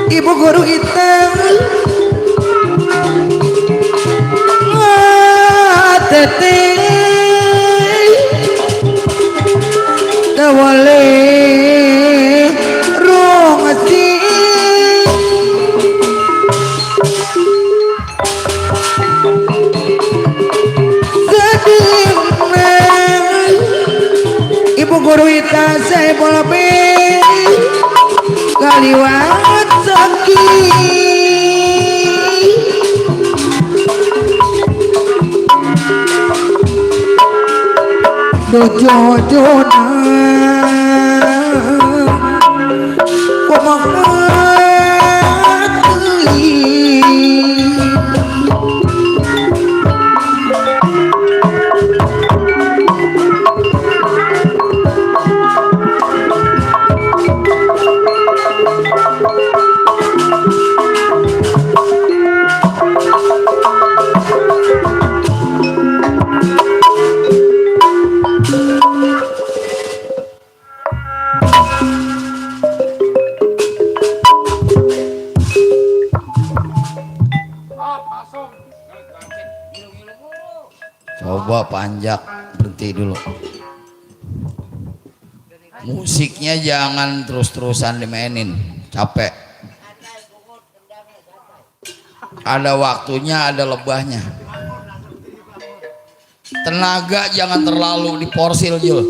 ibu guru hitam teteh tawali rongasi ibu guru ita saya boleh kaliwat sakit dojojona coba panjak berhenti dulu musiknya jangan terus-terusan dimainin capek ada waktunya ada lebahnya tenaga jangan terlalu diporsil Jul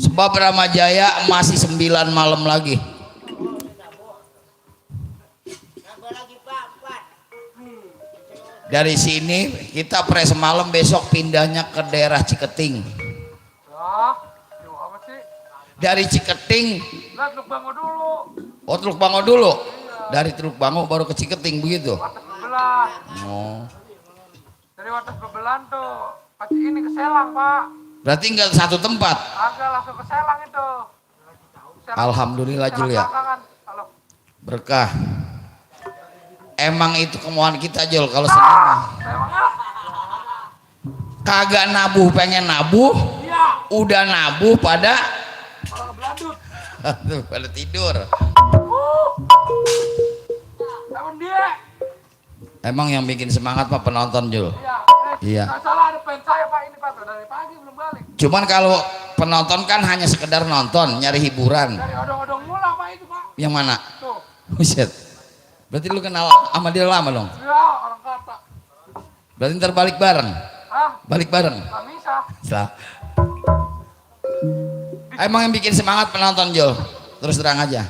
sebab Rama Jaya masih 9 malam lagi dari sini kita pre semalam besok pindahnya ke daerah Ciketing dari Ciketing Teluk Bango dulu. oh Teluk Bango dulu dari Teluk Bango baru ke Ciketing begitu Wates Bebelan. oh Dari Wates Bebelan tuh pasti ini ke Selang Pak. berarti enggak satu tempat Agak langsung ke Selang itu. Alhamdulillah Jul ya Halo. berkah emang itu kemauan kita Jul kalau senang kagak nabuh pengen nabuh udah nabuh pada pada tidur Emang yang bikin semangat Pak penonton Jul. Iya. Nggak salah ada fans saya Pak ini Pak tuh dari pagi belum balik. Cuman kalau penonton kan hanya sekedar nonton, nyari hiburan. Dari odong-odong mula Pak itu Pak. Yang mana? Tuh. Buset. Berarti lu kenal sama dia lama dong? Ya orang kata. Berarti ntar balik bareng? Ah, Balik bareng? nggak bisa. Salah. Emang yang bikin semangat penonton Jul? Terus terang aja.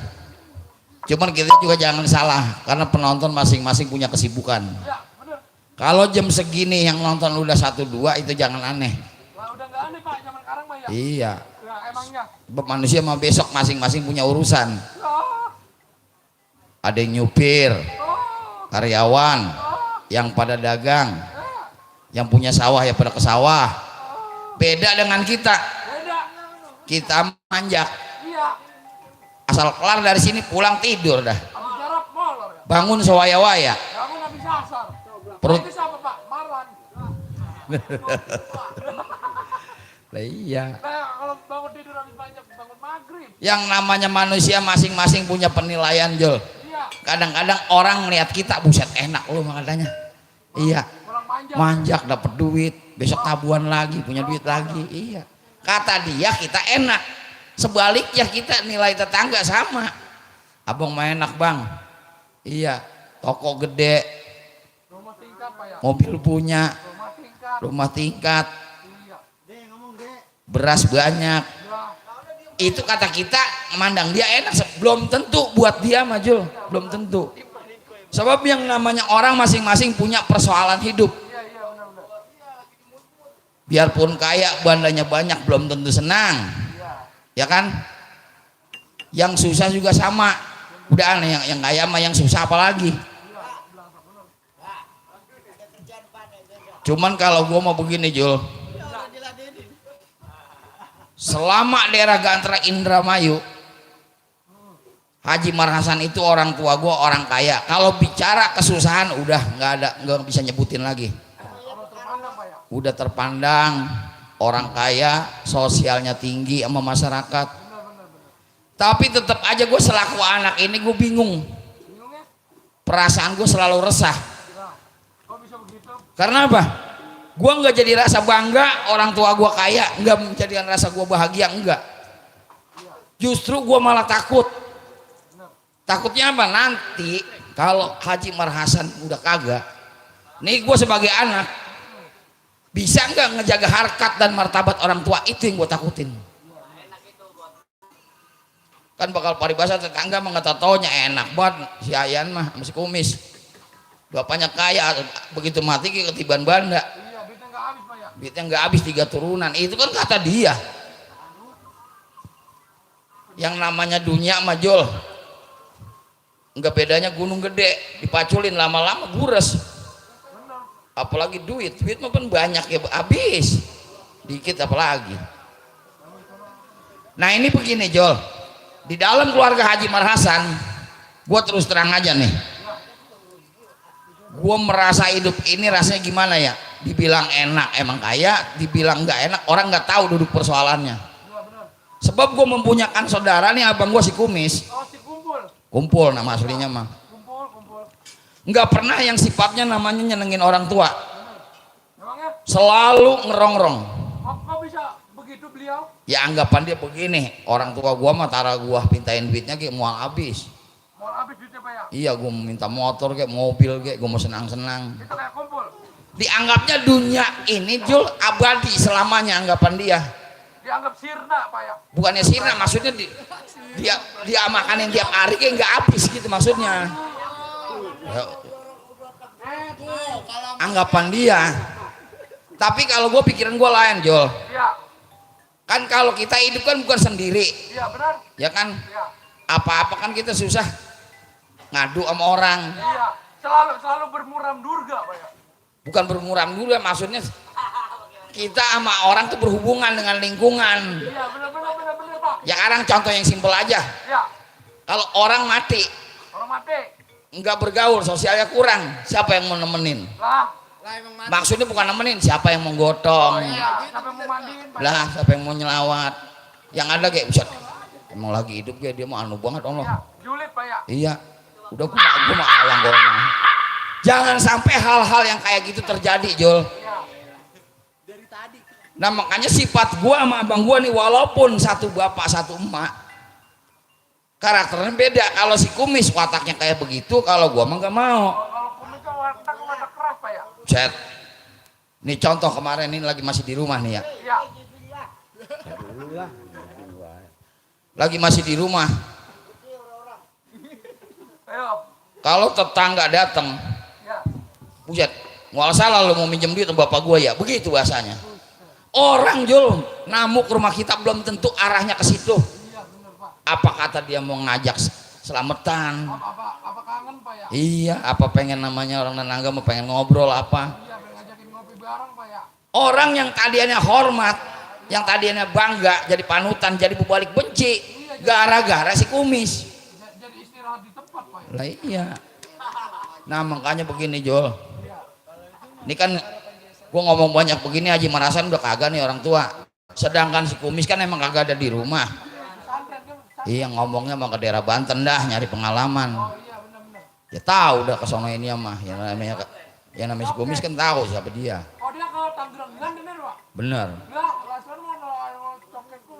Cuman kita juga jangan salah, karena penonton masing-masing punya kesibukan. Ya bener. Kalau jam segini yang nonton udah 1-2 itu jangan aneh. Lah udah nggak aneh Pak zaman sekarang Pak ya. Iya. Ya emangnya. Sebab manusia mah besok masing-masing punya urusan. Oh, Ada yang nyupir, oh, karyawan, yang pada dagang, yang punya sawah ya pada ke sawah. Beda dengan kita. beda. Kita manjak. Iya. Asal kelar dari sini pulang tidur dah. Habis jarap molor ya. Bangun sewaya-waya. Bangun habis asar. Perut. Itu siapa Pak? Marwan. Lah iya. Nah kalau bangun tidur habis banyak bangun maghrib. Yang namanya manusia masing-masing punya penilaian Jul. Iya. Kadang-kadang orang ngeliat kita buset enak lu makanya. Iya. Kurang manja. Manjak dapat duit, besok tabuhan lagi, punya duit lagi. Iya. Kata dia kita enak. Sebaliknya kita nilai tetangga sama. Abang mah enak bang. Iya. Toko gede, Rumah tingkat Pak ya. mobil punya, Rumah tingkat. rumah tingkat, Iya. beras banyak. Ya. Itu kata kita memandang dia enak, belum tentu buat dia Majul, belum tentu. Sebab yang namanya orang masing-masing punya persoalan hidup. Iya iya benar-benar. Biarpun kaya bandanya banyak belum tentu senang, ya kan? Yang susah juga sama. Udah aneh yang kaya mah yang susah apalagi. Cuman kalau gua mau begini Jul, selama daerah Gantra Indramayu, Haji Marhasan itu orang tua gua orang kaya. Kalau bicara kesusahan udah nggak bisa nyebutin lagi. Udah terpandang orang kaya, sosialnya tinggi sama masyarakat. Tapi tetap aja gue selaku anak ini gue bingung. Perasaan gue selalu resah. Kok bisa begitu? Karena apa? Gue nggak jadi rasa bangga orang tua gue kaya, nggak menjadikan rasa gue bahagia, enggak. Justru gue malah takut. Takutnya apa? Nanti kalau Haji Marhasan udah kagak, nih gue sebagai anak bisa nggak ngejaga harkat dan martabat orang tua, itu yang gue takutin. Kan bakal paribasa tetangga mengata taunya enak banget si Ayan mah masih kumis. Bapaknya kaya, begitu mati ketiban banda. Iya, duitnya nggak habis Pak ya. Duitnya nggak habis 3 turunan. Itu kan kata dia. Yang namanya dunia Majul, nggak bedanya gunung gede, dipaculin lama-lama gures. Apalagi duit mah kan banyak ya habis. Dikit apalagi. Nah ini begini Jol, di dalam keluarga Haji Marhasan, gue terus terang aja nih, gue merasa hidup ini rasanya gimana ya? Dibilang enak emang kaya, dibilang nggak enak orang nggak tahu duduk persoalannya. Sebab gue mempunyakan saudara nih, abang gue si Kumis. Oh si kumpul. Kumpul nama aslinya mah. Kumpul. Nggak pernah yang sifatnya namanya nyenengin orang tua. Emangnya? Selalu ngerongrong. Kok bisa begitu beliau? Ya anggapan dia begini, orang tua gua mah tara gua pintain duitnya kayak mual habis. Mau habis duitnya Pak ya? Iya, gua mau minta motor kayak mobil kayak gua mau senang-senang. Itu kayak kumpul. Dianggapnya dunia ini Jul abadi selamanya anggapan dia. Dianggap sirna Pak ya? Bukannya sirna, maksudnya dia makanin tiap hari kayak nggak habis gitu maksudnya. Ya, anggapan dia. Tapi kalau gue pikiran gue lain Jol. Iya. Kan kalau kita hidup kan bukan sendiri. Iya benar. Ya kan? Iya. Apa-apa kan kita susah ngadu sama orang. Iya. Selalu bermuram durga Pak ya? Bukan bermuram dulu ya, maksudnya kita sama orang tuh berhubungan dengan lingkungan. Iya benar Pak. Ya sekarang contoh yang simpel aja. Iya. Kalau orang mati Orang mati. nggak bergaul, sosialnya kurang, siapa yang mau nemenin? Lah. Maksudnya bukan nemenin, siapa yang mau gotong? Iya. Siapa yang mau mandiin Pak? Lah siapa yang mau nyelawat? Yang ada kayak buset, emang lagi hidup kayak dia mau anu banget Iya. Allah. Julid Pak ya? Iya, udah gua mah awang golongan. Jangan sampai hal-hal yang kayak gitu terjadi, Jul. Nah makanya sifat gua sama abang gua nih, walaupun satu bapak satu emak, karakternya beda. Kalau si Kumis wataknya kayak begitu, kalau gua mah nggak mau. Kalau kumis kan watak keras Pak ya. Set. Nih contoh kemarin ini lagi masih di rumah nih ya. Iya. Lagi masih di rumah. Ayo. Kalau tetangga datang, Ya. buset, nggak salah lo mau minjem duit sama bapak gua ya, begitu bahasanya. Orang Jul, namuk rumah kita belum tentu arahnya ke situ. Apa kata dia mau ngajak selamatan? Apa kangen Pak ya? Iya, apa pengen namanya orang tetangga mau pengen ngobrol apa? Iya, pengen ngajakin ngopi bareng Pak ya. Orang yang tadinya hormat, yang tadinya bangga, jadi panutan, jadi berbalik benci, gara-gara si Kumis. Jadi istirahat di tempat Pak ya. Lah iya. Nah makanya begini Jul. Ini kan gua ngomong banyak begini, Haji Marasan udah kagak nih orang tua. Sedangkan si Kumis kan emang kagak ada di rumah. Iya ngomongnya mau ke daerah Banten dah nyari pengalaman. Ya tahu udah kesono ini mah. Yang namanya si Kumis kan tahu siapa dia. Oh dia ke Tangerang bener Pak? Bener. Enggak, langsung mau coketku.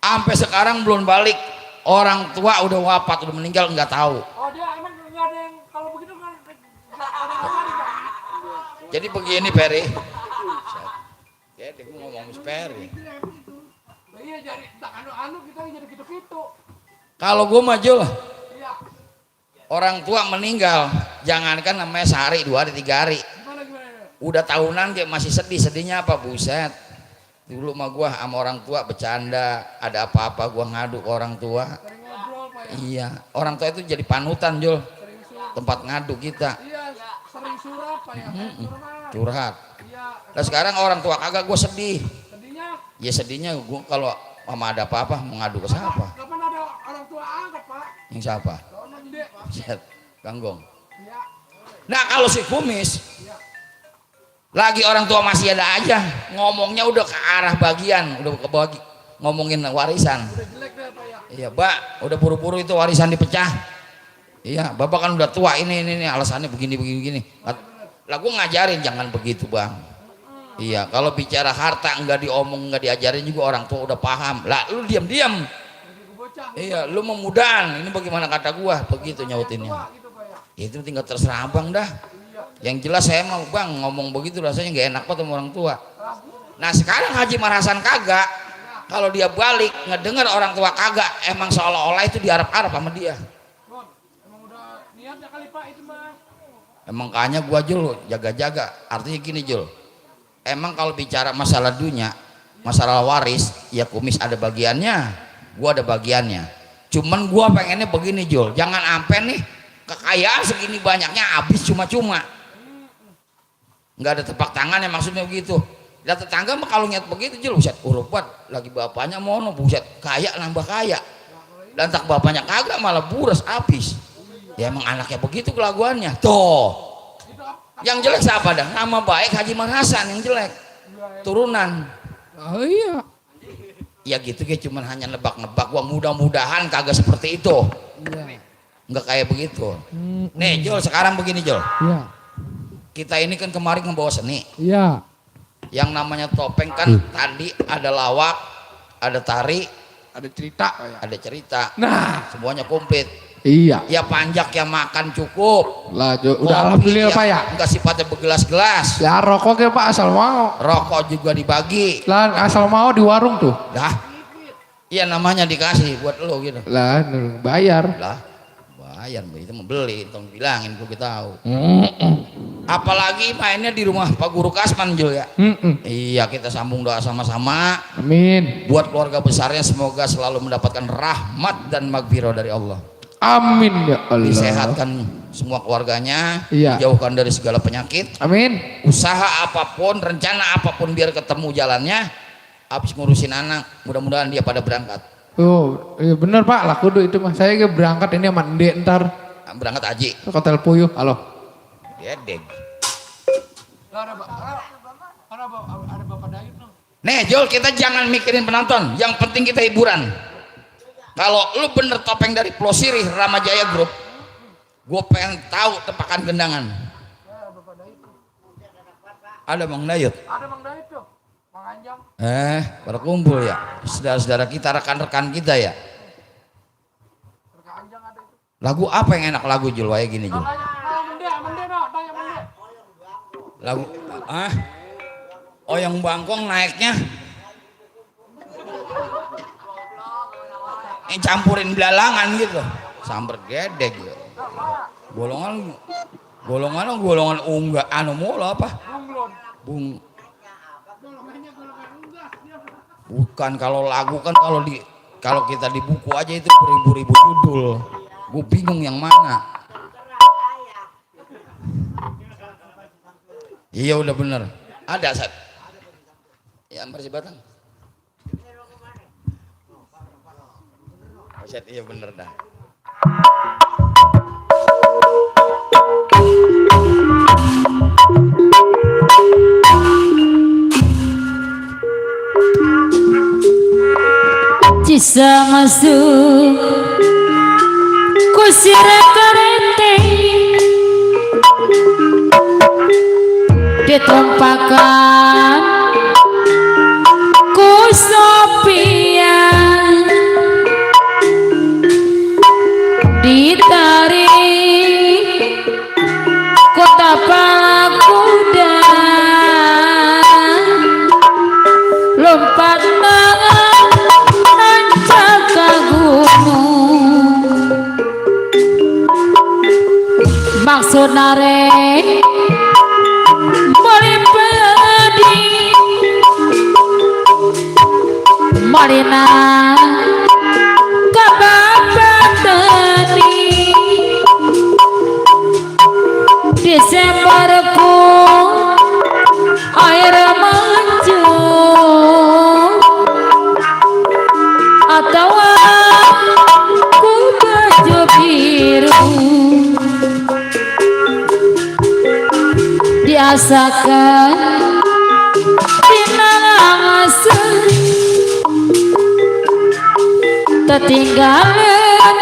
Sampai sekarang belum balik. Orang tua udah wafat, udah meninggal nggak tahu. Oh dia emang nggak ada yang kalau begitu kan nggak ada yang kemarin Pak. Jadi begini Peri. Jadi gue ngomong sama Peri. Nah, iya jadi tak anu kita jadi gitu-gitu. Kalau gue maju lah. Iya. Orang tua meninggal, jangankan namanya sehari, 2 hari, 3 hari. Gimana? Udah tahunan dia masih sedih. Sedihnya apa? Buset. Dulu mah gua sama orang tua bercanda, ada apa-apa gua ngadu ke orang tua. Sering ngobrol Pak ya. Iya, orang tua itu jadi panutan Jul. Tempat ngadu kita. Iya, sering surat Pak ya. Curhat. Curhat. Iya. Nah sekarang orang tua kagak, gua sedih. Sedihnya Ya sedihnya gua kalau mama ada apa-apa mau ngadu ke siapa? kapan ada orang tua angkat Pak? Yang siapa? Soalnya gede. Buset, Ganggong. Iya. Nah kalau si Kumis lagi orang tua masih ada aja, ngomongnya udah ke arah bagian, udah kebagi ngomongin warisan. Udah jelek deh Pak ya. Iya, Mbak, udah buru-buru itu warisan dipecah. Iya, Bapak kan udah tua, ini alasannya begini. Lah gua ngajarin jangan begitu, Bang. Iya, kalau bicara harta enggak diomong, enggak diajarin juga orang tua udah paham. Lah lu diam-diam. Iya, lu memudahan. Ini bagaimana kata gua? Begitu nyautinnya. Gitu Pak ya. Itu tinggal terserah Abang dah. Yang jelas saya mau Bang ngomong begitu rasanya nggak enak banget sama orang tua. Nah sekarang Haji Marasan kagak. Kalau dia balik ngedengar orang tua kagak, emang seolah-olah itu diarap-arap sama dia. Emang udah niatnya kali Pak itu Bang. Emang kayaknya gua Jul jaga-jaga. Artinya gini Jul. Emang kalau bicara masalah dunia, masalah waris, ya Kumis ada bagiannya, gua ada bagiannya. Cuman gua pengennya begini Jul, jangan ampe nih kekayaan segini banyaknya habis cuma-cuma. Nggak ada tepak tangan ya maksudnya begitu. Dan tetangga mah kalau niat begitu Jul, buset urupat lagi bapaknya mono, buset kaya nambah kaya. Dan tak bapaknya kagak malah buras habis. Ya emang anaknya begitu kelakuannya. Tuh. Yang jelek siapa dah? Nama baik Haji Marasan yang jelek. Turunan. Oh iya. Ya gitu kayak cuman hanya nebak-nebak. Gua mudah-mudahan kagak seperti itu. Iya. Nggak kayak begitu. Nih Jul, sekarang begini Jul. Iya. Kita ini kan kemarin membawa seni. Iya. Yang namanya topeng kan tadi ada lawak, ada tari, Ada cerita Pak ya. ada cerita. Nah. Semuanya komplit. Iya. Ya panjak ya makan cukup. Lah Kopi udah alhamdulillah Pak ya. Enggak sifatnya bergelas-gelas. Ya rokoknya Pak asal mau. Rokok juga dibagi. Lah asal mau di warung tuh. Dah. Iya namanya dikasih buat lo gitu. Lah bayar. Lah bayar itu mau beli, tolong bilangin gue tahu. Apalagi mainnya di rumah Pak Guru Kasman Jul ya. Iya kita sambung doa sama-sama. Amin. Buat keluarga besarnya semoga selalu mendapatkan rahmat dan magfirah dari Allah. Amin ya Allah. Disehatkan semua keluarganya, Iya. dijauhkan dari segala penyakit. Amin. Usaha apapun, rencana apapun biar ketemu jalannya. Habis ngurusin anak, mudah-mudahan dia pada berangkat. Oh, iya bener Pak, lah kudu itu Mas. Saya berangkat ini sama Ndek ntar Berangkat Haji. ke Hotel Puyuh. Halo. Ya deg. Ada Bapak Dayut dong. Nih Jul, kita jangan mikirin penonton, yang penting kita hiburan. Kalau lu bener topeng dari Plosirih Ramajaya Group, gue pengen tahu tepakan gendangan. Ada Bang Dayut. Ada Bang Dayut tuh, Bang Anjang. Pada kumpul ya, saudara-saudara kita, rekan-rekan kita ya. Lagu apa yang enak lagu Jul? Kayak gini Jul. Lagu oh yang bangkong naiknya campurin belalangan gitu, samber gedeg gitu. Golongan unggah anu mulu apa? Bukan, kalau lagu kan kalau kita di buku aja itu beribu-ribu judul. Gue bingung yang mana. Iya udah bener. Ada Sat. Ya Persi Batang. Sat, iya bener dah. Cisa masuk kusira karete ditumpakan ku sopian ditarik kota pala kuda lompat maksud narek melimpadi marina kababatani Desemberku air mancur atau aku baju biru diasakan dinangasan tertinggalan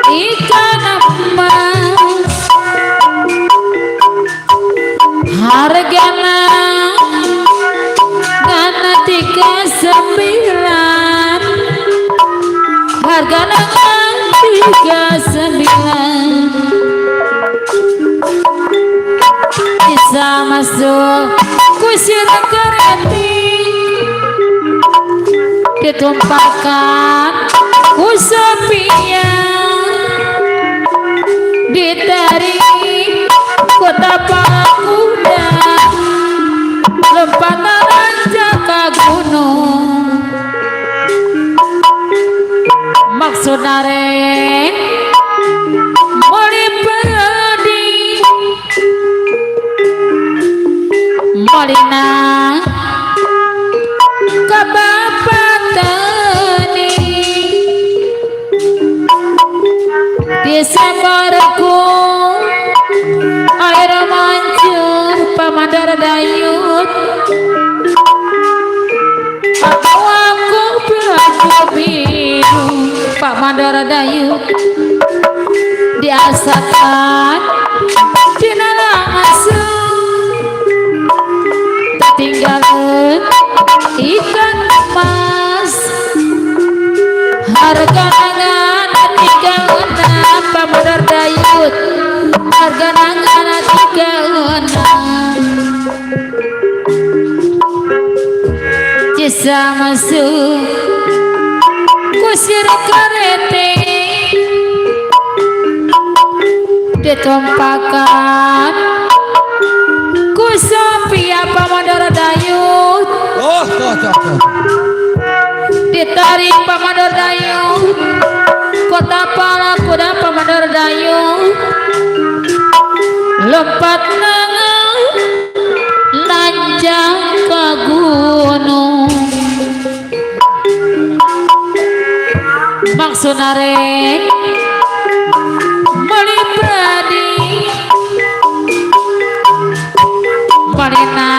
ikan emas hargana ngana 39 hargana ngana 39 bisa masuk kusir kereting ditumpahkan kusepian ditarik kota pakuda lempatan raja ke gunung maksud narek melipadi Molina kabapatani Desemberku air mancur pamandar dayut atau aku belaku biru pamandar dayut diasakan dinalangasan tinggalan ikan emas harga nangan tinggalan pamodar dayut harga nangan tinggalan bisa masuk kusir karete ditumpahkan kusapi apa mandor dayut ditarik pamandor dayut kota pala kuda pamandor dayut lompat nanjang ke gunung maksud narek melipadi marina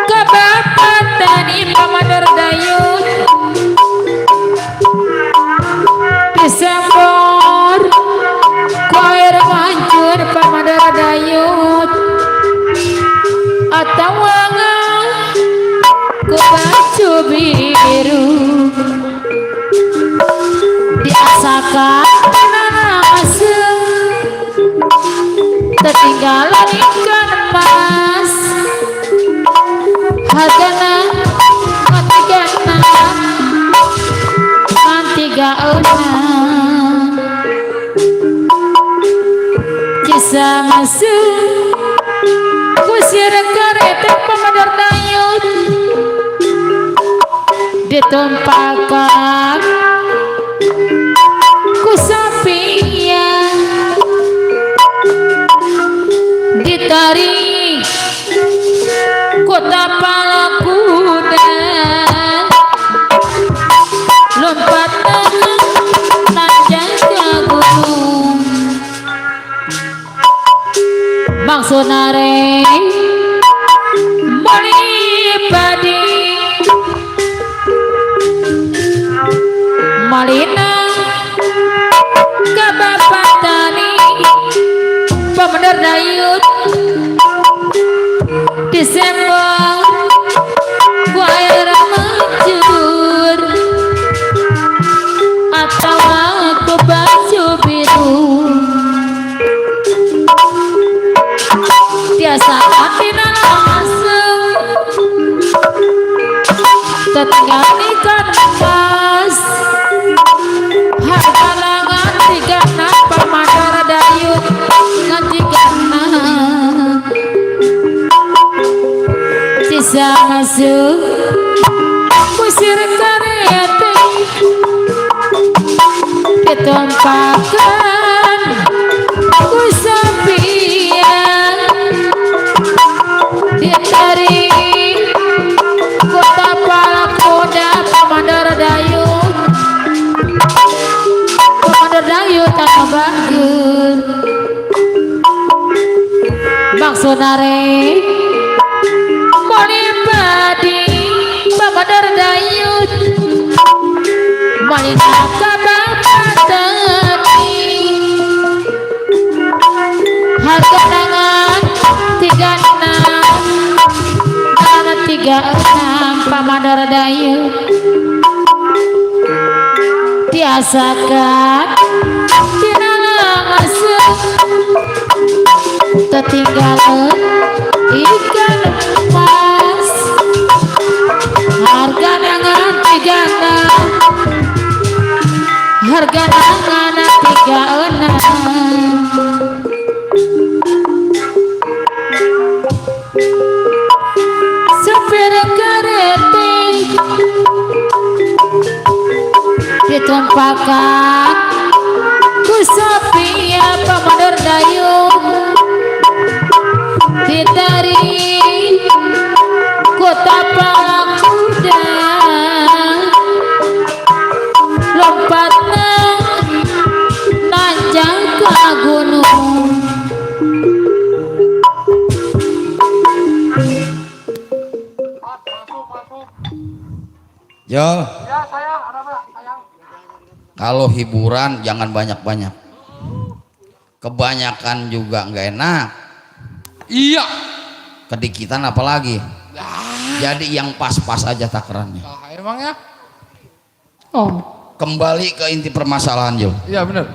kabapatani pamandor dayut Tiasaka asem tertinggalan ikan emas hargana nanti gaunang kisah masuk kusir kereta pemadar dayut ditumpahkan ku sapinya ditarik kota pala kuda lompat nanjak ke gunung maksudare melipadi malina ke bapak tani pemadar dayut Desember ku air mencur atau aku baju biru biasa hati langsung tertinggal ikan emas harga langan tiga napa madar dayut nanti karena sisa masuk kusir karete ditumpahkan ku sapian ditarik kota pala kuda pemadar dayut tanah bangun maksudare molipadi pemadar dayut malina kabatani harga tangan 36 pemadar dayut tiasakan tinang masuk tertinggalan ikan emas harga nangan 36 harga nangan 36 supir kereta ditumpahkan ku sapinya pemadar dayut ditarik kota pala kuda lompat nanjak ke gunung Yo, Ya sayang, ada apa sayang? kalau hiburan jangan banyak-banyak. Kebanyakan juga nggak enak. Iya. Kedikitan apalagi. Jadi yang pas-pas aja takarannya. Ah, emang ya? oh Kembali ke inti permasalahan Jul. Iya bener.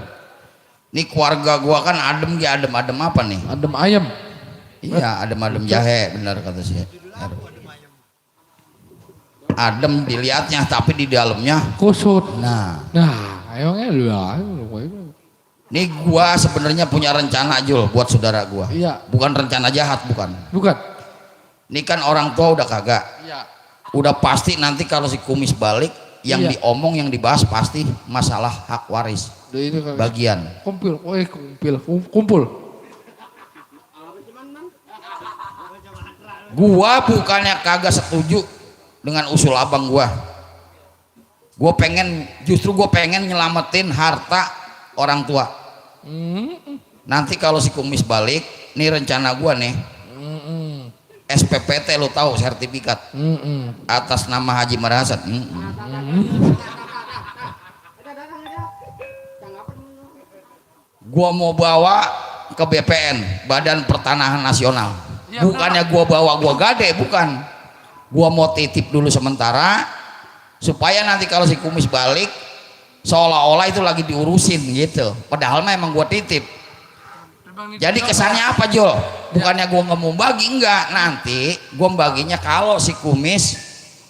Nih keluarga gua kan adem ya, adem apa nih? Adem ayam. Iya, adem jahe, benar kata si adem dilihatnya, tapi di dalamnya Kusut. nah. Nah, emangnya lu ya. Nih gua sebenarnya punya rencana Jul buat saudara gua. Iya. Bukan rencana jahat, bukan. Bukan. Ini kan orang tua udah kagak. Iya. Udah pasti nanti kalau si kumis balik yang Iya. diomong, yang dibahas pasti masalah hak waris Ini kagak. bagian. Kumpul. Kumpul. Gua bukannya kagak setuju dengan usul abang gua. Justru gua pengen nyelamatin harta orang tua. Nanti kalau si kumis balik, nih rencana gua nih. SPPT lo tahu, sertifikat atas nama Haji Marhasan. Gua mau bawa ke BPN, Badan Pertanahan Nasional. Bukannya gua bawa gua gade, bukan. Gua mau titip dulu sementara supaya nanti kalau si kumis balik seolah-olah itu lagi diurusin gitu, padahal mah emang gua titip. Jadi kesannya apa Jul? Bukannya gua nggak mau bagi, enggak, nanti gua baginya kalau si kumis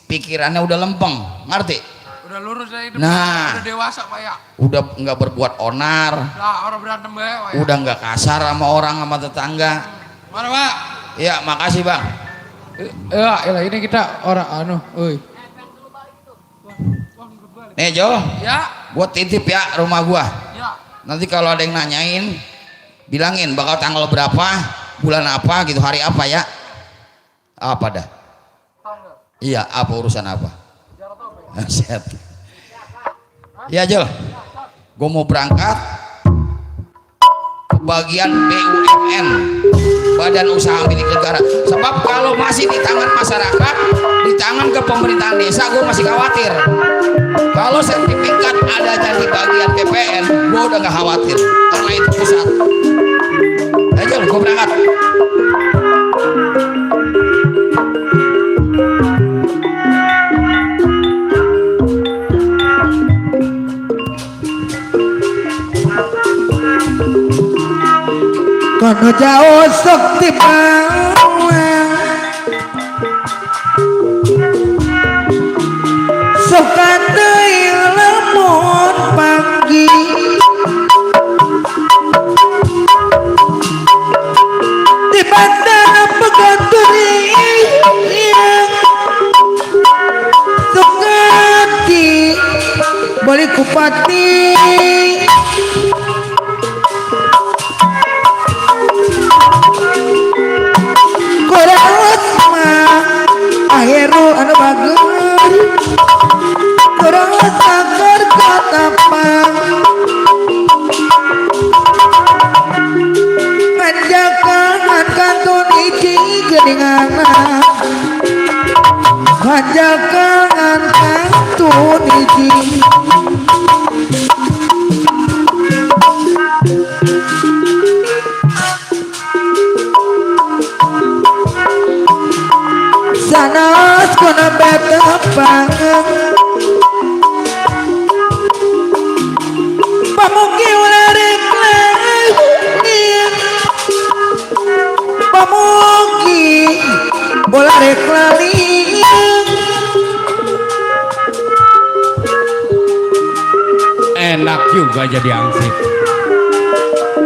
pikirannya udah lempeng, ngerti? Udah lurus ya hidup. Nah. Udah dewasa Pak ya. Udah nggak berbuat onar, Lah orang berantem bae Pak ya. udah nggak kasar sama orang, sama tetangga. Mana Pak? Ya makasih bang. Ya ini kita orang euy. Nih Jul, Ya. gua titip ya rumah gua. Ya. Nanti kalau ada yang nanyain, bilangin bakal tanggal berapa, bulan apa gitu, hari apa ya. Apa dah? Iya, apa urusan apa? Set. Ya Jul, gue mau berangkat ke bagian BUMN, Badan Usaha Milik Negara. Sebab kalau masih di tangan masyarakat, di tangan ke pemerintahan desa, gue masih khawatir. Kalau sertifikat adanya di bagian BPN, gue udah gak khawatir karena itu pusat. Ya Jul, gue berangkat. Kono jauh sakti bawang sukan deui lamun pagi di bandara peganturi sukati balik kupati Akhirnya anu bagus kurang sakar katapang Panjakan kantun iji geningan Panjakan kantun iji sanas kuna betapang pamugi ularek langit pamugi ularek langit Enak juga jadi ansip.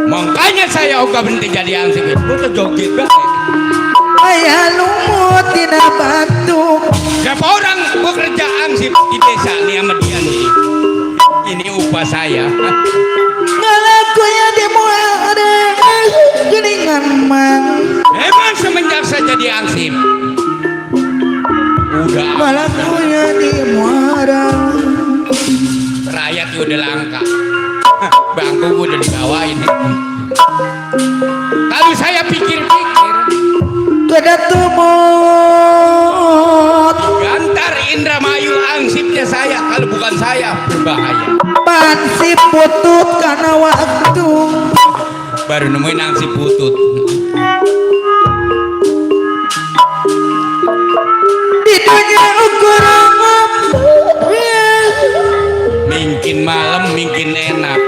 Makanya saya juga berhenti jadi ansip. Itu tuh joget banget. ayah lumut tina batu Berapa orang bekerja ansip di desa nih sama dia nih? Ini upah saya. ngalakunya di muara geningan mang Emang semenjak saya jadi ansip, udah ngalakunya di muara rakyat udah langka. Bangku gua udah dibawain. Kalau saya pikir-pikir, kada tumut Gantar Indramayu ansipnya saya. Kalau bukan saya, berbahaya. pansip putut karena waktu Baru nemuin ansip butut. di dunia ukuran Mungkin malam, mungkin enak.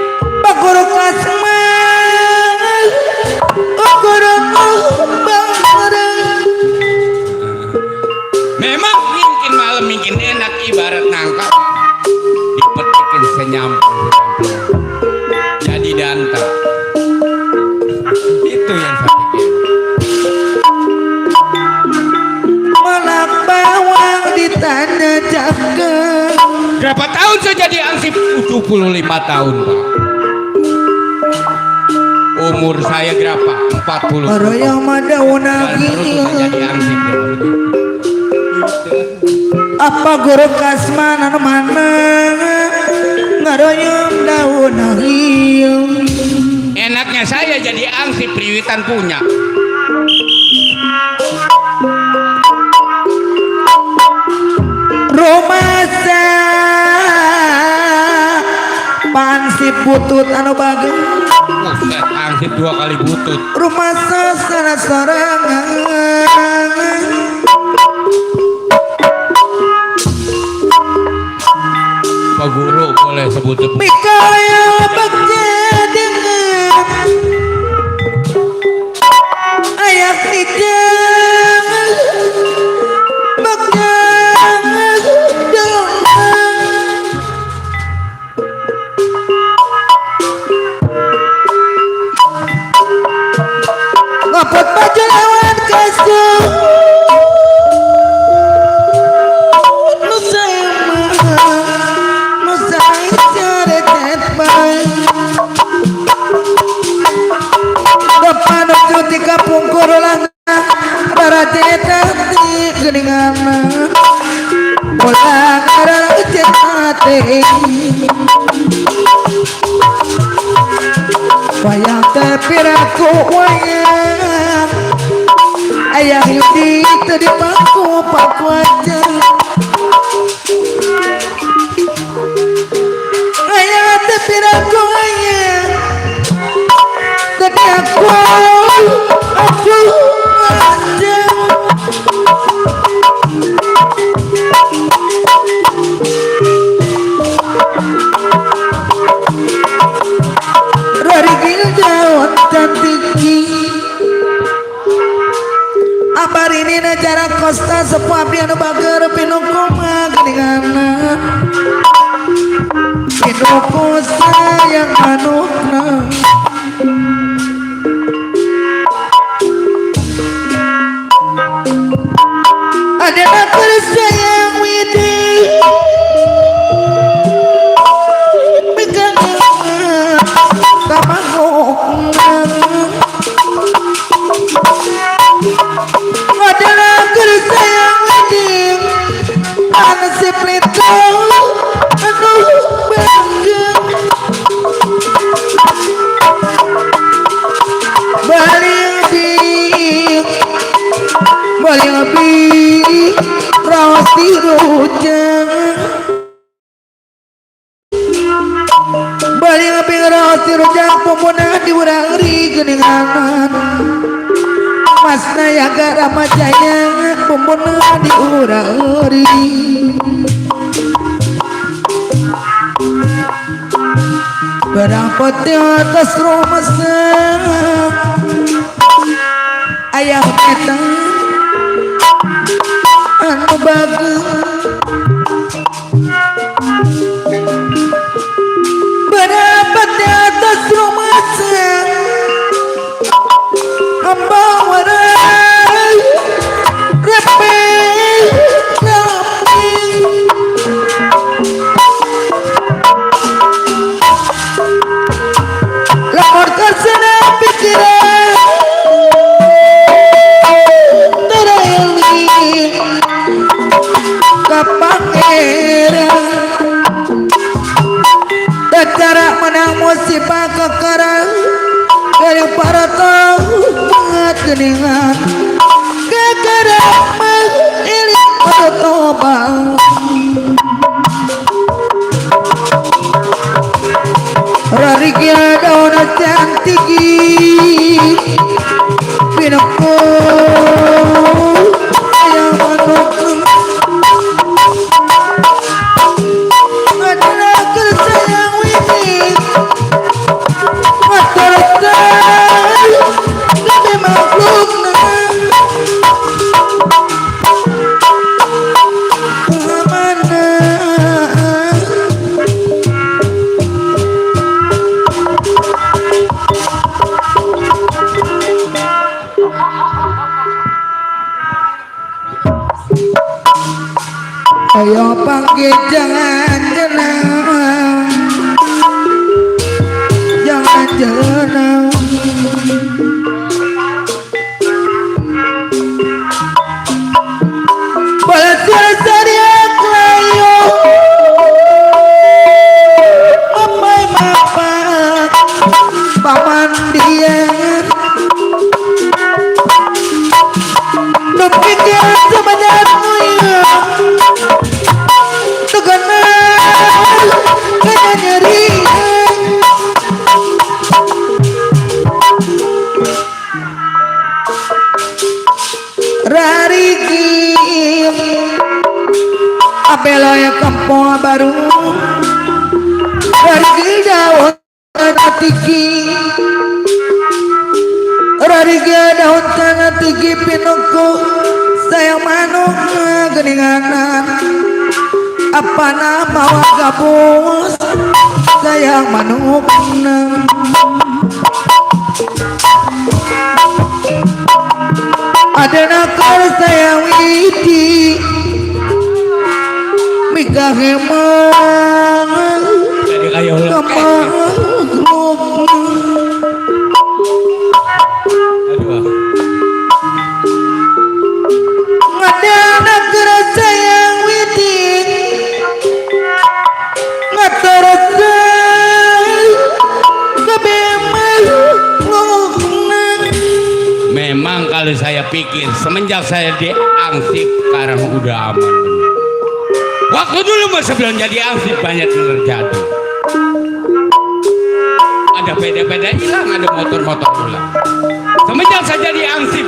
baguru kasman ukuran Memang mungkin malam, mungkin enak. Ibarat nangkap dipetikin senyampur jadi danta. Itu yang saya pikir. malak bawang di tanah jaga Berapa tahun saya jadi ansip? 75 tahun Pak. Umur saya berapa? 40. orang yang madaun lagi Terus saya jadi ansip. apa guru kasman anu mana ngaroyong daun ahil Enaknya saya jadi ansip priwitan punya. rumasa pansip butut anu bagus Buset, ansip 2 kali butut. rumasa sana sorangan Pak Guru boleh sebut-sebut. Mikaya bagja dengan ayak hijau bagja dengan ngapot baju lawan kasut di kampung Korolang Barateta di geningan Pulang arah cetate wayang tepiraku wayang ayah yudi itu di paku aja ayah tepiraku wayang tapi aku aja rarigil jauh dan tinggi abar ini negara kosta sepuap yang bager pinukuma geningan pinuku sayang manukna ada nak sayang widi megang tamangok ada nak sayang widi anak seplito anu bangga balik lebih rawas di rujang balik lebih rawas di rujang pemunah di urang-uri geningan mas nayaga ramajaya pemunah di urang-uri berangkat di atas rumah ayam ketang anu bagus berapa di atas rumah hamba warai repe lamor kasana pikiran pangeran dan cara menang musibah kekerang dari para tahu banget geningan kekerang mengilik tobang rariknya daun cantik pinakku yang manuk ayo panggil jangan jenang jangan jenang boleh saria klayo amai mapak pamandian nupikir sebenarnya kaya nyeri rarigi apelo ya kampung baru Rarigi daun tanah tinggi, rarigi daun tanah tinggi pinuku sayang manuk geninganan. Apa nama wagabus sayang manuk ada nakal sayang widi mika hemang Jadi kayak kemang aduh. ada nakal sayang widi ngatarasay kebemang Memang kalau saya pikir semenjak saya diangsip sekarang udah aman. Waktu dulu mah sebelum jadi angsip banyak yang terjadi. Ada peda-peda hilang, ada motor-motor hilang. Semenjak saya jadi angsip,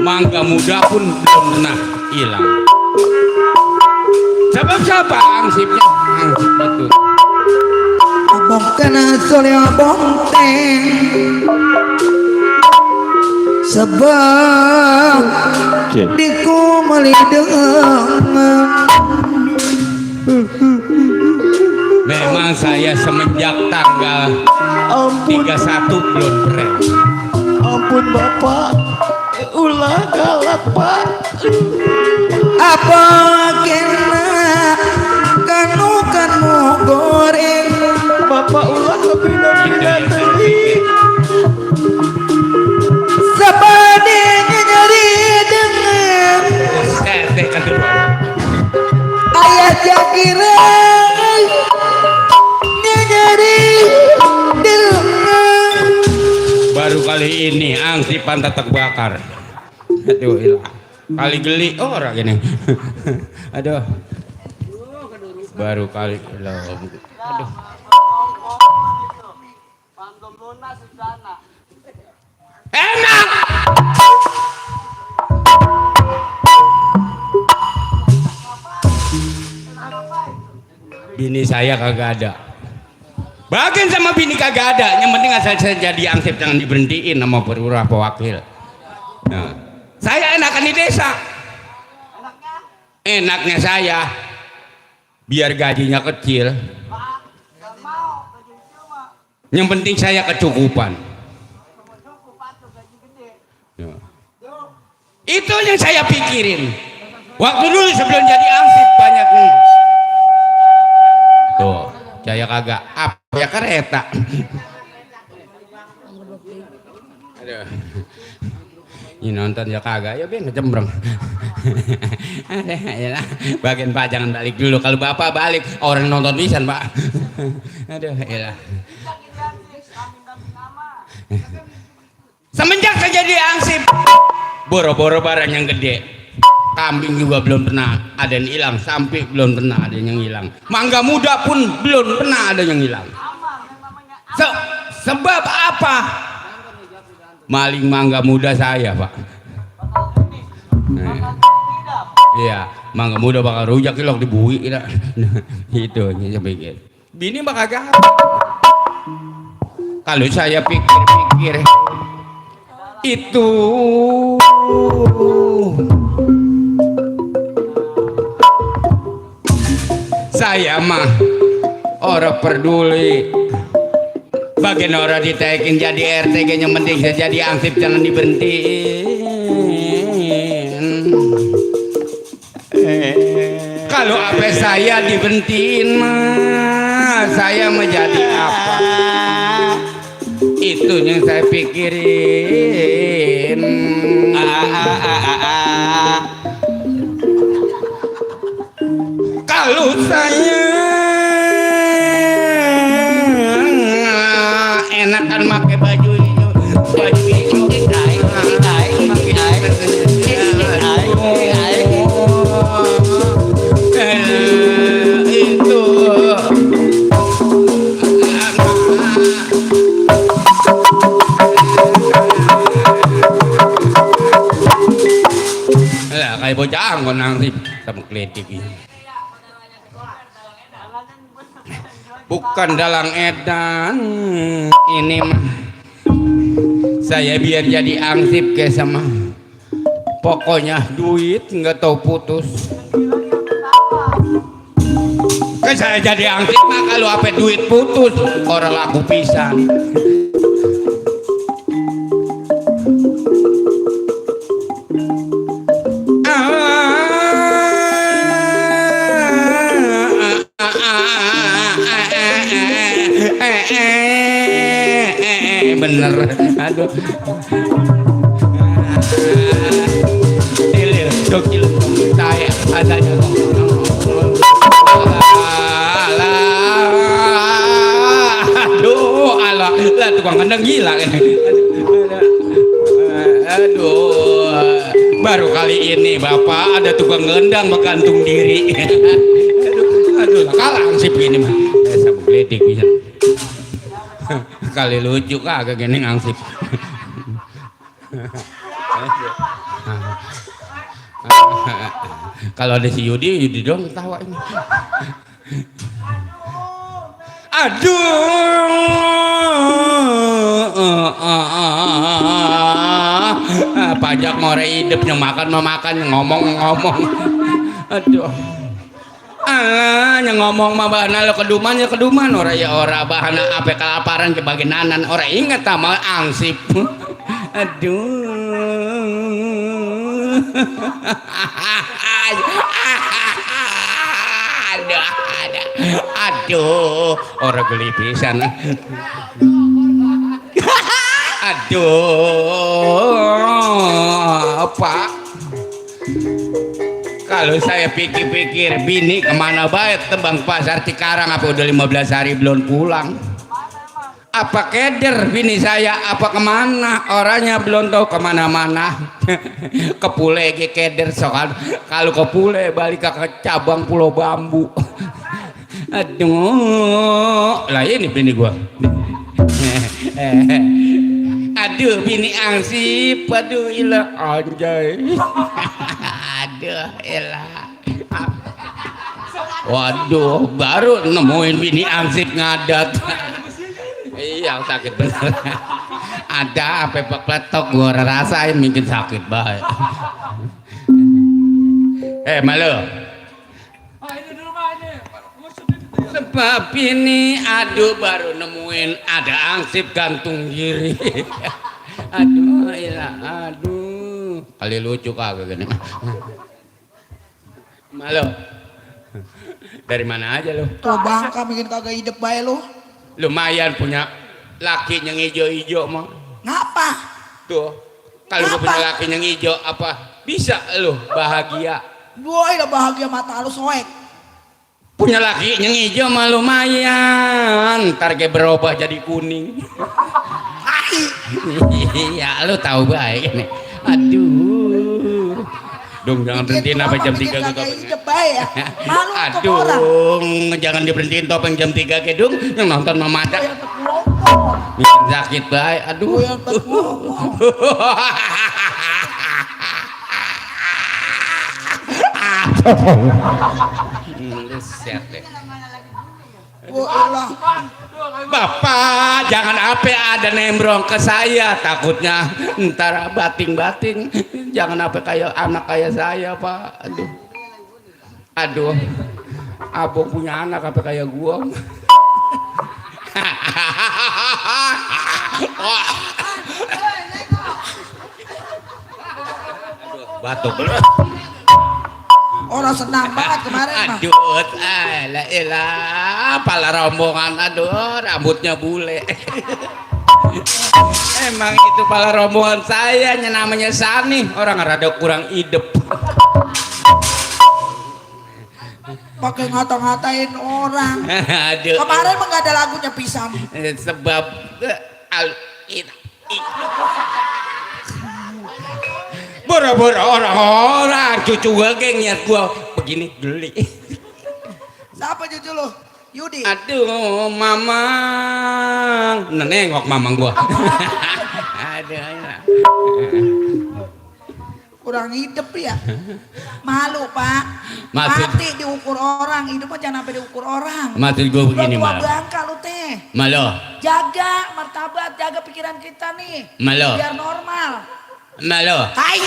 mangga muda pun belum pernah hilang. Sebab siapa angsipnya? Angsip betul. abang kena soleh abang teng sebab diku melideng. Memang saya semenjak tanggal 31 belum pernah. Ampun bapak, ulah galak pak. Apa kena kanu goreng bapak ulah kebina-bina teri. Sabadenya nyari dengan ayah jakira nyari dengan. Baru kali ini angsipan tetek bakar. Aduh, hilang. Kali geli orang ini. Aduh. Baru kali hilang. Aduh. Enak. Bini saya kagak ada. Bagian sama bini kagak ada. Yang penting saya jadi angsip jangan diberhentiin sama perurah pewakil. Nah, saya enakan di desa. Enaknya saya biar gajinya kecil. Yang penting saya kecukupan. Ya. Itu yang saya pikirin. Waktu dulu sebelum jadi angsip banyak nih. Tuh, saya kagak apa ya kereta. Aduh. Ini nonton ya kagak ya ben ngejembreng. Ada ya lah. Bagian Pak jangan balik dulu. Kalau Bapak balik orang nonton bisa Pak. Aduh ya lah. Semenjak saya jadi angsip, boro-boro barang yang gede. Kambing juga belum pernah ada yang hilang, sapi belum pernah ada yang hilang, mangga muda pun belum pernah ada yang hilang. Sebab apa? Maling mangga muda saya Pak. Iya, mangga muda bakal rujak ilok dibui itu saya pikir. Bini bakal gak. Kalau saya pikir-pikir itu saya mah orang peduli bagian orang ditekin jadi RT yang penting saya jadi angsip jangan diberhentiin. Kalau apa saya diberhentiin mah saya menjadi apa itu yang saya pikirin. Kalau saya enakan pakai baju itu, baju itu kayak bocah anggon nanti sama kletik ini. bukan dalang edan ini mah saya biar jadi angsip ke sama pokoknya duit nggak tahu putus kan saya jadi angsip mah kalau apa duit putus orang laku pisan. Bener, aduh, ilir, dokil, saya adanya aduh, Allah, lah tukang kandang gila ini, aduh, baru kali ini bapak ada tukang gendang bergantung diri, aduh, kalah sih ini mah, sabuk ledik bisa. Kali lucu kagak gini ngangsip. Kalau ada si Yudi dong ketawa ini. Aduh, pajak more hidupnya makan memakan ngomong-ngomong. Aduh. Yang ngomong mah bahana lo keduman ya keduman ora ya ora bahana ape kelaparan ke bagenanan ora inget sama angsip. Aduh. Aduh, ora geli pisan. Aduh, Pak. Kalau saya pikir-pikir bini kemana baik tembang pasar Cikarang apa udah 15 hari belum pulang apa keder bini saya apa kemana orangnya belum tahu kemana-mana kepule ge keder soal kalau kepule balik ke cabang Pulau Bambu aduh lah ini bini gua aduh bini angsip aduh ilah anjay aduh elah waduh baru nemuin bini angsip ngadat iya sakit bener ada apa peletok gua rasain mungkin sakit banget malu sebab ini aduh baru nemuin ada angsip gantung diri aduh elah aduh kali lucu kagak gini malu dari mana aja lo Tuh Bangka bikin kagak hidup bae lu. lumayan punya laki yang hijau-hijau mah Ngapa? tuh kalau gue punya laki yang hijau apa bisa lo bahagia Boy udah bahagia mata lu soek. punya laki yang hijau mah lumayan ntar kayak berubah jadi kuning iya lo tahu baik nih aduh dong jangan berhentiin apa jam 3 ke topeng ya. Malu aduh jangan diberhentiin topeng jam 3 ke dong yang nonton mama ada bikin sakit baik aduh set deh Bapak jangan apa ada nembrong ke saya takutnya ntar bating-bating jangan apa kayak anak kayak saya Pak aduh abang punya anak apa kayak gua batuk orang senang banget kemarin mah. Aduh, elah, pala rombongan, aduh, rambutnya bule. Emang itu pala rombongan saya, namanya Sani, orang rada kurang idep. Pakai ngata-ngatain orang. Aduh. Kemarin mah nggak ada lagunya pisan. Sebab boro-boro orang-orang cucu gue geng niat gue begini geli. Siapa cucu lo? Yudi. Aduh mamang nengok mamang gue. Aduh Kurang hidup ya. Malu Pak. Maksud- Mati diukur orang, hidup mah jangan sampai diukur orang. Maksud gue begini, Lu tua Mal. bangka lu teh. Malo, Jaga martabat, jaga pikiran kita nih. Malo. Biar normal. malo. Tai.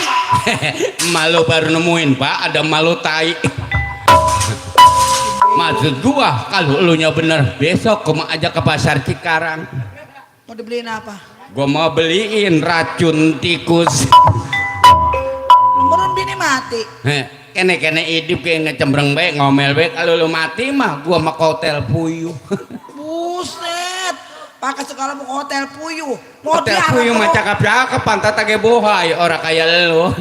Malo baru nemuin Pak, ada malo tai. Maksud gua kalau lu nya bener besok gua mau ajak ke pasar Cikarang. Mau dibeliin apa? Gua mau beliin racun tikus. Lumurun bini mati. Kene hidup kayak ngecembreng baik ngomel baik, kalau lu mati mah gua mau ke hotel puyuh. Buset. Pakai segala mau ke hotel puyuh. Mau Hotel diarah puyuh lu. mah cakep-cakep pantat tage bohai orang kayak lu.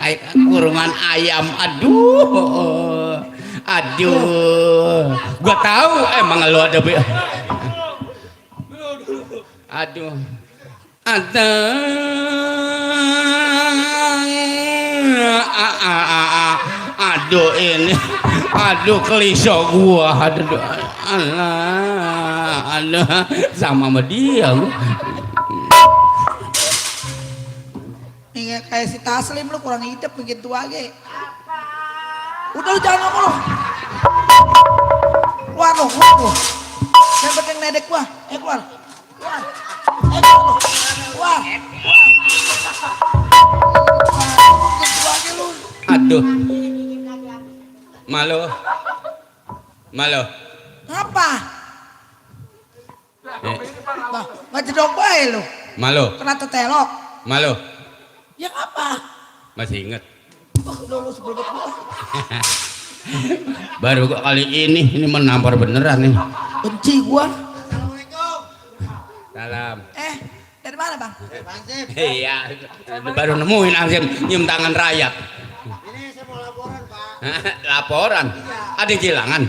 Kayak kurungan ayam, aduh, gua tahu emang lu ada aduh, aduh ini, aduh keliso gua, aduh, aduh, sama dia lu. Nih kayak si Taslim lu kurang hidup bikin tua ge. Udah lu jangan ngomong lu. Keluar lu, keluar lu. Yang penting nedek gua. Keluar. Keluar. Keluar lu. Keluar. Keluar. Bikin tua ge lu. Aduh, malu, malu. Ngapa? Bah, nggak jedok bae lu. Malu, Kena tetelok. malu. Ya apa? Masih inget? Lu sebel banget gua. Baru kali ini menampar beneran nih. Benci gua. Salam. Dari mana bang? Iya, baru nemuin Ansip nyium tangan rakyat. Ini saya mau laporan Pak. Laporan? Ada kehilangan?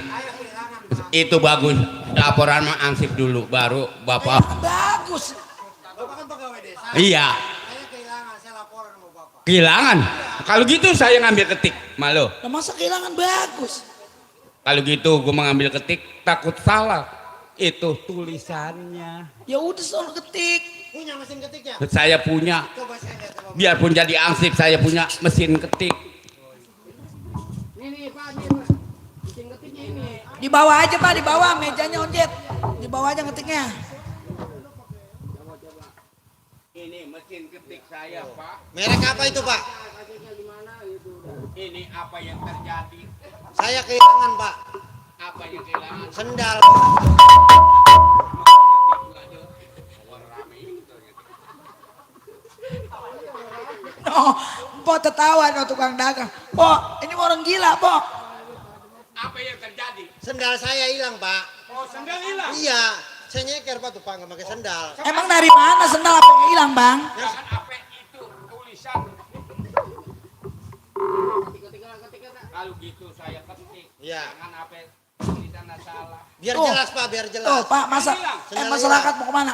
Itu bagus. Laporan sama Ansip dulu, baru bapak. Bagus. Bapak kan pegawai desa. Iya. Saya kehilangan, saya laporan sama Bapak. Kehilangan? Kalau gitu saya ngambil ketik, malu. Lah masa kehilangan bagus? Kalau gitu gue mengambil ketik takut salah. Itu tulisannya. Ya udah soal ketik. Punya mesin ketiknya? Saya punya. Coba saya lihat sama Bapak. Biarpun jadi Ansip saya punya mesin ketik. Ini Pak, ini Pak. Mesin ketiknya ini. Di bawah aja Pak, di bawah mejanya onjet. Di bawah aja ngetiknya. Ini mesin ketik saya, Pak. Merek apa itu Pak? Ini apa yang terjadi? Saya kehilangan Pak. Apa yang kehilangan? Sendal. Oh, Po tertawa no tukang dagang. Po, ini orang gila Po. Apa yang terjadi? Sendal saya hilang Pak. Oh, sendal hilang. Iya. Saya nyeker Pak tuh Pak, nggak pakai sendal. Emang dari mana sendal apa yang hilang Bang? Jangan apa itu tulisan. Kalau gitu saya ketik. Iya. Jangan apa tulisan salah. Biar Tuh. jelas Pak, biar jelas. Tuh Pak, Sendal masyarakat hilang. mau kemana?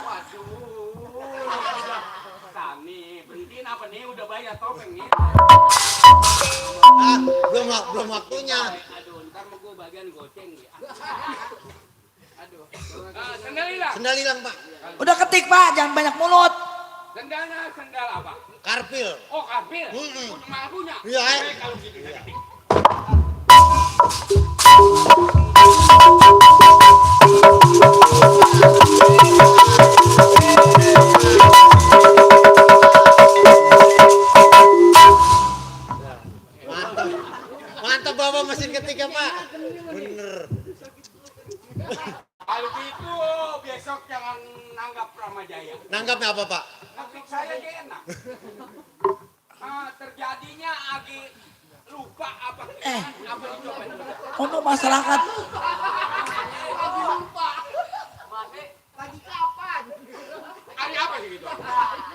Tani, berhentiin apa nih? Udah bayar topeng nih. Ah, belum waktunya. Aduh, ntar mau gue bagian goceng ya. Aduh. Sendal hilang. Sendal hilang Pak. Udah ketik Pak, jangan banyak mulut. Sendalnya sendal apa? Karpil. Oh, karpil. Mm-mm. Udah mahal punya. Iya. Kalau gitu saya ketik. Mantap. Mantap Bapak mesin ketiknya Pak. Bener. Kalau gitu besok jangan nanggap Ramajaya. Nanggapnya apa Pak? Ketik saya aja enak. Terjadinya Agi lupa apa apa dicoba. Untuk masyarakat. Lagi kapan? Hari apa sih gitu?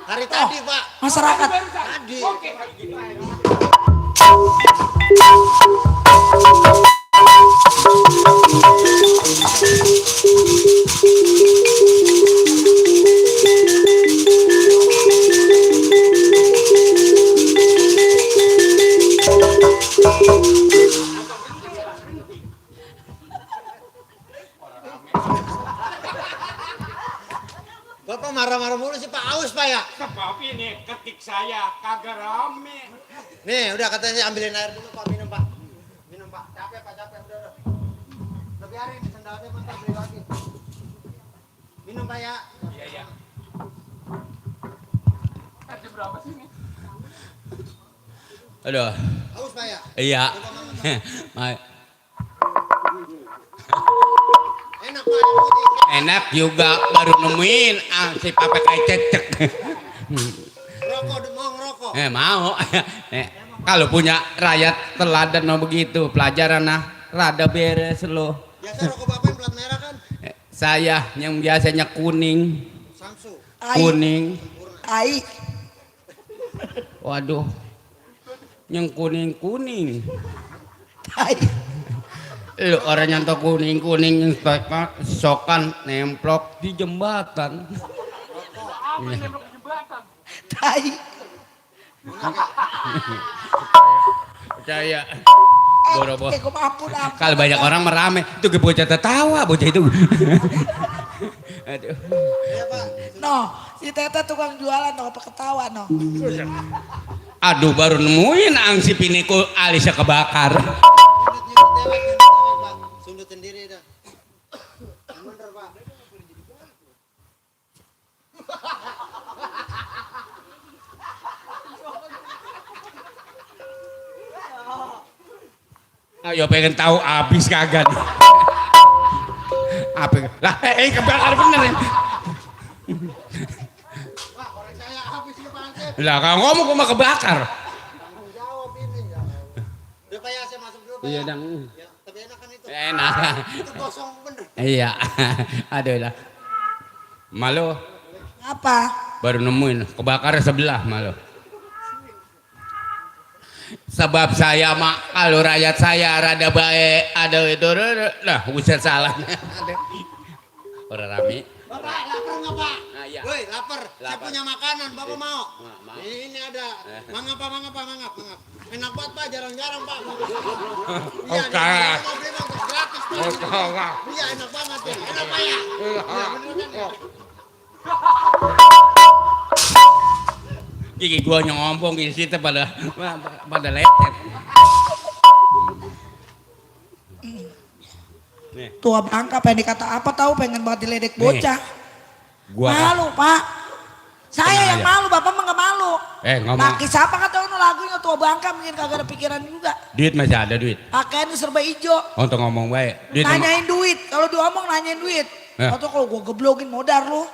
Hari tadi Pak. Masyarakat. Tadi. Oke, hari gitu. Bapak marah-marah mulu sih Pak, aus Pak ya. Sebab ini ketik saya kagak rame. Nih, udah katanya ambilin air dulu Pak, minum Pak. Minum Pak. Capek Pak, capek udah. Udah biarin sendalnya bentar beli lagi. Minum Pak ya. Iya, iya. Jam berapa sih ini? Aduh. Haus Pak ya? Iya. Enak Pak, yang putih. Enak juga baru nemuin si pape kayak cecek. Rokok, mau ngerokok. Mau. Kalau punya rakyat teladan no begitu, pelajaran rada beres lo. Biasa rokok Bapak yang plat merah kan? Saya yang biasanya kuning. Samsu. Kuning. Ai. Waduh. Yang kuning-kuning. Ai. Lu orang yang tau kuning-kuning yang sokan nemplok di jembatan. Apa yang nembok di jembatan? Tai. Percaya. Boro-boro. Kok ampun. Kalau banyak orang merame, itu ke bocah tertawa, bocah itu. Aduh. No, si Tete tukang jualan no, apa ketawa no. Aduh, baru nemuin angsi piniku alisnya kebakar. Sundut sendiri dah. Bener Pak. Ayo pengen tahu habis kagak nih. Apa? Lah, kebakar bener ya. Pak, korek saya habis nih Pak Ansip. Lah, kalau ngomong gua mah kebakar. Tanggung jawab ini ya. Udah Pak ya, saya masuk dulu Pak. Iya, ya. Dang. Ya, tapi enak kan itu. Enak. Itu kosong bener. Iya. Aduh lah. Malu Apa? baru nemuin kebakar sebelah malu. Sebab saya mah kalau rakyat saya rada baik, ada itu lah usah salah. Orang rame. Bapak, lapar nggak Pak? Ah, iya. Woi, lapar. Saya Lapar. punya makanan, Bapak mau? Mau. Ini ada. Mangap Pak, mangap Pak, mangap. Enak banget Pak, jarang-jarang Pak. Oh, Iya, kak. mau beli Bang, gratis Pak. Oh, kak. Iya, enak banget ya. Enak Pak ya? Iya, bener kan ya? Gigi gua nyompong di situ pada lecet. Tua Bangka pengen dikata apa tahu pengen banget diledek bocah. Gua Malu Pak. Saya Tenang yang aja. malu, Bapak mah nggak malu. ngomong. Maki siapa kata ono lagunya Tua Bangka mungkin kagak ada pikiran juga. Duit masih ada duit. Pakaiannya serba hijau. Untuk ngomong baik. Duit Nanyain duit. Kalau diomong nanyain duit. Atau kalau gua geblogin modar lu.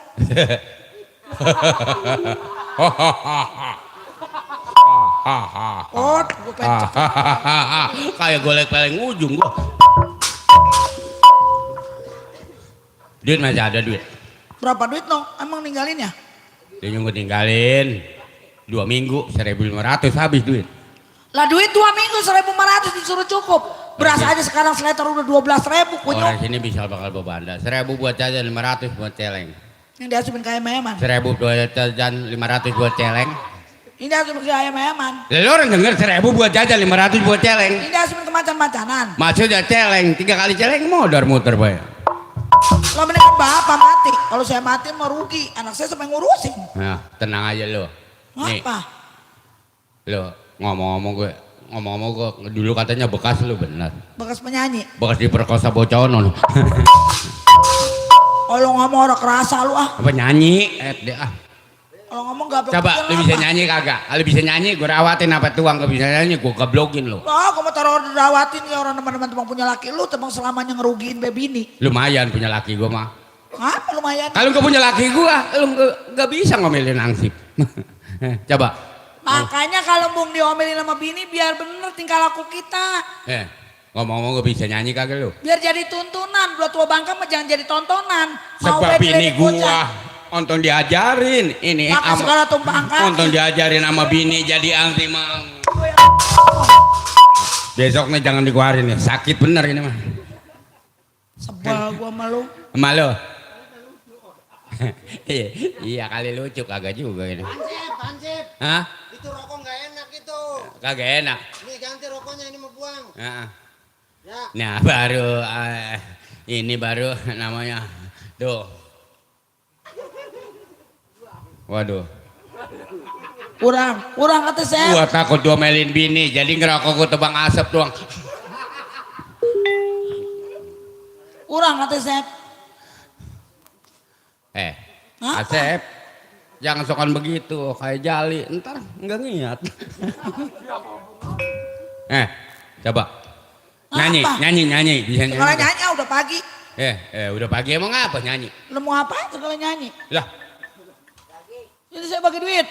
Oh, gua pengen Kayak golek paling ujung gua. Duit masih ada duit. berapa duit no? Emang ninggalin ya? Dia nyunggu tinggalin 2 minggu 1.500 habis duit. Lah duit 2 minggu 1.500 disuruh cukup. Beras aja sekarang seliter udah 12.000 kunyuk. Orang sini bisa bakal bebanda. 1.000 buat jajan 500 buat celeng. Yang diasupin kayak meman. 1.000 buat jajan 500 buat celeng. Ini diasupin kayak meman. Lalu orang denger 1.000 buat jajan 500 buat celeng. Ini diasupin ke macan-macanan. Maksudnya celeng 3 kali celeng modar muter bay. Lo mendingan bapak mati. Kalau saya mati mah rugi. Anak saya sampai ngurusin. Nah, tenang aja lo. Nih, Apa? lo ngomong-ngomong gue dulu katanya bekas lu benar. Bekas penyanyi. Bekas diperkosa bocah ono. Kalau ngomong orang kerasa lu ah. Apa nyanyi? Kalau ngomong gak Coba lu bisa nyanyi kagak? Lu bisa nyanyi, gue rawatin apa tuang gak bisa nyanyi, gue geblogin lu. Oh, kamu taruh rawatin ya orang teman-teman tebang punya laki lu tebang selamanya ngerugiin bebini. Lumayan punya laki gue mah. Apa lumayan? Kalau gak punya laki gue, lu gak bisa ngomelin angsip. Coba. Makanya kalau bung diomelin sama bini biar bener tingkah laku kita. Ngomong-ngomong gak bisa nyanyi kagak lu? Biar jadi tuntunan, buat tua Bangka mah jangan jadi tontonan. Sebab ini baik-baik bocah. gua onton diajarin ini Maka segala tumpang kaki. onton diajarin sama bini jadi angsi mang. Besoknya jangan dikeluarin ya, sakit bener ini mah. Sebel gua malu. Malu. Iya kali lucu kagak juga ini. Pansip. Hah? Itu rokok nggak enak itu. Kagak enak. Ini ganti rokoknya, ini mau buang. Heeh. Ya. Nah baru ini baru namanya tuh. Waduh. Kurang kata Sep. Gua takut diomelin bini, jadi ngerokok gua tebang asap doang. Kurang kata Sep. Asep, jangan sokan begitu, kayak jali, ntar nggak niat. Coba nyanyi, Apa? nyanyi, bisa nyanyi. Kalau nyanyi udah pagi. Udah pagi emang apa nyanyi? Lu mau apa kalau nyanyi? Lah, Ini saya bagi duit.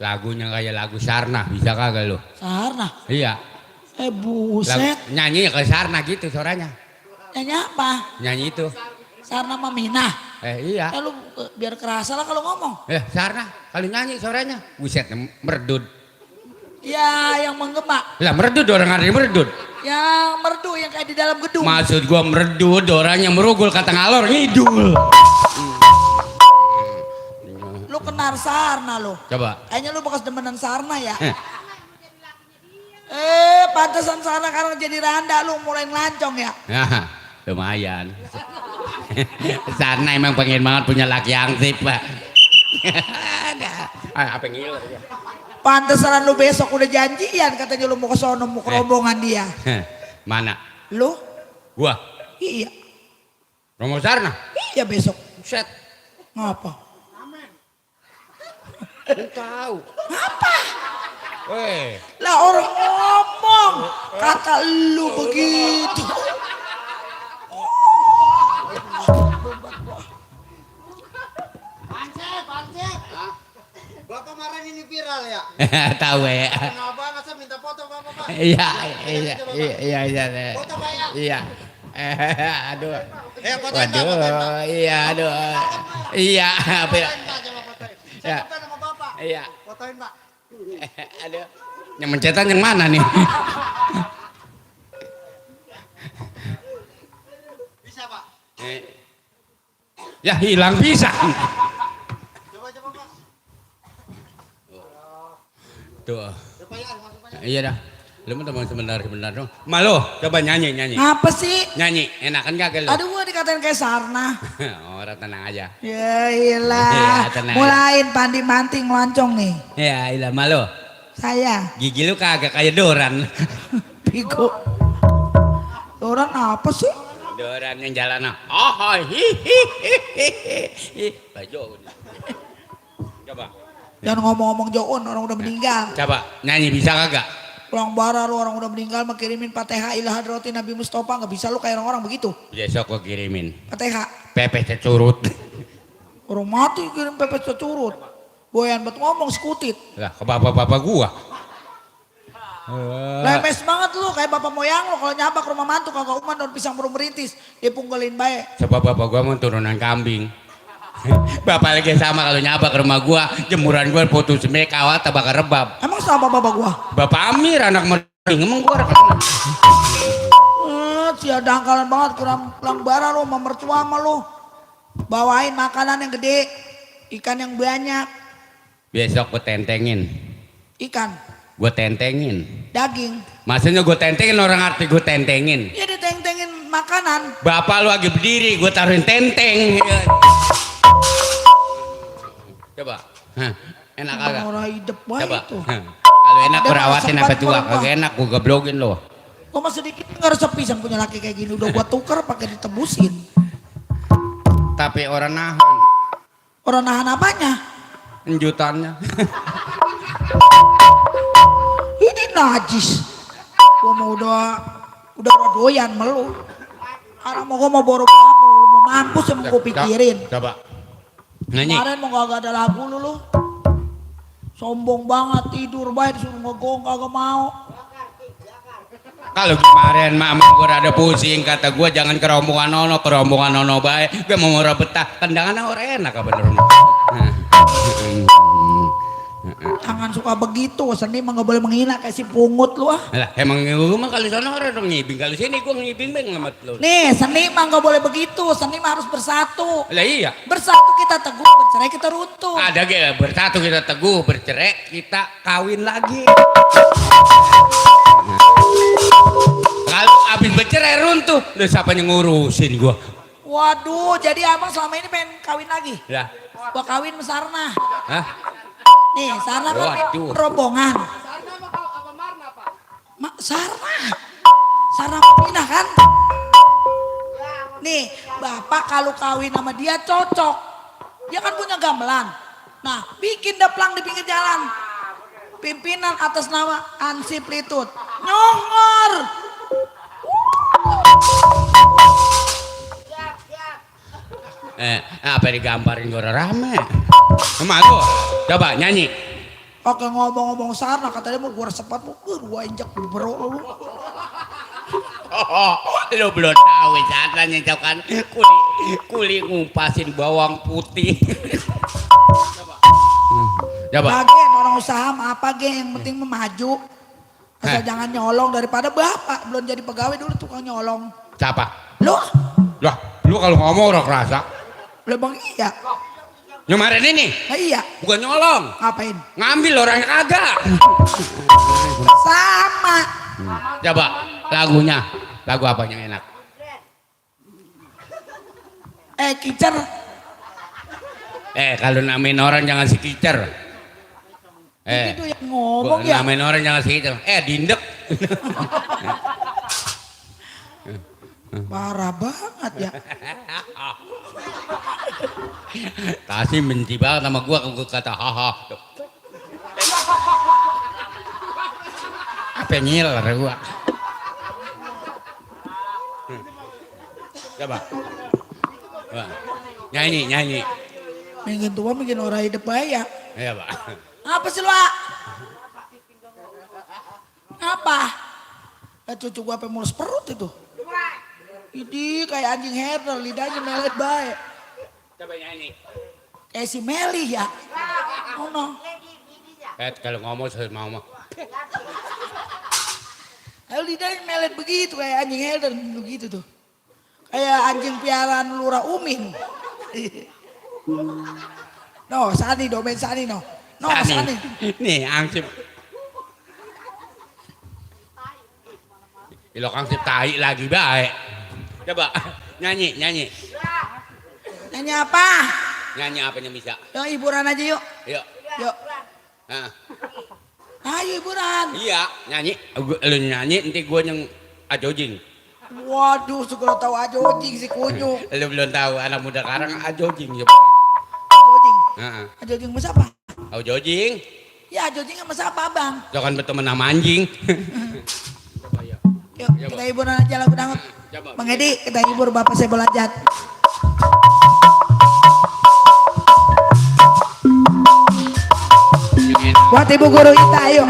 lagunya kayak lagu Sarna, bisa kagak lu? Sarna. Iya. Buset. Nyanyi kayak Sarna gitu suaranya. Nyanyi apa? Nyanyi itu. Sarna Mamina. Iya. Lu biar kerasa lah kalau ngomong. Sarna, kalau nyanyi suaranya, buset, merdud. Ya yang menggema. Lah merdud orang ada yang merdud. Yang merdu yang kayak di dalam gedung. Maksud gua merdud orang yang merugul kata ngalor ngidul. Lu kenar Sarna lu. Coba. Kayaknya lu bekas demenan Sarna ya. Pantesan Sarna karena jadi randa lu mulai ngelancong ya. Nah, lumayan. Sarna emang pengen banget punya laki yang sip, Pak. Apa ngiler ya? Pantesan lu besok udah janjian katanya lu mau ke sono mau ke rombongan dia. Mana? Lu? Gua. Iya. Romo Sarna? Iya besok. Set. Ngapa? Tahu. Ngapa? Weh. Lah orang ngomong kata lu begitu. Bapak marah ini viral ya? Tahu ya. Kenapa masa minta foto Bapak, Pak? Iya. Foto Pak ya? Iya. Aduh. Fotoin Pak, fotoin Pak. Iya, aduh. Iya, apa ya? Fotoin Pak, coba fotoin. Saya Ya. fotoin sama Bapak. Iya. Fotoin Pak. Aduh. Yang mencetak yang mana nih? Bisa Pak? Ya hilang bisa. Coba Pak. Tuh. Coba ya, masuk Pak. Iya dah. Lu mau teman sebentar dong. Malu, coba nyanyi. Apa sih? Nyanyi, enakan kagak lu? Aduh gua dikatain kayak Sarna. Orang tenang aja. Ya ilah. Iya, tenang. Mulain pandi manting melancong nih. Ya ilah malu. Saya. Gigi lu kagak kayak Doran. Pigo. Orang apa sih? Doran yang jalan. Oh, hi. Baju. Coba. Jangan ngomong-ngomong Joon, orang udah meninggal. Coba nyanyi bisa kagak? Orang bara lu orang udah meninggal mah kirimin Fatihah ila hadratin Nabi Mustafa, nggak bisa lu kayak orang-orang begitu. Besok gua kirimin. Fatihah. Pepe cecurut. Orang mati kirim pepes curut. Boyan buat ngomong skutit. Lah ke bapak-bapak gua. Lemes banget lu kayak bapak moyang lu kalau nyabak rumah mantu kagak uman daun pisang burung merintis. Dia punggulin baik. Sebab bapak gua mau turunan kambing. Bapak lagi sama kalau nyabak rumah gua, jemuran gua putus semek kawat tabak rebab. Emang sama bapak gua? Bapak Amir anak mering emang gua rekam. Si ada angkalan banget kurang bara lu sama mertua sama lu. Bawain makanan yang gede, ikan yang banyak. Besok gua tentengin. Ikan, Gua tentengin. daging. Maksudnya gua tentengin orang arti gua tentengin. Ya diteng-tengin makanan. Bapak lu lagi berdiri, gua taruhin tenteng. Coba. Hah, enak kagak? Orang hidup banget Coba. tuh. Hah. Kalau enak Ada gua rawatin masak apa buat tua, gua. kagak enak gua geblogin lo. Gua mah sedikit nggak resep pisang punya laki kayak gini. Udah gua tuker pakai ditebusin. Tapi orang nahan Orang nahan apanya? enjutannya. Ini najis. Gua mau udah doyan melu. Karena mau gua mau borok apa? Lu mau mampus yang mau gua pikirin. Coba. Nyanyi. Kemarin mau gak ada lagu lu. Sombong banget tidur baik disuruh ngegong kagak mau. Kalau kemarin mama gue rada pusing kata gue jangan ke rombongan nono baik gue mau ngora betah tendangan orang enak apa bener. Jangan suka begitu, seni mah gak boleh menghina kayak si pungut lu ah. Lah emang gue mah kali sana orang dong ngibing kali sini gue ngibing beng ngamat lu. Nih seni mah gak boleh begitu, seni mah harus bersatu. Lah iya. Bersatu kita teguh, bercerai kita runtuh. Ada gak bersatu kita teguh bercerai kita kawin lagi. Kalau abis bercerai runtuh, lu siapa yang ngurusin gua? Waduh, jadi abang selama ini pengen kawin lagi? Lah, Gua kawin mesarna. hah? Nih, Sarna Waduh. rombongan. Sarna. Sarna pindah kan? Nih, bapak kalau kawin sama dia cocok. Dia kan punya gamelan. Nah, bikin daplang di pinggir jalan. Pimpinan atas nama Ansiplitut. Nyongor. Apa digambarin gue rame? Emak gua, coba nyanyi. Oke, ngomong-ngomong Sarna katanya mau gua sepat mau gua injak bro lu. Lu belum tahu caranya kan kuli ngumpasin bawang putih. Coba. Bagian orang usaha mah apa geng, yang penting memaju. Asal jangan nyolong daripada bapak belum jadi pegawai dulu tukang nyolong. Siapa? Lu? Lah, lu kalau ngomong orang kerasa. Lu bang iya. Nyemarin ini? Nah, iya. Bukan nyolong. Ngapain? Ngambil orangnya kagak. Sama. Coba lagunya. Lagu apa yang enak? Kicer. Kalau namain orang jangan si kicer. Itu yang ngomong ya. Namain orang jangan si kicer. Dindek. Parah banget ya. Kasih benci banget sama gua kalau kata haha. Apa nyiler gua? Coba. Wah. Nyanyi. Mungkin tua mungkin orang hidup ya. Iya, Pak. Apa sih lu? Apa? Cucu gua apa mulus perut itu? Ini kayak anjing herder, lidahnya melet baik. Coba nyanyi. Kayak si Meli ya. Oh no. Kalau ngomong saya mau mah. Lalu lidahnya melet begitu kayak anjing herder begitu tuh. Kayak anjing piaraan Lurah Umin. No, Sani domen Sani no. No, Sani. Nih, angsip. Ilok angsip tai lagi baik. Coba nyanyi. Nyanyi apa? Nyanyi apa yang bisa? Yuk hiburan aja yuk. Yuk. Nah. Ayo hiburan. Iya, nyanyi. Lu nyanyi nanti gua yang ajojing. Waduh, segera tahu ajojing si kunyuk. Lu belum tahu anak muda sekarang ajojing ya. Ajojing. Heeh. Ajojing mas apa? Ajojing. Ya ajojing sama siapa bang? Jangan berteman sama anjing. Yuk kita hiburan aja lagu dangdut. Bang Edi kita hibur bapak saya belajar. Buat ibu guru Ita ayo.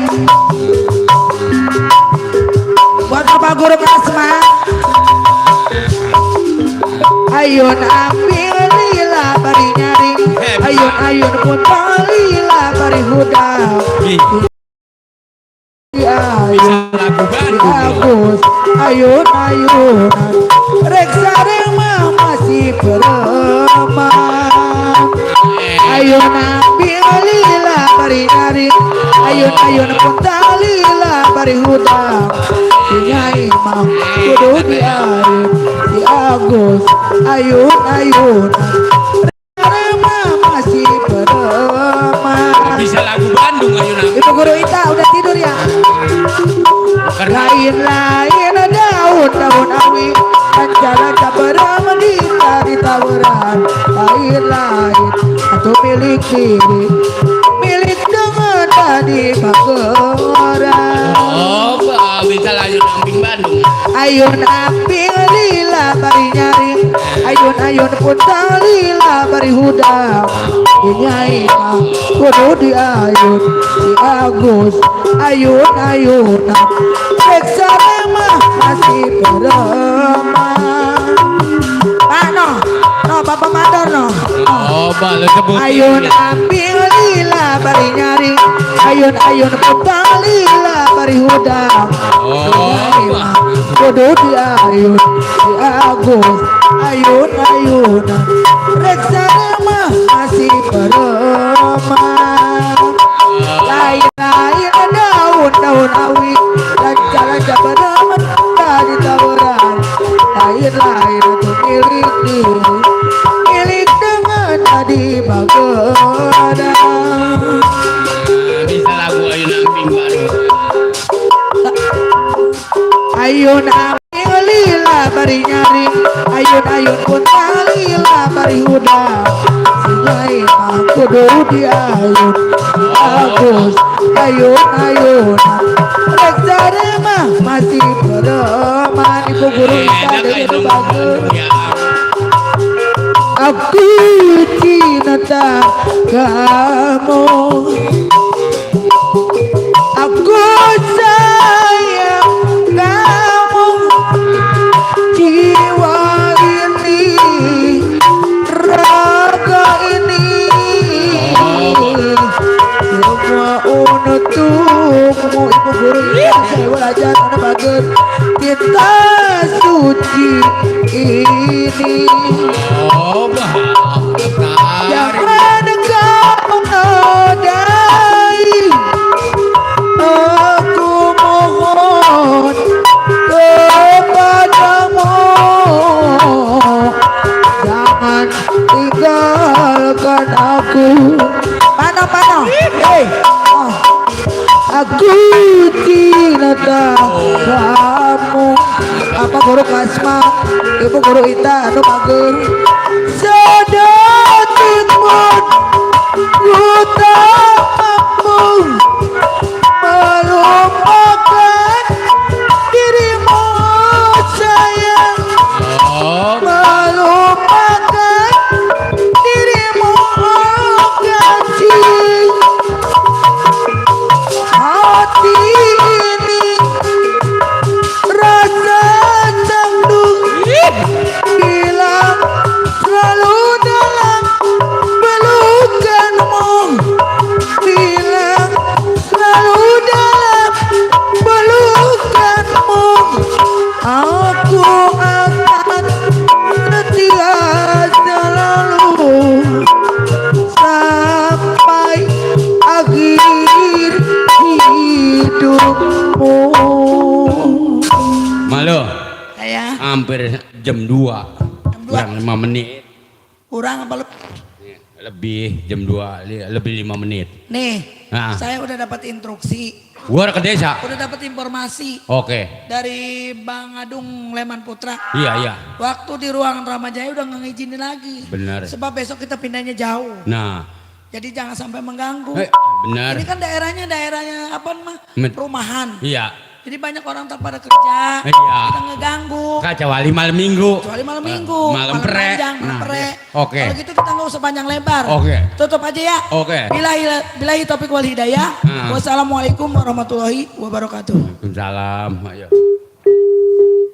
Buat bapak guru Kasma. Ayun ambil lila bari nyari. Ayun pun lila bari huda. Ayun reksa remah masih beremah. Ayun ambil lila bari nyari. Ayun pun lila bari huda. Nyai mah kudu diarin di Agus. Ayun remah masih beremah. Bisa lagu Bandung ayun. Ibu guru Ita udah tidur ya. Lain daun awi jalan beremah di tawaran. Lain atau milik diri milik dengan tadi Mageran. Oh, bisa lanjut amping Bandung. Ayun ambil lila bari nyari. Ayun pun lila bari huda. Nyai mah kudu di ayun di Agus. Ayun reksa remah masih beremah. No bapak mandor no. Oh, balu sebut. Ayun ambil lila bari nyari. Ayun pun lila bari huda. Nyai mah kudu di ayun di Agus. Ayun reksa remah masih beremah. Lain daun awi dan jalan beremah dari tawaran. Lain atau milik diri milik dengan tadi Mageran. ayun aming lila bari nyaring ayun pun lila bari udang singai mah kudu diayun bagus ayun rek jare mah masih bereman ibu guru Enak istana itu bagus ya. aku cinta kamu aku sayang kamu jiwa ini raga ini semua untukmu ibu guru saya belajar karena bagus kita suci ini Oh, bah. jangan kau menodai aku mohon kepadamu jangan tinggalkan aku mana aku cinta kamu apa guru Kasma ibu guru Ita anu bager sedetikpun ku tak mampu melupakan dirimu sayang melupakan dirimu kasih hati ini rasa candu hilang selalu dalam pelukanmu hilang selalu dalam pelukanmu aku akan setia selalu sampai akhir hidupmu. Malu. Saya Hampir jam 2. Kurang 5 menit. kurang apa lu? Lebih jam 2, lebih 5 menit. Nih, Nah. saya udah dapat instruksi, Gua ke desa. udah dapat informasi Oke. dari Bang Adung Leman Putra. Iya. Waktu di ruangan Ramajaya udah nggak ngizinin lagi. Benar. Sebab besok kita pindahnya jauh. Nah, Jadi jangan sampai mengganggu. benar. Ini kan daerahnya apa mah? Perumahan. Iya. Jadi banyak orang tak pada kerja. Iya. Kita ngeganggu. Kecuali malam minggu. Kecuali malam minggu. Malam pre. panjang, malam Nah, pre. oke. Kalau gitu kita nggak usah panjang lebar. Oke. Tutup aja ya. Oke. Bilahi taufiq wal hidayah. Nah. Wassalamualaikum warahmatullahi wabarakatuh. Waalaikumsalam. Ayo.